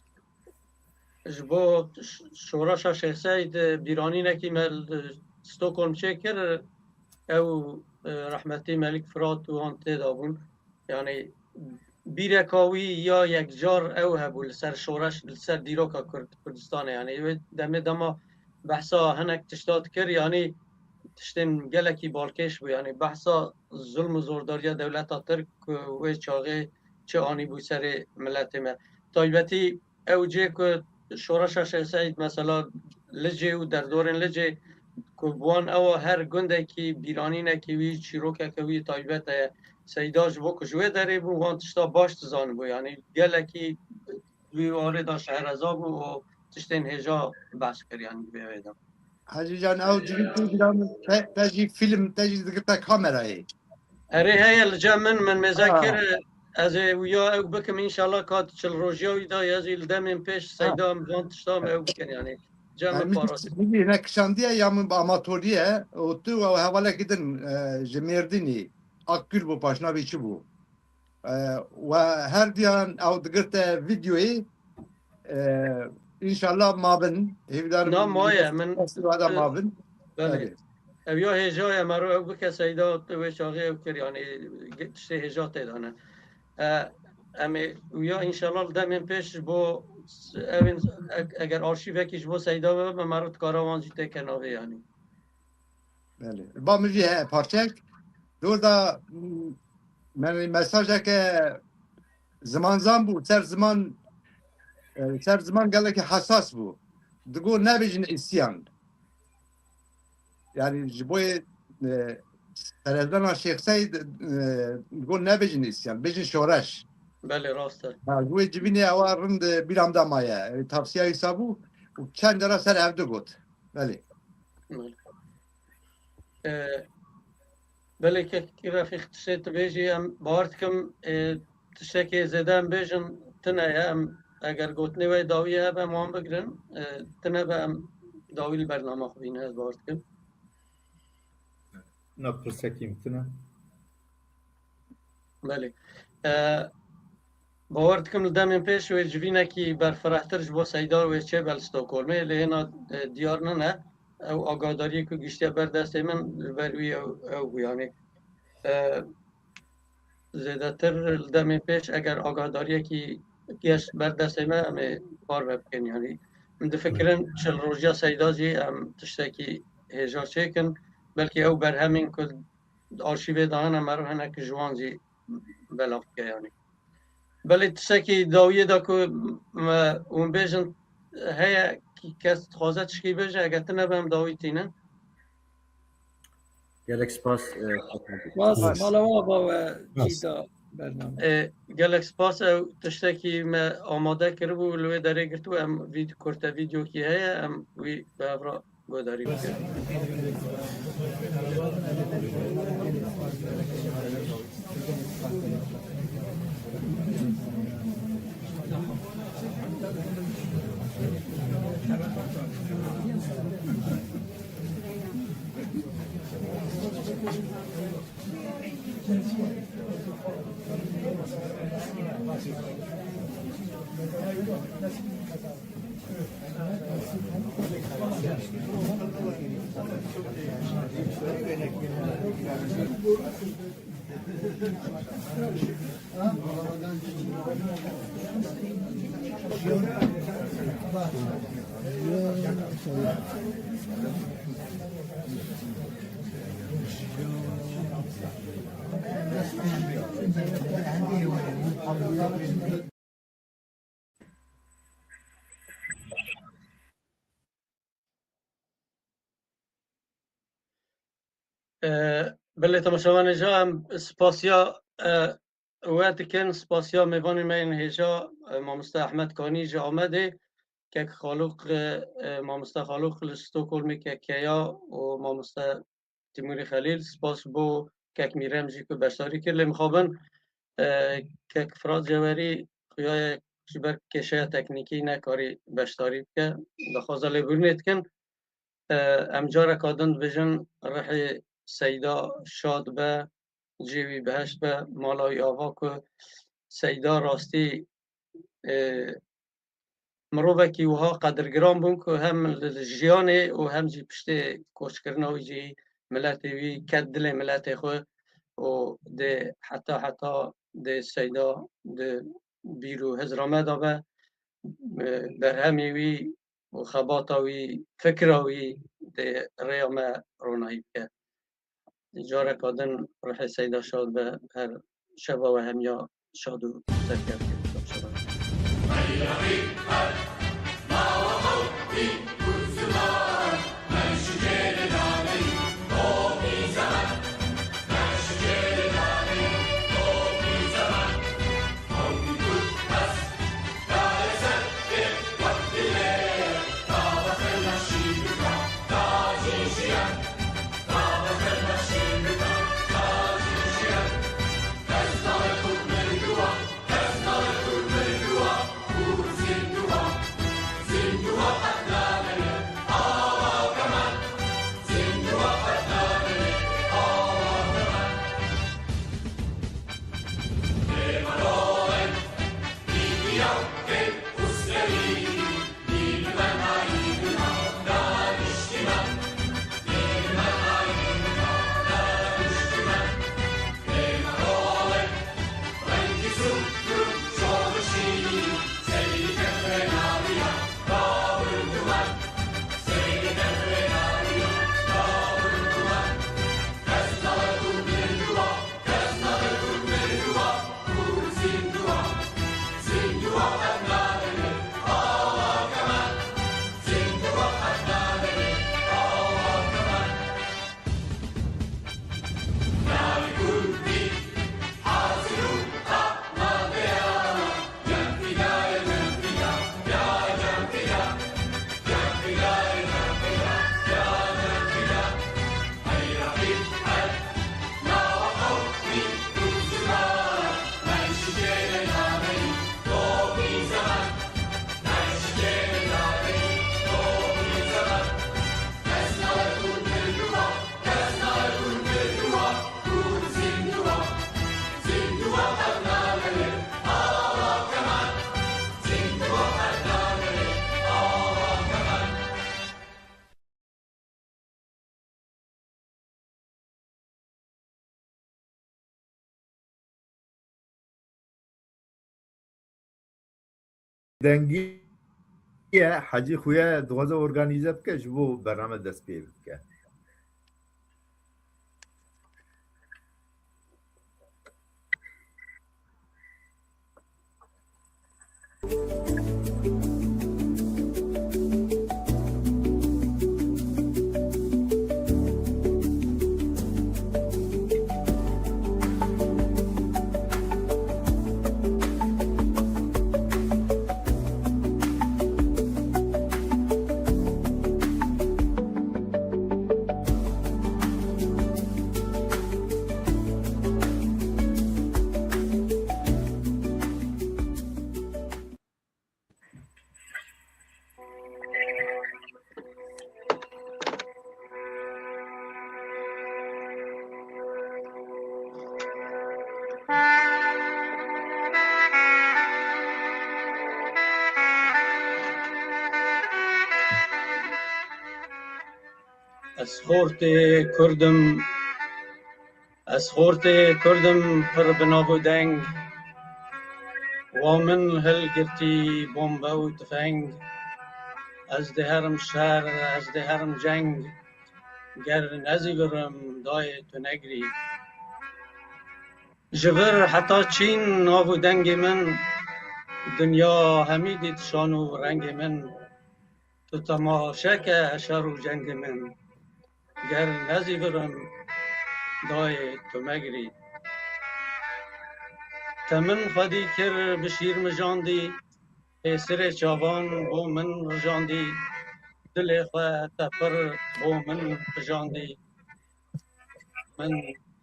ji bo ş-, şoreşa Şêx Seîd, e, bîranînekî me li Stockholm çêkir, ew, e, rehmetî Melîk Firat û wan tê de bûn. Yanî bîreka wî ya yekcar ew hebû li ser şoreş, li ser dîroka Kurd, Kurdistanê. Yanî wê demê dema behsa hinek tişta dikir, yanî tiştên gelekî balkêş bû. Yanî behsa zulm û zordariya dewleta Tirk ku wê çaxê çi anîbû serê miletê me. Taybetî ew cê ku şoreşa Şêx Seîd mesela Licê û derdorên Licê ku bi wan ewa her gundekî bîranînekî wî, çîrokeke wî taybet heye. Seyda ji bo ku ji wê derê bû, wan tişta baş dizanibû. Yanî gelekî wî warê da şehreza bû û tiştên hêja behs kir, yanî di vê wê de. Hecî Can, ew civîn tê bîra min, te, te jî fîlm, te jî digirte kamerayê. Erê heye li cem min, min mêze kir, ez ê wiya ew bikim, înşallah ka çil rojiya wî da, ez ê li demên pêş Seyda em van tişta em ew bikin, yanî cem min parasî. Min hinek kişandiye ya min bi amatoriye û tu û hevalekî din, e, ji Mêrdînî, Akgül bû, paşnavî çi bû? E, we her diyan ew digirte vîdeoyê, e, înşallah mabin. Hêvîdar Na maye, min festîvala e, mabin. Belê. Belê. Ev ya hêja ye, mero ew bike Seyda, wê çaxê ew kir, yanî ge-, tiştê hêja tê de ne. E, em ê, û ya înşallah li demên pêş ji bo s-, ev ên, e-, eger arşîvekî ji bo Seyda bibe, mero dikare wan jî têke navê, yanî. Belê. Ba min jî heye parçek. Dor da, m-, me-, mesajeke zimanzan bû, ser ziman, e, ser ziman gelekî hesas bû. Digo nebêjin îsyan. Yani ji bo, e, serezdana Şêx Seyd, e, digo nebêjin îsyan, bêjin şoreş. Belê, rast e. Ha, ji wê civînê ewa rind, e, bîra min de maye. E, tavsiya wî sa bû û çend cara ser ev digot. Belê. Belê. E, belê kekî Refîq tiştê tu bêjî, em bawer dikim, e, tiştekê zêde em bêjin tune ye, em eger gotinê we dawî hebe em wan bigirin, e, tune be em dawî li bernama xwe bînin, ez bawer dikim. Na pirsekî min tune. Belê. E, bawer dikim li demên pêş wê civînekî berfirehtir ji bo Seyda wê çêbe li Stockholmê, lê hêna, e, diyar nine. Ew agadariyê ku giştiye ber destê min, li ber wî ew, ew bû, yanî, e, zêdetir li demên pêş eger agadariyekî geş ber destê me, em ê parve bikin, yanî. Min difikirin çil rojiya Seyda jî em tiştekî hêja çêkin, belkî ew berhemên ku arşîvê de hene, meriv hinek ji wan jî belav bike, yanî. Belê tiştekî dawiyê de ku me, hûn bêjin heye, kes dixwaze tişkî bêje, eger tune be em dawî tînin. Gelek spas, e, Spas, Spas. Mala we ava we Spas. Cî da bername. E, gelek spas, ew tiştekî me amade kiribû, li wê derê girtibû, em vîd-, kurte vîdeokî heye, em wî bi hev re guhdarî bikin. E, belê temaşevanê ja, em spasiya, e, we dikin, spasiya mêvanê me yên hêja, e, mamoste Ehmed Kanî ji Amedê, kek Xalûq, e, e, mamoste Xalûq li Stockholmê, kek Keya û mamoste Timûrî Xelîl, spas bo kek Mîrem jî ku beşdarî kir. Lê mixabin, e, kek Firat Cewerî xuya ye ji ber kêşeya teknîkî nekarî beşdarî bike. Daxwaza lêbûrînê dikin. E, em careka din dibêjin rihê Seyda şad be, cihê wî biheşt be, mala wî ava ku Seyda rastî, e, mirovekî wiha qedirgiran bûn ku hem li jiyanê û hem jî piştê koçkirina wî jî miletê wî ket dilê miletê xwe û dê heta heta dê Seyda di bîr û hizra me de be, e, berhemê wî û xebata wî, fikra wî dê rêya me ronahî bike. Careka din ruhê Seyda şad be, her şeva we hemiya şad û serkevtî. dengî ye, Hecî xuya dixwaze organîze bike, ji bo bername dest pê bike. Ez xortê Kurd im, ez xortê Kurd im pir bi nav û deng. Wa min hilgirtî bombe û tifeng. Ez diherim şer, ez diherim ceng. Ger nezîvirim dayê tu negirî. Ji vir heta çîn nav û dengê min, dinya hemî dît şan û rengê min. Tu temaşe ke şer û cengê min, ger nezîvirim dayê tu megirî. Te min xwedî kir bi şîr mijandî, pêsirê çavan bo min rijandî, dilê xwe te pir bo min qijandî. Min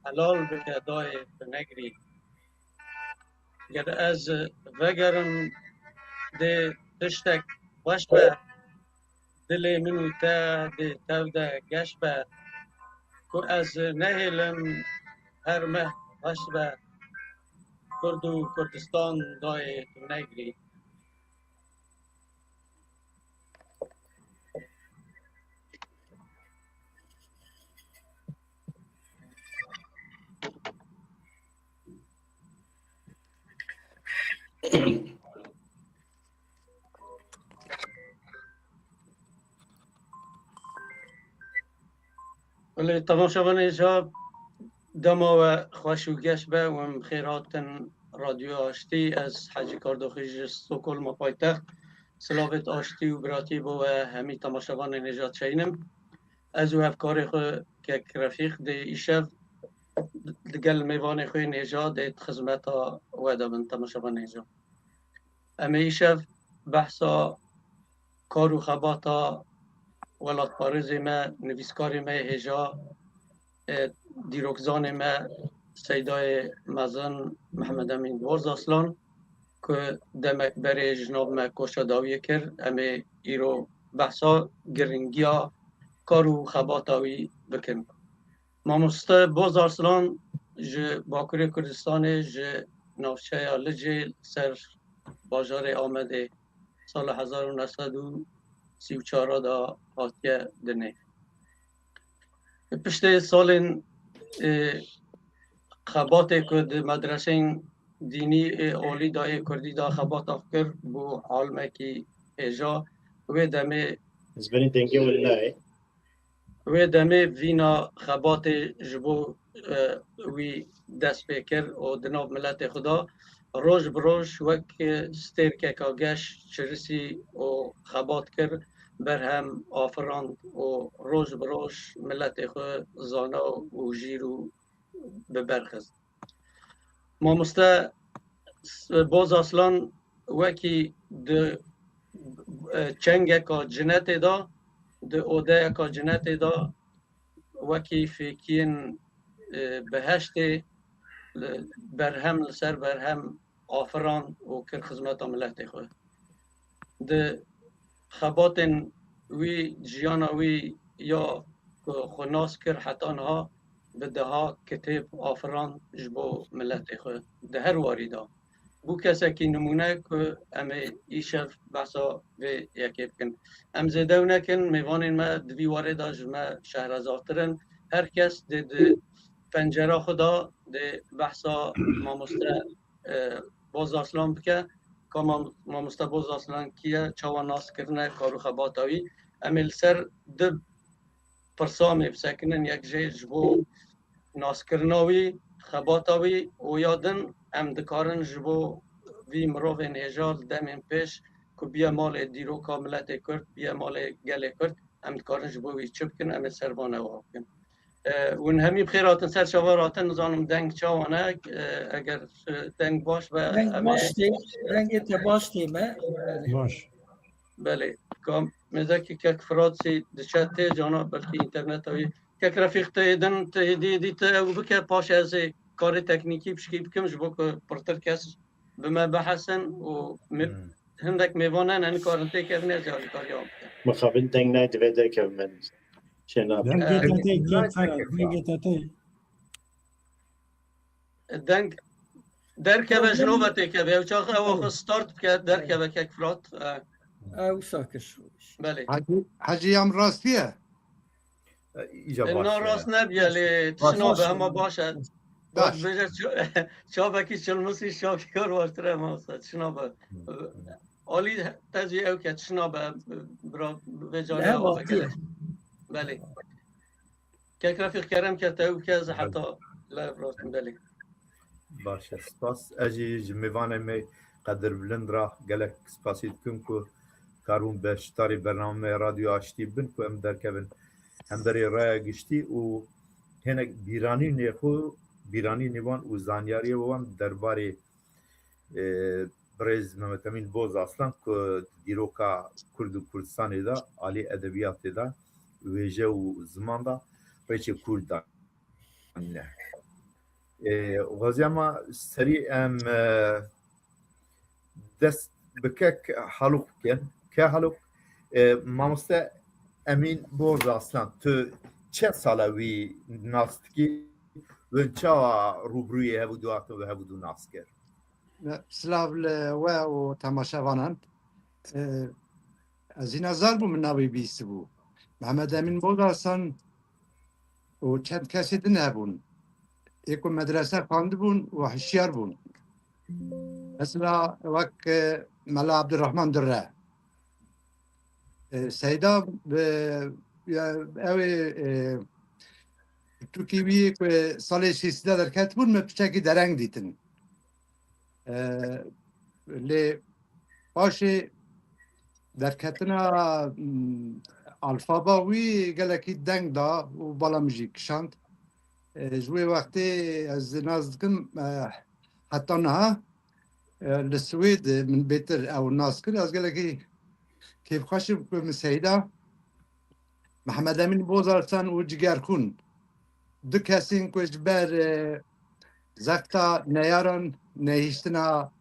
helal bike dayê tu negirî. Ger ez vegerim dê tiştek xweş be, dilê min û te dê tev de geş be. Ku ez nehêlim her meh xweş be, Kurd û Kurdistan dayê tu negirî. Belê, temaşevanê hêja, dema we xweş û geş be û em bi xêr hatin Radyoya Aştî. Ez Hecî Kardoxî ji Stockholma paytext. Silavêt aştî û biratî bo we hemî temaşevanên hêja çeynim. Ez û hevkarê xwe kek Refîq dê îşev digel mêvanê xwe yên hêja dê di xizmeta we de bin temaşevanê hêja. Em ê îşev behsa kar û xebata welatparêzê me, nivîskarê me yê hêja, e, dîrokzanê me Seydayê mezin Mehmed Emîn Boz Aslan, ku demek berê ji nav me koça dawiyê kir, em ê îro behsa giringiya kar û xebata wî bikin. Mamoste Boz Arslan ji Bakurê Kurdistanê, ji navçeya Licê ser bajarê Amedê sala hezar û neh sed û sî û çar de hatiye dinê. Piştê salên, e, xebatê ku di medreseyên dînî ê olî de ê kurdî de xebata xwe kir, bû alimekî hêja. Wê demê Ez benî dengê wê nayê. Wê demê vîna xebatê ji bo, e, wî dest pê kir û di nav miletê xwe de roj bi roj wek, e, stêrkeka geş çirisî û xebat kir, berhem afirand û roj bi roj miletê xwe zana û jîr û bi ber xist. Mamoste Boz Aslan wekî di, e, çengeka cinetê de, di odeyeka cinetê de wekî fêkiyên, e, biheştê li berhem, li ser berhem afiran û kir xizmeta miletê xwe. Di xebatên wî, jiyana wî ya ku xwe nas kir heta niha, bi deha kitêb afiran ji bo miletê xwe di her warî de. Bû kesekî nimûne ku em ê îşev behsa vê yekê bikin. Em zêdew nekin, mêvanên me di vî warê de ji me şehrezartir in. Her kes dê di pencera xwe de dê behsa mamoste, e, Boz Arslan bike. Ba mam-, mamoste Boz Aslan kî ye, çawa nas kirine, kar û xebata wî. Em ê li ser du pirsa em ê bisekinin, yek jê ji bo naskirina wî, xebata wî û ya din em dikarin ji bo vî mirovên hêja li demên pêş ku biye malê dîroka miletê Kurd, biye malê gelê Kurd, em dikarin ji bo wî çi bikin, em ê ser van ewa bikin. E, hûn hemî bi xêr hatin, ser çava hatin, nizanim deng çawa ne, e, eger, e, deng baş be, Deng em ê baş tê, dengê te baş tê me. Baş. Belê. Kam, mêzekî kek Firat jî diçe tê, cana belkî înterneta wî. Kek Refîq, te yê din, te yê dî, dî te ew bike, paş ez ê karê teknîkî pişkî bikim, ji bo ku pirtir kes bi me bihesin û me-, Hmm. hindek mêvan hene, nikarin têkevin, ez ê alîkariya wan bikim. Mixabin deng nayê divê derkevin. Çênabe. Dengê Ee, te tê, kek Firat, dengê te tê. Deng derkeve, ji nû ve têkeve. Ew çax ew xwe start bike, derkeve kek Firat. E, Ew wisa kir. Belê. Hacî, Hacî, yan rastî ye? E, îca E, baş na e. rast nebiye, lê Baş, tişna baş. be, hema baş e. Baş. Dibêje ça-, çavekî çilmisî, çavekî kar baştir e, mamoste, tişna be. Hı. Alî te jî ew ke tişna be, bira, vê carê He, awa vekele. Belê. Kek Refîq, kerem ke te ew ke ez Belê. heta li rostin, belê. Baş e, spas. Ez jî ji mêvanê me Qedirbilind re gelek spasî dikim ku karibûn beşdarî bernameyê Radyo Aştî bin ku em derkevin hemberî raya giştî û hinek bîranînê xwe, bîranînê wan û zanyariyê wan derbarê, e, birêz Mehmet Emîn Boz Aslan ku di dîroka Kurd û Kurdistanê de, alî edebiyatê de, wêje û ziman de rêçê Kurd da. Ne. E, xwezîya me serî em, e, dest bi kek Halûk bikin. Ke Halûk, e, mamoste Emîn Boz Aslan, tu çend sala wî nas dikî? Win çawa rûbirûyê hevû du hatin ve hevû du nas kir? Silav li we û temaşevanan. E, ez hîna zar bûm min navê bîstibû. Mehmet Emîn Boz Aslan û çend kesê din hebûn. Ê ku medrese xwendibûn û hişyar bûn. Mesela wek, e, Mela Abdurrahman Durre. E, Seyda, e, ya, ew ê, e, pirtûkê wî ku salê şêstî de derketibûn, me piçekî dereng dîtin. E, lê paşê derketina, mm, alfaba wî gelekî deng da û bala min jî kişand. E, ji wê wextê ez nas dikim, e, heta niha, e, li Swêd min bêtir ew nas kir. Ez gelekî kêfxweş im ku min Seyda, Mehmed Emîn Bozarsan û Cigerxûn, du kesên ku ji ber, e, zexta neyaran nehiştina,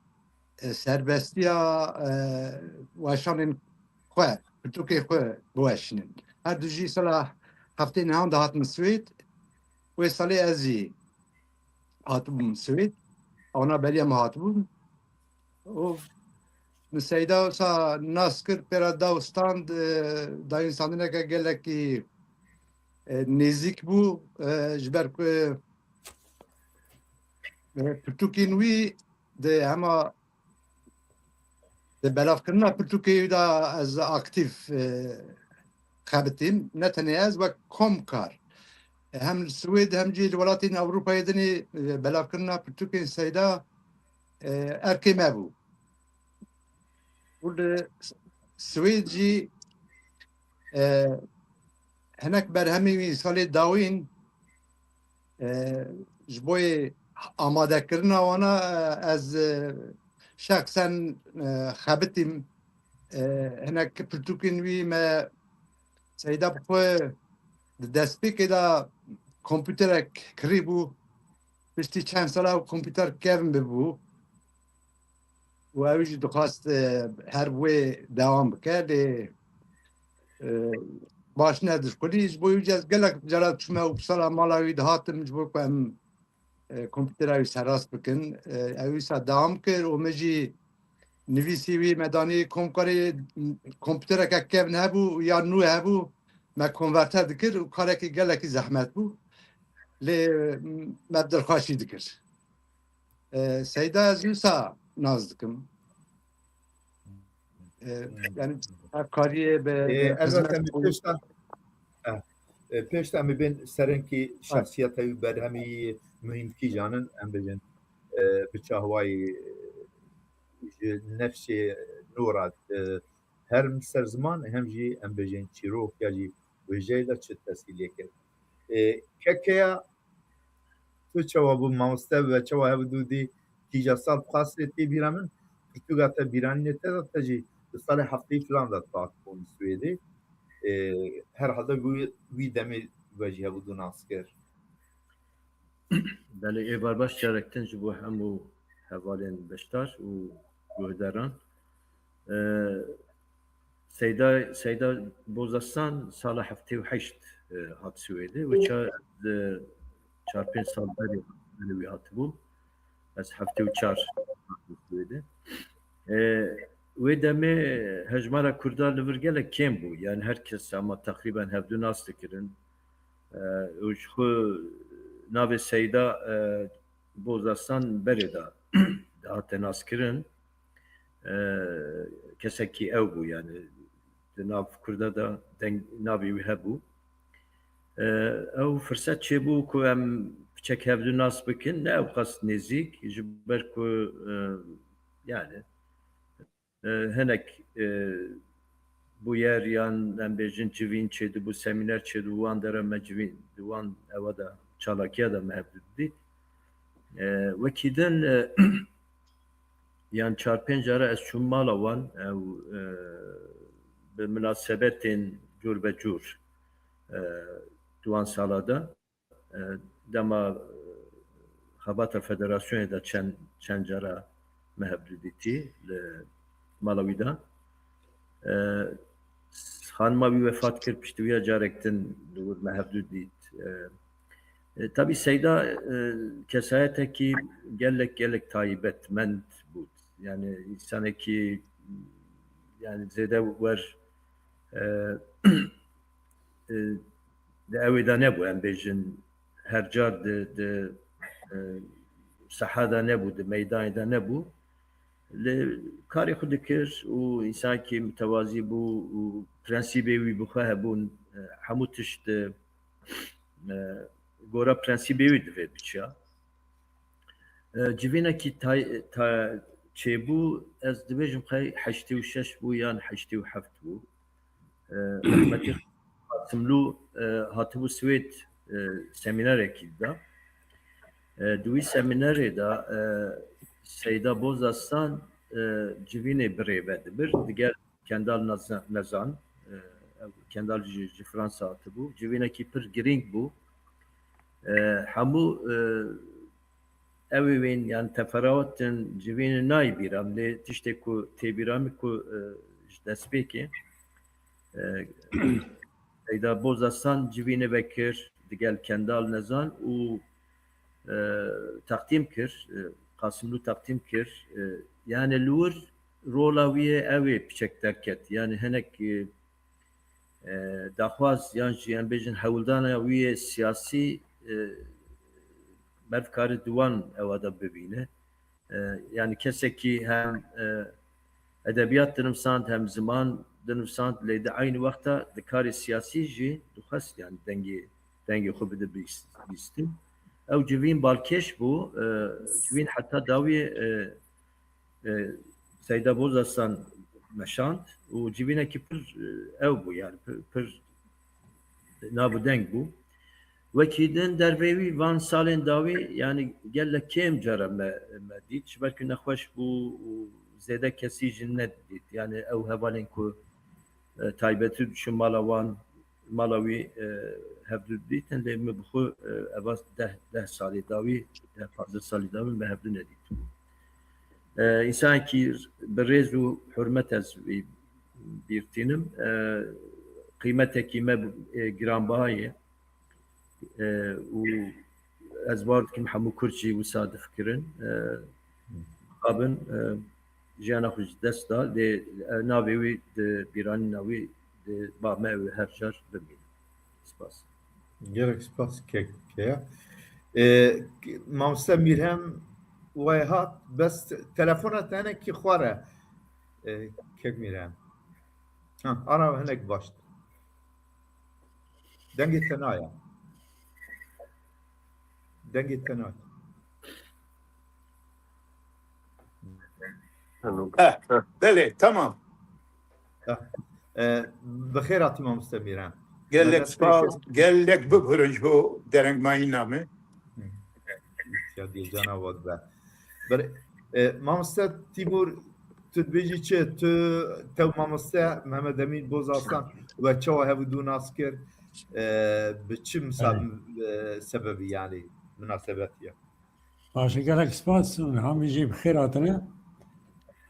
e, serbestiya, e, weşanên xwe, pirtûkê xwe biweşînin. Her du jî sala heftê nehan de hatin Swêd. Wê salê ez jî hatibûm Swêd. Wana beriya me hatibûn. Û min Seyda wisa nas kir, pê re da û stand, e, dayîn standineke gelekî, e, nêzîk bû, e, ji ber ku, e, pirtûkên wî di hema di belavkirina pirtûkê wî de ez aktîf, e, xebitîm. Ne tenê ez, wek komkar. E, hem li Swêd hem jî li welatên Ewropayê dinê, e, belavkirina pirtûkên Seyda, e, erkê me bû. Û li Swêd jî, e, hinek berhemên wî salê dawîn, e, ji bo yê amadekirina wana, e, ez, e, şexsen, e, xebitîm, e, hinek pirtûkên wî me Seyda bi xwe di destpêkê de kompûterek kirî bû. Piştî çend sala ew kompûter kevn bibû. Û ew jî dixwest, e, her wê dewam bike, lê, e, baş nedişxulî. Ji bo wî jî ez gelek cara diçûme û bi sala mala wî dihatim, ji bo ku em, e, kompûtera wî serrast bikin. E, ew wisa dewam kir û min jî nivîsî wî me danî komkarê, kompûtereke kevn hebû ya nû hebû, me konverter dikir û karekî gelekî zehmet bû. Lê, e, me dilxweşî dikir. E, Seyda ez wisa nas dikim. E, yani hevkariyê bi, Ê, bi ez ezmet zaten pêşta, ha, e, pêşta em bên serenkî şexsiyeta wî berhemî muhîmkî janin, em bêjin, e, bi çahwayî, e, ji nefsê nû re, e, hem ser ziman, hem jî em bêjin çîrok ya jî wêjeyê de çi tesîlê kir. E, kekeya tu çawa bû mamoste ve çawa hev dû dî kîja sal bi xasê tê bîra min, pirtûka te bîranînê te de te jî di salê hefteyî filan de dihat bûn Swêdê. E, herhalde wî, wî demê ve jî hev dû nas kir. Belê, êvar baş carek din ji bo hemû hevalên beşdar û guhdaran. E, Seyda, Seyda Bozaslan sala heftê û heşt, e, hat Swêdê. Wê ça, e, çar pênc sal berê, berê wî hatibû. Ez heftê û çar hatim Swêdê. E, wê demê hejmara Kurda li vir gelek kêm bû. Yani her kes ama teqrîben hevdu nas dikirin. E, û ji xwe navê Seyda, e, Bozaslan berê de dihate naskirin. E, kesekî ew bû, yani di nav Kurda de deng, navê wî hebû. E, ew firset çêbû ku em piçek hevdu nas bikin, ne ew qas nêzîk, ji ber ku, e, yani, e, hinek, e, bûyer yan em bêjin civîn çêdibû, semîner çêdibû, wan dera me civîn, di wan ewa de, çalakiya de me hev didît. E, wekî din, e, yan çar pênc cara ez çûm mala wan, ew, e, bi minasebetên cûr be cûr, e, di wan sala de. E, dema, e, xebata federasyonê de çend, çend cara me hev didîtî li mala wî de. E, xanima wî wefat kir, piştî wî ya carek din li wir me hev didît. E, e, tabî Seyda, e, kesayetekî gelek, gelek taybetmend bû. Yani însanekî, yani zêde wer, e, e, di ewê de nebû, em bêjin her car di, di, e, saha de nebû, di meydanê de nebû. Lê karê xwe dikir û însanekî mitewazî bû û prensîbê wî bi xwe hebûn, e, hemû tişt, e, gora prensîbê wî divê biçiya. E, civînekî tay-, ta-, çêbû, ez dibêjim xey heştê û şeş bû yan heştê û heft bû. E, rehmetî Qasimlû, e, hatibû Swêd, e, semînerekî dida. E, di wî semînerê de, e, Seyda Bozaslan, e, civînê birê vedibir, digel Kendal Neza-, Nezan, e, ew Kendal ji, ji Fransa hatibû. Civînekî pir girîng bû. E, hemû, e, ew ê wên, yani teferawetên civînê nayê bîra min, lê tiştê ku tê bîra min ku, e, ji destpêkê, e, Seyda Bozaslan civînê vekir digel Kendal Nezan û, e, teqdîm kir, e, Qasimlû teqdîm kir. E, yani li wir rola wî yê ew ê piçek derket. Yani hinek, e, e, daxwaz yan jî em bêjin hewldana wî yê siyasî, e, merv kare di wan ewa de bibîne. E, yani kesekî hem, e, edebiyat dinivsand hem ziman dinivsand, lê di eynî wexta di karê siyasî jî dixwest yani dengê, dengê xwe bide bîst-, bîstin. Ew civîn balkêş bû, e, civîn heta dawiyê, e, e, Seyda Bozaslan meşand û civînekî pir, e, ew bû, yani pir, pir nav û deng bû. Wekî din dervê wî van salên dawî, yani gelek kêm cara me, me dît, ji ber ku nexweş bû û zêde kesî jî nedît. Yani ew hevalên ku, e, taybetî diçûn mala wan, mala wî, e, hevdu dîtin, lê min bi xwe, e, eva deh, deh salî dawî, deh pazdeh salî dawî me hevdu nedîtibû. E, însanekî bi rêz û hurmet ez wî bîr tînim. E, qîmetekî me, e, giranbiha ye. E, û ez bar dikim hemû Kurd jî wisa difikirin. E, mixabin, e, jiyana xwe ji dest da, lê, e, navê wî di bîranîna wî di ba me ew ê her car bimîne. Spas. Gelek spas kek-, keya. E, mamoste Mîrhem, we hat, bes telefona te hinekî xwar e. E, Kek Mîran. Ha, ara hinek baş. Dengê te naya. Dengê te naya. Eh, belê, tamam. Ha, e, bi xêr hatî mamoste Mîran. Gelek spas, gelek bibirin ji bo derengmayîna me. Ya diye cana wad be. Ber, e, mamoste Timur, tu dibêjî çi? Tu tev mamoste Mehmet Emîn Bozarslan we çawa hev û du nas kir? E, bi çi misab-, e, sebebî yani münasebetiye? Baş e, gelek spas û niha min jî bi xêr hatine.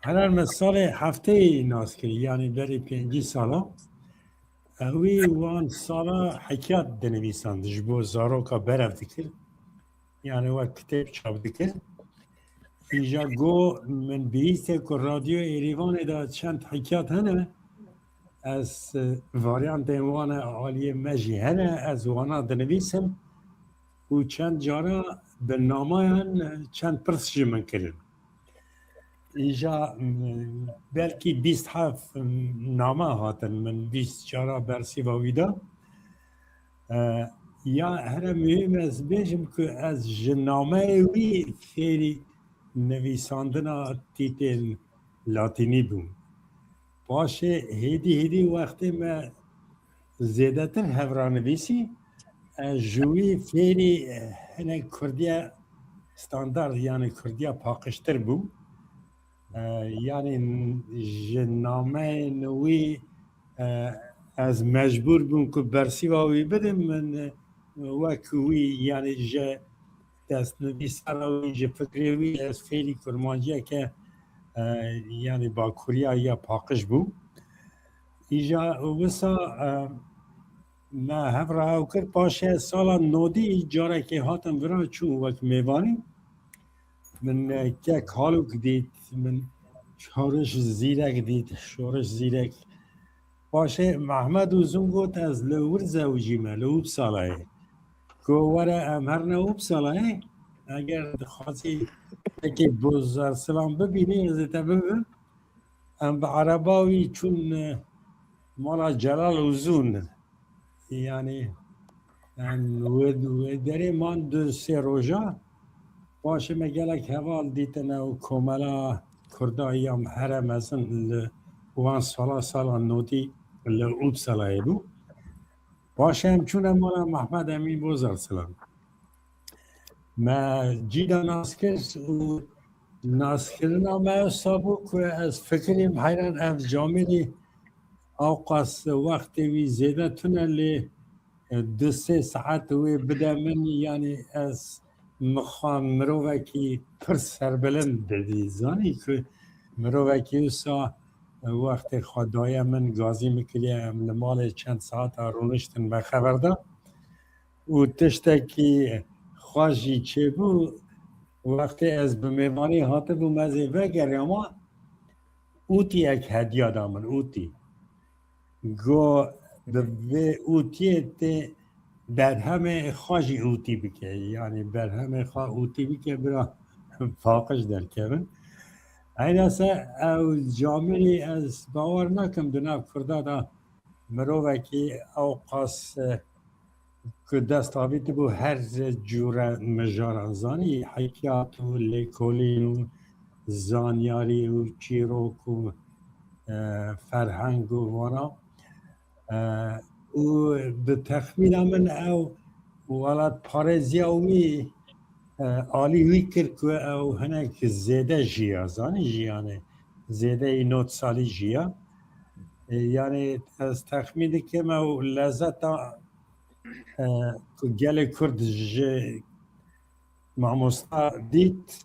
Herar me salê hefteyê nas kirî, yanî berî pêncî sala. Ewî wan sala hikayet dinivîsand, ji bo zaroka berev dikir. Yani wek kitêb çap dikir. Îja go min bihîste ku Radyo Êrîvanê de çend hikayet hene. Ez, e, varyantên wan e aliyê me jî hene, ez wana dinivîsim û çend cara bi namayan, e, çend pirs ji min kirin. Îja, m, belkî bîst heft, m, name hatin min bîst cara bersîva wî da. E, ya here muhîm ez bêjim ku ez ji nameyê wî fêrî nivîsandina tîtên latînî bûm. Paşê hêdî hêdî wextê me zêdetir hev ra nivîsî, ez ji wî fêrî hinek kurdiya standard, yani kurdiya paqijtir bûm. E, yani ji nameyên wî, e, ez mecbûr bûm ku bersîva wî bidim, min, e, wek wî, yani ji destnivîsara wî, ji fikrê wî ez fêrî kurmanciyeke, e, yani bakuriya ya paqij bû. Îja wisa, e, me hev re hew kir, paşê sala nodî carekê hatim vira çû wek mêvanî. Min, e, kek Halûk dît, min Şoriş Zîrek dît, Şoriş Zîrek. Paşê Mehmed Uzun got, ez li wir zewicîme, li Uppsalayê. Go were em herine Uppsalayê, eger dixwazî yekê Bozarslan bibînî, ez ê te bibim. Em bi ereba wî çûn, e, mala Celal Uzun. Yani, em wê, wê derê man du sê roja. Paşê me gelek heval dîtine û komela Kurda ya here mezin li wan sala, sala nodî li Uppsalayê bû. Paşê em çûne mala Mehmed Emîn Bozarslan. Me cî de nas kir û naskirina me wisa bû ku ez fikirîm heyran ev camêrî ewqas wextê wî zêde tune lê, e, du sê saet wê bide min, yanî ez mixwa mirovekî pir serbilind didî. Zanî ku mirovekî wisa, e, wextê xwe daye min, gazî min kiriye, em li malê çend saeta rûniştin me xeber da. Û tiştekî xweş jî çêbû, wextê ez bi mêvanî hatibûm, ez ê vegeriyama, ûtiyek hediya da min, ûtî. Go bi vê ûtiyê tê berhemê xwe jî ûtî bike, yanî berhemê xwe ûtî bike, bira paqij derkevin. Eynase ew camêrî ez bawer nakim di nav Kurda de mirovekî ewqas, e, ku dest avîtibû her cûre mijaran, zanî, heyat û lêkolîn û zanyarî û çîrok û, e, ferheng û vana. E, û bi texmîna min ew welatparêziya wî, e, alî wî kir ku ew hinek zêde jiya, zanî, jiyanê zêdeyî nod salî jiya. E, yanî ez texmîn dikim ew lezeta, e, ku gelê Kurd ji mamosta dît,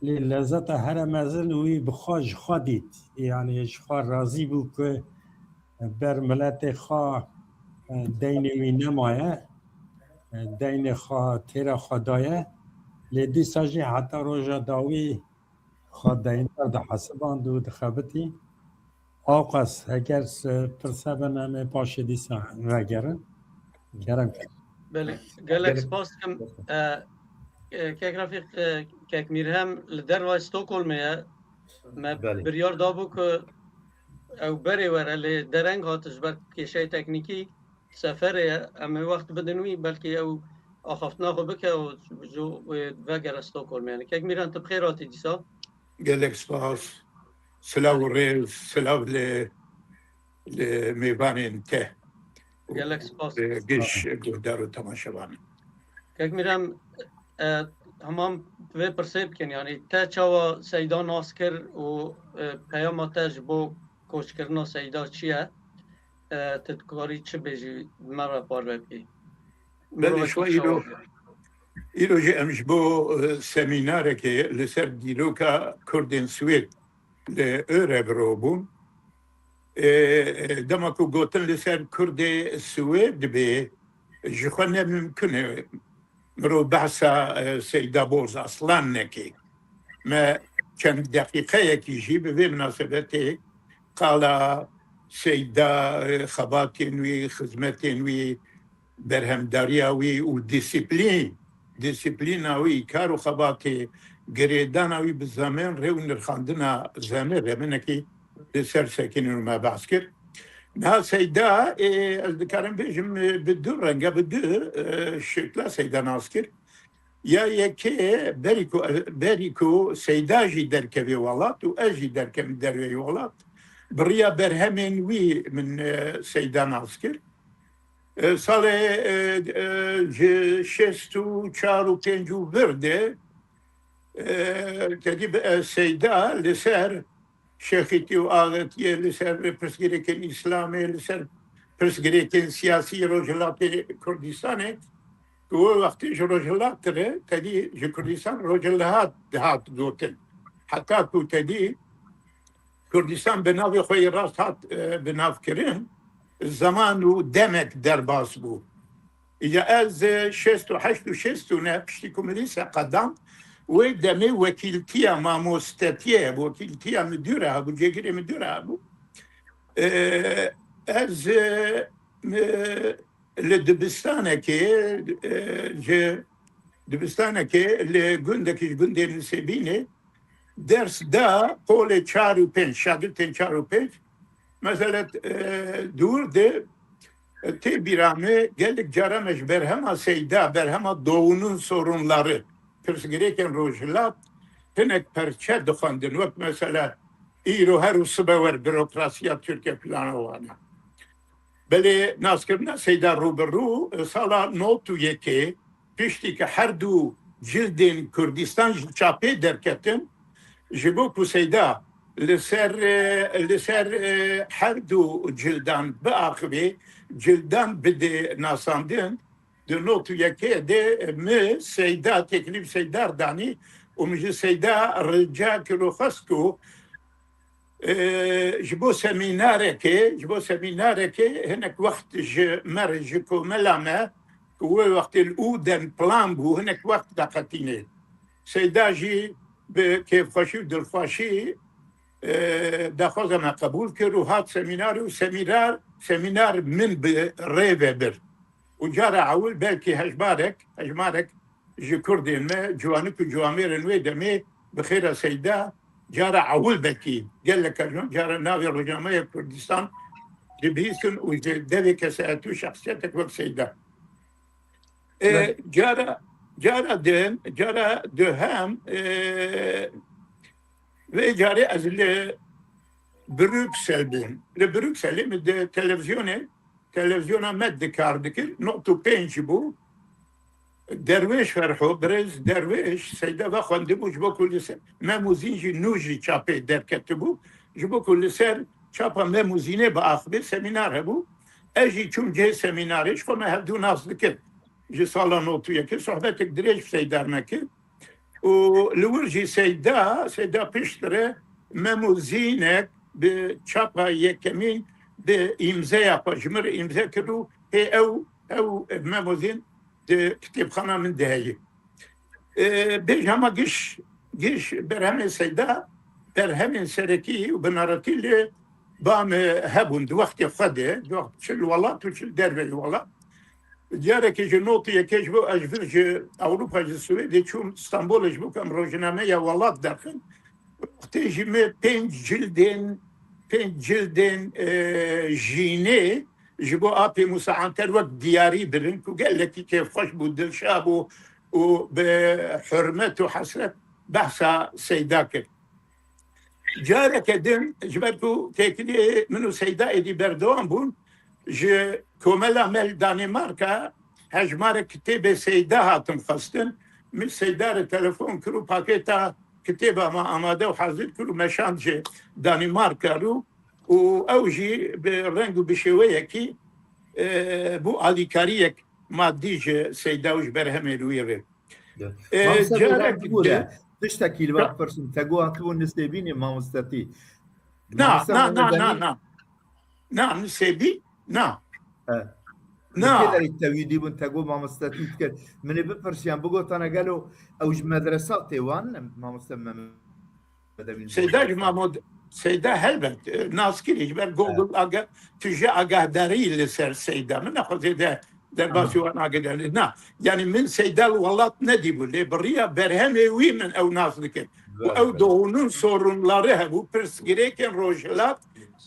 lê lezeta here mezin wî bi xwe ji xwe dît. Yanî ji xwe razî bû ku ber miletê xwe, e, deynê wî nemaye, e, deynê xwe têra xwe daye. Lê dîsa jî heta roja dawî xwe deyndar dihesiband û dixebitî. Ewqas, heger, e, pirse bin, em ê paşê dîsa vegerin. Kerem ke. Belê, gelek spas dikim. E, e, Kek Refîq, e, Kek Mîrhem li dervayê Stockholmê ye. Me biryar dabû ku Ew berê were lê dereng hat ji ber kêşeyê teknîkî seferê ye. Em ê wext bidin wî, belkî ew axaftina xwe bike û ji wê vegere Stockholm. Yani kek Mîran, tu bi xêr hatî dîsa. Gelek spas. Silav û rêz, silav li, li mêvanên te. Gelek spas. Li giş guhdar û temaşevan. Kek Mîran, e, hema vê pirsê bikin, yani te çawa Seyda nas kir û, e, peyama te ji bo koçkirina Seyda çi ye? E, tu dikarî çi bêjî, me re parve bikî? Belê, Mirovekî şwa îro, çawa be? Îro jî em ji bo, e, semînarekê li ser dîroka Kurdên Swêd li Örebro bûn. E, e, dema ku gotin li ser Kurdê Swêd bê, ji xwe ne mimkun e mirov behsa, e, Seyda Boz Aslan neke. Me çend deqîqeyekî jî bi vê minasebetê qala Seyda, e, xebatên wî, xizmetên wî, berhemdariya wî û disiplîn, disiplîna wî, kar û xebatê, girêdana wî bi zemên rê û nirxandina zemê re minekî li ser sekinîn û me behs kir. Niha Seyda, e, ez dikarim bêjim, e, bi du renge, bi du, e, şekla Seyda nas kir. Ya yekê, berî ku, berî ku Seyda jî derkevê welat û ez jî derkevim derveyî welat, bi riya berhemên wî min, e, Seyda nas kir. E, salê, e, e, ji şêst û çar û pênc û vir de, e, tedî bi, e, Seyda li ser şêxîtî û axetiyê, li ser pirsgirêkên Îslamê, li ser pirsgirêkên siyasî Rojhilatê Kurdistanê, ku wê wextî ji Rojhilat re, tedî ji Kurdistan Rojhilat dihat gotin. Heta ku tedî Kurdistan bi navê xwe yê rast hat, e, binavkirin, zeman û demek derbas bû. Îca ez, e, şêst û heşt û şêst û neh piştî ku min lîse qedand, wê demê wekîltiya mamostetiyê hebû, wekîltiya midûre hebû, cêgirê midûre hebû. E, ez, e, mi, li dibistanekê, e, ji dibistanekê li gundekî ji gundên Nisêbînê ders da polê çar û pênc, şagirtên çar û pênc. Mesela, e, dûr de, e, tê bîra me, gelek cara me ji berhema Seyda, berhema Doğu'nun Sorunları, pirsgirêkên Rojhilat, hinek perçe dixwendin. Wek mesela, îro her û sibe wer bürokrasiya Tirkiye filana wana. Belê naskirina Seyda rû bi rû, e, sala nod û yekê, piştî ke her du cildên Kurdistan ji çapê derketin, ji bo ku Seyda li ser, e, li ser, e, her du cildan biaxivê, cildan bidê nasandin, di nod û yekê de, e, mi Seyda, teklîf Seyda danî û min ji Seyda rica kir û xwest ku, e, ji bo semînarekê, ji bo semînarekê hinek wext ji me re, ji komela me, ku wê wextê li Uden plan bû, hinek wext veqetînê. Seyda jî bi kêfxweşî û dilxweşî, e, daxwaza me qebûl kir û hat semînarê û semînar, semînar min bi rê ve bir. Û cara ewil belkî hejmarek, hejmarek ji Kurdên me, ciwanik û ciwamêrên wê demê bi xêra Seyda, cara ewil belkî gelek carna cara navê Rojnameya Kurdistan dibihîstin û ji devê kesayetî û şexsiyetek wek Seyda. E, Evet. cara, cara din, cara duhem, e, vê carê ez li Brüksel bûm. Li Brükselê min di televizyonê, televizyona me dikar dikir, nod û pênc bû. Derwêş Ferho, birêz Derwêş, Seyda ve xwendibû ji bo ku li ser Mem û Zîn jî nû jî çapê derketibû. Ji bo ku li ser çapa Mem û Zînê biaxivê semînar hebû. Ez jî çûm cihê semînarê, ji xwe me hevdû nas dikir. Ji sala nod û yekê sohbetek dirêj bi Seyda me kir. Û li wir jî Seyda, Seyda piştre Mem û Zînek bi çapa yekemîn bi îmzeya xwe ji min re îmze kir û hê ew, ew Mem û Zîn di kitêbxana min de heye. E, bêj hema giş, giş berhemên Seyda, berhemên serekî û binaretî li ba me hebûn di wextê xwe de, di wext çi li welat û çi li derveyî welat. Carekê ji nod û yekê ji bo ez ji vir ji Ewropa, ji Swêdê çûm Stenbolê ji bo ku em rojnameya welat derxin. Wextê jî me pênc cildên pênc cildên, e, jînê ji bo Apê Mûsa Anter wek diyarî birin ku gelekî kêfxweş bû, dilşa bû û bi hurmet û hesret behsa Seyda kir. Careke din, ji ber ku têkiliyê min û Seyda êdî berdewam bûn, ji komela me li Danîmarka hejmarek kitêbê Seyda hatin xwestin. Min Seyda re telefon kir û pakêta kitêba me amade û hazir kir û me şand ji Danîmarka rû û ew jî bi reng û bi şêweyekî, e, bû alîkariyek madî ji Seyda û ji berhemên wî re. E, Mamoste, carek bigore, din tiştekî li we bipirsim. Te got hatibû nisêbînê mamostetî. Na, Mamoste, na, na, na, na. Na, nisêbî? Na. He. Na. Li kê derê te wî dîbûn, te got mamostetî dikir. Min ê bipirsiyan, bigotane gelo ew ji medresa tê wan, mamoste Mehmet Emîn Seyda Boz? Ji mamod-, Seyda helbet, e, nas kirî, ji ber Google aga-, tu ji agahdarî li ser Seyda. Min nexwe zêde derbasî wan agahdarî. Na, yani min Seyda li welat nedîbû, lê bi riya berhemê wî min ew nas dikir. Û ew doğunun sorunları hebû, pirsgirêkên Rojhilat,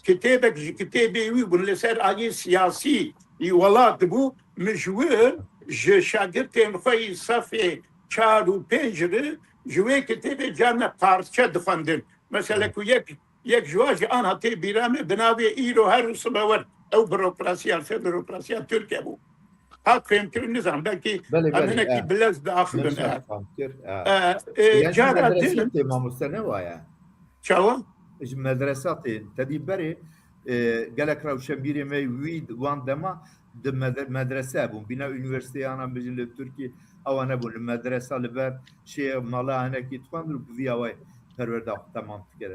kitêbek ji kitêbê wî bûn, li ser alî siyasî î welat bû, min ji wir, ji şagirtên xwe yî sefê çar û pênc re, ji wê kitêbê carna parçe dixwendin. Mesela ku yek, yek ji wan jî anha tê bîra me, bi navê Îro her û sibe wer, ew burokrasiya, ser burokrasiya Tirkiye bû. Hat fêmkirin, nizanim, belkî Belê, em belê, hinekî e. bilez diaxivin, Nefsa e. fam kir, e. E, e, Yani cara medrese din tê mamoste ne waye? Çawa? Ji medresa tê. Tedî berê, e, gelek rewşenbîrê me wî wan dema di med-, medrese bûn. Bîna unîversîteyê ana bijin li Tirkî ewa nebûn. Li medresa li ber şê mala hinekî dixwendin û bi vî awayê perwerda xwe temam dikir.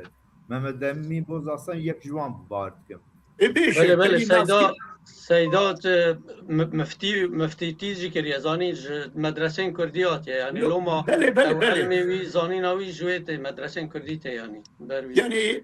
Mehmet Emîn Boz Aslan yek ji wan bû, bawer dikim. E, bêje, Belê, belê, belê, Seyda, nas kir- Seyda, e, mi-, miftî, miftîtî jî kiriye, zanî ji medresên kurdî hatiye, yani Yo, loma belê, belê, ew belê. ilmê wî, zanîna wî ji wê tê, medresên kurdî tê, yani, ber wî. Yani,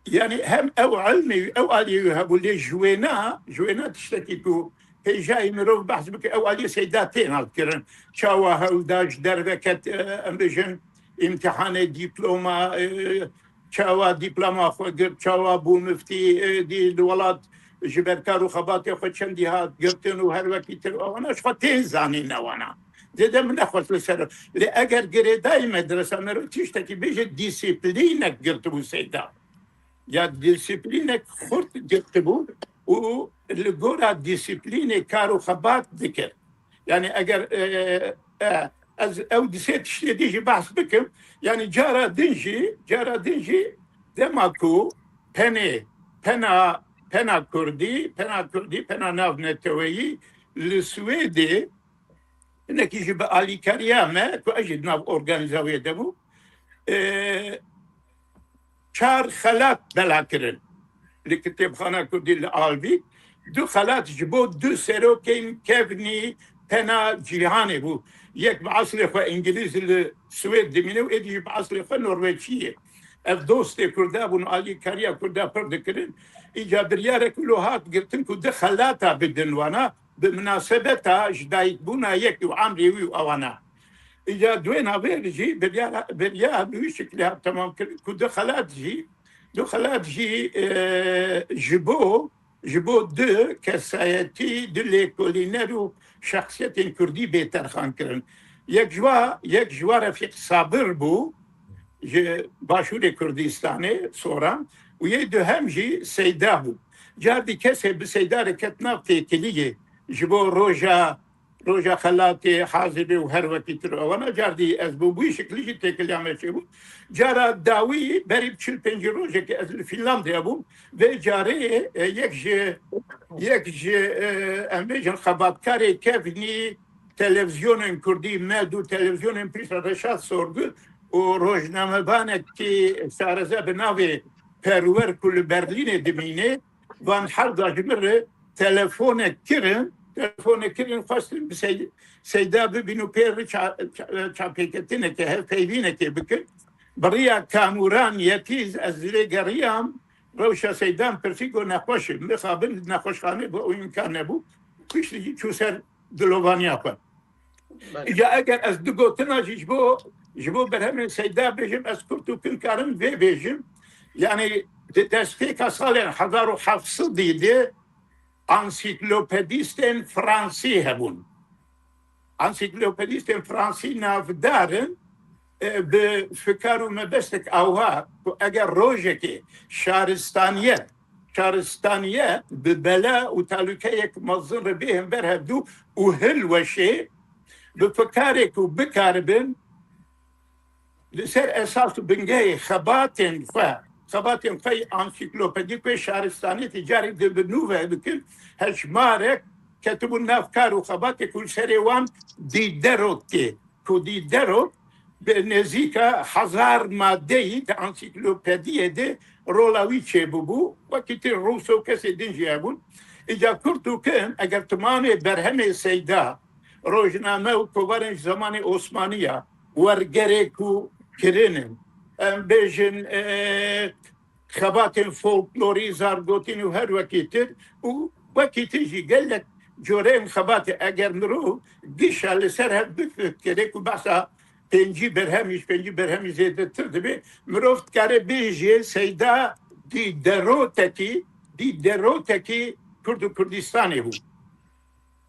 yani hem ew ilmê wî, ew aliyê wî hebû, lê ji wêna, ji wêna tiştekî ku hêjayî mirov behs bike, ew aliyê Seyda têna kirin. Çawa hewl da ji derve ket, e, em bêjin, îmtihanê dîploma, e, çawa dîploma xwe girt, çawa bû miftî, e, dî li welat ji ber kar û xebatê xwe çendî hat girtin û her wekî tir, ewana ji xwe tên zanîne wana. Zêde min nexwest li ser. Lê eger girêdayî medresa me re tiştekî bêje dîsiplînek girtibû Seyda. Ya dîsiplînek xurt girtibû û li gora dîsiplînê kar û xebat dikir. Yani eger, e, e, ez ew di sê tiştê dî jî behs bikim, yani cara din jî, cara din jî dema ku penê, pena, pena kurdî, pena kurdî, pena navneteweyî li Swêdê, hinekî jî bi alîkariya me, ku ez jî di nav organîza wê de bû, e, çar xelat bela kirin li kitêbxana kurdî li Alvî. Du xelat ji bo du serokên kevnî pena cîhanê bû. Yek bi eslê xwe îngilîz li Swêd dimîne û êdî jî bi eslê xwe norweçî ye. Ev dostê kurda bûn, alîkariya kurda pir dikirin. Îca biryarek wilo hat girtin ku du xelata bidin wana, bi minasebeta ji dayikbûna yekî û emrê wî û ewana. Îca duêna vê jî biryara, biryar bi wî şeklî hat temam kirin ku du xelat jî, du xelat jî, e, ji bo, ji bo du kesayetî, du lêkolîner û şexsiyetên kurdî bê terxan kirin. Yek ji wa, yek ji wa Refîq Sabir bû, ji Başûrê Kurdistanê, Soran, û yê duhem jî Seyda bû. Cardî kesê bi Seyda re ket nav têkiliyê ji bo roja, roja xelatê, hazibê û her wekî tir. Ewana cardî ez bi wî şiklî jî têkiliya me çêbû. Cara dawî berî çil pêncî rojekê ez li Fînlandya bûm. Vê carê, e, yek ji, yek ji, e, em bêjin xebatkarê kevnî, televîzyonên kurdî, Med û televîzyonên piştre Reşat Sorgu û rojnamevanekî şareze bi navê Perwer ku li Berlînê dimîne, van herda ji min re telefonek kirin, telefonek kirin, xwestin bi Sey-, Seyda bibîn û pê re ça-, ça-, çapêketineke, hevpeyvînekê bikin. Bi riya Kamuran Yetîz ez lê geriyam, rewşa Seydan pirsî, got nexweş e. Mixabin di nexweşxanê bû, ew îmkan nebû. Piştî jî çû ser dilovaniya xwe. Belê. Ya eger ez du gotina jî ji bo, ji bo berhemên Seyda bêjim, ez kurt û kin karim vê bêjim. Yani di destpêka salên hezar û heft sedî de ansiklopedîstên fransî hebûn. Ansiklopedîstên fransî navdar in, e, bi fikar û mebestek awha ku eger rojekê şaristaniyet, şaristaniyet bi bela û talûkeyek mezin re bêhin ber hevdû û hilweşê, bi fikarê ku bikaribin li ser esas û bingehê xebatên xwe, xebatên xwe yê ansiklopedîk û şaristaniyetê carê di bi nû ve bikin, hejmarek ketibûn nav kar û xebatê ku li serê wan Diderot tê, ku Diderot bi nêzîka hezar madeyî di ansiklopediyê de rola wî çêbûbû, wekî tê Rousseau û kesê din jî hebûn. Îca kurt û kim, eger timamê berhemê Seyda, rojname û kovarên ji zemanê Osmaniya, wergerê ku kirinin, em bêjin, e, xebatên folklorî, zargotîn û her wekî tir û wekî tir jî gelek coreyên xebatê, eger mirov gişa li ser hev bifikire ku behsa pêncî berhemî, ji pêncî berhemî zêdetir dibe, mirov dikare bêje Seyda Diderotekî, Diderotekî Kurd û Kurdistanê bû.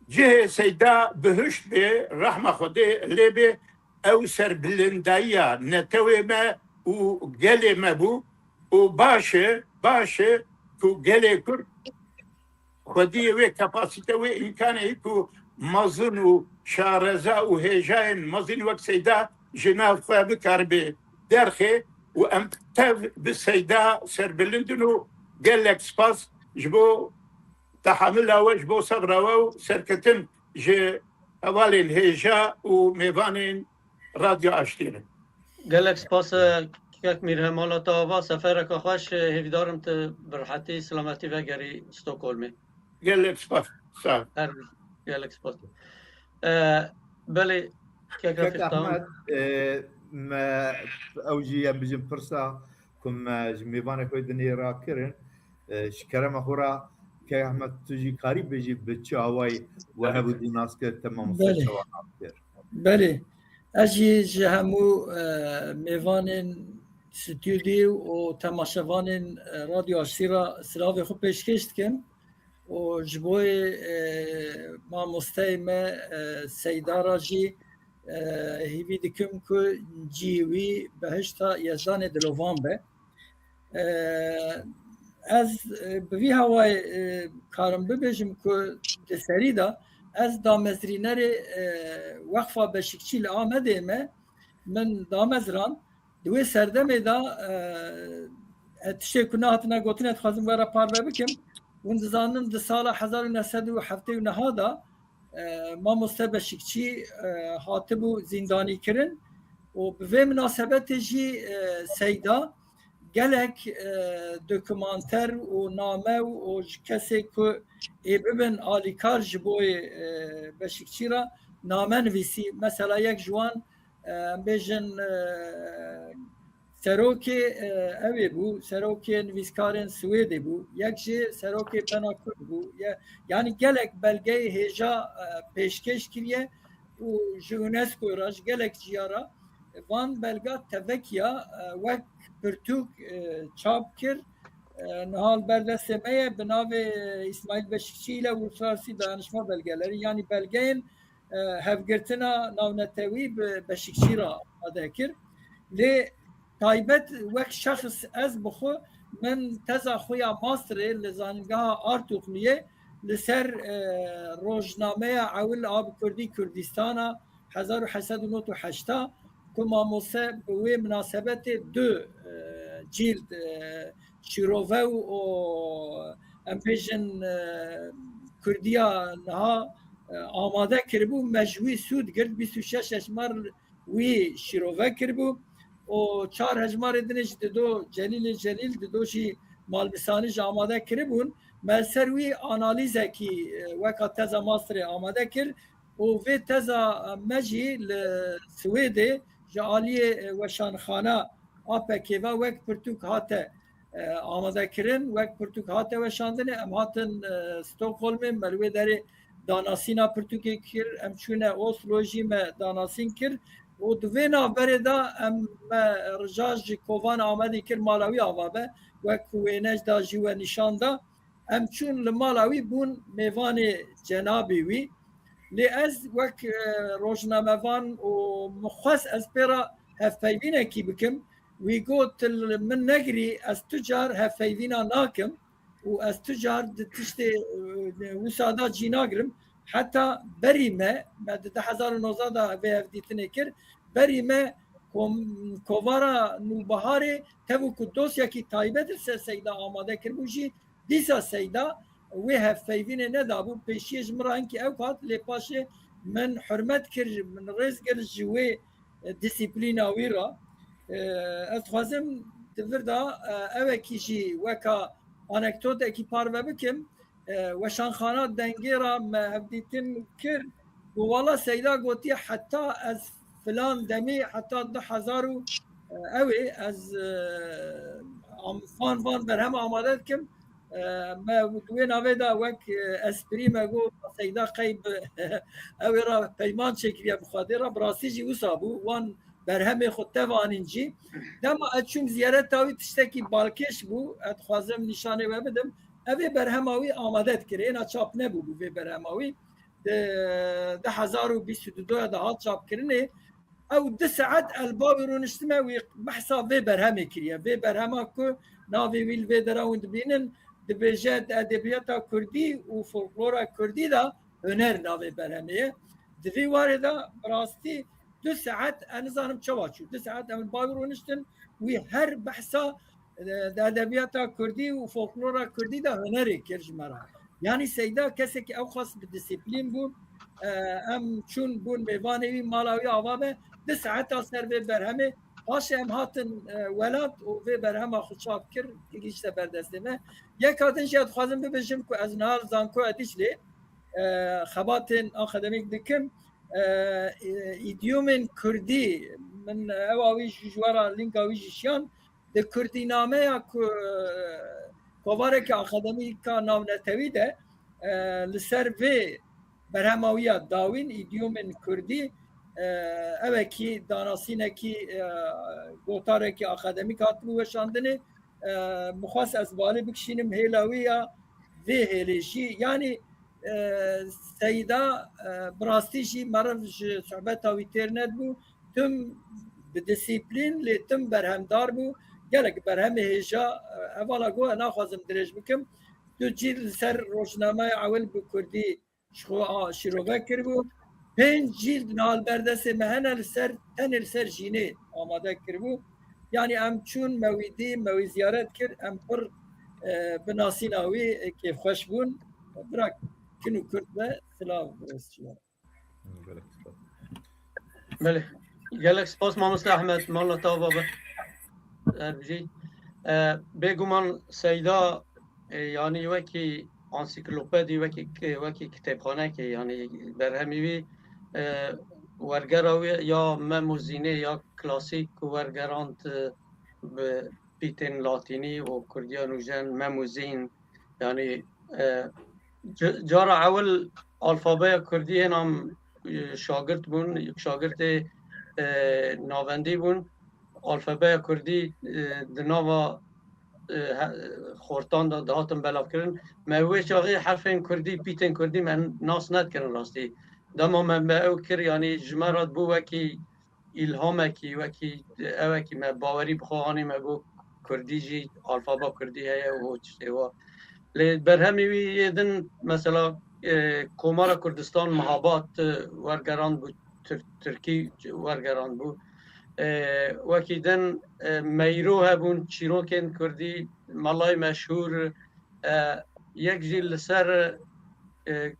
Cihê Seyda bihişt bê, rehma Xwedê lê bê, ew serbilindayiya netewê me û gelê me bû û baş e, baş e ku gelê Kurd xwediyê wê kapasîte, wê îmkanê ku mezin û şareza û hêjayên mezin wek Seyda ji nav xwe bikaribe derxê û em tev bi Seyda serbilind in û gelek spas ji bo tehamila we, ji bo sebra we û serketin ji hevalên hêja û mêvanên Radyo Aştî re. Gelek spas, e, kek Mîrhemal, te ava sefereke xweş, e, hêvîdarim tu bi rehetî, silametî vegerî Stockholmê. Gelek spas. Sağ ol. Her gelek spas. E, belê, kek Kek Refîq, tamam. Ahmed, e, me ew jî em bijin pirsa ku me ji mêvanê xwe dinê rakirin, e, ji kerema xwe re, kek Ahmed, tu jî karî bêjî bi çi awayî we hev û dî nas kir, te mamoste Belê. çawa nas kir? Belê. Ez jî ji hemû, e, mêvanên stûdyo û temaşevanên, e, Radyo Aştî re silavê xwe pêşkêş dikim û ji bo, e, mamosteyê me, e, Seyda re jî, e, hîvî dikim ku cihê wî behişta Yezdanê dilovan be. E, ez, e, bi vî hawayê, e, karim bibêjim ku di serî de ez damezrînerê, e, Weqfa Beşikçî li Amedê me, min damezrand. Di wê serdemê de, e, e, tiştê ku nehatine gotin, ez dixwazim we re parve bikim. Hûn dizanin di sala hezar û neh sed û heftê û neh de, e, mamoste Beşikçî, e, hatibû zîndanîkirin û bi vê minasebetê jî, e, Seyda gelek, e, dokumanter û name û, û ji kesê ku ê bibin alîkar ji bo, e, Beşikçî re name nivîsî. Mesela yek ji wan, e, em bêjin, e, serokê, e, ew ê bû, serokê nivîskarên Swêdê bû, yek jî serokê Pena Kurd bû. Ye-, yanî gelek belgeyê hêja, e, pêşkêş kiriye û ji UNESCO re, ji gelek ciya re van belga tevekiya, e, wek pirtûk, e, çap kir. E, niha li ber destê me ye, bi navê Îsmaîl Beşikçî ile Uluslararası Dayanışma Belgeleri, yanî belgeyên, e, hevgirtina navnetewî bi Beşikçî re amade kir. Lê taybet wek şexs ez bi xwe, min teza xwe ya masterê li Zanîngeha Artukluyê li ser, e, rojnameya ewil a bi kurdî Kurdistana hezar û heşt sed û nod û heşt a ku mamose bi wê minasebetê du, e, cîld, e, şîrove û, û em bêjin, e, Kurdiya niha, e, amade kiribû, me ji wî sûd girt, bîst û şeş hejmar wî şîrove kiribû û çar hejmarê din jî dido Celîlê Celîl, dido jî Malmisanî jî amade kiribûn. Me li ser wî analîzekî, e, weka teza masterê amade kir û vê teza me jî li Swêdê ji aliyê, e, weşanxana A P K ve wek pirtûk hate, e, amade kirin, wek pirtûk hate weşandinê. Em hatin, e, Stockholmê, me li wê derê danasîna pirtûkê kir, em çûne Oslo jî me danasîn kir. Û di vê navberê de em me rija ji Kovan Amedî kir mala wî ava be, wek ku wêne da jî we nîşan da. Em çûn li mala wî bûn mêvanê cenabê wî. Lê ez wek, e, rojnamevan û min xwest ez pê re hevpeyvînekî bikim. Wî got, "Li min negirî, ez tu car hevpeyvîna nakim û ez tu car di tiştê, e, wisa da cî nagirim." Heta berî me, me di du hezar û nozdeh de vê hevdîtinê kir, berî me kom-, kovara Nûbiharê tev û ku dosyekî taybet li ser Seyda amade kiribû jî, dîsa Seyda wê hevpeyvînê nedabû. Pêşiyê ji min re hinkî ew hat, lê paşê min hurmet kir, min rêz kir ji wê, e, disiplîna wî re. E, ez dixwazim di vir de, e, ewekî jî weka anekdotekî parve bikim. E, weşanxana Dengê re me hevdîtin kir. Got, "Wala Seyda gotiye heta ez filan demê, heta du hezar û, e, ew ê ez, e, am-, van, van berhem amade dikim." E, me di wê navê de wek, e, esprî me got, "Seyda qey bi ew ê re peyman çêkiriye bi Xwedê re." Bi rastî jî wisa bû. Wan berhemê xwe tev anîn jî. Dema ez çûm ziyareta wî, tiştekî balkêş bû. Ez dixwazim nîşanê we bidim. Ev ê berhema wî amade dikir. Êna çap nebûbû vê berhema wî. Di du hezar û bîst û du de hat çapkirinê. Ew du saet ez li ba wî rûniştime, wî behsa vê berhemê kiriye. Vê berhema ku navê wî li vê dera hûn dibînin, dibêje di edebiyata kurdî û folklora kurdî de huner navê berhemê ye. Di vî warê de bi rastî du saet, ez nizanim çawa çû. Du saet em li ba wî rûniştin, wî her behsa, e, di edebiyata kurdî û folklora kurdî de hunerê kir ji me re. Yanî Seyda kesekî ew xas bi disiplîn bû. E, em çûn bûn mêvanê wî, mala wî ava be. Du saeta ser vê berhemê. Paşê em hatin, e, welat û vê berhema xwe çap kir, gihîşte ber destê me. Yeka din jî ez dixwazim bibêjim ku ez niha li Zankoya Dîclê, e, xebatên akademîk dikim. E, e, îdîyomên kurdî, min ewa wî jî ji we re, lînka wî jî şiyan. Di kurdînameya ku, e, kovarekî akademîka navnetewî de, e, li ser vê berhema wî ya dawîn, îdîyomên kurdî, e, ewekî danasînekî, e, gotarekî akademîk hatibû weşandinê. E, min xwest ez balê bikişînim hêla wî ya vê hêlê jî. Yanî, e, Seyda, e, bi rastî jî meriv ji sohbeta wî têr nedibû. Tim bi disiplîn, lê tim berhemdar bû. Gelek berhemê hêja, e, hevala got, ez naxwazim dirêj bikim. Du cîl li ser rojnameya ewil bi kurdî ji xwe a-, şîrove kiribû. Pênc cîld niha li ber destê me hene, li ser, tenê li ser jînê amade kiribû. Yanî em çûn me wî dî, me wî ziyaret kir, em pir, e, bi nasîna wî, e, kêfxweş bûn. Bira kin û kurd be, silav rêz ji we. Gelek spas. Belê. Gelek spas mamoste Ahmet, mala te ava be. Her bijî. E, bêguman Seyda, e, yanî wekî ansiklopedî, wekî, wekî kitêbxanekê, yanî berhemî wî, e, wergera wî ya Mem û Zînê ya klasîk ku wergerand, e, bi pîtên latînî û kurdiya nûjen, Mem û Zîn, yanî, e, ca-, cara ewil alfabeya kurdî hêna, e, şagirt bûn, şagirtê, e, navendî bûn. Alfabeya kurdî, e, di nava, e, he-, xortan de dihatin belavkirin. Me wê çaxê herfên kurdî, pîtên kurdî me nas nedikirin rastî. Dema me, me ew kir, yanî ji me re bû wekî îlhamekî, wekî ewekî me bawerî bi xwe anî, me got kurdî jî, alfaba kurdî heye û tiştê wa. Lê berhemê wî yê din, mesela, e, Komara Kurdistan Mihabat, e, wergerand bû, Tir-, Tirkî wergerand bû. E, wekî din, e, Meyro hebûn, çîrokên kurdî, Melayê Meşhûr, e, yek jî li ser, e,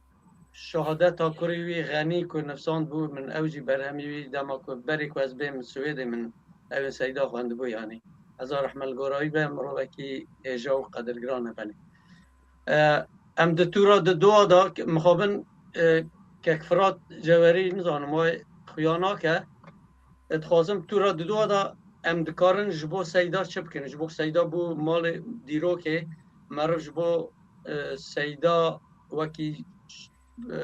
şehadeta kurê wî Xenî ku nivsand bû, min ew jî berhemî wî dema ku berî ku ez bêm Swêdê min ew ê Seyda xwendibû yanî. Hezar rehme li gora wî be, mirovekî hêja û qedirgiran e belê. E, em di tûra di dua da, mixabin, e, kek Firat Cewerî nizanim wê xuya nake. E, dixwazim tûra di dua da em dikarin ji bo Seyda çi bikin? Ji bo Seyda bû malê dîrokê, meriv ji bo, e, Seyda wekî, e,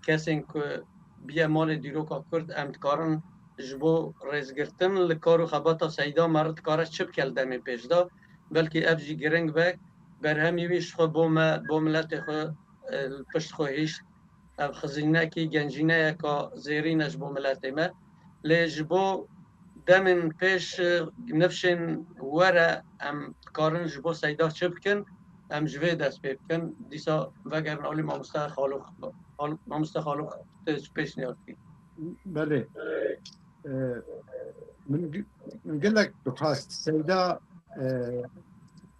kesên ku biye malê dîroka Kurd, em dikarin ji bo rêzgirtin li kar û xebata Seyda meriv dikare çi bike li demên pêş de, belkî ev jî giring be, berhemî wî ji xwe bo me, bo miletê xwe, e, li pişt xwe hişt. Ev xizînekî gencîneyeka zêrîn e ji bo miletê me. Lê ji bo demên pêş, e, nifşên were em dikarin ji bo Seyda çi bikin, em ji vê dest pê bikin. Dîsa vegerin alî mamoste Xalûx. Xal-, mamoste Xalûx, tu çi pêşniyar dikî? Belê. E, min gi-, min gelek dixwest Seyda, e,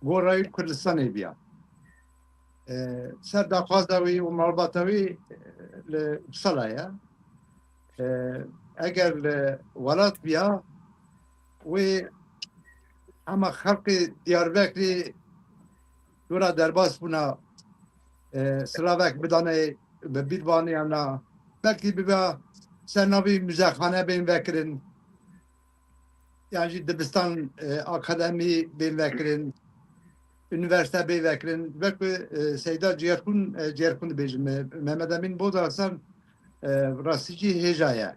gora wî Kurdistanê biya. E, ser daxwaza wî û malbata wî, e, li Uppsala ye. E, eger li welat biya, wê hema xelkê Diyarbekirê dora derbas bûna, e, silavek bidane, bi bîr bane ya na, belkî bibe ser navî muzexane bên vekirin, yan jî dibistan, e, akademî bên vekirin, unîversîte bên vekirin. Belkî, e, Seyda Cêrxûn, e, Cêrxûn dibêjin. Me-, Mehmet Emîn Boz Hasan, e, rastî jî hêja ye.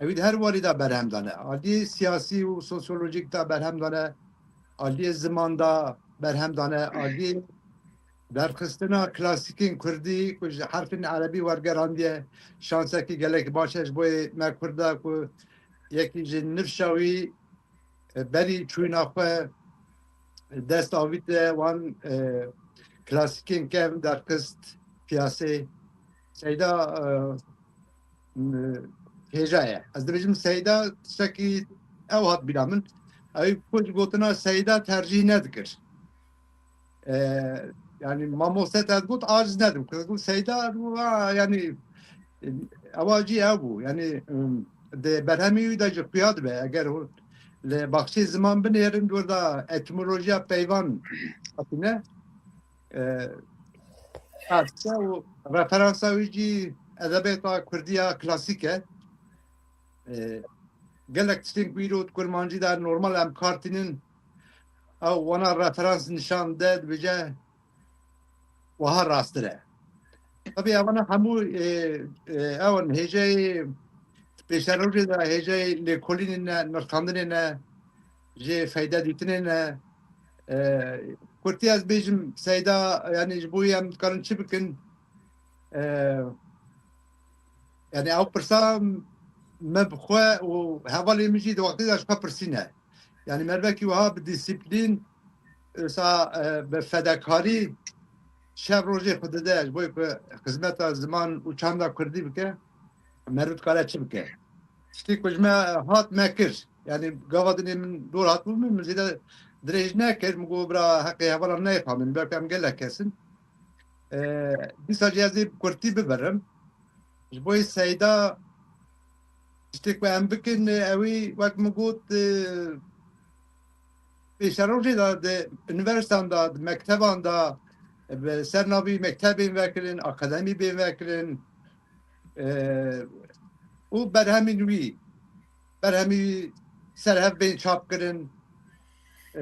Ewî di her warî de berhem dane. Aliyê siyasî û sosyolojîk de berhem dane. Aliyê ziman de berhem dane. Aliyê derxistina klasîkên kurdî ku ji herfên erebî wergerandiye, şansekî gelek baş e ji bo me kurda ku yekî ji nifşa wî, e, berî çûyîna xwe dest avîte wan, e, klasîkên kevn derxist piyasê. Seyda, e, m-, hêja ye. Ez dibêjim Seyda tiştekî ew hat bîra min. Ew ku ji gotina Seyda tercîh nedikir. E, yanî mamoste te got aciz nedim. Ku got Seyda, wa, yanî, e, ewa jî ew bû. Yanî, em, di berhemî wî de jî xuya dibe. Eger hûn li baxçê ziman binêrin, dor da etimolojiya peyvan hatine. E, Farsça û referansa wî jî edebiyata kurdiya klasîk e. E, gelek tiştên ku îro di kurmancî de normal em kar tînin, ew wana referans nîşan de dibêje, wiha rasttir e. Tabii evana hemû, e, e, ew in hêjeyê pêşerojê de hêjeyê lêkolînê ne, nirxandinê ne, jê feyde dîtinê ne. E, kurtî ez bêjim Seyda, yanî ji bo em dikarin çi bikin? E, yanî ew pirsa me bi xwe û hevalê min jî di wextê de ji xwe pirsîne. Yanî mervekî wiha bi dîsîplîn, wisa, e, bi fedekarî şev rojê xwe dide ji bo ku xizmeta ziman û çanda kurdî bike, meriv dikare çi bike? Tiştê ku ji me hat me kir. Yanî gava dinê min dor hatibû min, min zêde dirêj nekir. Min got bira heqê hevalan neyê xwe min, belkî em gelek kes in. E, dîsa jî ez ê bi kurtî bibirim. Ji bo Seyda tiştê ku em bikin, ewî wek min got, e, pêşerojê de di unîversîteyan de, di mekteban de, bi ser navî mektebên vekirin, akademî bên vekirin, e, û berhemên wî, berhemî wî ser hev bên çap kirin, e,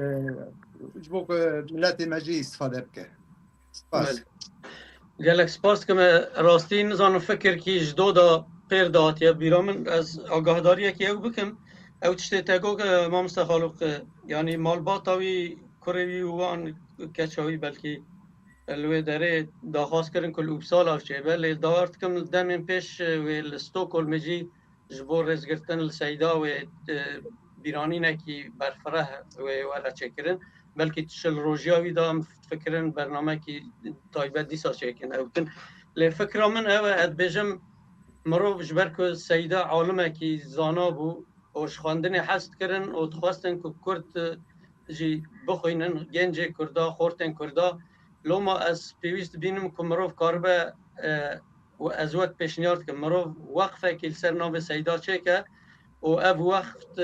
ji bo ku miletê me jî îstifade bike. Spas. Belê. Gelek spas dike. Me rastî nizanim fikirkî ji do da pêr de hatiye bîra min. Ez agahdariyekî ew bikim. Ew tiştê te got, e, mamoste Xalûq, e, yanî malbata wî, kurê wî û wan keça wî belkî li wê derê daxwaz kirin ku li Uppsala çêbe. Lê dawar dikim li demên pêş, e, wê li Stockholmê jî ji bo rêzgirtin li Seyda wê, e, bîranînekî berfireh wê were çêkirin. Belkî tu çil rojiya wî de em fikirin bernamekî taybet dîsa çêkin ew bikin. Lê fikra min ew e, ez dibêjim mirov ji ber ku Seyda alimekî zana bû û ji xwendinê hez dikirin û dixwestin ku kurd, e, jî bixwînin, gencê kurda, xortên kurda. Loma ez pêwîst dibînim ku mirov karibe, e, û ez wek pêşniyar dikim, mirov weqfekî li ser navê Seyda çêke û ev weqf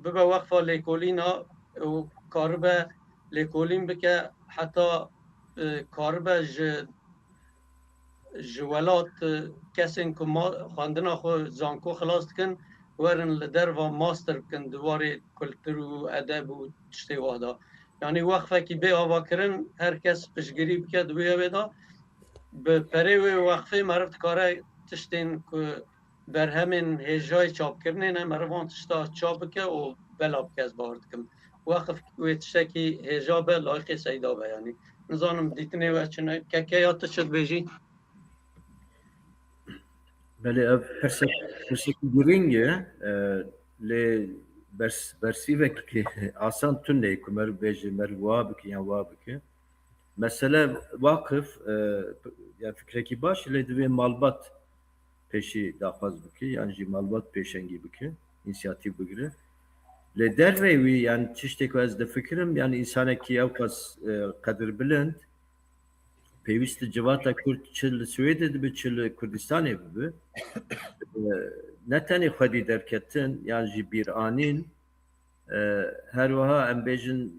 bibe weqfa lêkolîna û karibe lêkolîn bike, heta, e, karibe ji, ji welat, e, kesên ku ma-, xwendina xwe zanko xilas dikin, werin li derva master bikin di warê kultur û edeb û tiştê wa de. Yanî weqfekî bê avakirin, her kes piştgirî bike di wê wê de. Bi perê wê weqfê meriv dikare tiştên ku berhemên hêjayê çapkirinê ne, meriv van tişta çap bike û bela bike, ez bawer dikim. Weqf wê tiştekî hêja be, layqê seyda be, yanî. Nizanim dîtinê we çi ne, keke ya tu çi dibêjî? Belê, ev pirsek, pirsek girîng e, e, lê bers, bersîvek asan tune ku meriv bêje, meriv wa bike yan wa bike. Mesele waqif, e, ya fikrekî baş, lê divê malbat pêşî daxwaz bike, yan jî malbat pêşengî bike, însiyatîf bigire. Lê derveyî wî, yani tiştê ku ez difikirim, yani însanekî ew qas, e, qedirbilind, pêwîst e civata Kurd çi li Swêdê dibe, çi li Kurdistanê bibe. E, ne tenê xwedî derketin, yan jî bîranîn, e, her wiha em bêjin,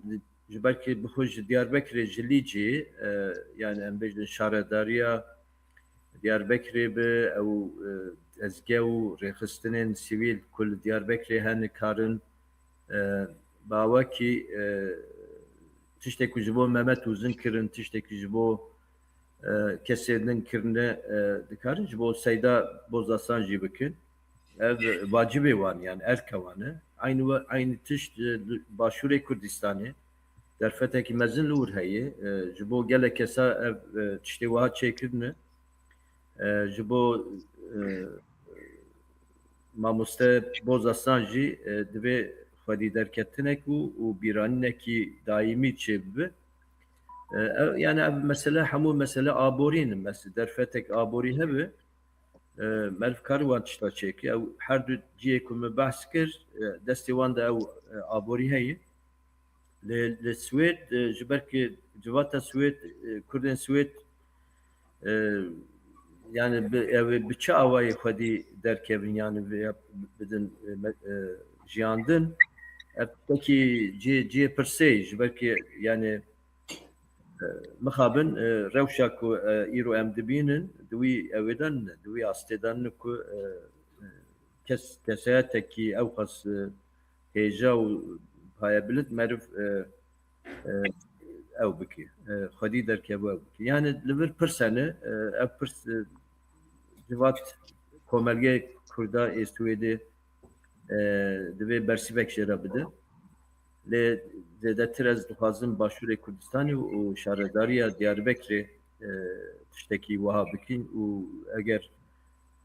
ji ber ku bi xwe ji Diyarbekirê, ji Lîcê, e, yani em bêjin şaredariya Diyarbekirê be, ew, e, dezge û rêxistinên sivîl ku li Diyarbekirê hene karin, e, bawekî, e, tiştê ku ji bo Mehmet Uzun kirin, tiştê ku ji bo, e, kesê din kirine, e, dikarin ji bo Seyda Bozasan jî bikin. Ev vacibê wan, yani erka wan e. Aynı we-, aynı tişt, e, li Başûrê Kurdistanê derfetekî mezin li wir heye. E, ji bo gelek kesa ev, e, tiştê wiha çêkirine. E, ji bo, e, mamoste Bozasan jî, e, divê xwedî derketinek û, û bîranînekî daîmî çêbibe. E, ev, yani ev mesele hemû mesele aborî ne. Mes-, derfetek aborî hebe, e, meriv kar wan tişta çêke. Ew her du cihê ku min behs kir, e, destê wan de ew, e, aborî heye. Li, li Swêd, e, ji ber ku civata Swêd, e, Kurdên Swêd, e, yani bi, ew ê bi çi awayê xwedî derkevin, yani vê ya bidin, e, me-, e, jiyandin. Ev tiştekî cihê, cihê pirsê ye, ji ber ku yani, e, mixabin, e, rewşa ku, e, îro em dibînin, di wî ewê de ne, di wî astê de ne ku, e, e, kes, kesayetekî ew qas, e, hêja û payebilind meriv, e, e, ew bike, e, xwedî derkeve ew bike. Yani li vir pirs hene, e, ev pirs, e, civat komelgê Kurda ê Swêdê, e, divê bersîvek jê re bide. Lê zêdetir ez dixwazim Başûrê Kurdistanê û şaredariya Diyarbekirê, e, tiştekî wiha bikin û eger,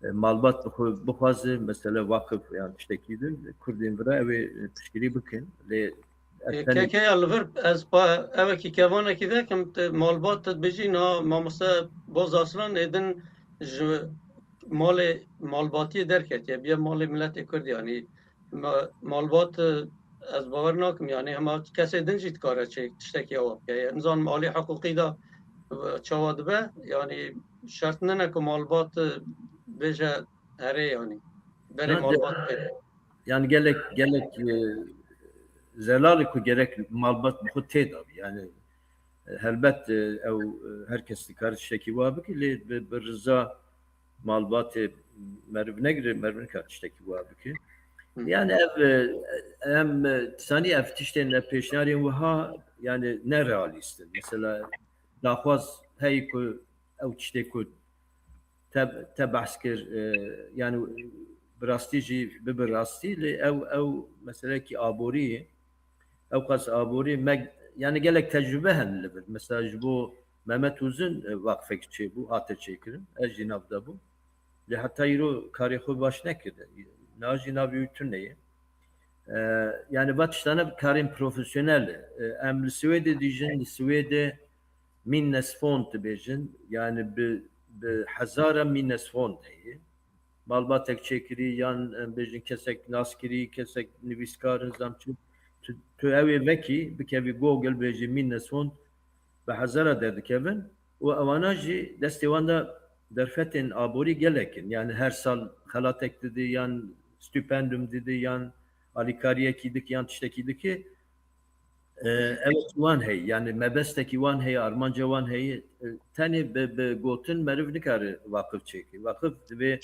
e, malbat bi xwe bixwaze, mesele waqif yan tiştekî din, Kurdên vira ew ê, e, piştgirî bikin. Lê ev tenê Keke ya li vir ez pa-, ewekî kevanekî vekim, tu malbat tu dibêjî, na mamoste Boz Aslan ê din ji malê malbatiyê derketiye, biye malê miletê Kurd, yanî ma-, malbat, e, ez bawer nakim, yanî hema kesê din jî dikare çê tiştekî ewa bike. Nizanim alî hiqûqî de, e, çawa dibe, yanî şert nine ku malbat, e, bêje erê, yanî berê Na, de- malbat bike. Yani gelek, gelek, e, zelal e ku gerek malbat bi xwe tê de be. Yani, e, helbet, e, ew, e, her kes dikare tiştekî wa bike, lê bi, bi riza malbatê meriv negire, meriv nikare tiştekî wa bike. Hı. Yani ev, e, em, e, sanî ev tiştên, ev pêşniyarên wiha, yani ne realîst in. Mesela daxwaz heye ku ew tiştê ku te, te behs kir, e, yani bi rastî jî bibe rastî, lê ew, ew meselekî aborî ye. Ew qas aborî me, yani gelek tecrube hene li vir. Mesela ji bo Mehmet Uzun, e, waqfek çêbû, hate çêkirin. Ez jî nav de bûm. Lê heta îro karê xwe baş nekirdi. Niha jî navê wî tune ye. E, yani va tiştane karên profesyonel e. E, em li Swêdê dijîn, li Swêdê minnesfond dibêjin. Yani bi, bi hezara minnesfond heye. Malbatek çêkirî yan, em bêjin, kesek naskirî, kesek nivîskar in, zam çi, tu, tu ew ê vekî, bikevî Google, bêjî minnesfond, bi hezara derdikevin û ewana jî destê wan de derfetên aborî gelek in. Yani her sal xelatek didî yan stipendum didî yan alîkariyekî dike yan tiştekî dike. E, evet, wan heye, yani mebestekî wan heye, armanca wan heye. E, tenê bi, bi gotin meriv nikare waqif çêke. Waqif divê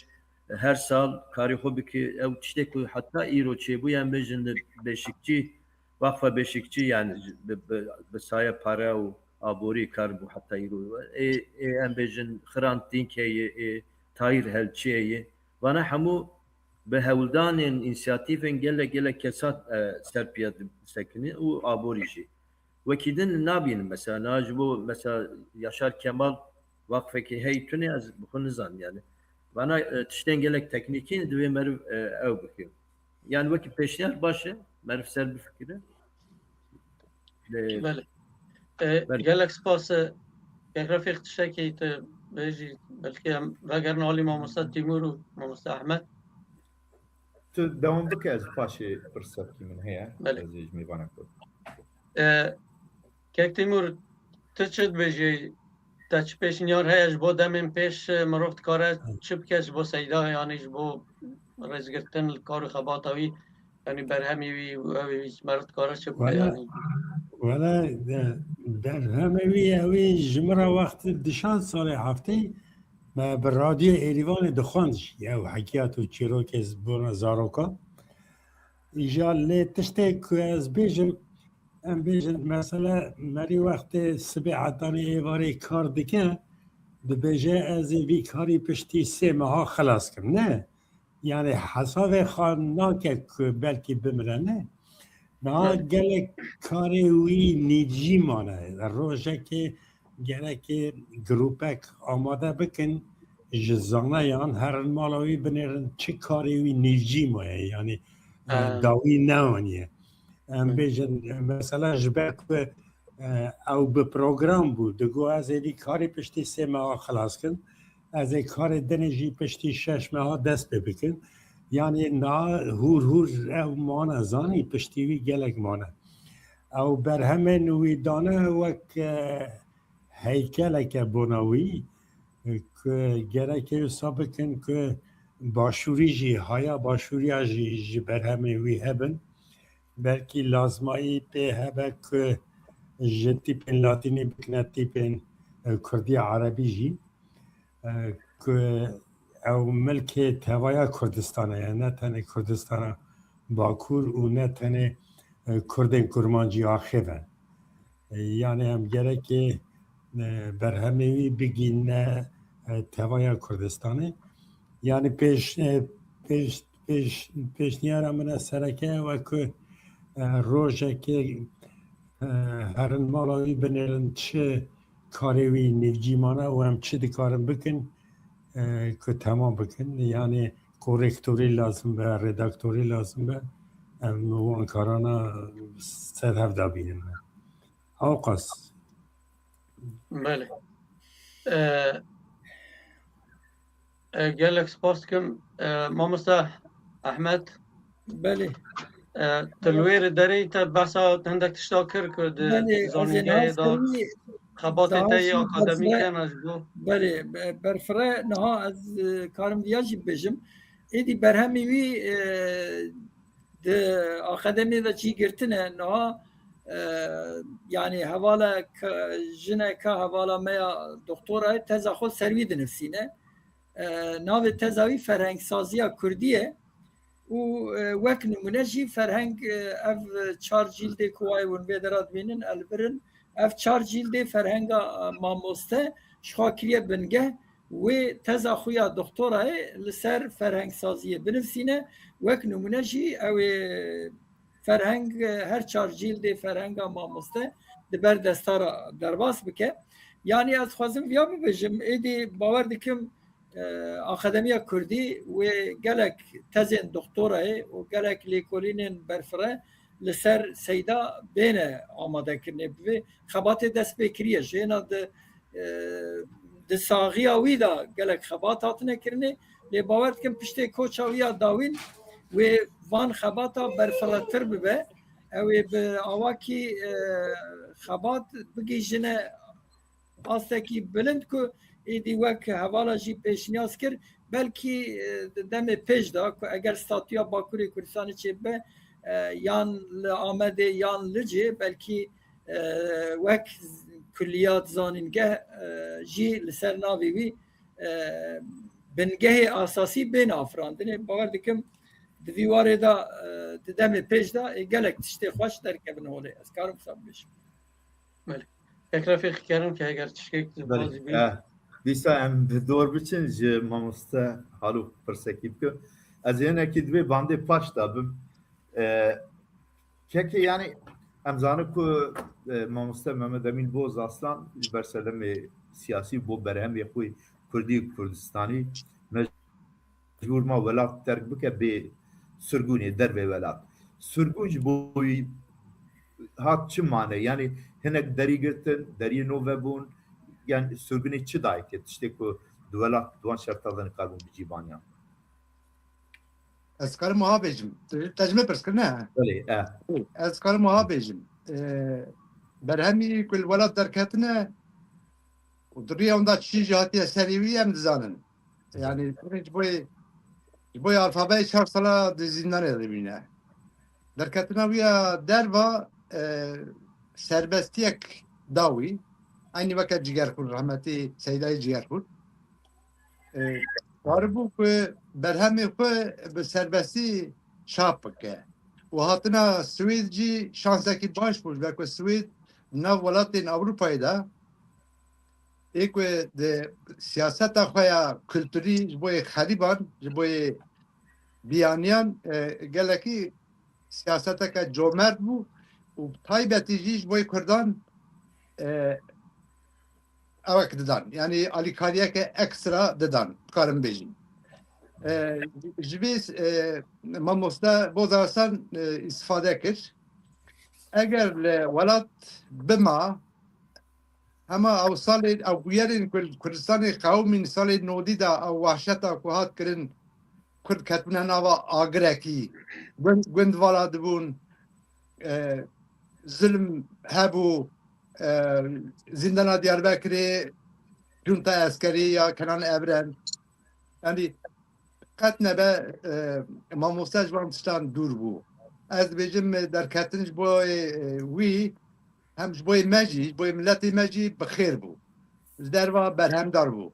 her sal karê xwe bike. Ew tiştê ku heta îro çêbûye, em bêjin li Beşikçî, Waqfa Beşikçî, yani bi, bi, bi saya pare û aborî kar bû heta îro. Ê, ê em bêjin Hrant Dink heye, ê Tahir Helçî heye. Vana hemû bi hewldanên, însiyatîfên gelek, gelek kesat, e, ser piya disekine û aborî jî. Wekî din nabînin mesela, niha ji bo mesela Yaşar Kemal waqfekî hey tune ez bi xwe nizanim yani. Vana, e, tiştên gelek teknîkî ne, divê meriv, e, ew bike. Yani wekî pêşniyar baş e, meriv ser bifikire. Lê Belê. E, Belê. Gelek spas, e, kek Refîq, tiştekî tu bêjî, belkî em vegerin alî mamoste Tîmûr û mamoste Ehmed. Tu dewam bike, ez paşê pirsekî min heye. Belê. Ez ê ji mêvanek bikim. E, kek Tîmûr, tu çi dibêjî? Te çi pêşniyar heye ji bo demên pêş, e, mirov dikare çi bike ji bo Seyda, yanî ji bo rêzgirtin li kar û xebata wî, yanî berhemê wî û ew ê wî ji me re dikare çi bike Wele, yanî? Wele, de, berhemê wî, ew ê ji min re wextê dişand salê heftê me bi radyoya Êrîvanê dixwend jî, ew hekiyat û çîrokê ji bona zarokan. Îja lê tiştê ku ez bêjim, em bêjin, mesela, merî wextê sibê hetanî êvarê kar dike, dibêje, ez ê vî karî piştî sê meha xilas kim. Ne. Yani hesabê xwe nake ku belkî bimire, ne. Niha Evet. gelek karê wî nîvcî mane. Rojekê gerekê grûpek amade bikin, ji zaneyan herin mala wî binêrin çi karê wî nîvcî maye, yani, e, Ha. dawî neaniye. Em Hı. bêjin, mesela ji ber ku, e, ew bi program bû, digot, ez ê vî karî piştî sê meha xilas kim, ez ê karê dinê jî piştî şeş meha dest pê bikim. Yani niha hûr hûr ew mane zanî, piştî wî gelek mane. Ew berhemên wî dane wek, e, heykeleke bona wî, e, ku gerek e wisa bikin ku başûrî jî, haya başûriya jî ji berhemên wî hebin. Belkî lazmayî pê hebe ku ji tîpên latînî bikine tîpên, e, kurdî, erebî jî. E, ku ew milkê tevaya Kurdistanê ye, ne tenê Kurdistana Bakur û ne tenê, e, Kurdên Kurmancî axê ve. E, yani em gerekê, e, berhemê wî bigîne, e, tevaya Kurdistanê. Yani pêş, e, pêş, pêş, pêşniyara min e sereke ew e ku, e, rojekê, e, herin mala wî binêrin çi karê wî nîvcî mane û em çi dikarin bikin, e, ku temam bikin. Yani korektorî lazim be, redaktorî lazim be. Em wan karana ser hev dabînin. Ewqas. Belê. E, e, gelek spas dikim. E, mamoste Ehmed. Belê. E, tu li wê derê te behsa hindek tişta kir ku di Belê, ez ê zanîngehê niha de fermî xebatê te yê jî akademîk berfireh-, hene ji bo. Belê, be-, berfireh niha ez, e, karim viya jî bibêjim. Êdî berhemê wî, e, di akademiyê de cî girtine niha, e, yani hevala ka-, jineka hevala me ya doktorayê teza xwe ser wî dinivîsîne. E, navê teza wî ferhengsaziya kurdî ye û, e, wek nimûne jî ferheng, e, ev çar cîldê ku wayê hûn vê dera dibînin, elbirin, ev çar cîldê ferhenga, e, mamoste ji xwe kiriye bingeh, wê teza xwe ya doktorayê li ser ferhengsaziyê binivîsîne, wek nimûne jî ew ê ferheng, e, her çar cîldê ferhenga mamoste di ber destara derbas bike. Yani ez dixwazim viya bibêjim, êdî bawer dikim, e, Akademiya Kurdî wê gelek tezên doktorayê û gelek lêkolînên berfireh li ser Seyda bêne amadekirinê, bi vê xebatê dest pê kiriye. Ji hêna di, e, di saxiya wî de gelek xebat hatine kirinê, lê bawer dikim piştê koça wî ya dawîn wê van xebata berfirehtir bibe. Ew ê bi awakî, e, xebat bigihîjine astekî bilind ku êdî wek hevala jî pêşniyaz kir, belkî, e, di demê pêş de ku eger statûya Bakurê Kurdistanê çêbibe, e, yan li Amedê yan Licê, belkî, e, wek kulliyat zanîngeh, e, jî li ser navê wî, e, bingehê asasî bên afirandinê. Bawer dikim di vî warê de, e, di demê pêş de, e, gelek tiştê xweş derkevin holê. Ez karim wisa bibêjim. Belê. Kek Refîq, kerim ke eger tiştek Belê. dixwazî bî. Eh, Dîsa em bi dor biçin ji mamoste Halûk pirsekî bikim. Ez ê hinekî di vê bandê paş de bim. E, kekê, yanî em zanin ku, e, mamoste Mehmet Emîn Boz Aslan ji ber sedemê siyasî bo berhemê xwe kurdî û kurdistanî mecbûr ma welat terk bike bê sirgûnê dervê welat. Sirgûn ji bo wî hat çi mane? Yanî hinek derî girtin, deriyê nû vebûn, yan sirgûnê çi dayê ke tiştê ku di welat di wan şerta de nikarbûn bicîbaniyan? Ez karim wiha bêjim. Te ji min pirs kir, ne? Belê, e. Ez karim wiha bêjim. Ee, berhemî ku li welat derketine û di riya hûn de çi jî hatiye serê wî em dizanin. Yanî, ji bo, ji bo alfabeyê çar sala di zîndanê de bîne. Derketina wî ya derva, e, serbestiyek da wî. Eynî weke Cigerxûn, rehmetî Seydayê Cigerxûn. E, karibû ku berhemê xwe bi serbestî çap bike. Û hatina Swêd jî şansekî baş bû, ji ber ku Swêd nav welatên Ewropayê de ê ku di siyaseta xwe ya kulturî ji bo yê xerîban, ji bo yê biyaniyan, e, gelekî siyaseteke comert bû û bi taybetî jî ji bo yê Kurdan, e, ewek didan. Yanî alîkariyeke ekstra didan, dikarim bêjim. E, ji vê, e, mamoste Boz Arslan, e, îstifade kir. Eger li welat bima, hema ew salê, ew bûyerên ku li Kurdistanê qewimîn salê nodî de, ew wahşeta ku hat kirin, Kurd ketibûne nava agirekî, gund, gund vala dibûn, e, zulm hebû, e, zîndana Diyarbekirê, junta eskerî ya Kenan Evren. Yanî qet nebe, e, mamoste ji van tiştan dûr bû. Ez dibêjim, e, derketin ji bo, e, wî, hem ji bo me jî, ji bo miletê me jî bi xêr bû. Ji derva berhemdar bû.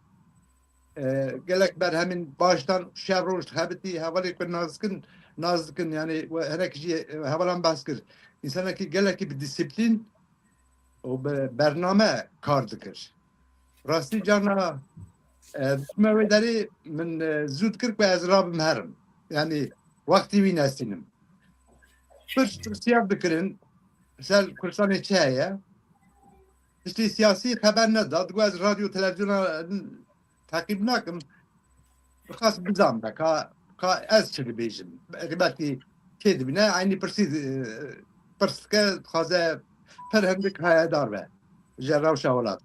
E, gelek berhemên baş dan, şev roj dixebitî, hevalê ku nas dikin, nas dikin, yanî we hinek jî, e, hevalan behs kir. Însanekî gelekî bi dîsîplîn û bi bername kar dikir. Rastî carna, e, diçime wê derê min, e, zû dikir ku ez rabim herim. Yanî wextî wî nestînim. Pirs pirsiya dikirin, ser Kurdistanê çi heye? Tiştî siyasî xeber neda. Digot ez radyo, televizyona teqîb nakim. Dixwest bizanbe ka, ka ez çi dibêjim. Belkî kê dibîne, eynî pirsî, e, pirs dike, dixwaze pir hindik hayedar be ji rewşa welat.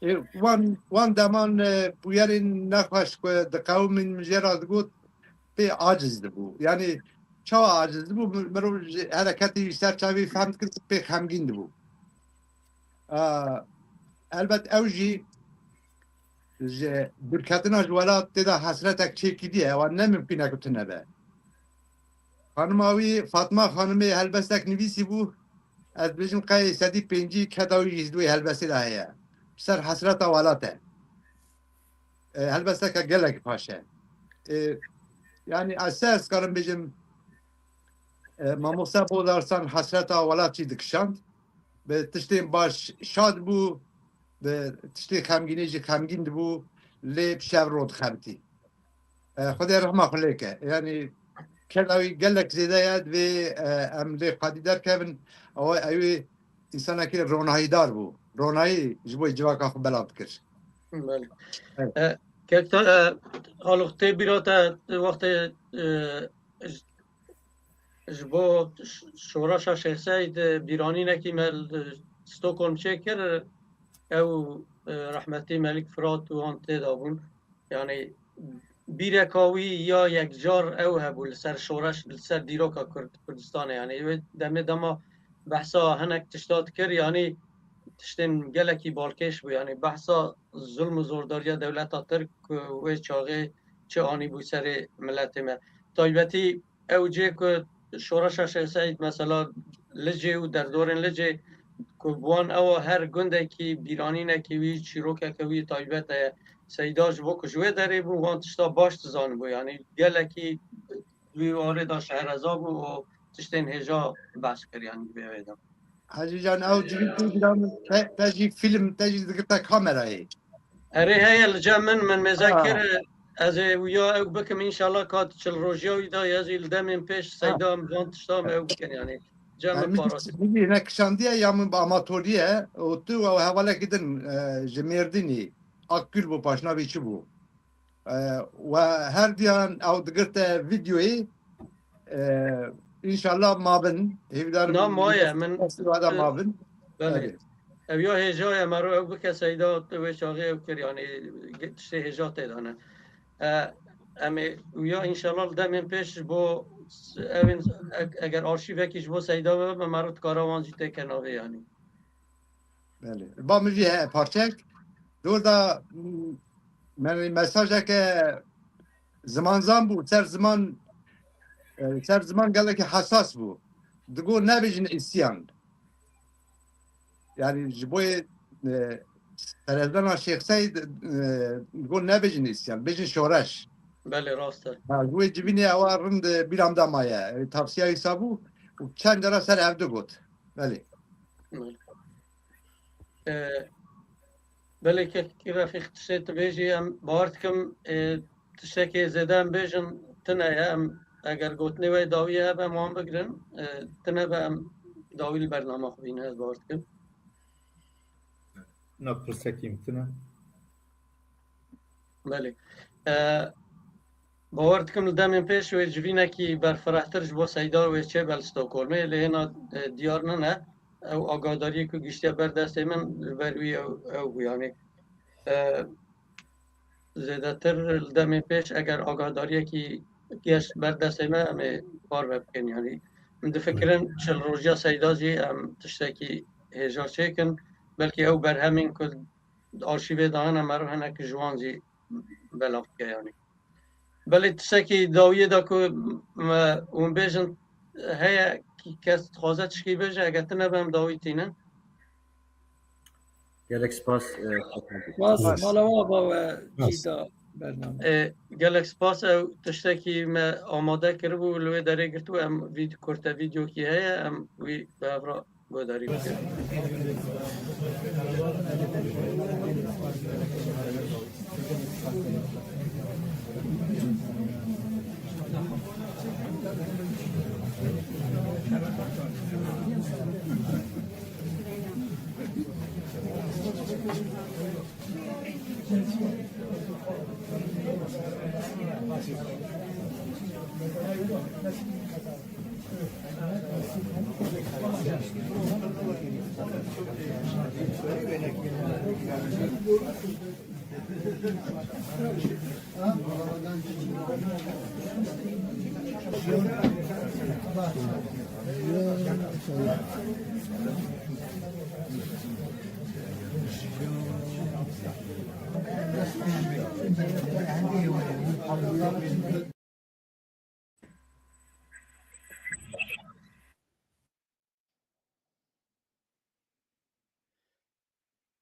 E, wan, wan deman, e, bûyerên nexweş ku diqewimîn min jê re digot, pê aciz dibû. Yanî çawa aciz dibû? Mi-, mirov ji hereketê wî ser çavê fehm dikir ku pê xemgîn dibû. A, elbet ew jî ji dûrketina ji welat tê de hesretek çêkiriye, ewa ne mimkun e ku tune be. Xanima wî, Fatma Xanimê helbestek nivîsî bû, ez dibêjim qey sedî pêncî keda wî jî di wê helbestê de heye. Ser hesreta welat e. E, helbesteke gelek baş e. E, yanî ez se ez karim bêjim, e, mamoste Boz Arslan hesreta welat jî dikişand. Bi tiştên baş şad bû, bi tiştê xemgînê jî xemgîn dibû, lê bi şev ro dixebitî. E, Xwedê rehma xwe lê ke. Yanî keda wî gelek zêde ye, divê, e, em lê qadî derkevin. Ew, ew ê însanekî ronahîdar bû. Ronahî ji bo civaka xwe belav dikir. Belê. Evet. E, kek te, e, Halûk, tê bîra te wextê, e, ji, ji bo ş-, şoreşa Şêx Seîd, e, bîranînekî me li Stockholm çêkir, ew, e, rehmetî Melik Firat û wan tê de bûn. Yanî bîreka wî ya yekcar ew hebû li ser şoreş, li ser dîroka Kurd, Kurdistanê. Yanî wê demê dema behsa hinek tişta dikir, yanî tiştên gelekî balkêş bû. Yanî behsa zulm û zordariya dewleta Tirk ku wê çaxê çi anîbû serê miletê me. Taybetî ew cê ku şoreşa Şêx Seîd mesela Licê û derdorên Licê ku bi wan ewa her gundekî bîranînekî wî, çîrokeke wî taybet heye. Seyda ji bo ku ji wê derê bû, wan tişta baş dizanibû. Yanî gelekî wî warê da şehreza bû û tiştên hêja behs kir, yanî di vê wê de. Hecî Can, ew civîn tê bîra min, te, te jî fîlm, te jî digirte kamerayê. Erê heye li cem min, min mêze kir, ez ê wiya ew bikim, înşallah ka çil rojiya wî da, ez ê li demên pêş Seyda em van tişta em ew bikin, yanî cem min parast. Min jî hinek kişandiye ya min bi amatoriye û tu û hevalekî din, e, ji Mêrdînî, Akgül bû, paşnavî çi bû? E, we her diyan ew digirte vîdeoyê, e, înşallah mabin. Hêvîdar Na, im maye, min, festîvala e, mabin. Belê. Belê. Ev ya hêja ye, mero ew bike Seyda, tu wê çaxê ew kir, yanî ge-, tiştê hêja tê de ne. E, em ê, û ya înşallah li demên pêş ji bo s-, ew ên, e-, eger arşîvekî ji bo Seyda bibe, mero dikara wan jî têke navê, yanî. Belê. Ba min jî heye parçek. Dor da, m-, me-, mesajeke zimanzan bû, ser ziman, e, ser ziman gelekî hesas bû. Digo nebêjin îsyan. Yani ji boyê, e, serezdana Şêx Seyd, e, digo nebêjin îsyan, bêjin şoreş. Belê, rast e. Ha, ji wê civînê ewa rind, e, bîra min de maye. E, tavsiya wî sa bû û çend cara ser ev digot. Belê. Belê. E, belê kekî Refîq, tiştê tu bêjî, em bawer dikim, e, tiştekê zêde em bêjin tune ye. Em, eger gotinê we dawî hebe, em wan bigirin. E, tune be, em dawî li bernama xwe bînin, ez bawer dikim. Na pirsekî min tune. Belê. E, bawer dikim li demên pêş wê civînekî berfirehtir ji bo Seyda wê çêbe li Stockholmê, lê hêna, e, diyar nine. Ew agadariyê ku giştiye ber destê min, li ber wî ew, ew bû, yanî, e, zêdetir li demên pêş eger agahdariyekî geş ber destê me, em ê parve bikin. Yanî min difikirin çil rojiya Seyda jî em tiştekî hêja çêkin. Belkî ew berhemên ku di arşîvê de hene, meriv hinek ji wan jî belav bike, yanî. Belê tiştekî dawiyê de ku me, hûn bêjin heye, kes dixwaze tişkî bêje, eger tune be em dawî tînin. Gelek spas, e, Spas, Spas. Mala we ava we Spas. Cîda bername. E, gelek spas, ew tiştekî me amade kiribû, li wê derê girtibû, em vîd-, kurte vîdeokî heye, em wî bi hev re guhdarî bikin.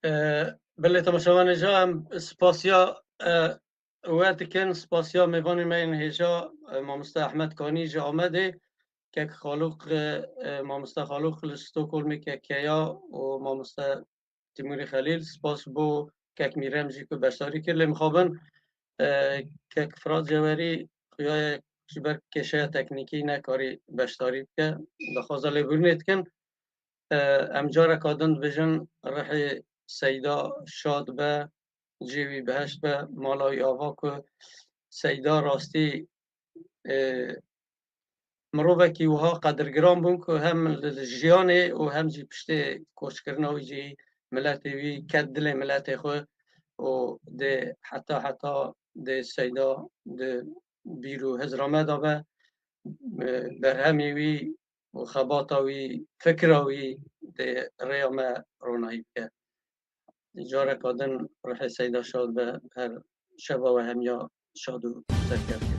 E, belê temaşevanê ca, em spasiya, e, we dikin, spasiya mêvanê me yên hêja, e, mamoste Ehmed Kanî ji Amedê, kek Xalûq, e, e, mamoste Xalûq li Stockholmê, kek Keya û mamoste Timûrî Xelîl, spas bo kek Mîrem jî ku beşdarî kir. Lê mixabin, e, kek Firat Cewerî xuya ye ji ber kêşeya teknîkî nekarî beşdarî bike. Daxwaza lêbûrînê dikin. E, em careka din dibêjin rihê Seyda şad be, cihê wî biheşt be, mala wî ava ku Seyda rastî, e, mirovekî wiha qedirgiran bûn ku hem li jiyanê û hem jî piştê koçkirina wî jî miletê wî ket dilê miletê xwe û dê heta heta dê Seyda di bîr û hizra me de be, e, berhemê wî û xebata wî, fikra wî dê rêya me ronahî bike. Careka din ruhê Seyda şad be, her şeva we hemiya şad û serkevtî.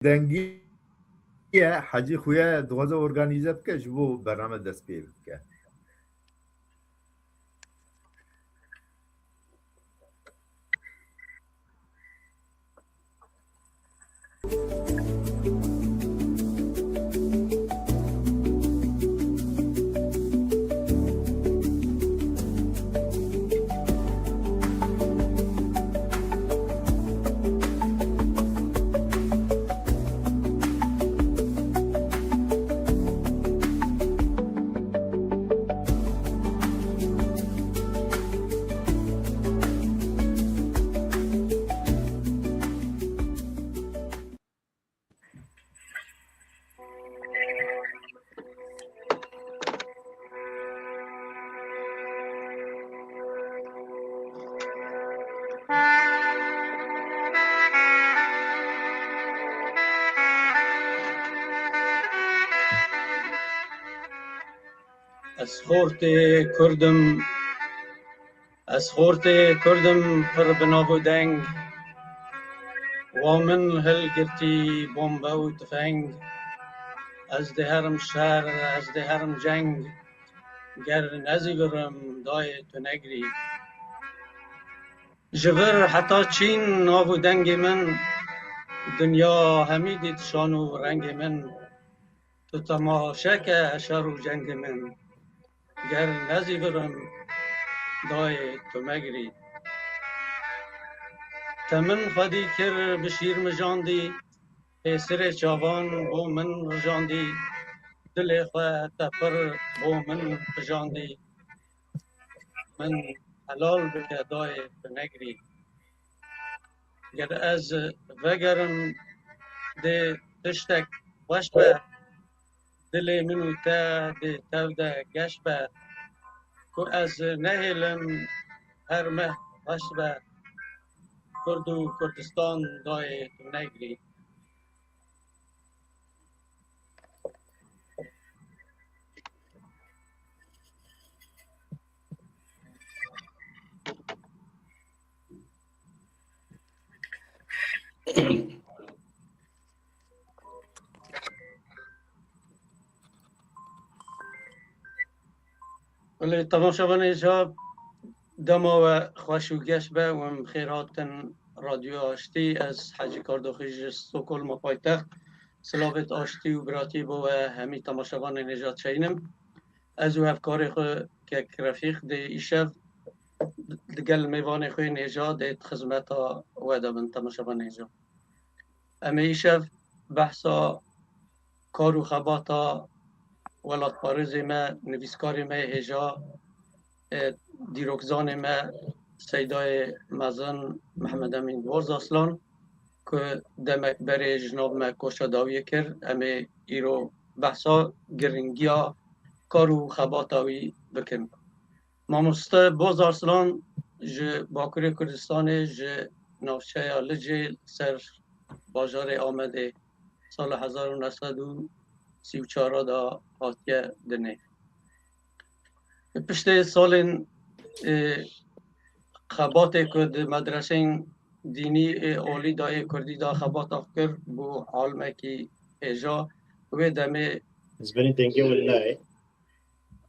dengî ye, Hecî xuya dixwaze organîze bike, ji bo bername dest pê bike. Ez xortê Kurd im, ez xortê Kurd im pir bi nav û deng. Wa min hilgirtî bombe û tifeng. Ez diherim şer, ez diherim ceng. Ger nezîvirim dayê tu negirî. Ji vir heta çîn nav û dengê min, dinya hemî dît şan û rengê min. Tu temaşe ke şer û cengê min. Ger nezîvirim dayê tu megirî. Te min xwedî kir bi şîr mijandî, pêsirê çavan bo min rijandî, dilê xwe te pir bo min qijandî. Min helal bike dayê tu negirî. Ger ez vegerim dê tiştek xweş be, dilê min û te dê tev de geş be. Ku ez nehêlim her meh xweş be, Kurd û Kurdistan dayê tu negirî. Belê, temaşevanê hêja, dema we xweş û geş be û em bi xêr hatin Radyoya Aştî. Ez Hecî Kardoxî ji Stockholma paytext. Silavêt aştî û biratî bo we hemî temaşevanên hêja çeynim. Ez û hevkarê xwe kek Refîq dê îşev digel mêvanê xwe yên hêja dê di xizmeta we de bin temaşevanê hêja. Em ê îşev behsa kar û xebata welatparêzê me, nivîskarê me yê hêja, e, dîrokzanê me Seydayê mezin Mehmed Emîn Boz Aslan, ku demek berê ji nav me koça dawiyê kir, em ê îro behsa giringiya kar û xebata wî bikin. Mamoste Boz Arslan ji Bakurê Kurdistanê, ji navçeya Licê li ser bajarê Amedê sala hezar û neh sed û sî û çar de hatiye dinê. Piştê salên, e, xebatê ku di medreseyên dînî ê olî de ê kurdî de xebata xwe kir, bû alimekî hêja. Wê demê Ez benî dengê wele nayê.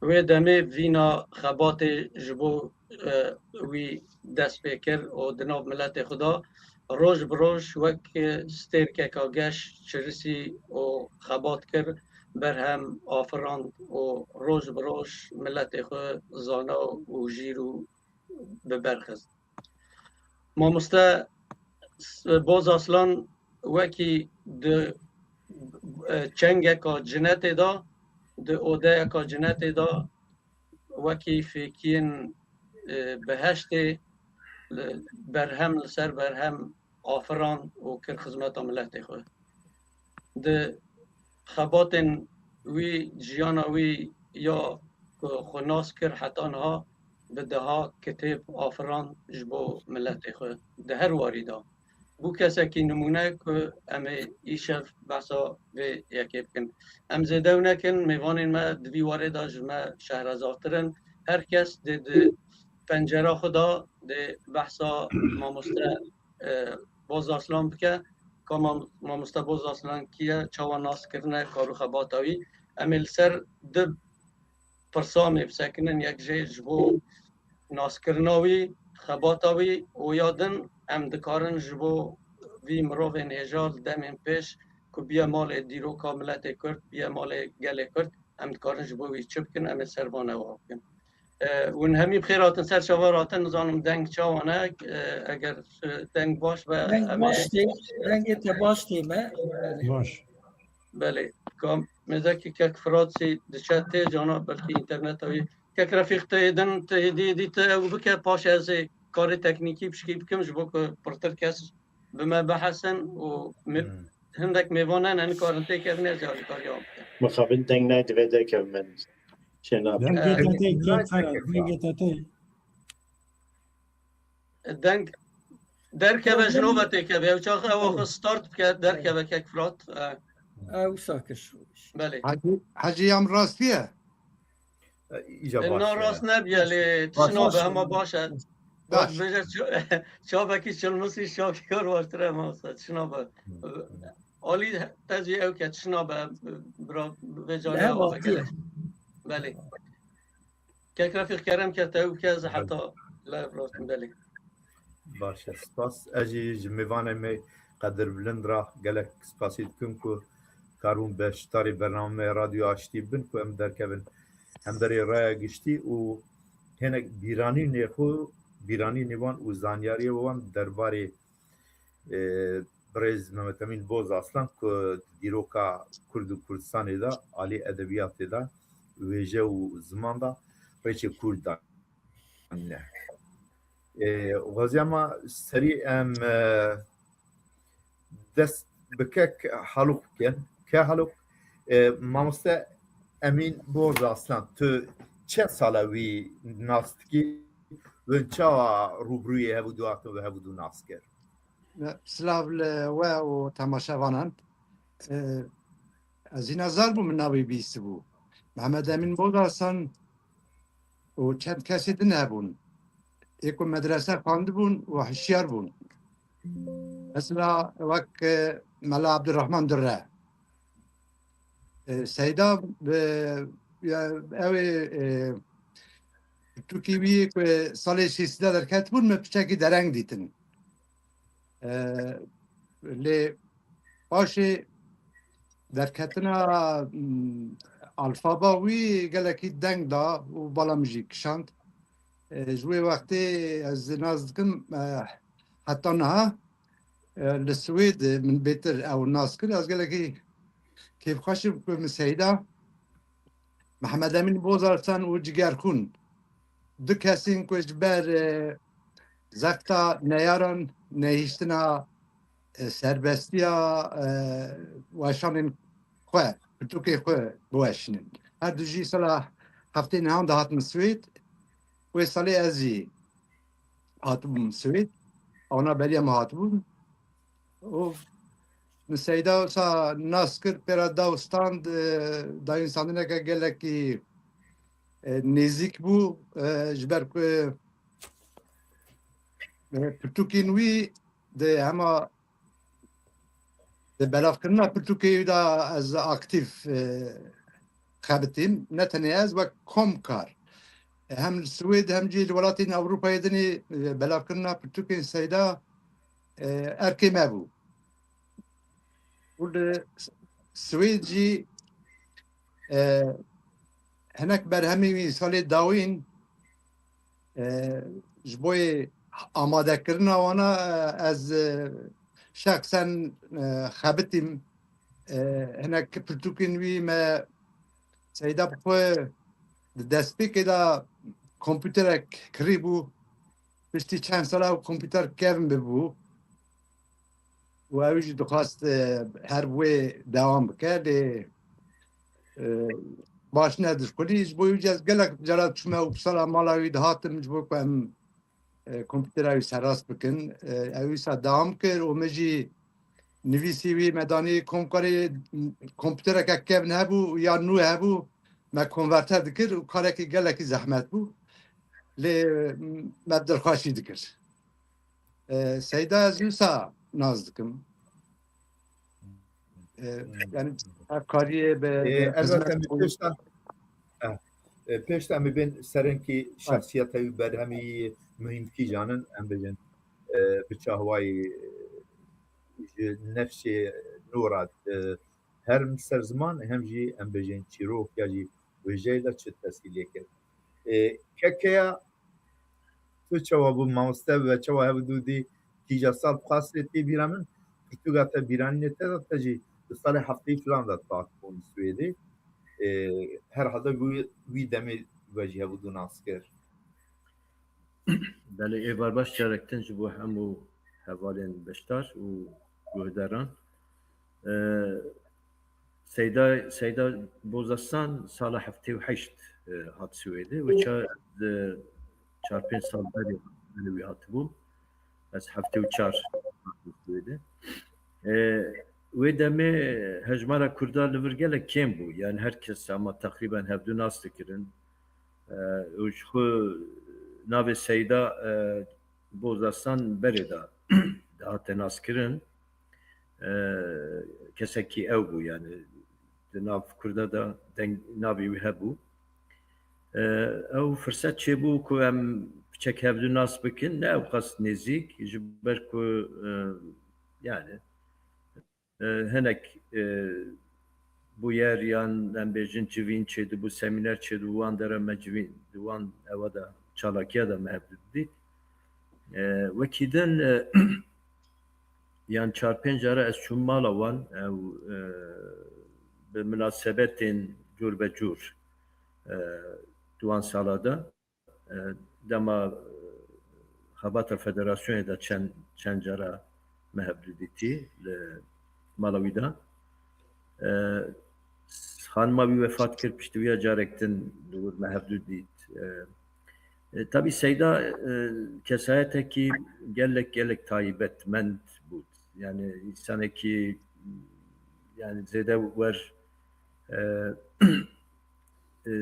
Wê demê vîna xebatê ji bo, e, wî dest pê kir û di nav miletê xwe de roj bi roj wek, e, stêrkeka geş çirisî û xebat kir, berhem afirand û roj bi roj miletê xwe zana û jîr û bi ber xist. Mamoste Boz Aslan wekî di, e, çengeka cinetê de, di odeyeka cinetê de wekî fêkiyên, e, biheştê li berhem li ser berhem afirand û kir xizmeta miletê xwe. Di xebatên wî, jiyana wî ya ku xwe nas kir heta niha bi deha kitêb afirand ji bo miletê xwe di her warî de. Bû kesekî nimûne ku em ê îşev behsa vê yekê bikin. Em zêdew nekin, mêvanên me di vî warê de ji me şehrezartir in. Her kes dê di pencera xwe de dê behsa mamoste, e, Boz Arslan bike ka mam-, mamoste Boz Aslan kî ye, çawa nas kirine kar û xebata wî. Em ê li ser du pirsa em ê bisekinin, yek jê ji bo naskirina wî, xebata wî û ya din em dikarin ji bo vî mirovên hêja li demên pêş ku biye malê dîroka miletê Kurd, biye malê gelê Kurd, em dikarin ji bo wî çi bikin, em ê ser van ewa bikin. E, hûn hemî bi xêr hatin, ser çava ratin, nizanim deng çawa ne, e, eger, e, deng baş be, Deng em ê baş tê, dengê te baş tê me. Baş. Belê. Kam, mêzekî kek Firat jî diçe tê cana, belkî înterneta wî. Kek Refîq, te êdin, te êdî, êdî te ew bike, paş ez ê karê teknîkî pişkî bikim, ji bo ku pirtir kes bi me bihesin û me-, Hmm. hindek mêvan hene, nikarin têkevin, ez ê alîkariya wan bikim. Mixabin deng nayê divê derkevin, min çê nabe. Dengê Ee, te tê, kek Firat, dengê te tê. Deng derkeve, ji nû ve têkeve. Ew çax ew xwe start bike, derkeve kek Firat. E. Ew wisa kir şûş. Belê. Hacî, Hacî, ya min rastî ye? E, îca E, baş na e. Rast nebiye lê Baş, tişt nabe, baş. Hema baş e. Baş. Bêje ça-, çavekî çilmisî şakî kar baştir e, mamoste, tişt nabe. Hı, hı. Alî te jî ew ke tişt nabe, bira, vê carê Ehe, ava baş e. Belê. Kek Refîq, kerem ke te ew ke ez Belê. Heta live rostin, belê. Baş e, spas. Ez jî ji mêvanê me Qedirbilind re gelek spasî dikim ku karibûn beşdarî bernameyê Radyo Aştî bin ku em derkevin hemberî raya giştî û hinek bîranînê xwe, bîranînê wan û zanyariyê wan derbarê e, birêz Mehmet Emîn Boz Aslan ku di dîroka Kurd û Kurdistanê de, alî edebiyatê de, wêje û ziman de rêçê Kurd danîne. E, xwezîya me serî em, e, dest bi kek Halûk bikin. Ke Halûk, e, mamoste Emîn Boz Aslan, tu çend sala wî nas dikî? Wên çawa rûbirûyê hevû du hatin û hevû du nas kir? Silav li we û temaşevanan. Ee, ez hîna zar bûm, min navê bîstibû. Mehmed Emîn Boz Aslan û çend kesê din hebûn. Ê ku medrese xwendibûn û hişyar bûn. Mesela wek, e, Mela Abdurrahman Durre. E, Seyda, e, ya, ew ê, e, pirtûkê wî ku salê şêst de derketibûn, me piçekî dereng dîtin. E, lê paşê derketina, mm, alfaba wî gelekî deng da û bala min jî kişand. E, ji wê wextê ez nas dikim, e, heta niha, e, li Swêd min bêtir ew nas kir. Ez gelekî kêfxweş im ku min Seyda, Mehmed Emîn Bozarsan û Cigerxûn, du kesên ku ji ber, e, zexta neyaran nehiştina, e, serbestiya, e, weşanên xwe, pirtûkê xwe biweşînin. Her du jî sala heftê nehan dihatin Swêd. Wê salê ez jî hatibûm Swêd. Wana beriya me hatibûn. Û min Seyda wisa nas kir, pê re da û stand, e, dayînstandineke gelekî, e, nêzîk bû, e, ji ber ku, e, pirtûkên wî di hema di belavkirina pirtûkê wî de ez aktîf, e, xebitîm. Ne tenê ez, wek komkar. Hem li Swêd hem jî li welatên Ewropayê dinê, e, belavkirina pirtûkên Seyda, e, erkê me bû. Û li Swêd jî, e, hinek berhemên wî salê dawîn, e, ji bo yê amadekirina wana, e, ez, e, şexsen, e, xebitîm. E, hinek pirtûkên wî me Seyda bi xwe di destpêkê de kompûterek kirî bû. Piştî çend sala ew kompûter kevn bibû. Û ew jî dixwest, e, her bi wê dewam bike, lê, e, baş nedişxulî. Ji bo wî jî ez gelek cara diçûme û bi sala mala wî dihatim, ji bo ku em, e, kompûtera wî serrast bikin. E, ew wisa dewam kir û min jî nivîsî wî me danî komkarê, kompûtereke kevn hebû, ya nû hebû, me konverter dikir û karekî gelekî zehmet bû. Lê, e, me dilxweşî dikir. E, Seyda ez wisa nas dikim. E, yani hevkariyê bi, e, bi elbette hizmet pêşta, e, e, pêşta em bên serinkî şexsiyeta wî berhemî muhîm kîjan in, em bêjin, e, bi çaxwayî, e, ji nefsê nû re, e, hem ser ziman hem jî em bêjin çîrok ya jî wêjeyê de çi tesîrê kir. E, kekeya tu çawa bû mamoste ve çawa hev dû dî kîja sal xwastê tê bîra min, pirtûka te bîranînê te de te jî di salê hefteyî filan de dihat bûn Swêdê. E, herhalde wî, wî demê ve jî hev dû nas kir. Belê, êvar baş carek din ji bo hemû hevalên beşdar û guhdaran. E, Seyda, Seyda Bozaslan sala heftê û heşt, e, hat Swêdê. Wê çar, e, çar pênc sal berê, berê wî hatibû. Ez heftê û çar hatim Swêdê. E, wê demê hejmara Kurda li vir gelek kêm bû. Yani her kes ama teqrîben hevdu nas dikirin. E, û ji xwe navê Seyda, e, Bozaslan berê de dihate naskirin. E, kesekî ew bû, yani di nav Kurda de deng navê wî hebû. E, ew firset çêbû ku em piçek hevdu nas bikin, ne ew qas nêzîk, ji ber ku, e, yani, e, hinek, e, bûyer yan em bêjin civîn çêdibû, semîner çêdibû, wan dera me civîn, di wan ewa de, çalakiya de me hev didît. E, wekî din, e, yan çar pênc cara ez çûm mala wan, ew, e, bi minasebetên cûr be cûr, e, di wan sala de. E, dema, e, xebata federasyonê de çend, çend cara me hev didîtî li mala wî de. E, xanima wî wefat kir, piştî wî ya carek din li wir me hevdu dît. E, e, tabî Seyda, e, kesayetekî gelek, gelek taybetmend bû. Yani însanekî, yani zêde wer, e, e,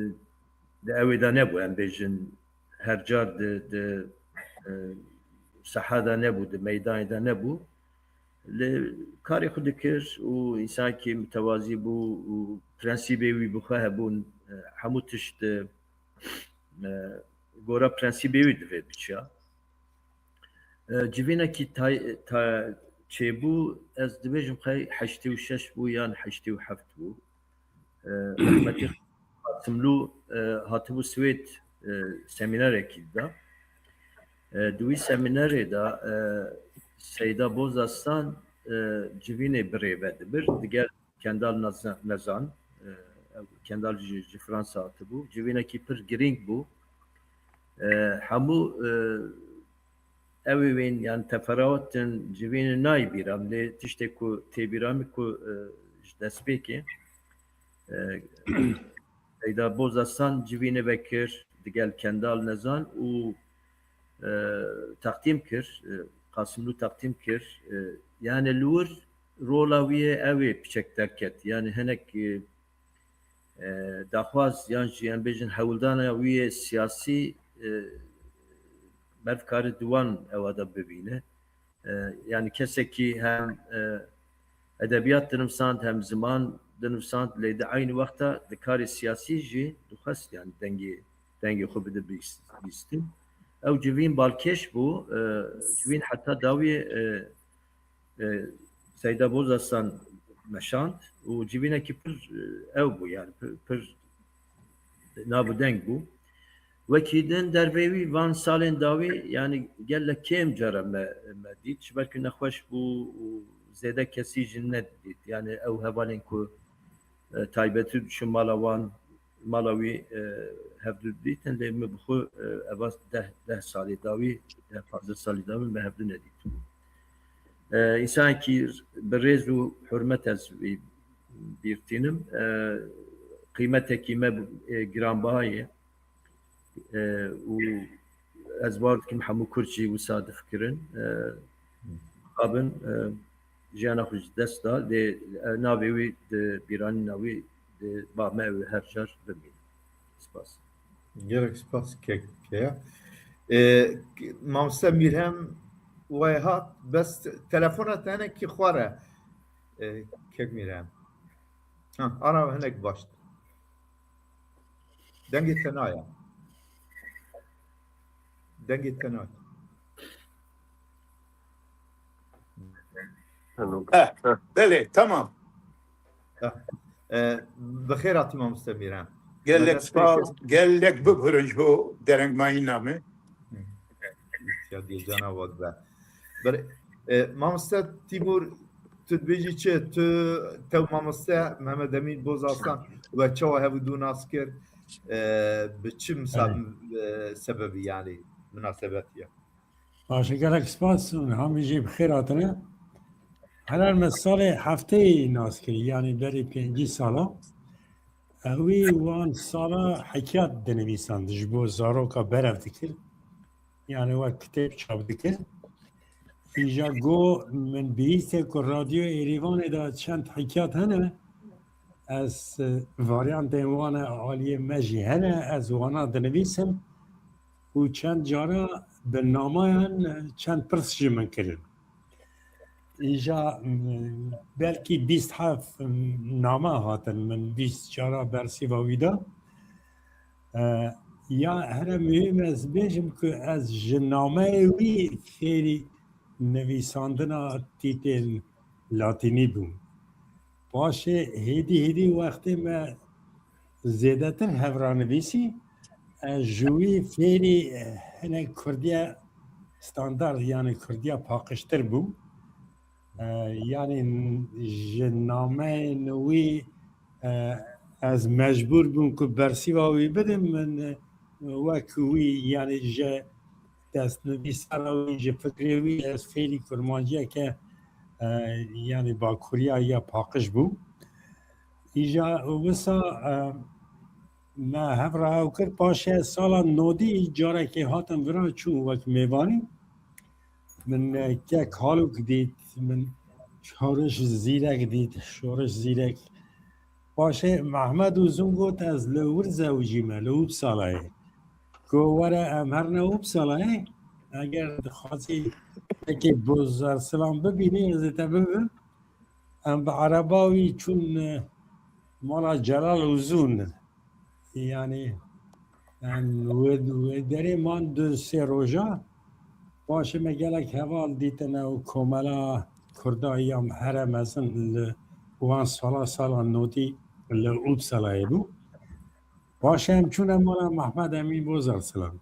di ewê de nebû, em bêjin, her car di, di, e, saha de nebû, di meydanê de nebû. Lê karê xwe dikir û însanekî mitewazî bû û prensîbê wî bi xwe hebûn, e, hemû tişt, e, e, gora prensîbê wî divê biçiya. E, civînekî tay-, ta-, çêbû, ez dibêjim xey heştê û şeş bû yan heştê û heft bû. E, rehmetî Qasimlû, e, hatibû Swêd, e, semînerekî dida. E, di wî semînerê de, e, Seyda Bozaslan, e, civînê birê vedibir, digel Kendal Naz-, Nezan, e, ew Kendal ji, ji Fransa hatibû. Civînekî pir girîng bû. E, hemû, e, ew ê wên, yani teferawatên civînê nayê bîra min, lê tiştê ku tê bîra min ku, e, ji destpêkê, e, Seyda Bozaslan civînê vekir, digel Kendal Nezan û, e, teqdîm kir, e, Qasimlû teqdîm kir. E, yani li wir rola wî yê ew ê piçek derket. Yani hinek, e, e, daxwaz yan jî em bêjin hewldana wî yê siyasî, e, merv kare di wan ewa de bibîne. E, yani kesekî hem, e, edebiyat dinivsand hem ziman dinivsand, lê di eynî wexta di karê siyasî jî dixwest yani dengê, dengê xwe bide bîst-, bîstin. Ew civîn balkêş bû, e, civîn heta dawiyê, e, e, Seyda Bozaslan meşand û civînekî pir, e, ew bû, yani pir, pir nav û deng bû. Wekî din dervê wî van salên dawî, yani gelek kêm cara me, me dît, ji ber ku nexweş bû û zêde kesî jî nedît. Yani ew hevalên ku, e, taybetî diçûn mala wan, mala wî, e, hevdu dîtin, lê min bi xwe, e, eva deh, deh salê dawî, deh panzdeh salê dawî me hevdu nedîtibû. E, însanekî bi rêz û hurmet ez wî bîr tînim. E, qîmetekî me, e, giranbiha ye. E, û ez bawer dikim hemû Kurd jî wisa difikirin. E, mixabin, e, jiyana xwe ji dest da, lê, e, navê wî di bîranîna wî di ba me ew ê her car bimîne. Spas. Gelek spas kek-, keya. E, mamoste Mîrhem wê hat, bes te-, telefona te hinekî xwar e. E, Kek Mîrem. Ha, ara hinek baş. Dengê te naya. Dengê te naya. Eh, belê, tamam. Eh, bi xêr hatî mamoste Mîrem. Gelek Dest spas, pêkir. Gelek bibûrin ji bo derengmayîna me. Ya diyecana wek be. Ber, e, mamoste Tîmur, tu dibêjî çi? Tu, tev mamoste Mehmet Emîn Bozarslan we çawa hev û du nas kir? E, bi çi misab-, e, sebebî, yani, minasebetiye? Baş e, gelek spas û niha min jî bi xêr hatine. Helal me salê hefteyê nas kirî, yanî berî pêncî sala. Ewî wan sala hikiyat dinivîsand, ji bo zaroka berev dikir. Yanî wek kitêb çap dikir. Îja go min bihîste ku Radyo Êrîvanê de çend hikiyat hene. Ez, e, varyantên wan e aliyê me jî hene, ez wana dinivîsim û çend cara bi namayan, e, çend pirs ji min kirin. Îja, m, belkî bîst heft, m, name hatin min bîst cara bersîva wî da. E, ya here muhîm ez bêjim ku ez ji nameyê wî fêrî nivîsandina tîtên latînî bûm. Paşê hêdî hêdî wextê me zêdetir hev ra nivîsî, ez ji wî fêrî hinek kurdiya standard, yanî kurdiya paqijtir bûm. E, yanî ji nameyên wî, e, ez mecbûr bûm ku bersîva wî bidim. Min, e, wek wî, yanî ji destnivîsara wî, ji fikrê wî ez fêrî kurmanciyeke, e, yanî bakuriya ya paqij bûm. Îja wisa, e, me hev re hew kir. Paşê sala nodî carekê hatim vira çû wek mêvanî. Min, e, kek Halûk dît, min Şoriş Zîrek dît, Şoriş Zîrek. Paşê Mehmed Uzun got, ez li wir zewicîme, li Uppsalayê. Go were em herine Uppsalayê, eger dixwazî yekê Bozarslan bibînî, ez ê te bibim. Em bi ereba wî çûn, e, mala Celal Uzun. Yanî, em wê, wê derê man du sê roja. Paşê me gelek heval dîtine û komela Kurda ya here mezin li wan sala, sala nodî li Uppsalayê bû. Paşê em çûne mala Mehmed Emîn Bozarslan.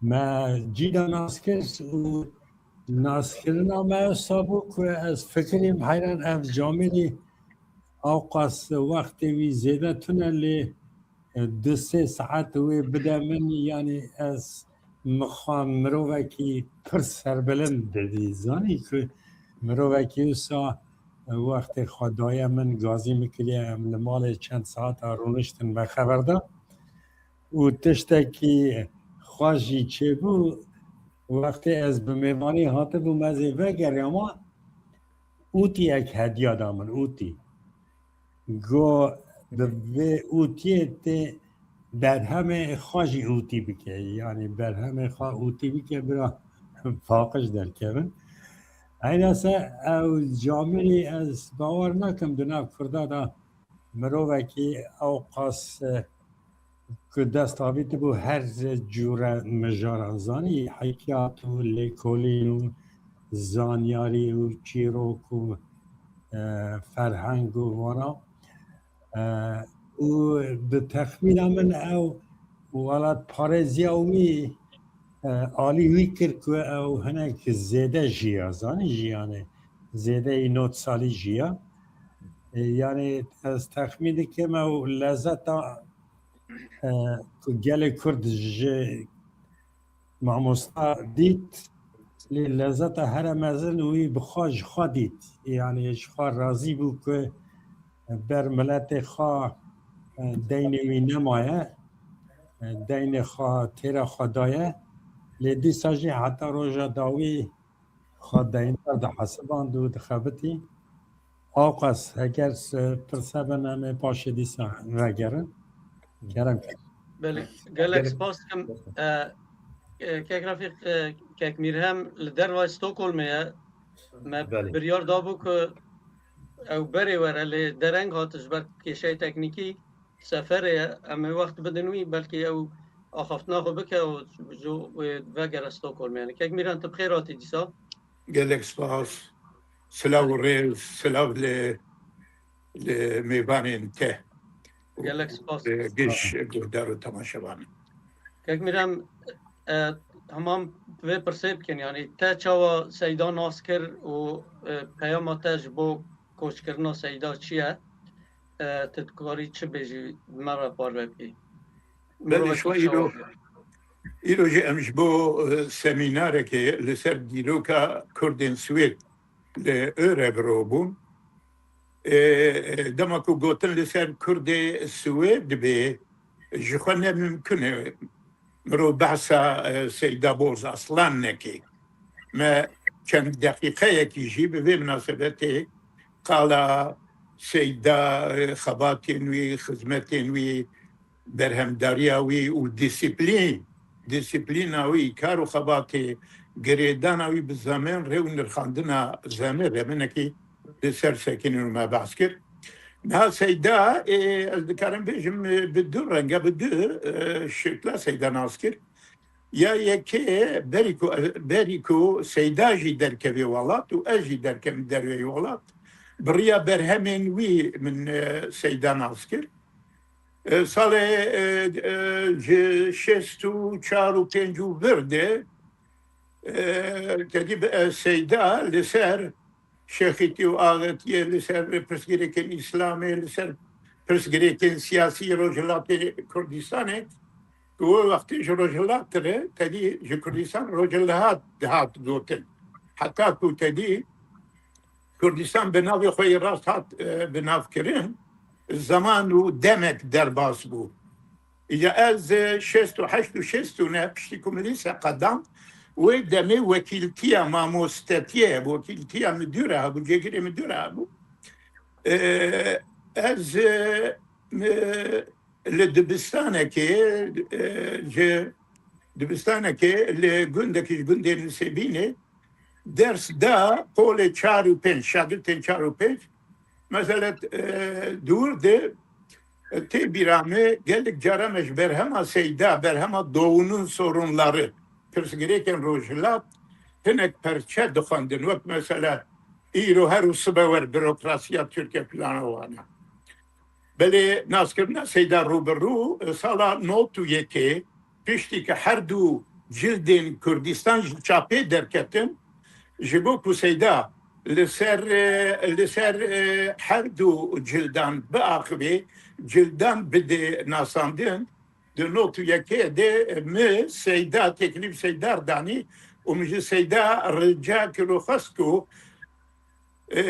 Me cî de nas kir û naskirina me wisa bû ku ez fikirîm heyran ev camêrî ewqas wextê wî zêde tune lê, e, du sê saet wê bide min, yanî ez mixwa mirovekî pir serbilind didî. Zanî ku mirovekî wisa, e, wextê xwe daye min, gazî min kiriye, em li malê çend saeta rûniştin me xeber da. Û tiştekî xweş jî çêbû, wextê ez bi mêvanî hatibûm, ez ê vegeriyama, ûtiyek hediya da min, ûtî. Go bi vê ûtiyê tê berhemê xwe jî ûtî bike. Yanî berhemê xwe ûtî bike, bira paqij derkevin. Eynase ew camêrî ez bawer nakim di nav Kurda de mirovekî ewqas, e, ku dest avîtibû her cûre mijaran, zanî, hikiyat û lêkolîn û zanyarî û çîrok û, e, ferheng û vana. E, û bi texmîna min ew welatparêziya wî, e, alî wî kir ku ew hinek zêde jiya, zanî, jiyanê zêdeyî nod salî jiya. E, yanî ez texmîn dikim ew lezeta, e, ku gelê Kurd ji mamosta dît, lê lezeta here mezin wî bi xwe ji xwe dît. Yanî ji xwe razî bû ku ber miletê xwe, e, deynê wî nemaye, e, deynê xwe têra xwe daye. Lê dîsa jî heta roja dawî xwe deyndar dihesiband û dixebitî. Ewqas, heger, e, pirse bin, em ê paşê dîsa vegerin. Kerem kek. Belê, gelek Gelek- spas dikim. E, e, kek Refîq, e, kek Mîrhem li derva Stockholmê ye. Me Belê. biryar dabû ku ew berê were, lê dereng hat ji ber kêşeyê teknîkî seferê ye. Em ê wext bidin wî, belkî ew axaftina xwe bike û ji wê vegere Stockholm. Yani, Kek Mîran, tu bi xêr hatî dîsa. Gelek spas. Silav û rêz, silav li, li mêvanên te. Gelek spas. Li giş guhdar û temaşevan. Kek Mîran, e, hema vê pirsê bikin, yani te çawa Seyda nas kir û, e, peyama te ji bo koçkirina Seyda çi ye? E, tu dikarî çi bêjî, me re parve bikî? Belê, Mirovekî şiva îro, çawa be? Îro jî em ji bo, e, semînarekê li ser dîroka Kurdên Swêd li Örebro bûn. E, e, dema ku gotin li ser Kurdê Swêd dibê, ji xwe ne mimkun e mirov behsa, e, Seyda Boz Aslan neke. Me çend deqîqeyekî jî bi vê minasebetê qala Seyda, e, xebatên wî, xizmetên wî, berhemdariya wî û dîsîplîn, dîsîplîna wî, kar û xebatê, girêdana wî bi zemên rê û nirxandina zemê re hinekî li ser sekinîn û me behs kir. Niha Seyda, ê, ez dikarim bêjim, ê, bi du renge, bi du, e, şekla Seyda nas kir. Ya yekê, berî ku, berî ku Seyda jî derkevê welat û ez jî derkevim derveyî welat, bi riya berhemên wî min, e, Seyda nas kir. E, salê, e, e, ji şêst û çar û pênc û vir de, e, tedî bi, e, Seyda li ser şêxîtî û axetiyê, li ser pirsgirêkên Îslamê, li ser pirsgirêkên siyasî Rojhilatê Kurdistanê, ku wê wextê ji Rojhilat re, tedî ji Kurdistan Rojhilat dihat gotin. Heta ku tedî Kurdistan bi navê xwe yê rast hat, e, bi nav kirin, zeman û demek derbas bû. Îca ez, e, şêst û heşt û şêst û neh piştî ku min lîse qedand, wê demê wekîltiya mamostetiyê hebû, wekîltiya midûre hebû, cêgirê midûre hebû. E, ez, e, e, li dibistanekê, e, ji dibistanekê li gundekî ji gundên Nisêbînê ders da polê çar û pênc, şagirtên çar û pênc. Mesela, e, di wir de, e, tê bîra me, gelek cara me ji berhema Seyda, berhema Doğu'nun Sorunları, pirsgirêkên Rojhilat, hinek perçe dixwendin. Wek mesela, îro her û sibe wer bürokrasiya Tirkiye plana wana. Belê naskirina Seyda rûbirû, e, sala nod û yekê, piştî ke her du cildên Kurdistan ji çapê derketin, ji bo ku Seyda li ser, e, li ser, e, her du cildan biaxivê, cildan bide nasandin, di nod û yekê de, e, mi Seyda, teklîf Seyda danî û min ji Seyda rica kir û xwest ku, e,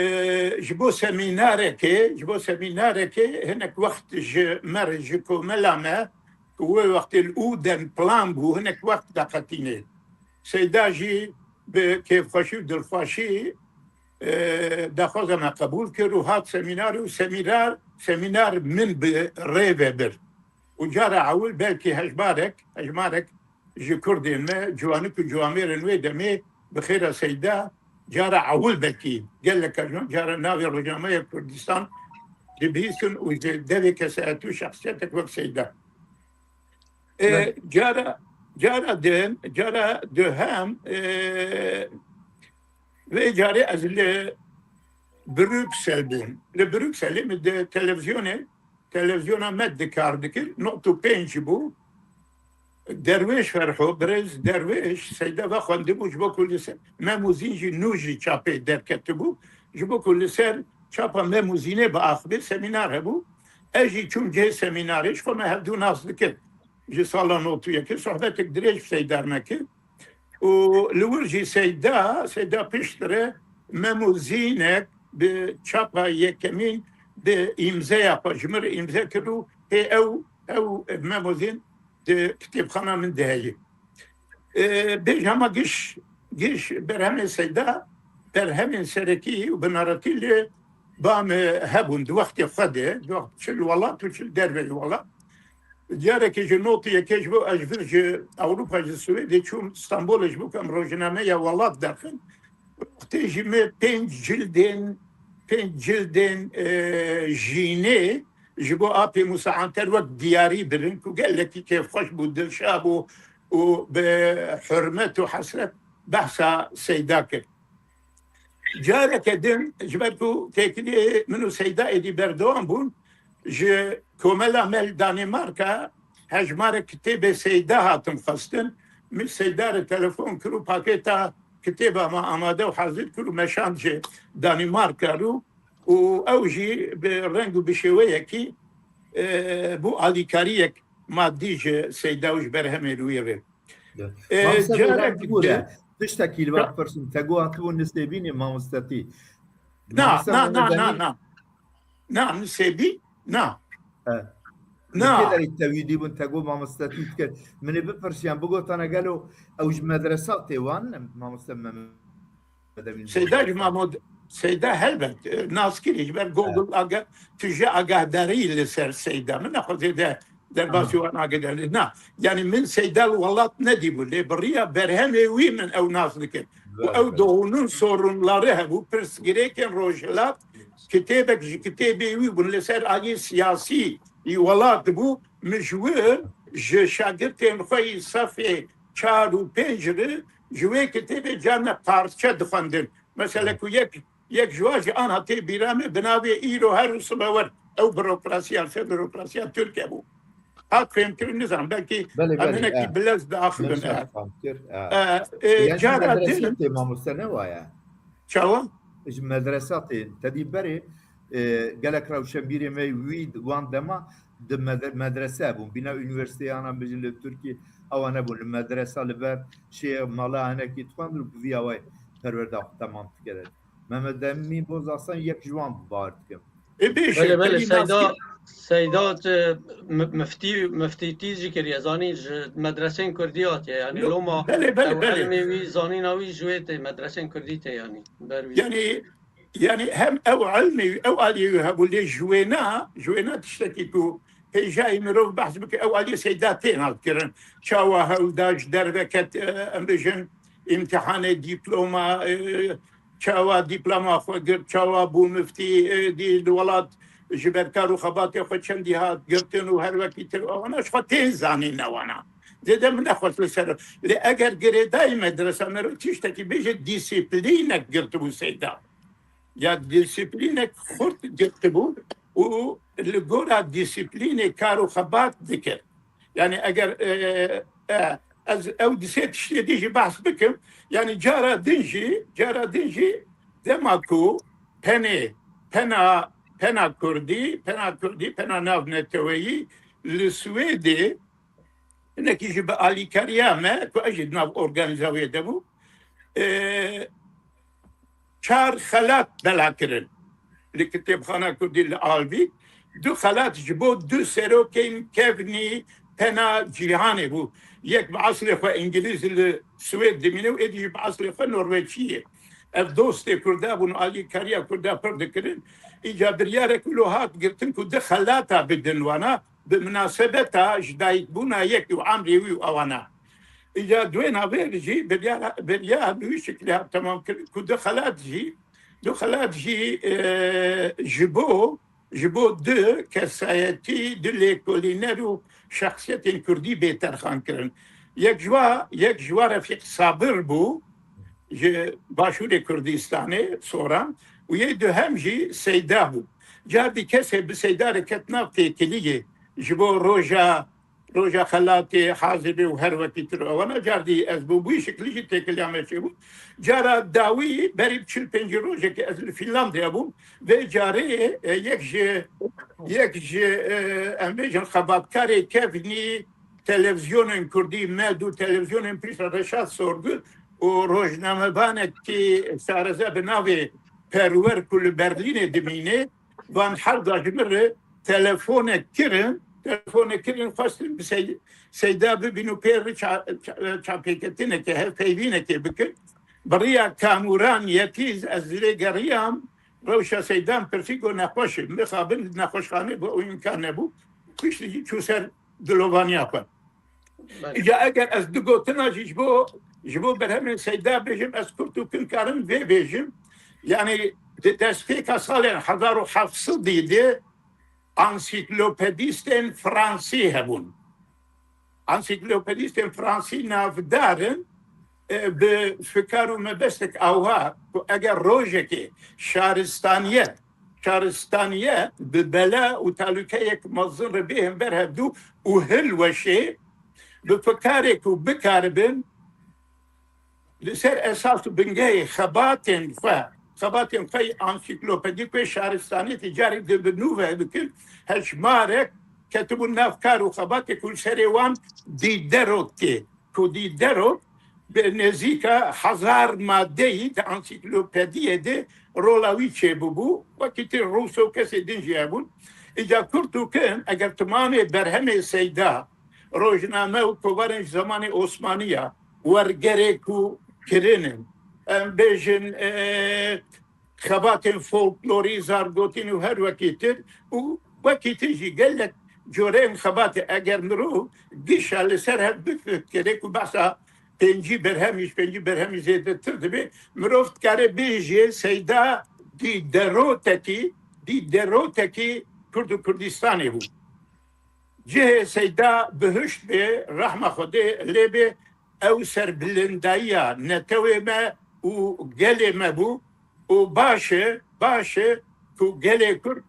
ji bo semînarekê, ji bo semînarekê hinek wext ji me re, ji komela me, ku wê wextê li Uden plan bû, hinek wext veqetînê. Seyda jî bi kêfxweşî û dilxweşî, e, daxwaza me qebûl kir û hat semînarê û semînar, semînar min bi rê ve bir. Û cara ewil belkî hejmarek, hejmarek ji Kurdên me, ciwanik û ciwamêrên wê demê bi xêra Seyda, cara ewil belkî gelek carna cara navê Rojnameya Kurdistan dibihîstin û ji devê kesayetî û şexsiyetek wek Seyda. E, Belê. Cara, cara din, cara duhem, e, vê carê ez li Brükselê bûm. Li Brükselê min di televizyonê, televizyona me di kar dikir, nod û pênc bû. Derwêş Ferho, birêz Derwêş, Seyda ve xwendibû, ji bo ku li ser Mem û Zîn jî nû jî çapê derketibû, ji bo ku li ser çapa Mem û Zînê biaxivê semînar hebû. Ez jî çûm cihê semînarê, ji xwe me hevdû nas dikin. Ji sala nod û yekê sohbetek dirêj bi Seyda me kir. Û li wir jî Seyda, Seyda piştre Mem û Zînek bi çapa yekemîn bi îmzeya xwe ji min re îmze kir û hê ew, ew Mem û Zîn di kitêbxana min de heye. E, bêj hema giş, giş berhemên Seyda, berhemên serekî û binaretî li ba me hebûn di wextê xwe de, di wext çi li welat û çi li derveyî welat. Carekê ji nod û yekê ji bo ez ji vir ji Ewropa, ji Swêdê çûm Stenbolê ji bo ku em rojnameya welat derxin. Wextê jî me pênc cildên pênc cildên, e, jînê ji bo Apê Mûsa Anter wek diyarî birin ku gelekî kêfxweş bû, dilşa bû û bi hurmet û hesret behsa Seyda kir. Careke din, ji ber ku têkiliyê min û Seyda êdî berdewam bûn, ji Komela me li Danîmarka hejmarek kitêbê Seyda hatin xwestin. Min Seyda re telefon kir û pakêta kitêba me amade û hazir kir û me şand ji Danîmarka rû û ew jî bi reng û bi şêweyekî, e, bû alîkariyek madî ji Seyda û ji berhemê rûyê ve. E, Mamoste, carek bibûre, din tiştekî li we bipirsim. Te got hatibû Nisêbînê mamostetî. Na, Mamoste na, na, na, Mehmedemî na. Na, Nisêbî, na. E, Na. Li kê derê tewî dîbûn, te got mamostetî dikir. Min ê bipirsiyan, bigotane gelo ew ji medresa tê wan, mamoste Mehmedemîn Seyda ji Mamod-, Seyda helbet, e, naskirî ji ber Google aga-, tu ji agahdarî li ser Seyda. Min nexwazê de derbasî wan agahdarî. Na, yani min Seyda li welat nedîbû, lê bi riya berhemê wî min ew nas dikir. Û ew doğunun sorunları hebû, pirsgirêkên Rojhilat, kitêbek ji kitêbê wî bûn, li ser alî siyasî î welat bû, min ji wir, ji şagirtên xwe yî sefê çar û pênc re, ji wê kitêbê carna parçe dixwendin. Mesela ku yek, yek ji wan jî anha tê bîra me, bi navê Îro Her û Sibe Wer. Ew burokrasiya, ser burokrasiya Tirkiye bû. Hat fêmkirin, nizanim, belkî Belê, em belê, hinekî e. bi lez diaxivin, Min e. şaş fam kir, e. E, e, Yani ji cara medrese din tê mamoste ne waye? Çawa? Ji medresa tê. Tedî berê, e, gelek rewşenbîrê me wî wan dema di med-, medrese bûn. Bîna unîversîteyê ana bijin li Tirkî ewa nebûn. Li medresa li ber şê mala hinekî dixwendin û bi vî awayî perwerda xwe temam dikir. Mehmet Emîn Bozaslan yek ji wan bû, bawer dikim. E, bêje, Belê, belê, belê, Seyda, naskir- Seyda, e, mi-, miftî, miftîtî jî kiriye, zanî ji medresên kurdî hatiye, yani Yo, loma belê, belê, ew belê. ilmê wî, zanîna wî ji wê tê, medresên kurdî tê, yani, ber wî. Yani, yani hem ew ilmê wî, ew aliyê wî hebû, lê ji wêna, ji wêna tiştekî ku hêjayî mirov behs bike, ew aliyê Seyda tê nakirin. Çawa hewl da ji derve ket, e, em bêjin, îmtihanê dîploma, e, çawa dîploma xwe girt, çawa bû miftî, e, dî li welat ji ber kar û xebatê xwe çendî hat girtin û her wekî tir, ewana ji xwe tên zanîn ewana. Zêde min nexwest li ser. Lê eger girêdayî medresa me re tiştekî bêje, dîsiplînek girtibû Seyda. Ya dîsiplînek xurt girtibû û li gora dîsiplînê kar û xebat dikir. Yani eger, e, e, ez ew di sê tiştê dî jî behs bikim, yani cara din jî, cara din jî dema ku penê, pena, pena kurdî, pena kurdî, pena navneteweyî li Swêdê, hinekî jî bi alîkariya me, ku ez jî di nav organîza wê de bûm, e, çar xelat bela kirin. Li kitêbxana kurdî li Alvî, du xelat ji bo du serokên kevnî pena cîhanê bû. Yek bi eslê xwe îngilîz li Swêd dimîne û êdî jî bi eslê xwe norweçî ye. Ev dostê kurda bûn û alîkariya kurda pir dikirin. Îca biryarek wilo hat girtin ku du xelata bidin wana, bi minasebeta ji dayikbûna yekî û emrê wî û ewana. Îca di wê navê jî biryar, biryar bi wî şeklî hat temam kirin ku du xelat jî, du xelat jî, e, ji bo, ji bo du kesayetî, du lêkolîner û şexsiyetên kurdî bê terxan kirin. Yek ji wa, yek ji wa Refîq Sabir bû, ji Başûrê Kurdistanê, Soran, û yê duhem jî Seyda bû. Cardî kesê bi Seyda re ket nav têkiliyê ji bo roja, roja xelatê, hazibê û her wekî tir ewana cardî ez bû, bûyî şiklî jî têkiliya me çêbû. Cara dawî berî çil pêncî rojekê ez li Fînlandya bûm. Vê carê, e, yek ji, yek ji, e, em bêjin xebatkarê kevnî, televîzyonên kurdî, Med û televîzyonên piştre Reşat Sorgu û rojnamevanekî şareze bi navê Perwer ku li Berlînê dimîne, van herda ji min re telefonek kirin, telefonek kirin, xwestin bi Sey-, Seyda bibîn û pê re ça-, ça-, çapêketineke, hevpeyvînekê bikin. Bi riya Kamuran Yetîz ez lê geriyam, rewşa Seydan pirsî, got nexweş e. Mixabin di nexweşxanê bû, ew îmkan nebû. Piştî jî çû ser dilovaniya xwe. Belê. Îca eger ez du gotina jî ji bo, ji bo berhemên Seyda bêjim, ez kurt û kin karim vê bêjim. Yani Di destpêka salên hezar û heft sedî de ansîklopedîstên fransî hebûn. Ansîklopedîstên fransî navdar in, e, bi fikar û mebestek awha ku eger rojekê şaristaniyet, şaristaniyet bi bela û talûkeyek mezin re bêhin ber hevdû û hilweşê bi fikarê ku bikaribin li ser esas û bingehê xebatên xwe, xebatên xwe yê ansîklopedîk wê şaristaniyetê carê di bi nû ve bikin, hejmarek ketibûn nav kar û xebatê ku li serê wan Diderot tê, ku Diderot bi nêzîka hezar madeyî di ansîklopediyê de rola wî çêbûbû, wekî tê Rousseau kesê din jî hebûn. Îca kurt û kim, eger timanê berhemê Seyda, rojname û kovarên ji zemanê Osmaniya, wergerê ku kirinin, em bêjin, e, xebatên folklorî, zargotîn û her wekî tir û wekî tir jî gelek coreyên xebatê eger mirov gişa li ser hev bifikirê ku behsa pêncî berhemî, ji pêncî berhemî zêdetir dibe, mirov dikare bêjê Seyda Diderotekî, Diderotekî Kurd û Kurdistanê bû. Cihê Seyda bihişt bê, rehma Xwedê lê bê, ew serbilindayiya netewê me û gelê me bû û baş e, baş e ku gelê Kurd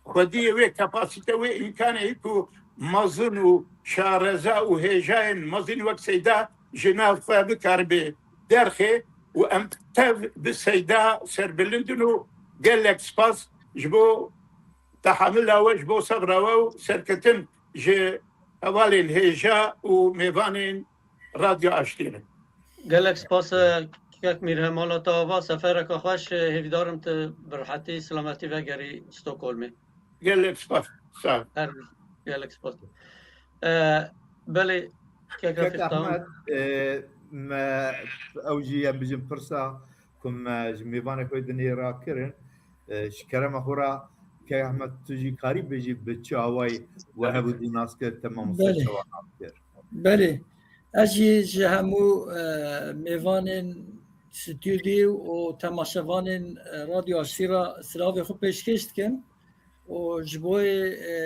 xwediyê wê kapasite, wê îmkanê ku mezin û şareza û hêjayên mezin wek Seyda ji nav xwe bikaribe derxê û em tev bi Seyda serbilind in û gelek spas ji bo tehamila we, ji bo sebra we û serketin ji hevalên hêja û mêvanên Radyo Aştî re. Gelek spas, e, kek Mîrhemal, ta va sefereke xweş, e, hêvîdarim tu bi rehetî, silametî vegerî Stockholmê. Gelek spas. Sağ ol. Her gelek spas. E, belê, kek Kek Refîq, tamam. Ahmet, e, me ew jî em bijin pirsa ku me ji mêvanê xwe dinê rakirin, e, ji kerema xwe re, kek Ahmet, tu jî karî bêjî bi çi awayî we hebû dî nas kir, te mamoste Belê. çawa nas kir? Belê. Ez jî ji hemû, e, mêvanên stûdyo û temaşevanên, e, Radyo Aştî re silavê xwe pêşkêş dikim û ji bo, e,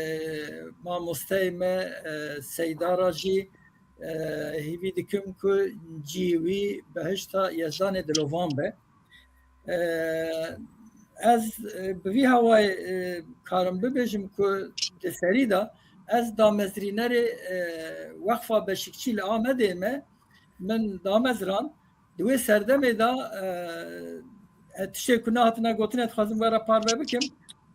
mamosteyê me, e, Seyda re jî, e, hêvî dikim ku cihê wî behişta Yezdanê dilovan be. E, ez, e, bi vî hawayê, e, karim bibêjim ku di serî de ez damezrînerê, e, Weqfa Beşikçî li Amedê me, min damezran. Di wê serdemê de, e, e, tiştê ku nehatine gotin, ez dixwazim we re parve bikim.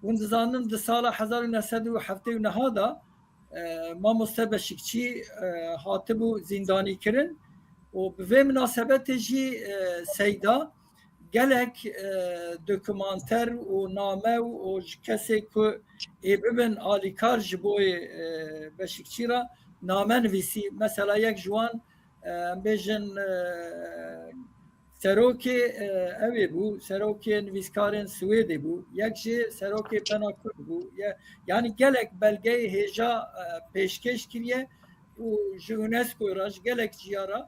Hûn dizanin di sala hezar û neh sed û heftê û neh de, e, mamoste Beşikçî, e, hatibû zîndanî kirin û bi vê minasebetê jî, e, Seyda gelek, e, dokumanter û name û, û ji kesê ku ê bibin alîkar ji bo, e, Beşikçî re name nivîsî. Mesela yek ji wan, e, em bêjin, e, serokê, e, ew ê bû, serokê nivîskarên Swêdê bû, yek jî serokê Pena Kurd bû. Ye-, yanî gelek belgeyê hêja, e, pêşkêş kiriye û ji UNESCO re, ji gelek ciya re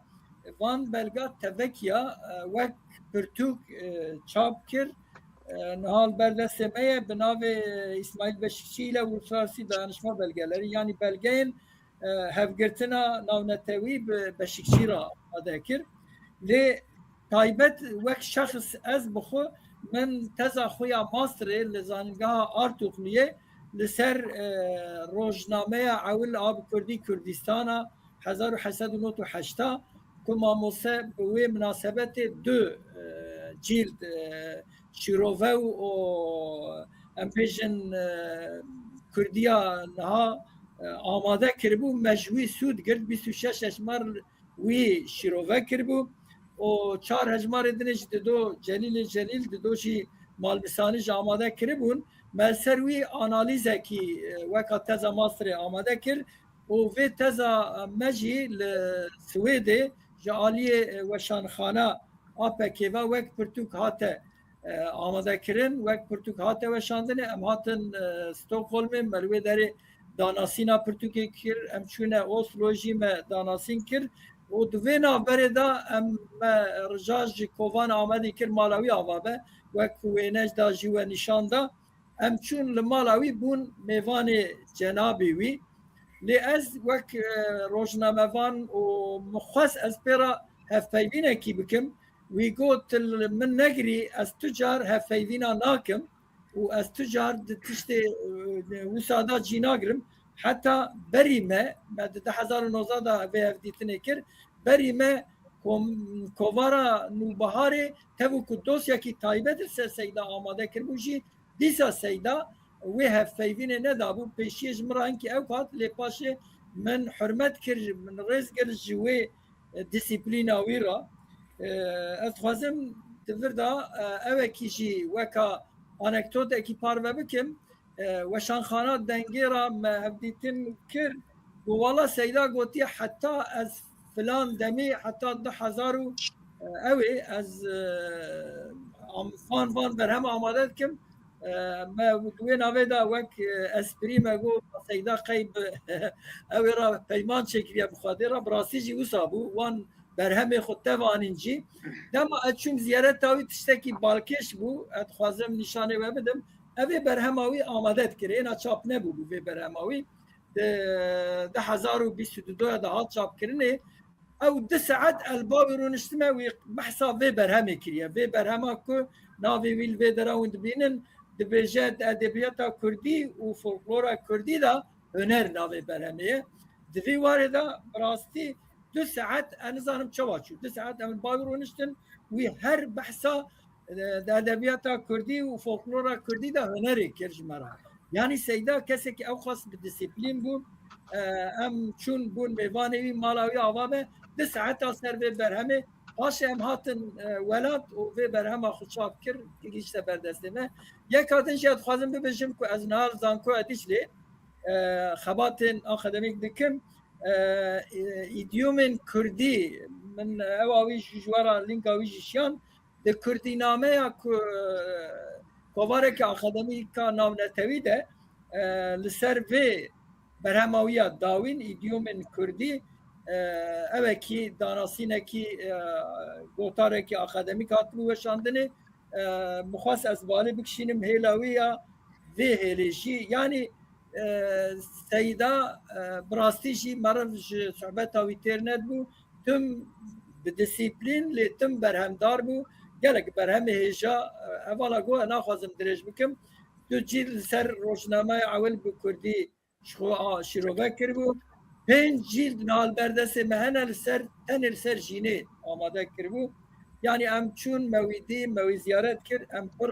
van belga tevekiya, e, wek pirtûk, e, çap kir. E, niha li ber destê me ye, bi navê Îsmaîl Beşikçî ile Uluslararası Dayanışma Belgeleri, yanî belgeyên, e, hevgirtina navnetewî bi Beşikçî re amade kir. Lê taybet wek şexs ez bi xwe, min teza xwe ya masterê li Zanîngeha Artukluyê li ser, e, rojnameya ewil a bi kurdî Kurdistana hezar û heşt sed û nod û heşt a ku mamose bi wê minasebetê du, e, cîld, e, şîrove û, û em bêjin, e, Kurdiya niha, e, amade kiribû, me ji wî sûd girt, bîst û şeş hejmar wî şîrove kiribû û çar hejmarê din jî dido Celîlê Celîl, dido jî Malmisanî jî amade kiribûn. Me li ser wî analîzekî, e, weka teza masterê amade kir û vê teza me jî li Swêdê ji aliyê, e, weşanxana A P K ve wek pirtûk hate, e, amade kirin, wek pirtûk hate weşandinê. Em hatin, e, Stockholmê, me li wê derê danasîna pirtûkê kir, em çûne Oslo jî me danasîn kir Û di vê navberê de em me rija ji Kovan Amedê kir mala wî ava be, wek wêne da jî we nîşan da. Em çûn li mala wî bûn mêvanê cenabê wî. Lê ez wek, e, rojnamevan û min xwest ez pê re hevpeyvînekî bikim. Wî got, "Li min negirî, ez tu car hevpeyvîna nakim û ez tu car di tiştê, e, wisa de cî nagirim." Heta berî me, me di du hezar û nozdeh de vê hevdîtinê kir, berî me kom-, kovara Nûbiharê tev û ku dosyekî taybet li ser Seyda amade kiribû jî, dîsa Seyda wê hevpeyvînê nedabû. Pêşiyê ji min re hinkî ew hat, lê paşê min hurmet kir, min rêz girt ji wê, e, disiplîna wî re. E, ez dixwazim di vir de, e, ewekî jî weka anekdotekî parve bikim. E, weşanxana Dengê re me hevdîtin kir. Got, "Wala Seyda gotiye heta ez filan demê, heta du hezar û, e, ew ê ez, e, am-, van, van berhem amade dikim." E, me di wê navê de wek, e, esprî me got, "Seyda qey bi ew ê re peyman çêkiriye bi Xwedê re." Bi rastî jî wisa bû. Wan berhemê xwe tev anîn jî. Dema ez çûm ziyareta wî, tiştekî balkêş bû. Ez dixwazim nîşanê we bidim. Ev ê berhema wî amade dikir. Êna çap nebûbû vê berhema wî. Di du hezar û bîst û du de hat çapkirinê. Ew du saet ez li ba wî rûniştime, wî behsa vê berhemê kiriye. Vê berhema ku navê wî li vê dera hûn dibînin, dibêje di edebiyata kurdî û folklora kurdî de huner navê berhemê ye. Di vî warê de bi rastî du saet, ez nizanim çawa çû. Du saet em li ba wî rûniştin, wî her behsa, e, di edebiyata kurdî û folklora kurdî de hunerê kir ji me re. Yanî Seyda kesekî ew xas bi disiplîn bû. E, em çûn bûn mêvanê wî, mala wî ava be. Du saeta ser vê berhemê. Paşê em hatin, e, welat û vê berhema xwe çap kir, gihîşte ber destê me. Yeka din jî ez dixwazim bibêjim ku ez niha li Zankoya Dîclê, e, xebatên akademîk dikim. E, e, îdîyomên kurdî, min ewa wî jî ji we re, lînka wî jî şiyan, di kurdînameya ku, e, kovarekî akademîka navnetewî de, e, li ser vê berhema wî ya dawîn, îdîyomên kurdî, e, ewekî danasînekî, e, gotarekî akademîk hatibû weşandinê. E, min xwest ez balê bikişînim hêla wî ya vê hêlê jî. Yanî, e, Seyda, e, bi rastî jî meriv ji sohbeta wî têr nedibû. Tim bi disiplîn, lê tim berhemdar bû. Gelek berhemê hêja, e, hevala got, ez naxwazim dirêj bikim. Du cîl li ser rojnameya ewil bi kurdî ji xwe a-, şîrove kiribû. Pênc cîld niha li ber destê me hene li ser, tenê li ser jînê amade kiribû. Yanî em çûn me wî dî, me wî ziyaret kir, em pir,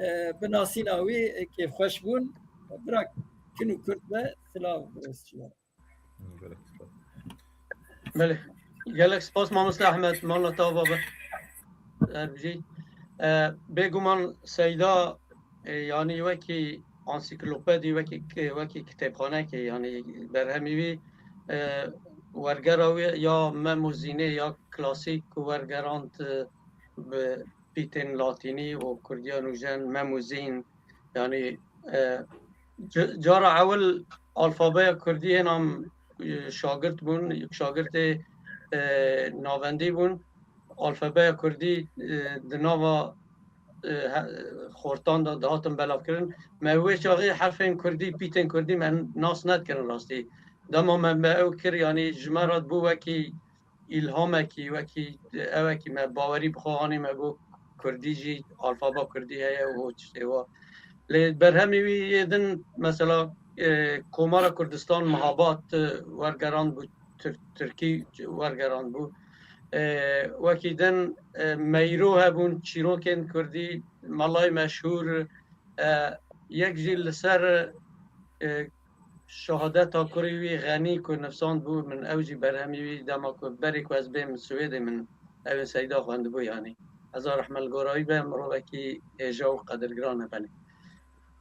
e, bi nasîna wî, e, kêfxweş bûn. Bira kin û kurd be, silav rêz ji we. Gelek spas. Belê. Gelek spas mamoste Ehmed, mala te ava be. Her bijî. E, bêguman Seyda, e, yanî wekî ansîklopedî, wekî, wekî kitêbxanekê, yanî berhemî wî, e, wergera wî ya Mem û Zînê ya klasîk ku wergerand, e, bi pîtên latînî û kurdiya nûjen, Mem û Zîn, yanî, e, ca-, cara ewil alfabeya kurdî hêna, e, şagirt bûn, şagirtê, e, navendî bûn. Alfabeya kurdî, e, di nava, e, he-, xortan de dihatin belavkirin. Me wê çaxê herfên kurdî, pîtên kurdî me nas nedikirin rastî. Dema me, me ew kir, yanî ji me re bû wekî îlhamekî, wekî ewekî me bawerî bi xwe anî, me got kurdî jî, alfaba kurdî heye û tiştê wa. Lê berhemî wî yê din, mesela, e, Komara Kurdistan Mihabat, e, wergerand bû, Tir-, Tirkî wergerand bû. E, wekî din, e, Meyro hebûn, çîrokên kurdî, Melayê Meşhûr, e, yek jî li ser, e, şehadeta kurê wî Xenî ku nivsand bû, min ew jî berhemî wî dema ku berê ku ez bêm Swêdê min ew ê Seyda xwendibû yanî. Hezar rehme li gora wî be, mirovekî hêja û qedirgiran e belê.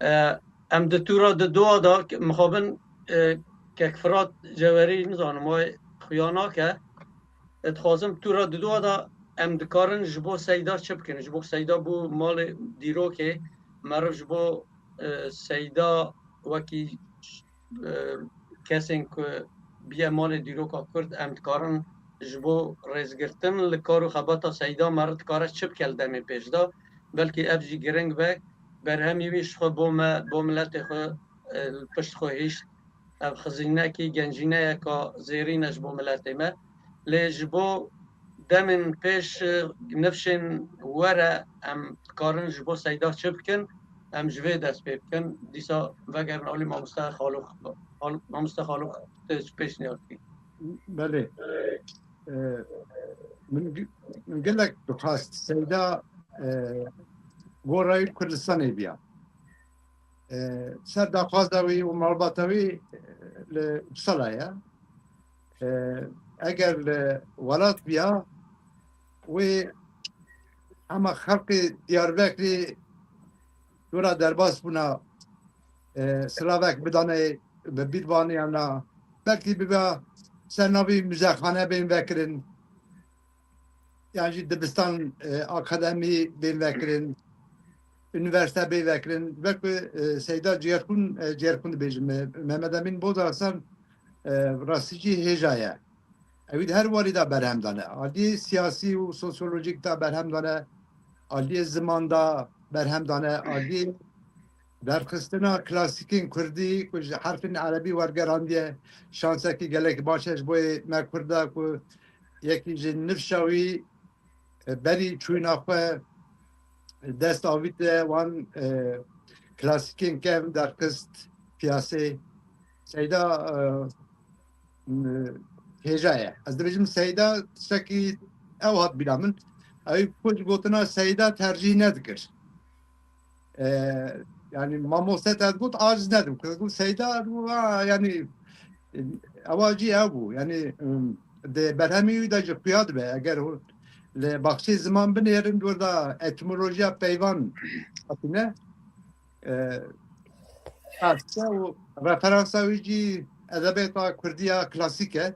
E, em di tûra di dua da mixabin, e, kek Firat Cewerî nizanim wê xuya nake. E, dixwazim tûra di dua da em dikarin ji bo Seyda çi bikin? Ji bo Seyda bû malê dîrokê, meriv ji bo, e, Seyda wekî, e, kesên ku biye malê dîroka Kurd, em dikarin ji bo rêzgirtin li kar û xebata Seyda meriv dikare çi bike li demê pêş de, belkî ev jî giring be, berhemî wî ji xwe bo me, bo miletê xwe, e, li pişt xwe hişt. Ev xizînekî gencîneyeka zêrîn e ji bo miletê me. Lê ji bo demên pêş, e, nifşên were em dikarin ji bo Seyda çi bikin, em ji vê dest pê bikin. Dîsa vegerin alî mamoste Xalûx. Xal-, mamoste Xalûx, tu çi pêşniyar dikî? Belê. E, min gi-, min gelek dixwest Seyda, e, gora wî Kurdistanê biya. E, ser daxwaza wî û malbata wî, e, li Uppsala ye. E, eger li welat biya, wê hema xelkê Diyarbekirê dora derbas bûna, e, silavek bidane, bi bîr banê ya na, belkî bibe ser navî muzexane bên vekirin, yan jî dibistan, e, akademî bên vekirin, unîversîte bên vekirin. Wek, e, Seyda Cêrxûn, e, Cêrxûn dibêjin, Me-, Mehmet Emîn Bozarslan, e, rastî jî hêja ye. Ewî di her warî de berhem dane. Aliyê siyasî û sosyolojîk de berhem dane. Aliyê ziman de berhem dane. Aliyê derxistina klasîkên kurdî ku ji herfên erebî wergerandiye, şansekî gelek baş e ji bo yê me kurda ku yekî ji nifşa wî, e, berî çûyîna xwe dest avîte wan, e, klasîkên kevn derxist piyasê. Seyda, e, m-, hêja ye. Ez dibêjim Seyda tiştekî ew hat bîra min. Ew ku ji gotina Seyda tercîh nedikir. E, yanî mamoste te got aciz nedim. Ku got Seyda, ha, yanî, e, ewa jî ew bû. Yanî, em, di berhemî wî de jî xuya dibe. Eger hûn li baxçeyê ziman binêrin, dor da etimolojiya peyvan hatine. E, Farsça û referansa wî jî edebiyata Kurdiya klasîk e.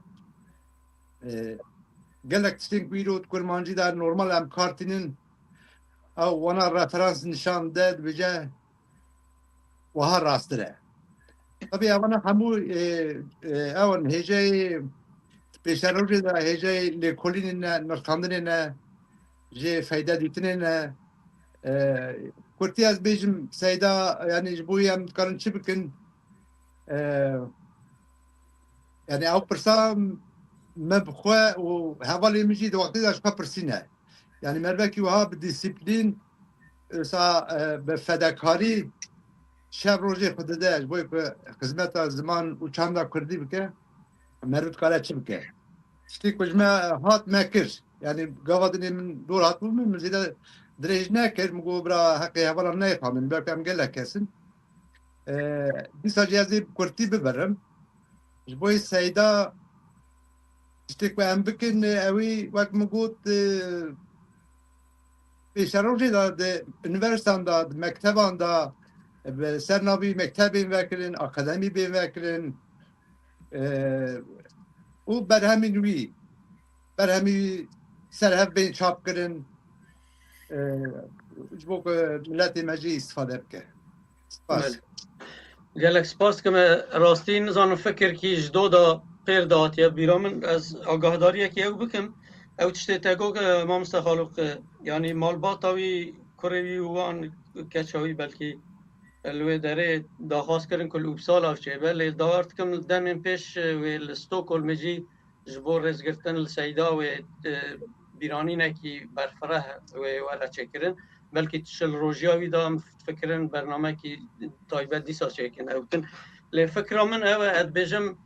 E, gelek tiştên ku îro di Kurmancî de normal em kar tînin, ew wana referans nîşan de, dibêje, wiha rasttir e. Tabii, evana hemû, e, e, ew in hêjeyê pêşerojê de, hêjeyê lêkolînê ne, nirxandinê ne, jê feyde dîtinê ne. E, kurtî ez bêjim, Seyda, yanî ji bo em dikarin çi bikin? E, yanî ew pirsa me bi xwe û hevalê min jî di wextê de ji xwe pirsîne. Yanî mervekî wiha bi dîsîplîn, wisa, e, bi fedekarî şev rojê xwe dide ji bo ku xizmeta ziman û çanda kurdî bike, meriv dikare çi bike? Tiştê ku ji me hat me kir. Yanî gava dinê min dor hatibû min, min zêde dirêj nekir. Min got, bira, heqê hevalan neyê xwe min, belkî em gelek kes in. E, dîsa jî ez ê bi kurtî bibirim. Ji bo Seyda tiştê ku em bikin, ewî wek min got, e, pêşerojê de di unîversîteyan de, di mekteban de, bi ser navî mektebên vekirin, akademî bên vekirin, e, û berhemên wî, berhemî wî ser hev bên çap kirin, e, ji bo ku miletê me jî îstifade bike. Spas. Belê. Gelek spas dikim. Rastî nizanim fikirkî ji do da pêr de hatiye bîra min. Ez agahdariyekî ew bikim. Ew tiştê te got, e, mamoste Xalûq, e, yanî malbata wî, kurê wî û wan keça wî belkî, e, li wê derê daxwaz kirin ku li Uppsala çêbe. Lê dawar dikim demên pêş, e, wê li Stockholmê jî ji bo rêzgirtin li Seyda wê, e, bîranînekî berfireh wê were çêkirin. Belkî çil rojiya wî de em fikirin bernamekî taybet dîsa çêkin ew bikin. Lê fikra min ew e, ez dibêjim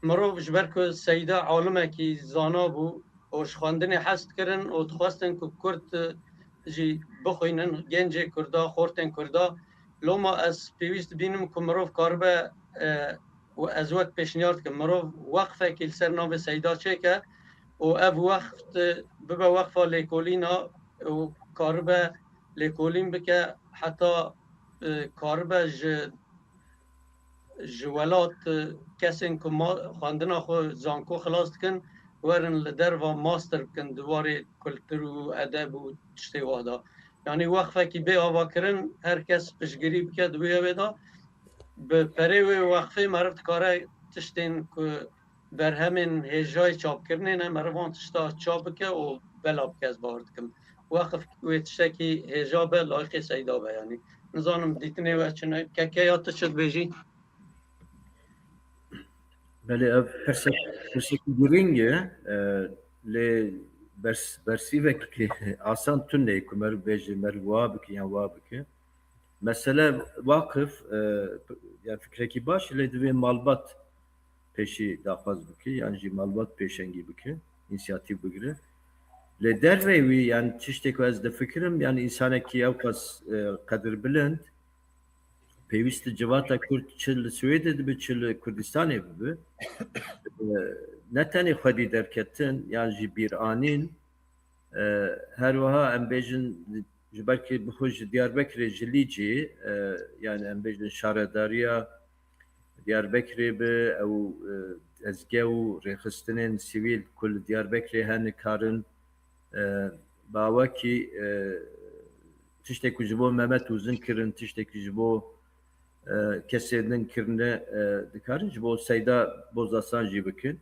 mirov ji ber ku Seyda alimekî zana bû û ji xwendinê hez dikirin û dixwestin ku Kurd, e, jî bixwînin, gencê Kurda, xortên Kurda. Loma ez pêwîst dibînim ku mirov karibe, e, û ez wek pêşniyar dikim, mirov weqfekî li ser navê Seyda çêke û ev weqf bibe weqfa lêkolîna û karibe lêkolîn bike, heta, e, karibe ji, ji welat, e, kesên ku ma-, xwendina xwe zanko xilas dikin, werin li derva master bikin di warê kultur û edeb û tiştê wa de. Yanî weqfekî bê avakirin, her kes piştgirî bike di wê wê de. Bi perê wê weqfê meriv dikare tiştên ku berhemên hêjayê çapkirinê ne, meriv van tişta çap bike û bela bike, ez bawer dikim. Weqf wê tiştekî hêja be, layiqê Seyda be, yanî. Nizanim dîtinê we çi ne, keke ya tu çi dibêjî? Belê, ev pirsek, pirsek girîng e, e, lê bers, bersîvek asan tune ku meriv bêje, meriv wa bike yan wa bike. Mesele waqif, e, ya fikrekî baş, lê divê malbat pêşî daxwaz bike, yan jî malbat pêşengî bike, însiyatîf bigire. Lê derveyî wî, yan tiştê ku ez difikirim, yan însanekî ew qas, e, qedirbilind, pêwîst e civata Kurd çi li Swêdê dibe, çi li Kurdistanê bibe, e, ne tenê xwedî derketin, yan jî bîranîn, e, her wiha em bêjin, ji ber ku bi xwe ji Diyarbekirê, ji Lîcê, e, yani em bêjin şaredariya Diyarbekirê be, ew, e, dezge û rêxistinên sivîl ku li Diyarbekirê hene karin, e, bawekî, e, tiştek ku ji bo Mehmet Uzun kirin, tiştek ku ji bo, e, kesê din kirine, e, dikarin ji bo Seyda Bozasan jî bikin.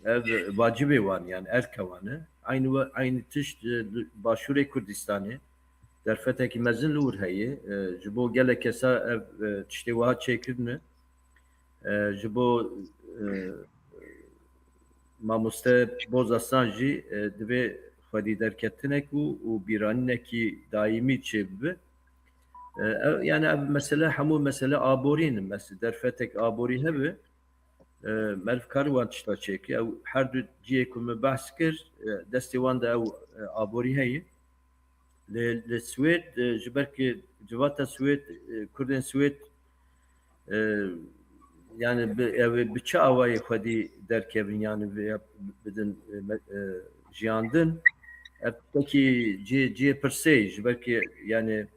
Ev vacibê wan, yani erka wan e. Aynı we-, aynı tişt, e, Başûrê Kurdistanê derfetekî mezin li wir heye. E, ji bo gelek kesa ev, e, tiştê wiha çêkirine. E, ji bo, e, mamoste Bozasan jî, e, divê xwedî derketinek û, û bîranînekî daîmî çêbibe. E, ev, yani ev mesele hemû mesele aborî ne. Mes-, derfetek aborî hebe, e, meriv kar wan tişta çêke. Ew her du cihê ku min behs kir, e, destê wan de ew, e, aborî heye. Li, li Swêd, e, ji ber ku civata Swêd, e, Kurdên Swêd, e, yani bi, ew ê bi çi awayê xwedî derkevin, yani vê bidin, e, me-, e, jiyandin. Ev tiştekî cihê, cihê pirsê ye, ji ber ku yani,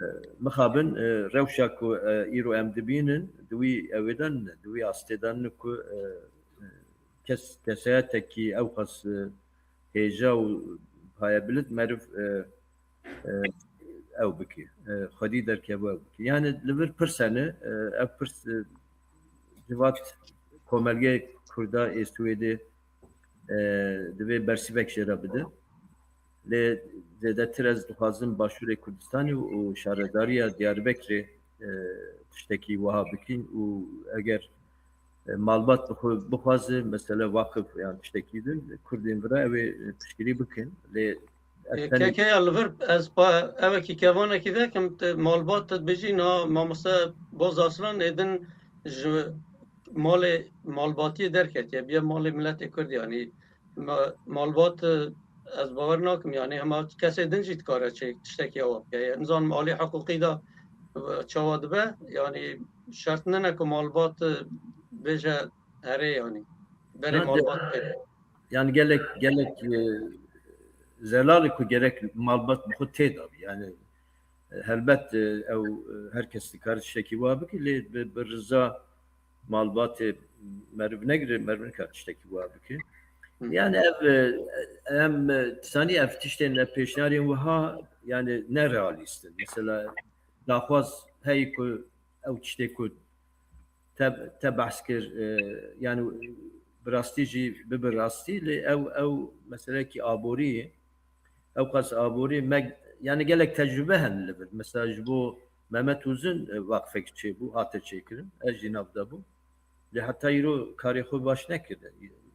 e, mixabin, e, rewşa ku, e, îro em dibînin, di wî ewê de ne, di wî astê de ne ku, e, e, kes, kesayetekî ew qas, e, hêja û payebilind meriv, e, e, ew bike, e, xwedî derkeve ew bike. Yani li vir pirs hene, e, ev pirs, e, civat komelgê Kurda ê Swêdê, e, divê bersîvek jê re bide. Lê zêdetir ez dixwazim Başûrê Kurdistanê û şaredariya Diyarbekirê, e, tiştekî wiha bikin û eger, e, malbat bixwe-, bixwaze, mesela waqif yan tiştekî din, Kurdên vira ew ê piştgirî bikin. Lê ez tenê Keke ya li vir, ez pa-, evekî kevanekî vekim, tu malbat tu dibêjî, na mamoste Boz Aslan ê din ji malê malbatiyê derketiye, biye malê miletê Kurd, yanî ma-, malbat, e, ez bawer nakim, yanî hema kesê din jî dikare çê tiştekî ewa bike. Nizanim alî hiqûqî de, e, çawa dibe, yanî şert nine ku malbat, e, bêje erê, yanî berê Na, de- malbat bê. Yani gelek, gelek, e, zelal e ku gerek malbat bi xwe tê de be. Yani, e, helbet, e, ew, e, her kes dikare tiştekî wa bike, lê bi, bi riza malbatê meriv negire, meriv nikare tiştekî wa bike. Hı. Yani ev, e, em, e, zanî ev tiştên, ev pêşniyarên wiha, yani ne realîst in. Mesela daxwaz heye ku ew tiştê ku te, te behs kir, e, yani bi rastî jî bibe rastî, lê ew, ew meselekî aborî ye. Ew qas aborî me, yani gelek tecrube hene li vir. Mesela ji bo Mehmet Uzun, e, waqfek çêbû, hate çêkirin. Ez jî nav de bûm. Lê heta îro karê xwe baş nekirine.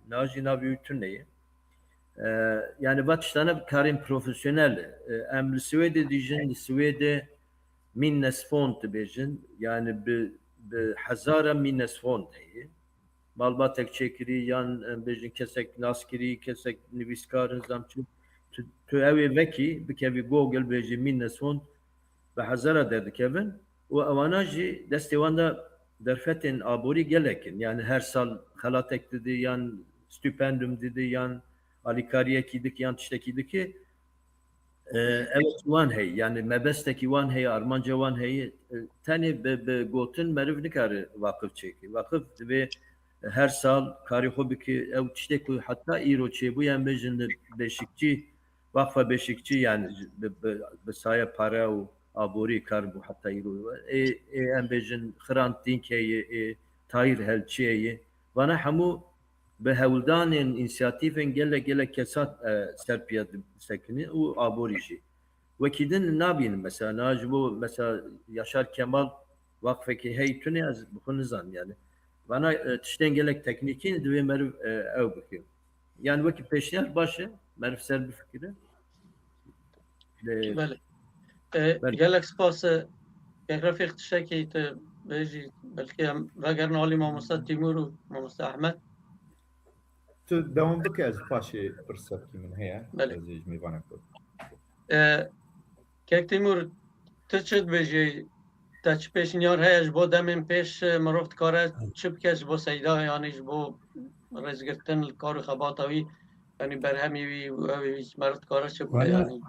Niha jî navê wî tune ye. E, yani va tiştane karên profesyonel e. E, em li Swêdê dijîn, li Swêdê minnesfond dibêjin. Yani bi, bi hezara minnesfond heye. Malbatek çêkirî yan, em bêjin, kesek naskirî, kesek nivîskar in, zam çi, tu, tu ew ê vekî, bikevî Google, bêjî minnesfond, bi hezara derdikevin û ewana jî destê wan de derfetên aborî gelek in. Yani her sal xelatek didî yan stipendum didî yan alîkariyekî dike yan tiştekî dike. E, evet, wan heye, yani mebestekî wan heye, armanca wan heye. E, tenê bi, bi gotin meriv nikare waqif çêke. Waqif divê her sal karê xwe bike. Ew tiştê ku heta îro çêbûye, em bêjin li Beşikçî, Waqfa Beşikçî, yani bi, bi, bi saya pare û aborî kar bû heta îro. Ê, ê em bêjin Hrant Dink heye, ê Tahîr Helçî heye. Vana hemû bi hewldanên, însiyatîfên gelek gelek kesan e, ser piya disekine û aborî jî. Wekî din nabînim mesela, niha ji bo mesela Yaşar Kemal waqfekî hey tune ez bi xwe nizanim yani. Vana e, tiştên gelek teknîkî ne, divê meriv e, ew bike. Yani wekî pêşniyar baş e, meriv ser bifikire. Lê Belê. E, Belê. Gelek spas. E, Kek Refîq, tiştekî tu bêjî, belkî em vegerin alî mamosta Tîmûr û mamosta Ehmed. Tu dewam bike, ez paşê pirsekî min heye. Belê. Ez ê ji mêvanek bikim. E, Kek Tîmûr, tu çi dibêjî? Te çi pêşniyar heye ji bo demên pêş, e, mirov dikare çi bike ji bo Seyda, yanî ji bo rêzgirtin li kar û xebata wî, yanî berhemê wî û ew ê wî ji me re dikare çi bike Wele, yanî?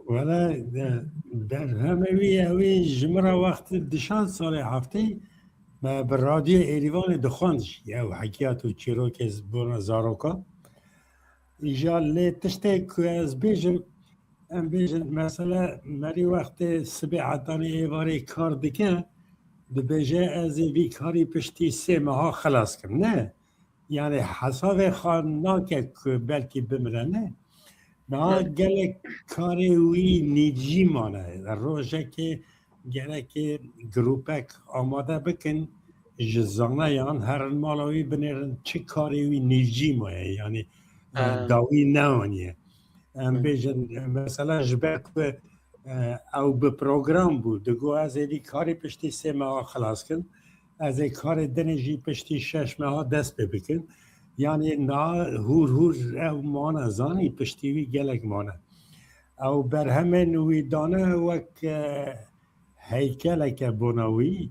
Wele, de, berhemê wî ew ê ji min re wextê dişand salê heftê me bi radyoyê Êrîvanê dixwend jî ew hekiyat û çîrokê ji bona zarokan. Îja lê tiştê ku ez bêjim, em bêjin mesela merî wextê sibê hetanî êvarê kar dike, dibêje ez ê vî karî piştî sê meha xilas kim. Ne. Yani hesabê xwe nake ku belkî bimire, ne. Niha gelek karê wî nîvcî mane. Rojekê gerekê grûpek amade bikin ji zanayan herin mala wî binêrin çi karê wî nîvcî maye. Yani e, dawî neaniye. Em bêjin mesela ji ber ku e, ew bi program bû, digot ez ê vî karê piştî sê meha xilas kim. Ez ê karê dinê jî piştî şeş meha dest pê bikim. Yanî niha hûr hûr ew mane zanî, piştî wî gelek mane. Ew berhemên wî dane wek e, heykeleke bona wî,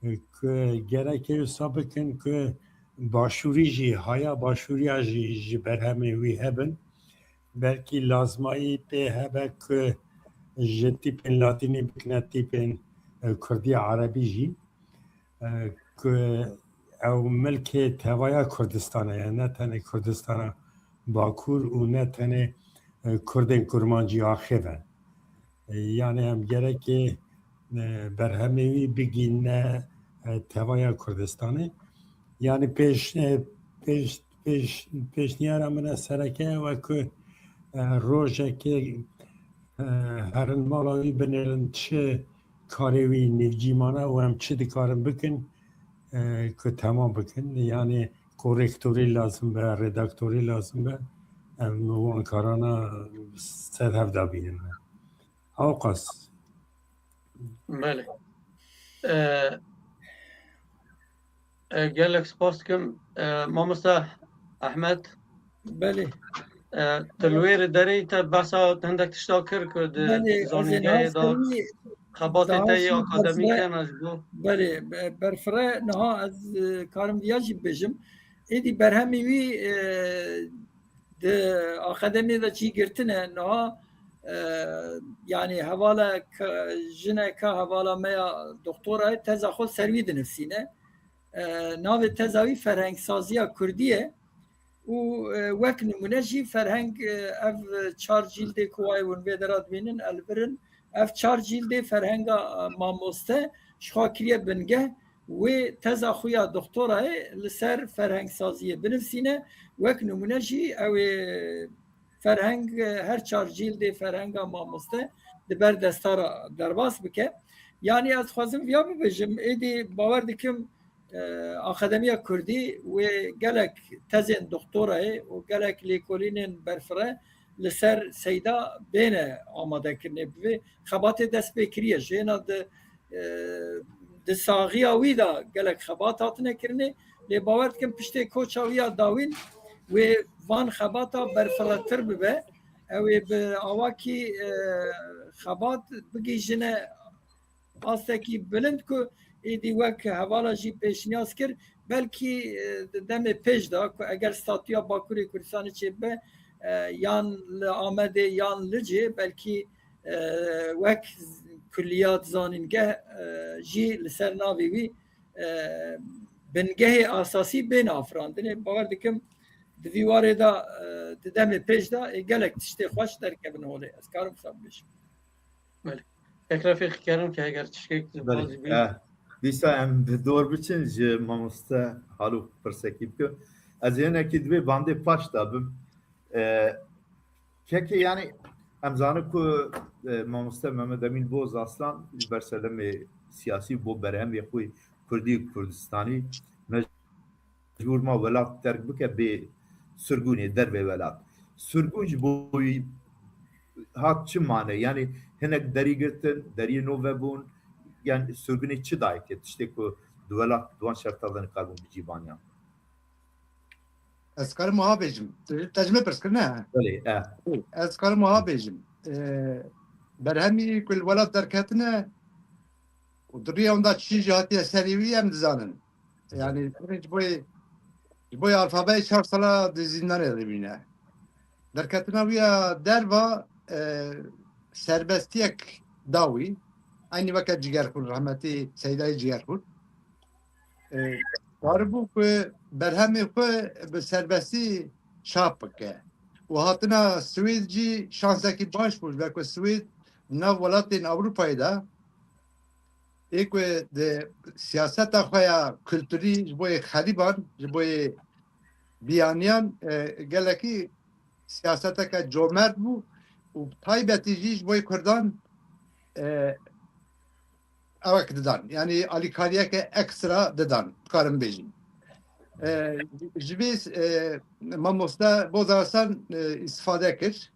e, ku gerek e wisa bikin ku başûrî jî, haya başûriya jî ji berhemên wî hebin. Belkî lazmayî pê hebe ku ji tîpên latînî bikine tîpên e, kurdî erebî jî. E, ku ew milkê tevaya Kurdistanê ye, ne tenê Kurdistana Bakur û ne tenê e, Kurdên Kurmancî axê ve. E, yani em gerekê e, berhemê wî bigîne e, tevaya Kurdistanê. Yani pêş, e, pêş, pêş, pêşniyara min e sereke ew e ku e, rojekê e, herin mala wî binêrin çi karê wî nêvcî mane û em çi dikarin bikin e, ku temam bikin. Yani korektorî lazim be, redaktorî lazim be. Em wan karana ser hev de bînin. Ewqas. Belê. E, e, gelek spas dikim. E, mamoste Ehmed. Belê. E, tu li wê derê te behsa hindek tişta kir ku di Belê, ez ê zanîngehê de nas kirî xebatê te yê akademîk hene ji bo. Belê, be-, berfireh niha ez, e, karim viya jî bibêjim. Êdî berhemê wî, e, di akademiyê de cî girtine niha, e, yanî hevala ke-, jineka hevala me ya doktorayê teza xwe ser wî dinivîsîne. E, navê teza wî ferhengsaziya kurdî ye û, e, wek nimûne jî ferheng, e, ev çar cîldê ku wayê hûn vê dera dibînin, e, li vir in, ev çar cîldê ferhenga, e, mamoste ji xwe kiriye bingeh, wê teza xwe ya doktorayê li ser ferhengsaziyê binivîsîne. Wek nimûne jî ew ê ferheng, e, her çar cîldê ferhenga mamoste di ber desta re derbas bike. Yanî ez dixwazim viya bibêjim, êdî bawer dikim, e, Akademiya Kurdî wê gelek tezên doktorayê û gelek lêkolînên berfireh li ser Seyda bêne amadekirinê, bi vê xebatê dest pê kiriye. Ji hêna di, e, di saxiya wî de gelek xebat hatine kirinê, lê bawer dikim piştê koça wî ya dawîn wê van xebata berfirehtir bibe. Ew ê bi awakî, e, xebat bigihîjine astekî bilind ku êdî wek hevala jî pêşniyaz kir, belkî, e, di demê pêş de ku eger statûya Bakurê Kurdistanê çêbibe, e, yan li Amedê yan Licê, belkî, e, wek kulliyat zanîngeh, e, jî li ser navê wî, e, bingehê asasî bên afirandinê. Bawer dikim di vî warê de, e, di demê pêş de, e, gelek tiştê xweş derkevin holê. Ez karim wisa bibêjim. Belê. Kek Refîq, kerim ke eger tiştek Belê. dixwazî bî. Eh, Dîsa em bi dor biçin ji mamoste Halûk pirsekî bikim. Ez ê hinekî divê bandê paş da bim. E, kekê, yanî em zanin ku, e, mamoste Mehmet Emîn Boz Aslan ji ber sedemê siyasî bo berhemê xwe kurdî û kurdistanî mecbûr ma welat terk bike bê sirgûnê dervê welat. Sirgûn ji bo wî hat çi mane? Yanî hinek derî girtin, deriyê nû vebûn, yan sirgûnê çi dayê ke tiştê ku di welat di wan şerta de nikarbûn bicîbaniyan? Ez karim wiha bêjim. Te ji min pirs kir ne? Belê, e. Ez karim wiha bêjim. Ee, berhemî ku li welat derketine û di riya hûn de çi jî hatiye serî wî em dizanin. Yani ji bo ji bo alfabeyê çar sala di zîndanê de bîne. Derketina wî ya derva e, serbestiyek da wî. Eynî weke Cigerxûr, rehmetî Seydayê Cigerxûr. E, karibû ku berhemê xwe bi serbestî çap bike. Û hatina Swêd jî şansekî baş bû, ji ber ku Swêd nav welatên Ewropayê de ê ku di siyaseta xwe ya kulturî ji bo yê xerîban, ji bo yê biyaniyan e, gelekî siyaseteke comert bû û bi taybetî jî ji bo yê Kurdan e, ewek didan. Yanî alîkariyeke ekstra didan, dikarim bêjim. E, ji vê e, mamoste Boz Arslan e, îstifade kir.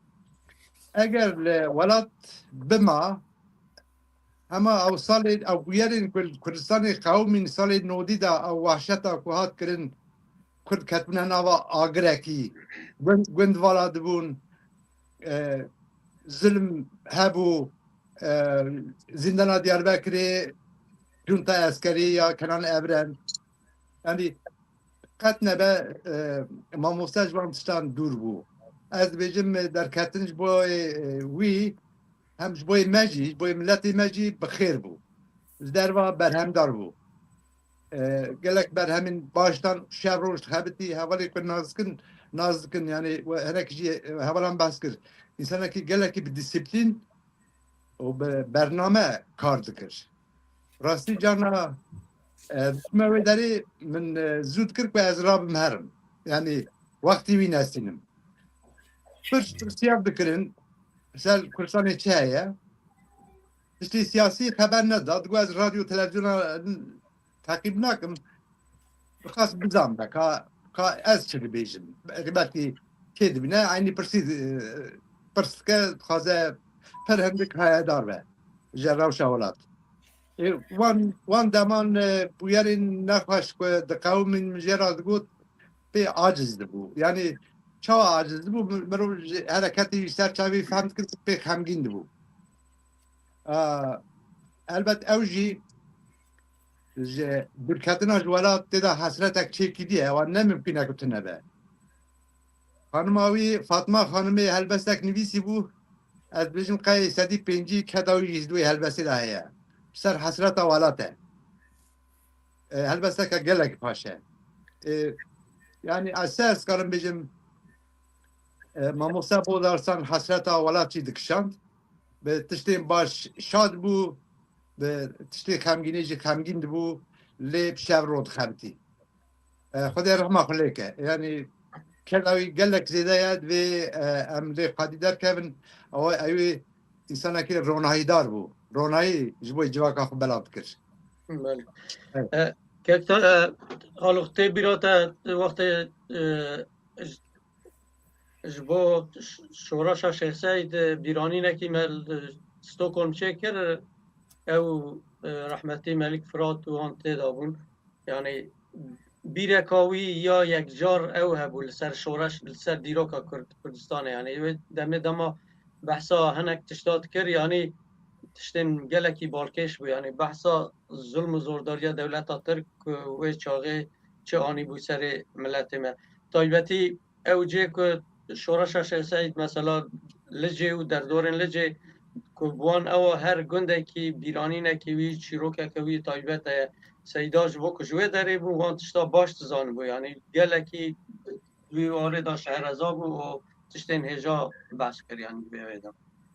Eger li welat bima, hema ew salê, ew bûyerên ku li Kurdistanê qewimîn salê nodî de ew wahşeta ku hat kirin, Kurd ketibûne nava agirekî, gund, gund vala dibûn, e, zulm hebû, e, zîndana Diyarbekirê, junta eskerî ya Kenan Evren. Yanî qet nebe e, mamoste ji van tiştan dûr bû. Ez dibêjim e, derketin ji bo e, wî hem ji bo me jî, ji bo miletê me jî bi xêr bû. Ji derva berhemdar bû. E, gelek berhemên baş dan, şev roj dixebitî, hevalê ku nas dikin, nas dikin, yanî we hinek jî e, hevalan behs kir. Însanekî gelekî bi disiplîn û bi bername kar dikir. Rastî carna e, diçime wê derê min e, zû dikir ku ez rabim herim. Yanî wextî wî nesînim. Pirs pirsiyar dikirin, ser Kurdistanê çi heye? Tiştî siyasî xeber neda. Digot ez radyo televizyona teqîb nakim. Dixwest bizanbe ka, ka ez çi dibêjim. Belkî kê dibîne, eynî pirsî, e, pirs dike, dixwaze pir hindik hayedar be ji rewşa welat. E, wan, wan deman e, bûyerên nexweş ku diqewimîn min jê re digot, pê aciz dibû. Yanî çawa aciz dibû? Mirov ji hereketê wî ser çavê fehm dikir, pê xemgîn dibû. A, elbet ew jî ji dûrketina ji welat tê de hesretek çêkî diye, ewa ne mimkûn e ku tune be. Xanima wî, Fatma xanimê helbestek nivîsî bû, ez dibêjim qey sedî pêncî keda wî jî di wê helbestê de heye. Ser hesreta welat e. E, helbesteke gelek baş e. E, yanî ez se ez karim bêjim, e, mamoste Boz Arslan hesreta welat jî dikişand. Bi tiştên baş şad bû, bi tiştê xemgînê jî xemgîn dibû, lê bi şev ro dixebitî. E, Xwedê rehma xwe lê ke. Yanî keda wî gelek zêde ye, divê e, em lê qadî derkevin. Ew, ew ê însanekî ronahîdar bû. Ronahî ji bo civaka xwe belav dikir. Belê. Evet. E, Kekta, e, Halûk tê bîra te wextê e, ji bo ş- şoreşa Şêx Seîd e, bîranînekî me li Stockholm çêkir, ew e, rehmetî Melik Firat û wan tê de bûn. Yani bîreka wî ya yekcar ew hebû li ser şoreş, li ser dîroka Kurd, Kurdistanê. Yani wê demê dema behsa hinek tişta dikir, yani tiştên gelekî balkêş bû. Yani behsa zulm û zordariya dewleta Tirk ku wê çaxê çi anîbû serê miletê me. Taybetî ew cê ku şoreşa Şêx Seîd mesela Licê û derdorên Licê ku bi wan ewa her gundekî bîranînekî wî, çîrokeke wî taybet heye. Seyda ji bo ku ji wê derê bû, wan tişta baş dizanibû. Yanî gelekî wî warê da şehreza bû û tiştên hêja behs kir, yanî vê wê de.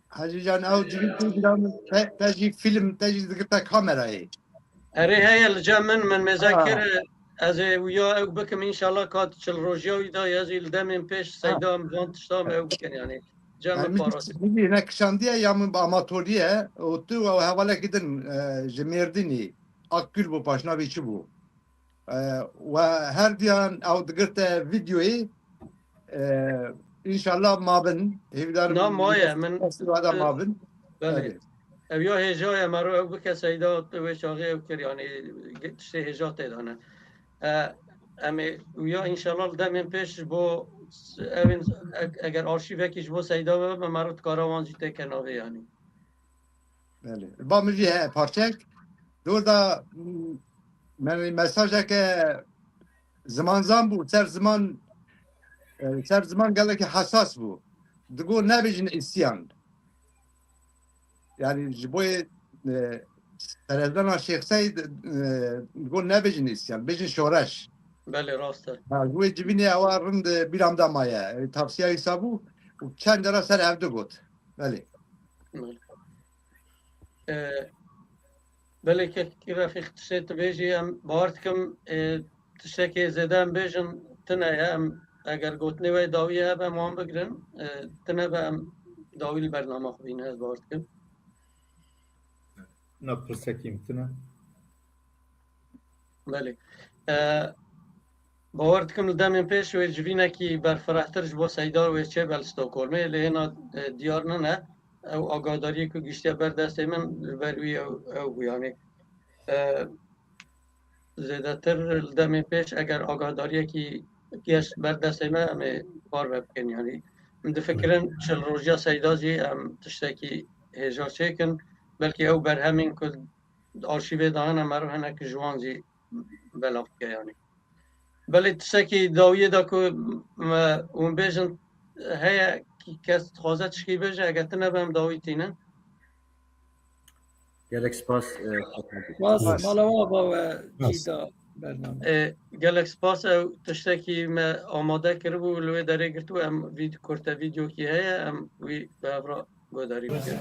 Hacî Can, ew civîn tê bîra min, te, te jî fîlm, te jî digirte kamerayê. Erê heye li cem min, min mêze kir, ez ê wiya ew bikim, înşallah ka çil rojiya wî da, ez ê li demên pêş Seyda em van tişta em ew bikin, yanî cem min parast. Min jî hinek kişandiye ya min bi amatoriye û tu û hevalekî din, e, ji Mêrdînî, Akgül bû, paşnavî çi bû? E, we her diyan ew digirte vîdeoyê, e, înşallah mabin. Hêvîdar Na, im maye, min, festîvala e, mabin. Belê. Belê. Ev ya hêja ye, mero ew bike Seyda wê çaxê ew kir, yanî ge-, tiştê hêja tê de ne. E, em ê, û ya înşallah li demên pêş ji bo s-, ew ên, e-, eger arşîvekî ji bo Seyda bibe, mero dikare wan jî têke navê, yanî. Belê. Ba min jî heye parçek. Dor da, m-, me-, mesajeke zimanzan bû. Ser ziman, e, ser ziman gelekî hesas bû. Digo nebêjin îsyan. Yani ji bo, e, serezdana Şêx Seyd, e, digo nebêjin îsyan, bêjin şoreş. Belê, rast e. Ha, ji wê civînê ewa rind, e, bîra min de maye. E, tavsiya wî sa bû û çend cara ser ev digot. Belê. Belê. E, belê kekî Refîq, tiştê tu bêjî, em bawer dikim, e, tiştekê zêde em bêjin tune ye. Em, eger gotinê we dawî hebe, em wan bigirin. E, tune be, em dawî li bernama xwe bîne, ez bawer dikim. Na pirsekî min tune. Belê. E, bawer dikim li demên pêş wê civînekî berfirehtir ji bo Seyda wê çêbe li Stockholmê, lê hêna, e, diyar nine. Ew agadariyê ku giştiye ber destê min, li ber wî ew, ew bû, yanî, e, zêdetir li demên pêş eger agahdariyekî geş ber destê me, em ê parve bikin, yanî. Min difikirin çil rojiya Seyda jî em tiştekî hêja çêkin, belkî ew berhemên ku di arşîvê de hene, meriv hinek ji wan jî belav bike, yanî. Belê tiştekî dawiyê de ku me, hûn bêjin heye, kes dixwaze tişkî bêje, eger tune be em dawî tînin. Gelek spas, e, Fatma. Spas, Spas. Mala we ava we Spas. Cîda bername. E, gelek spas, ew tiştekî me amade kiribû, li wê derê girtibû, em vîd-, kurte vîdeokî heye, em wî bi hev re guhdarî bikin.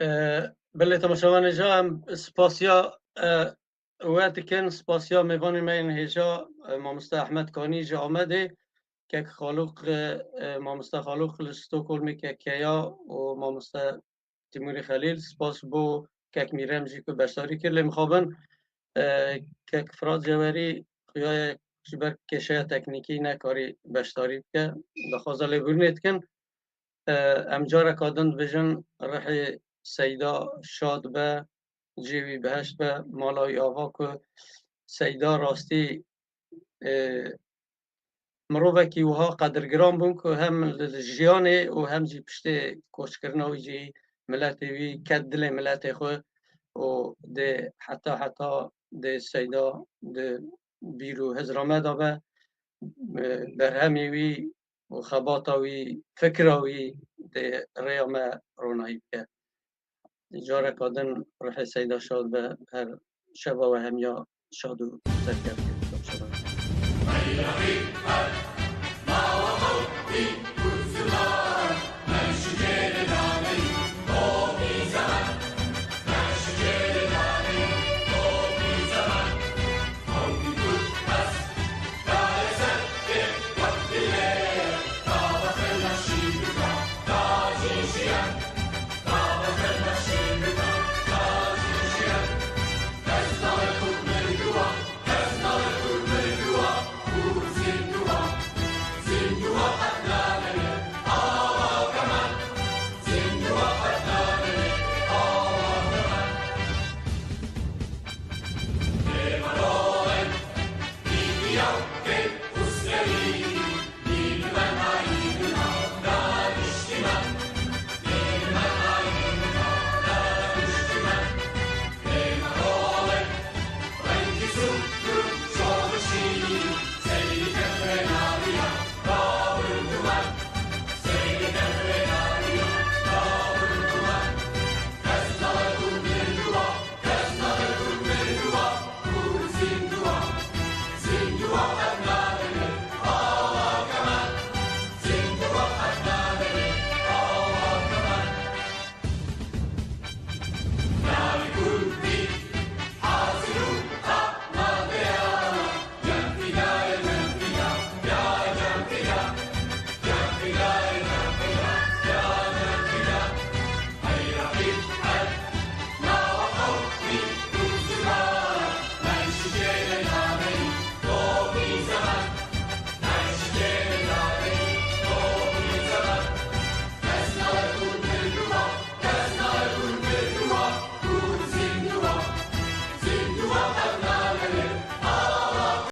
E, belê temaşevanê ca, em spasiya, e, we dikin, spasiya mêvanê me yên hêja, e, mamoste Ehmed Kanî ji Amedê, kek Xalûq, e, e, mamoste Xalûq li Stockholmê, kek Keya û mamoste Timûrî Xelîl, spas bo kek Mîrem jî ku beşdarî kir. Lê mixabin, e, kek Firat Cewerî xuyaye ji ber kêşeya teknîkî nekarî beşdarî bike. Daxwaza lêbûrînê dikin. E, em careka din dibêjin rihê Seyda şad be, cihê wî biheşt be, mala wî ava ku Seyda rastî, e, mirovekî wiha qedirgiran bûn ku hem li, li jiyanê û hem jî piştê koçkirina wî jî miletê wî ket dilê miletê xwe û dê heta heta dê Seyda di bîr û hizra me de be, e, berhemê wî û xebata wî, fikra wî dê rêya me ronahî bike. Careka din rihê Seyda şad be, her şeva we hemiya şad û serkevtî.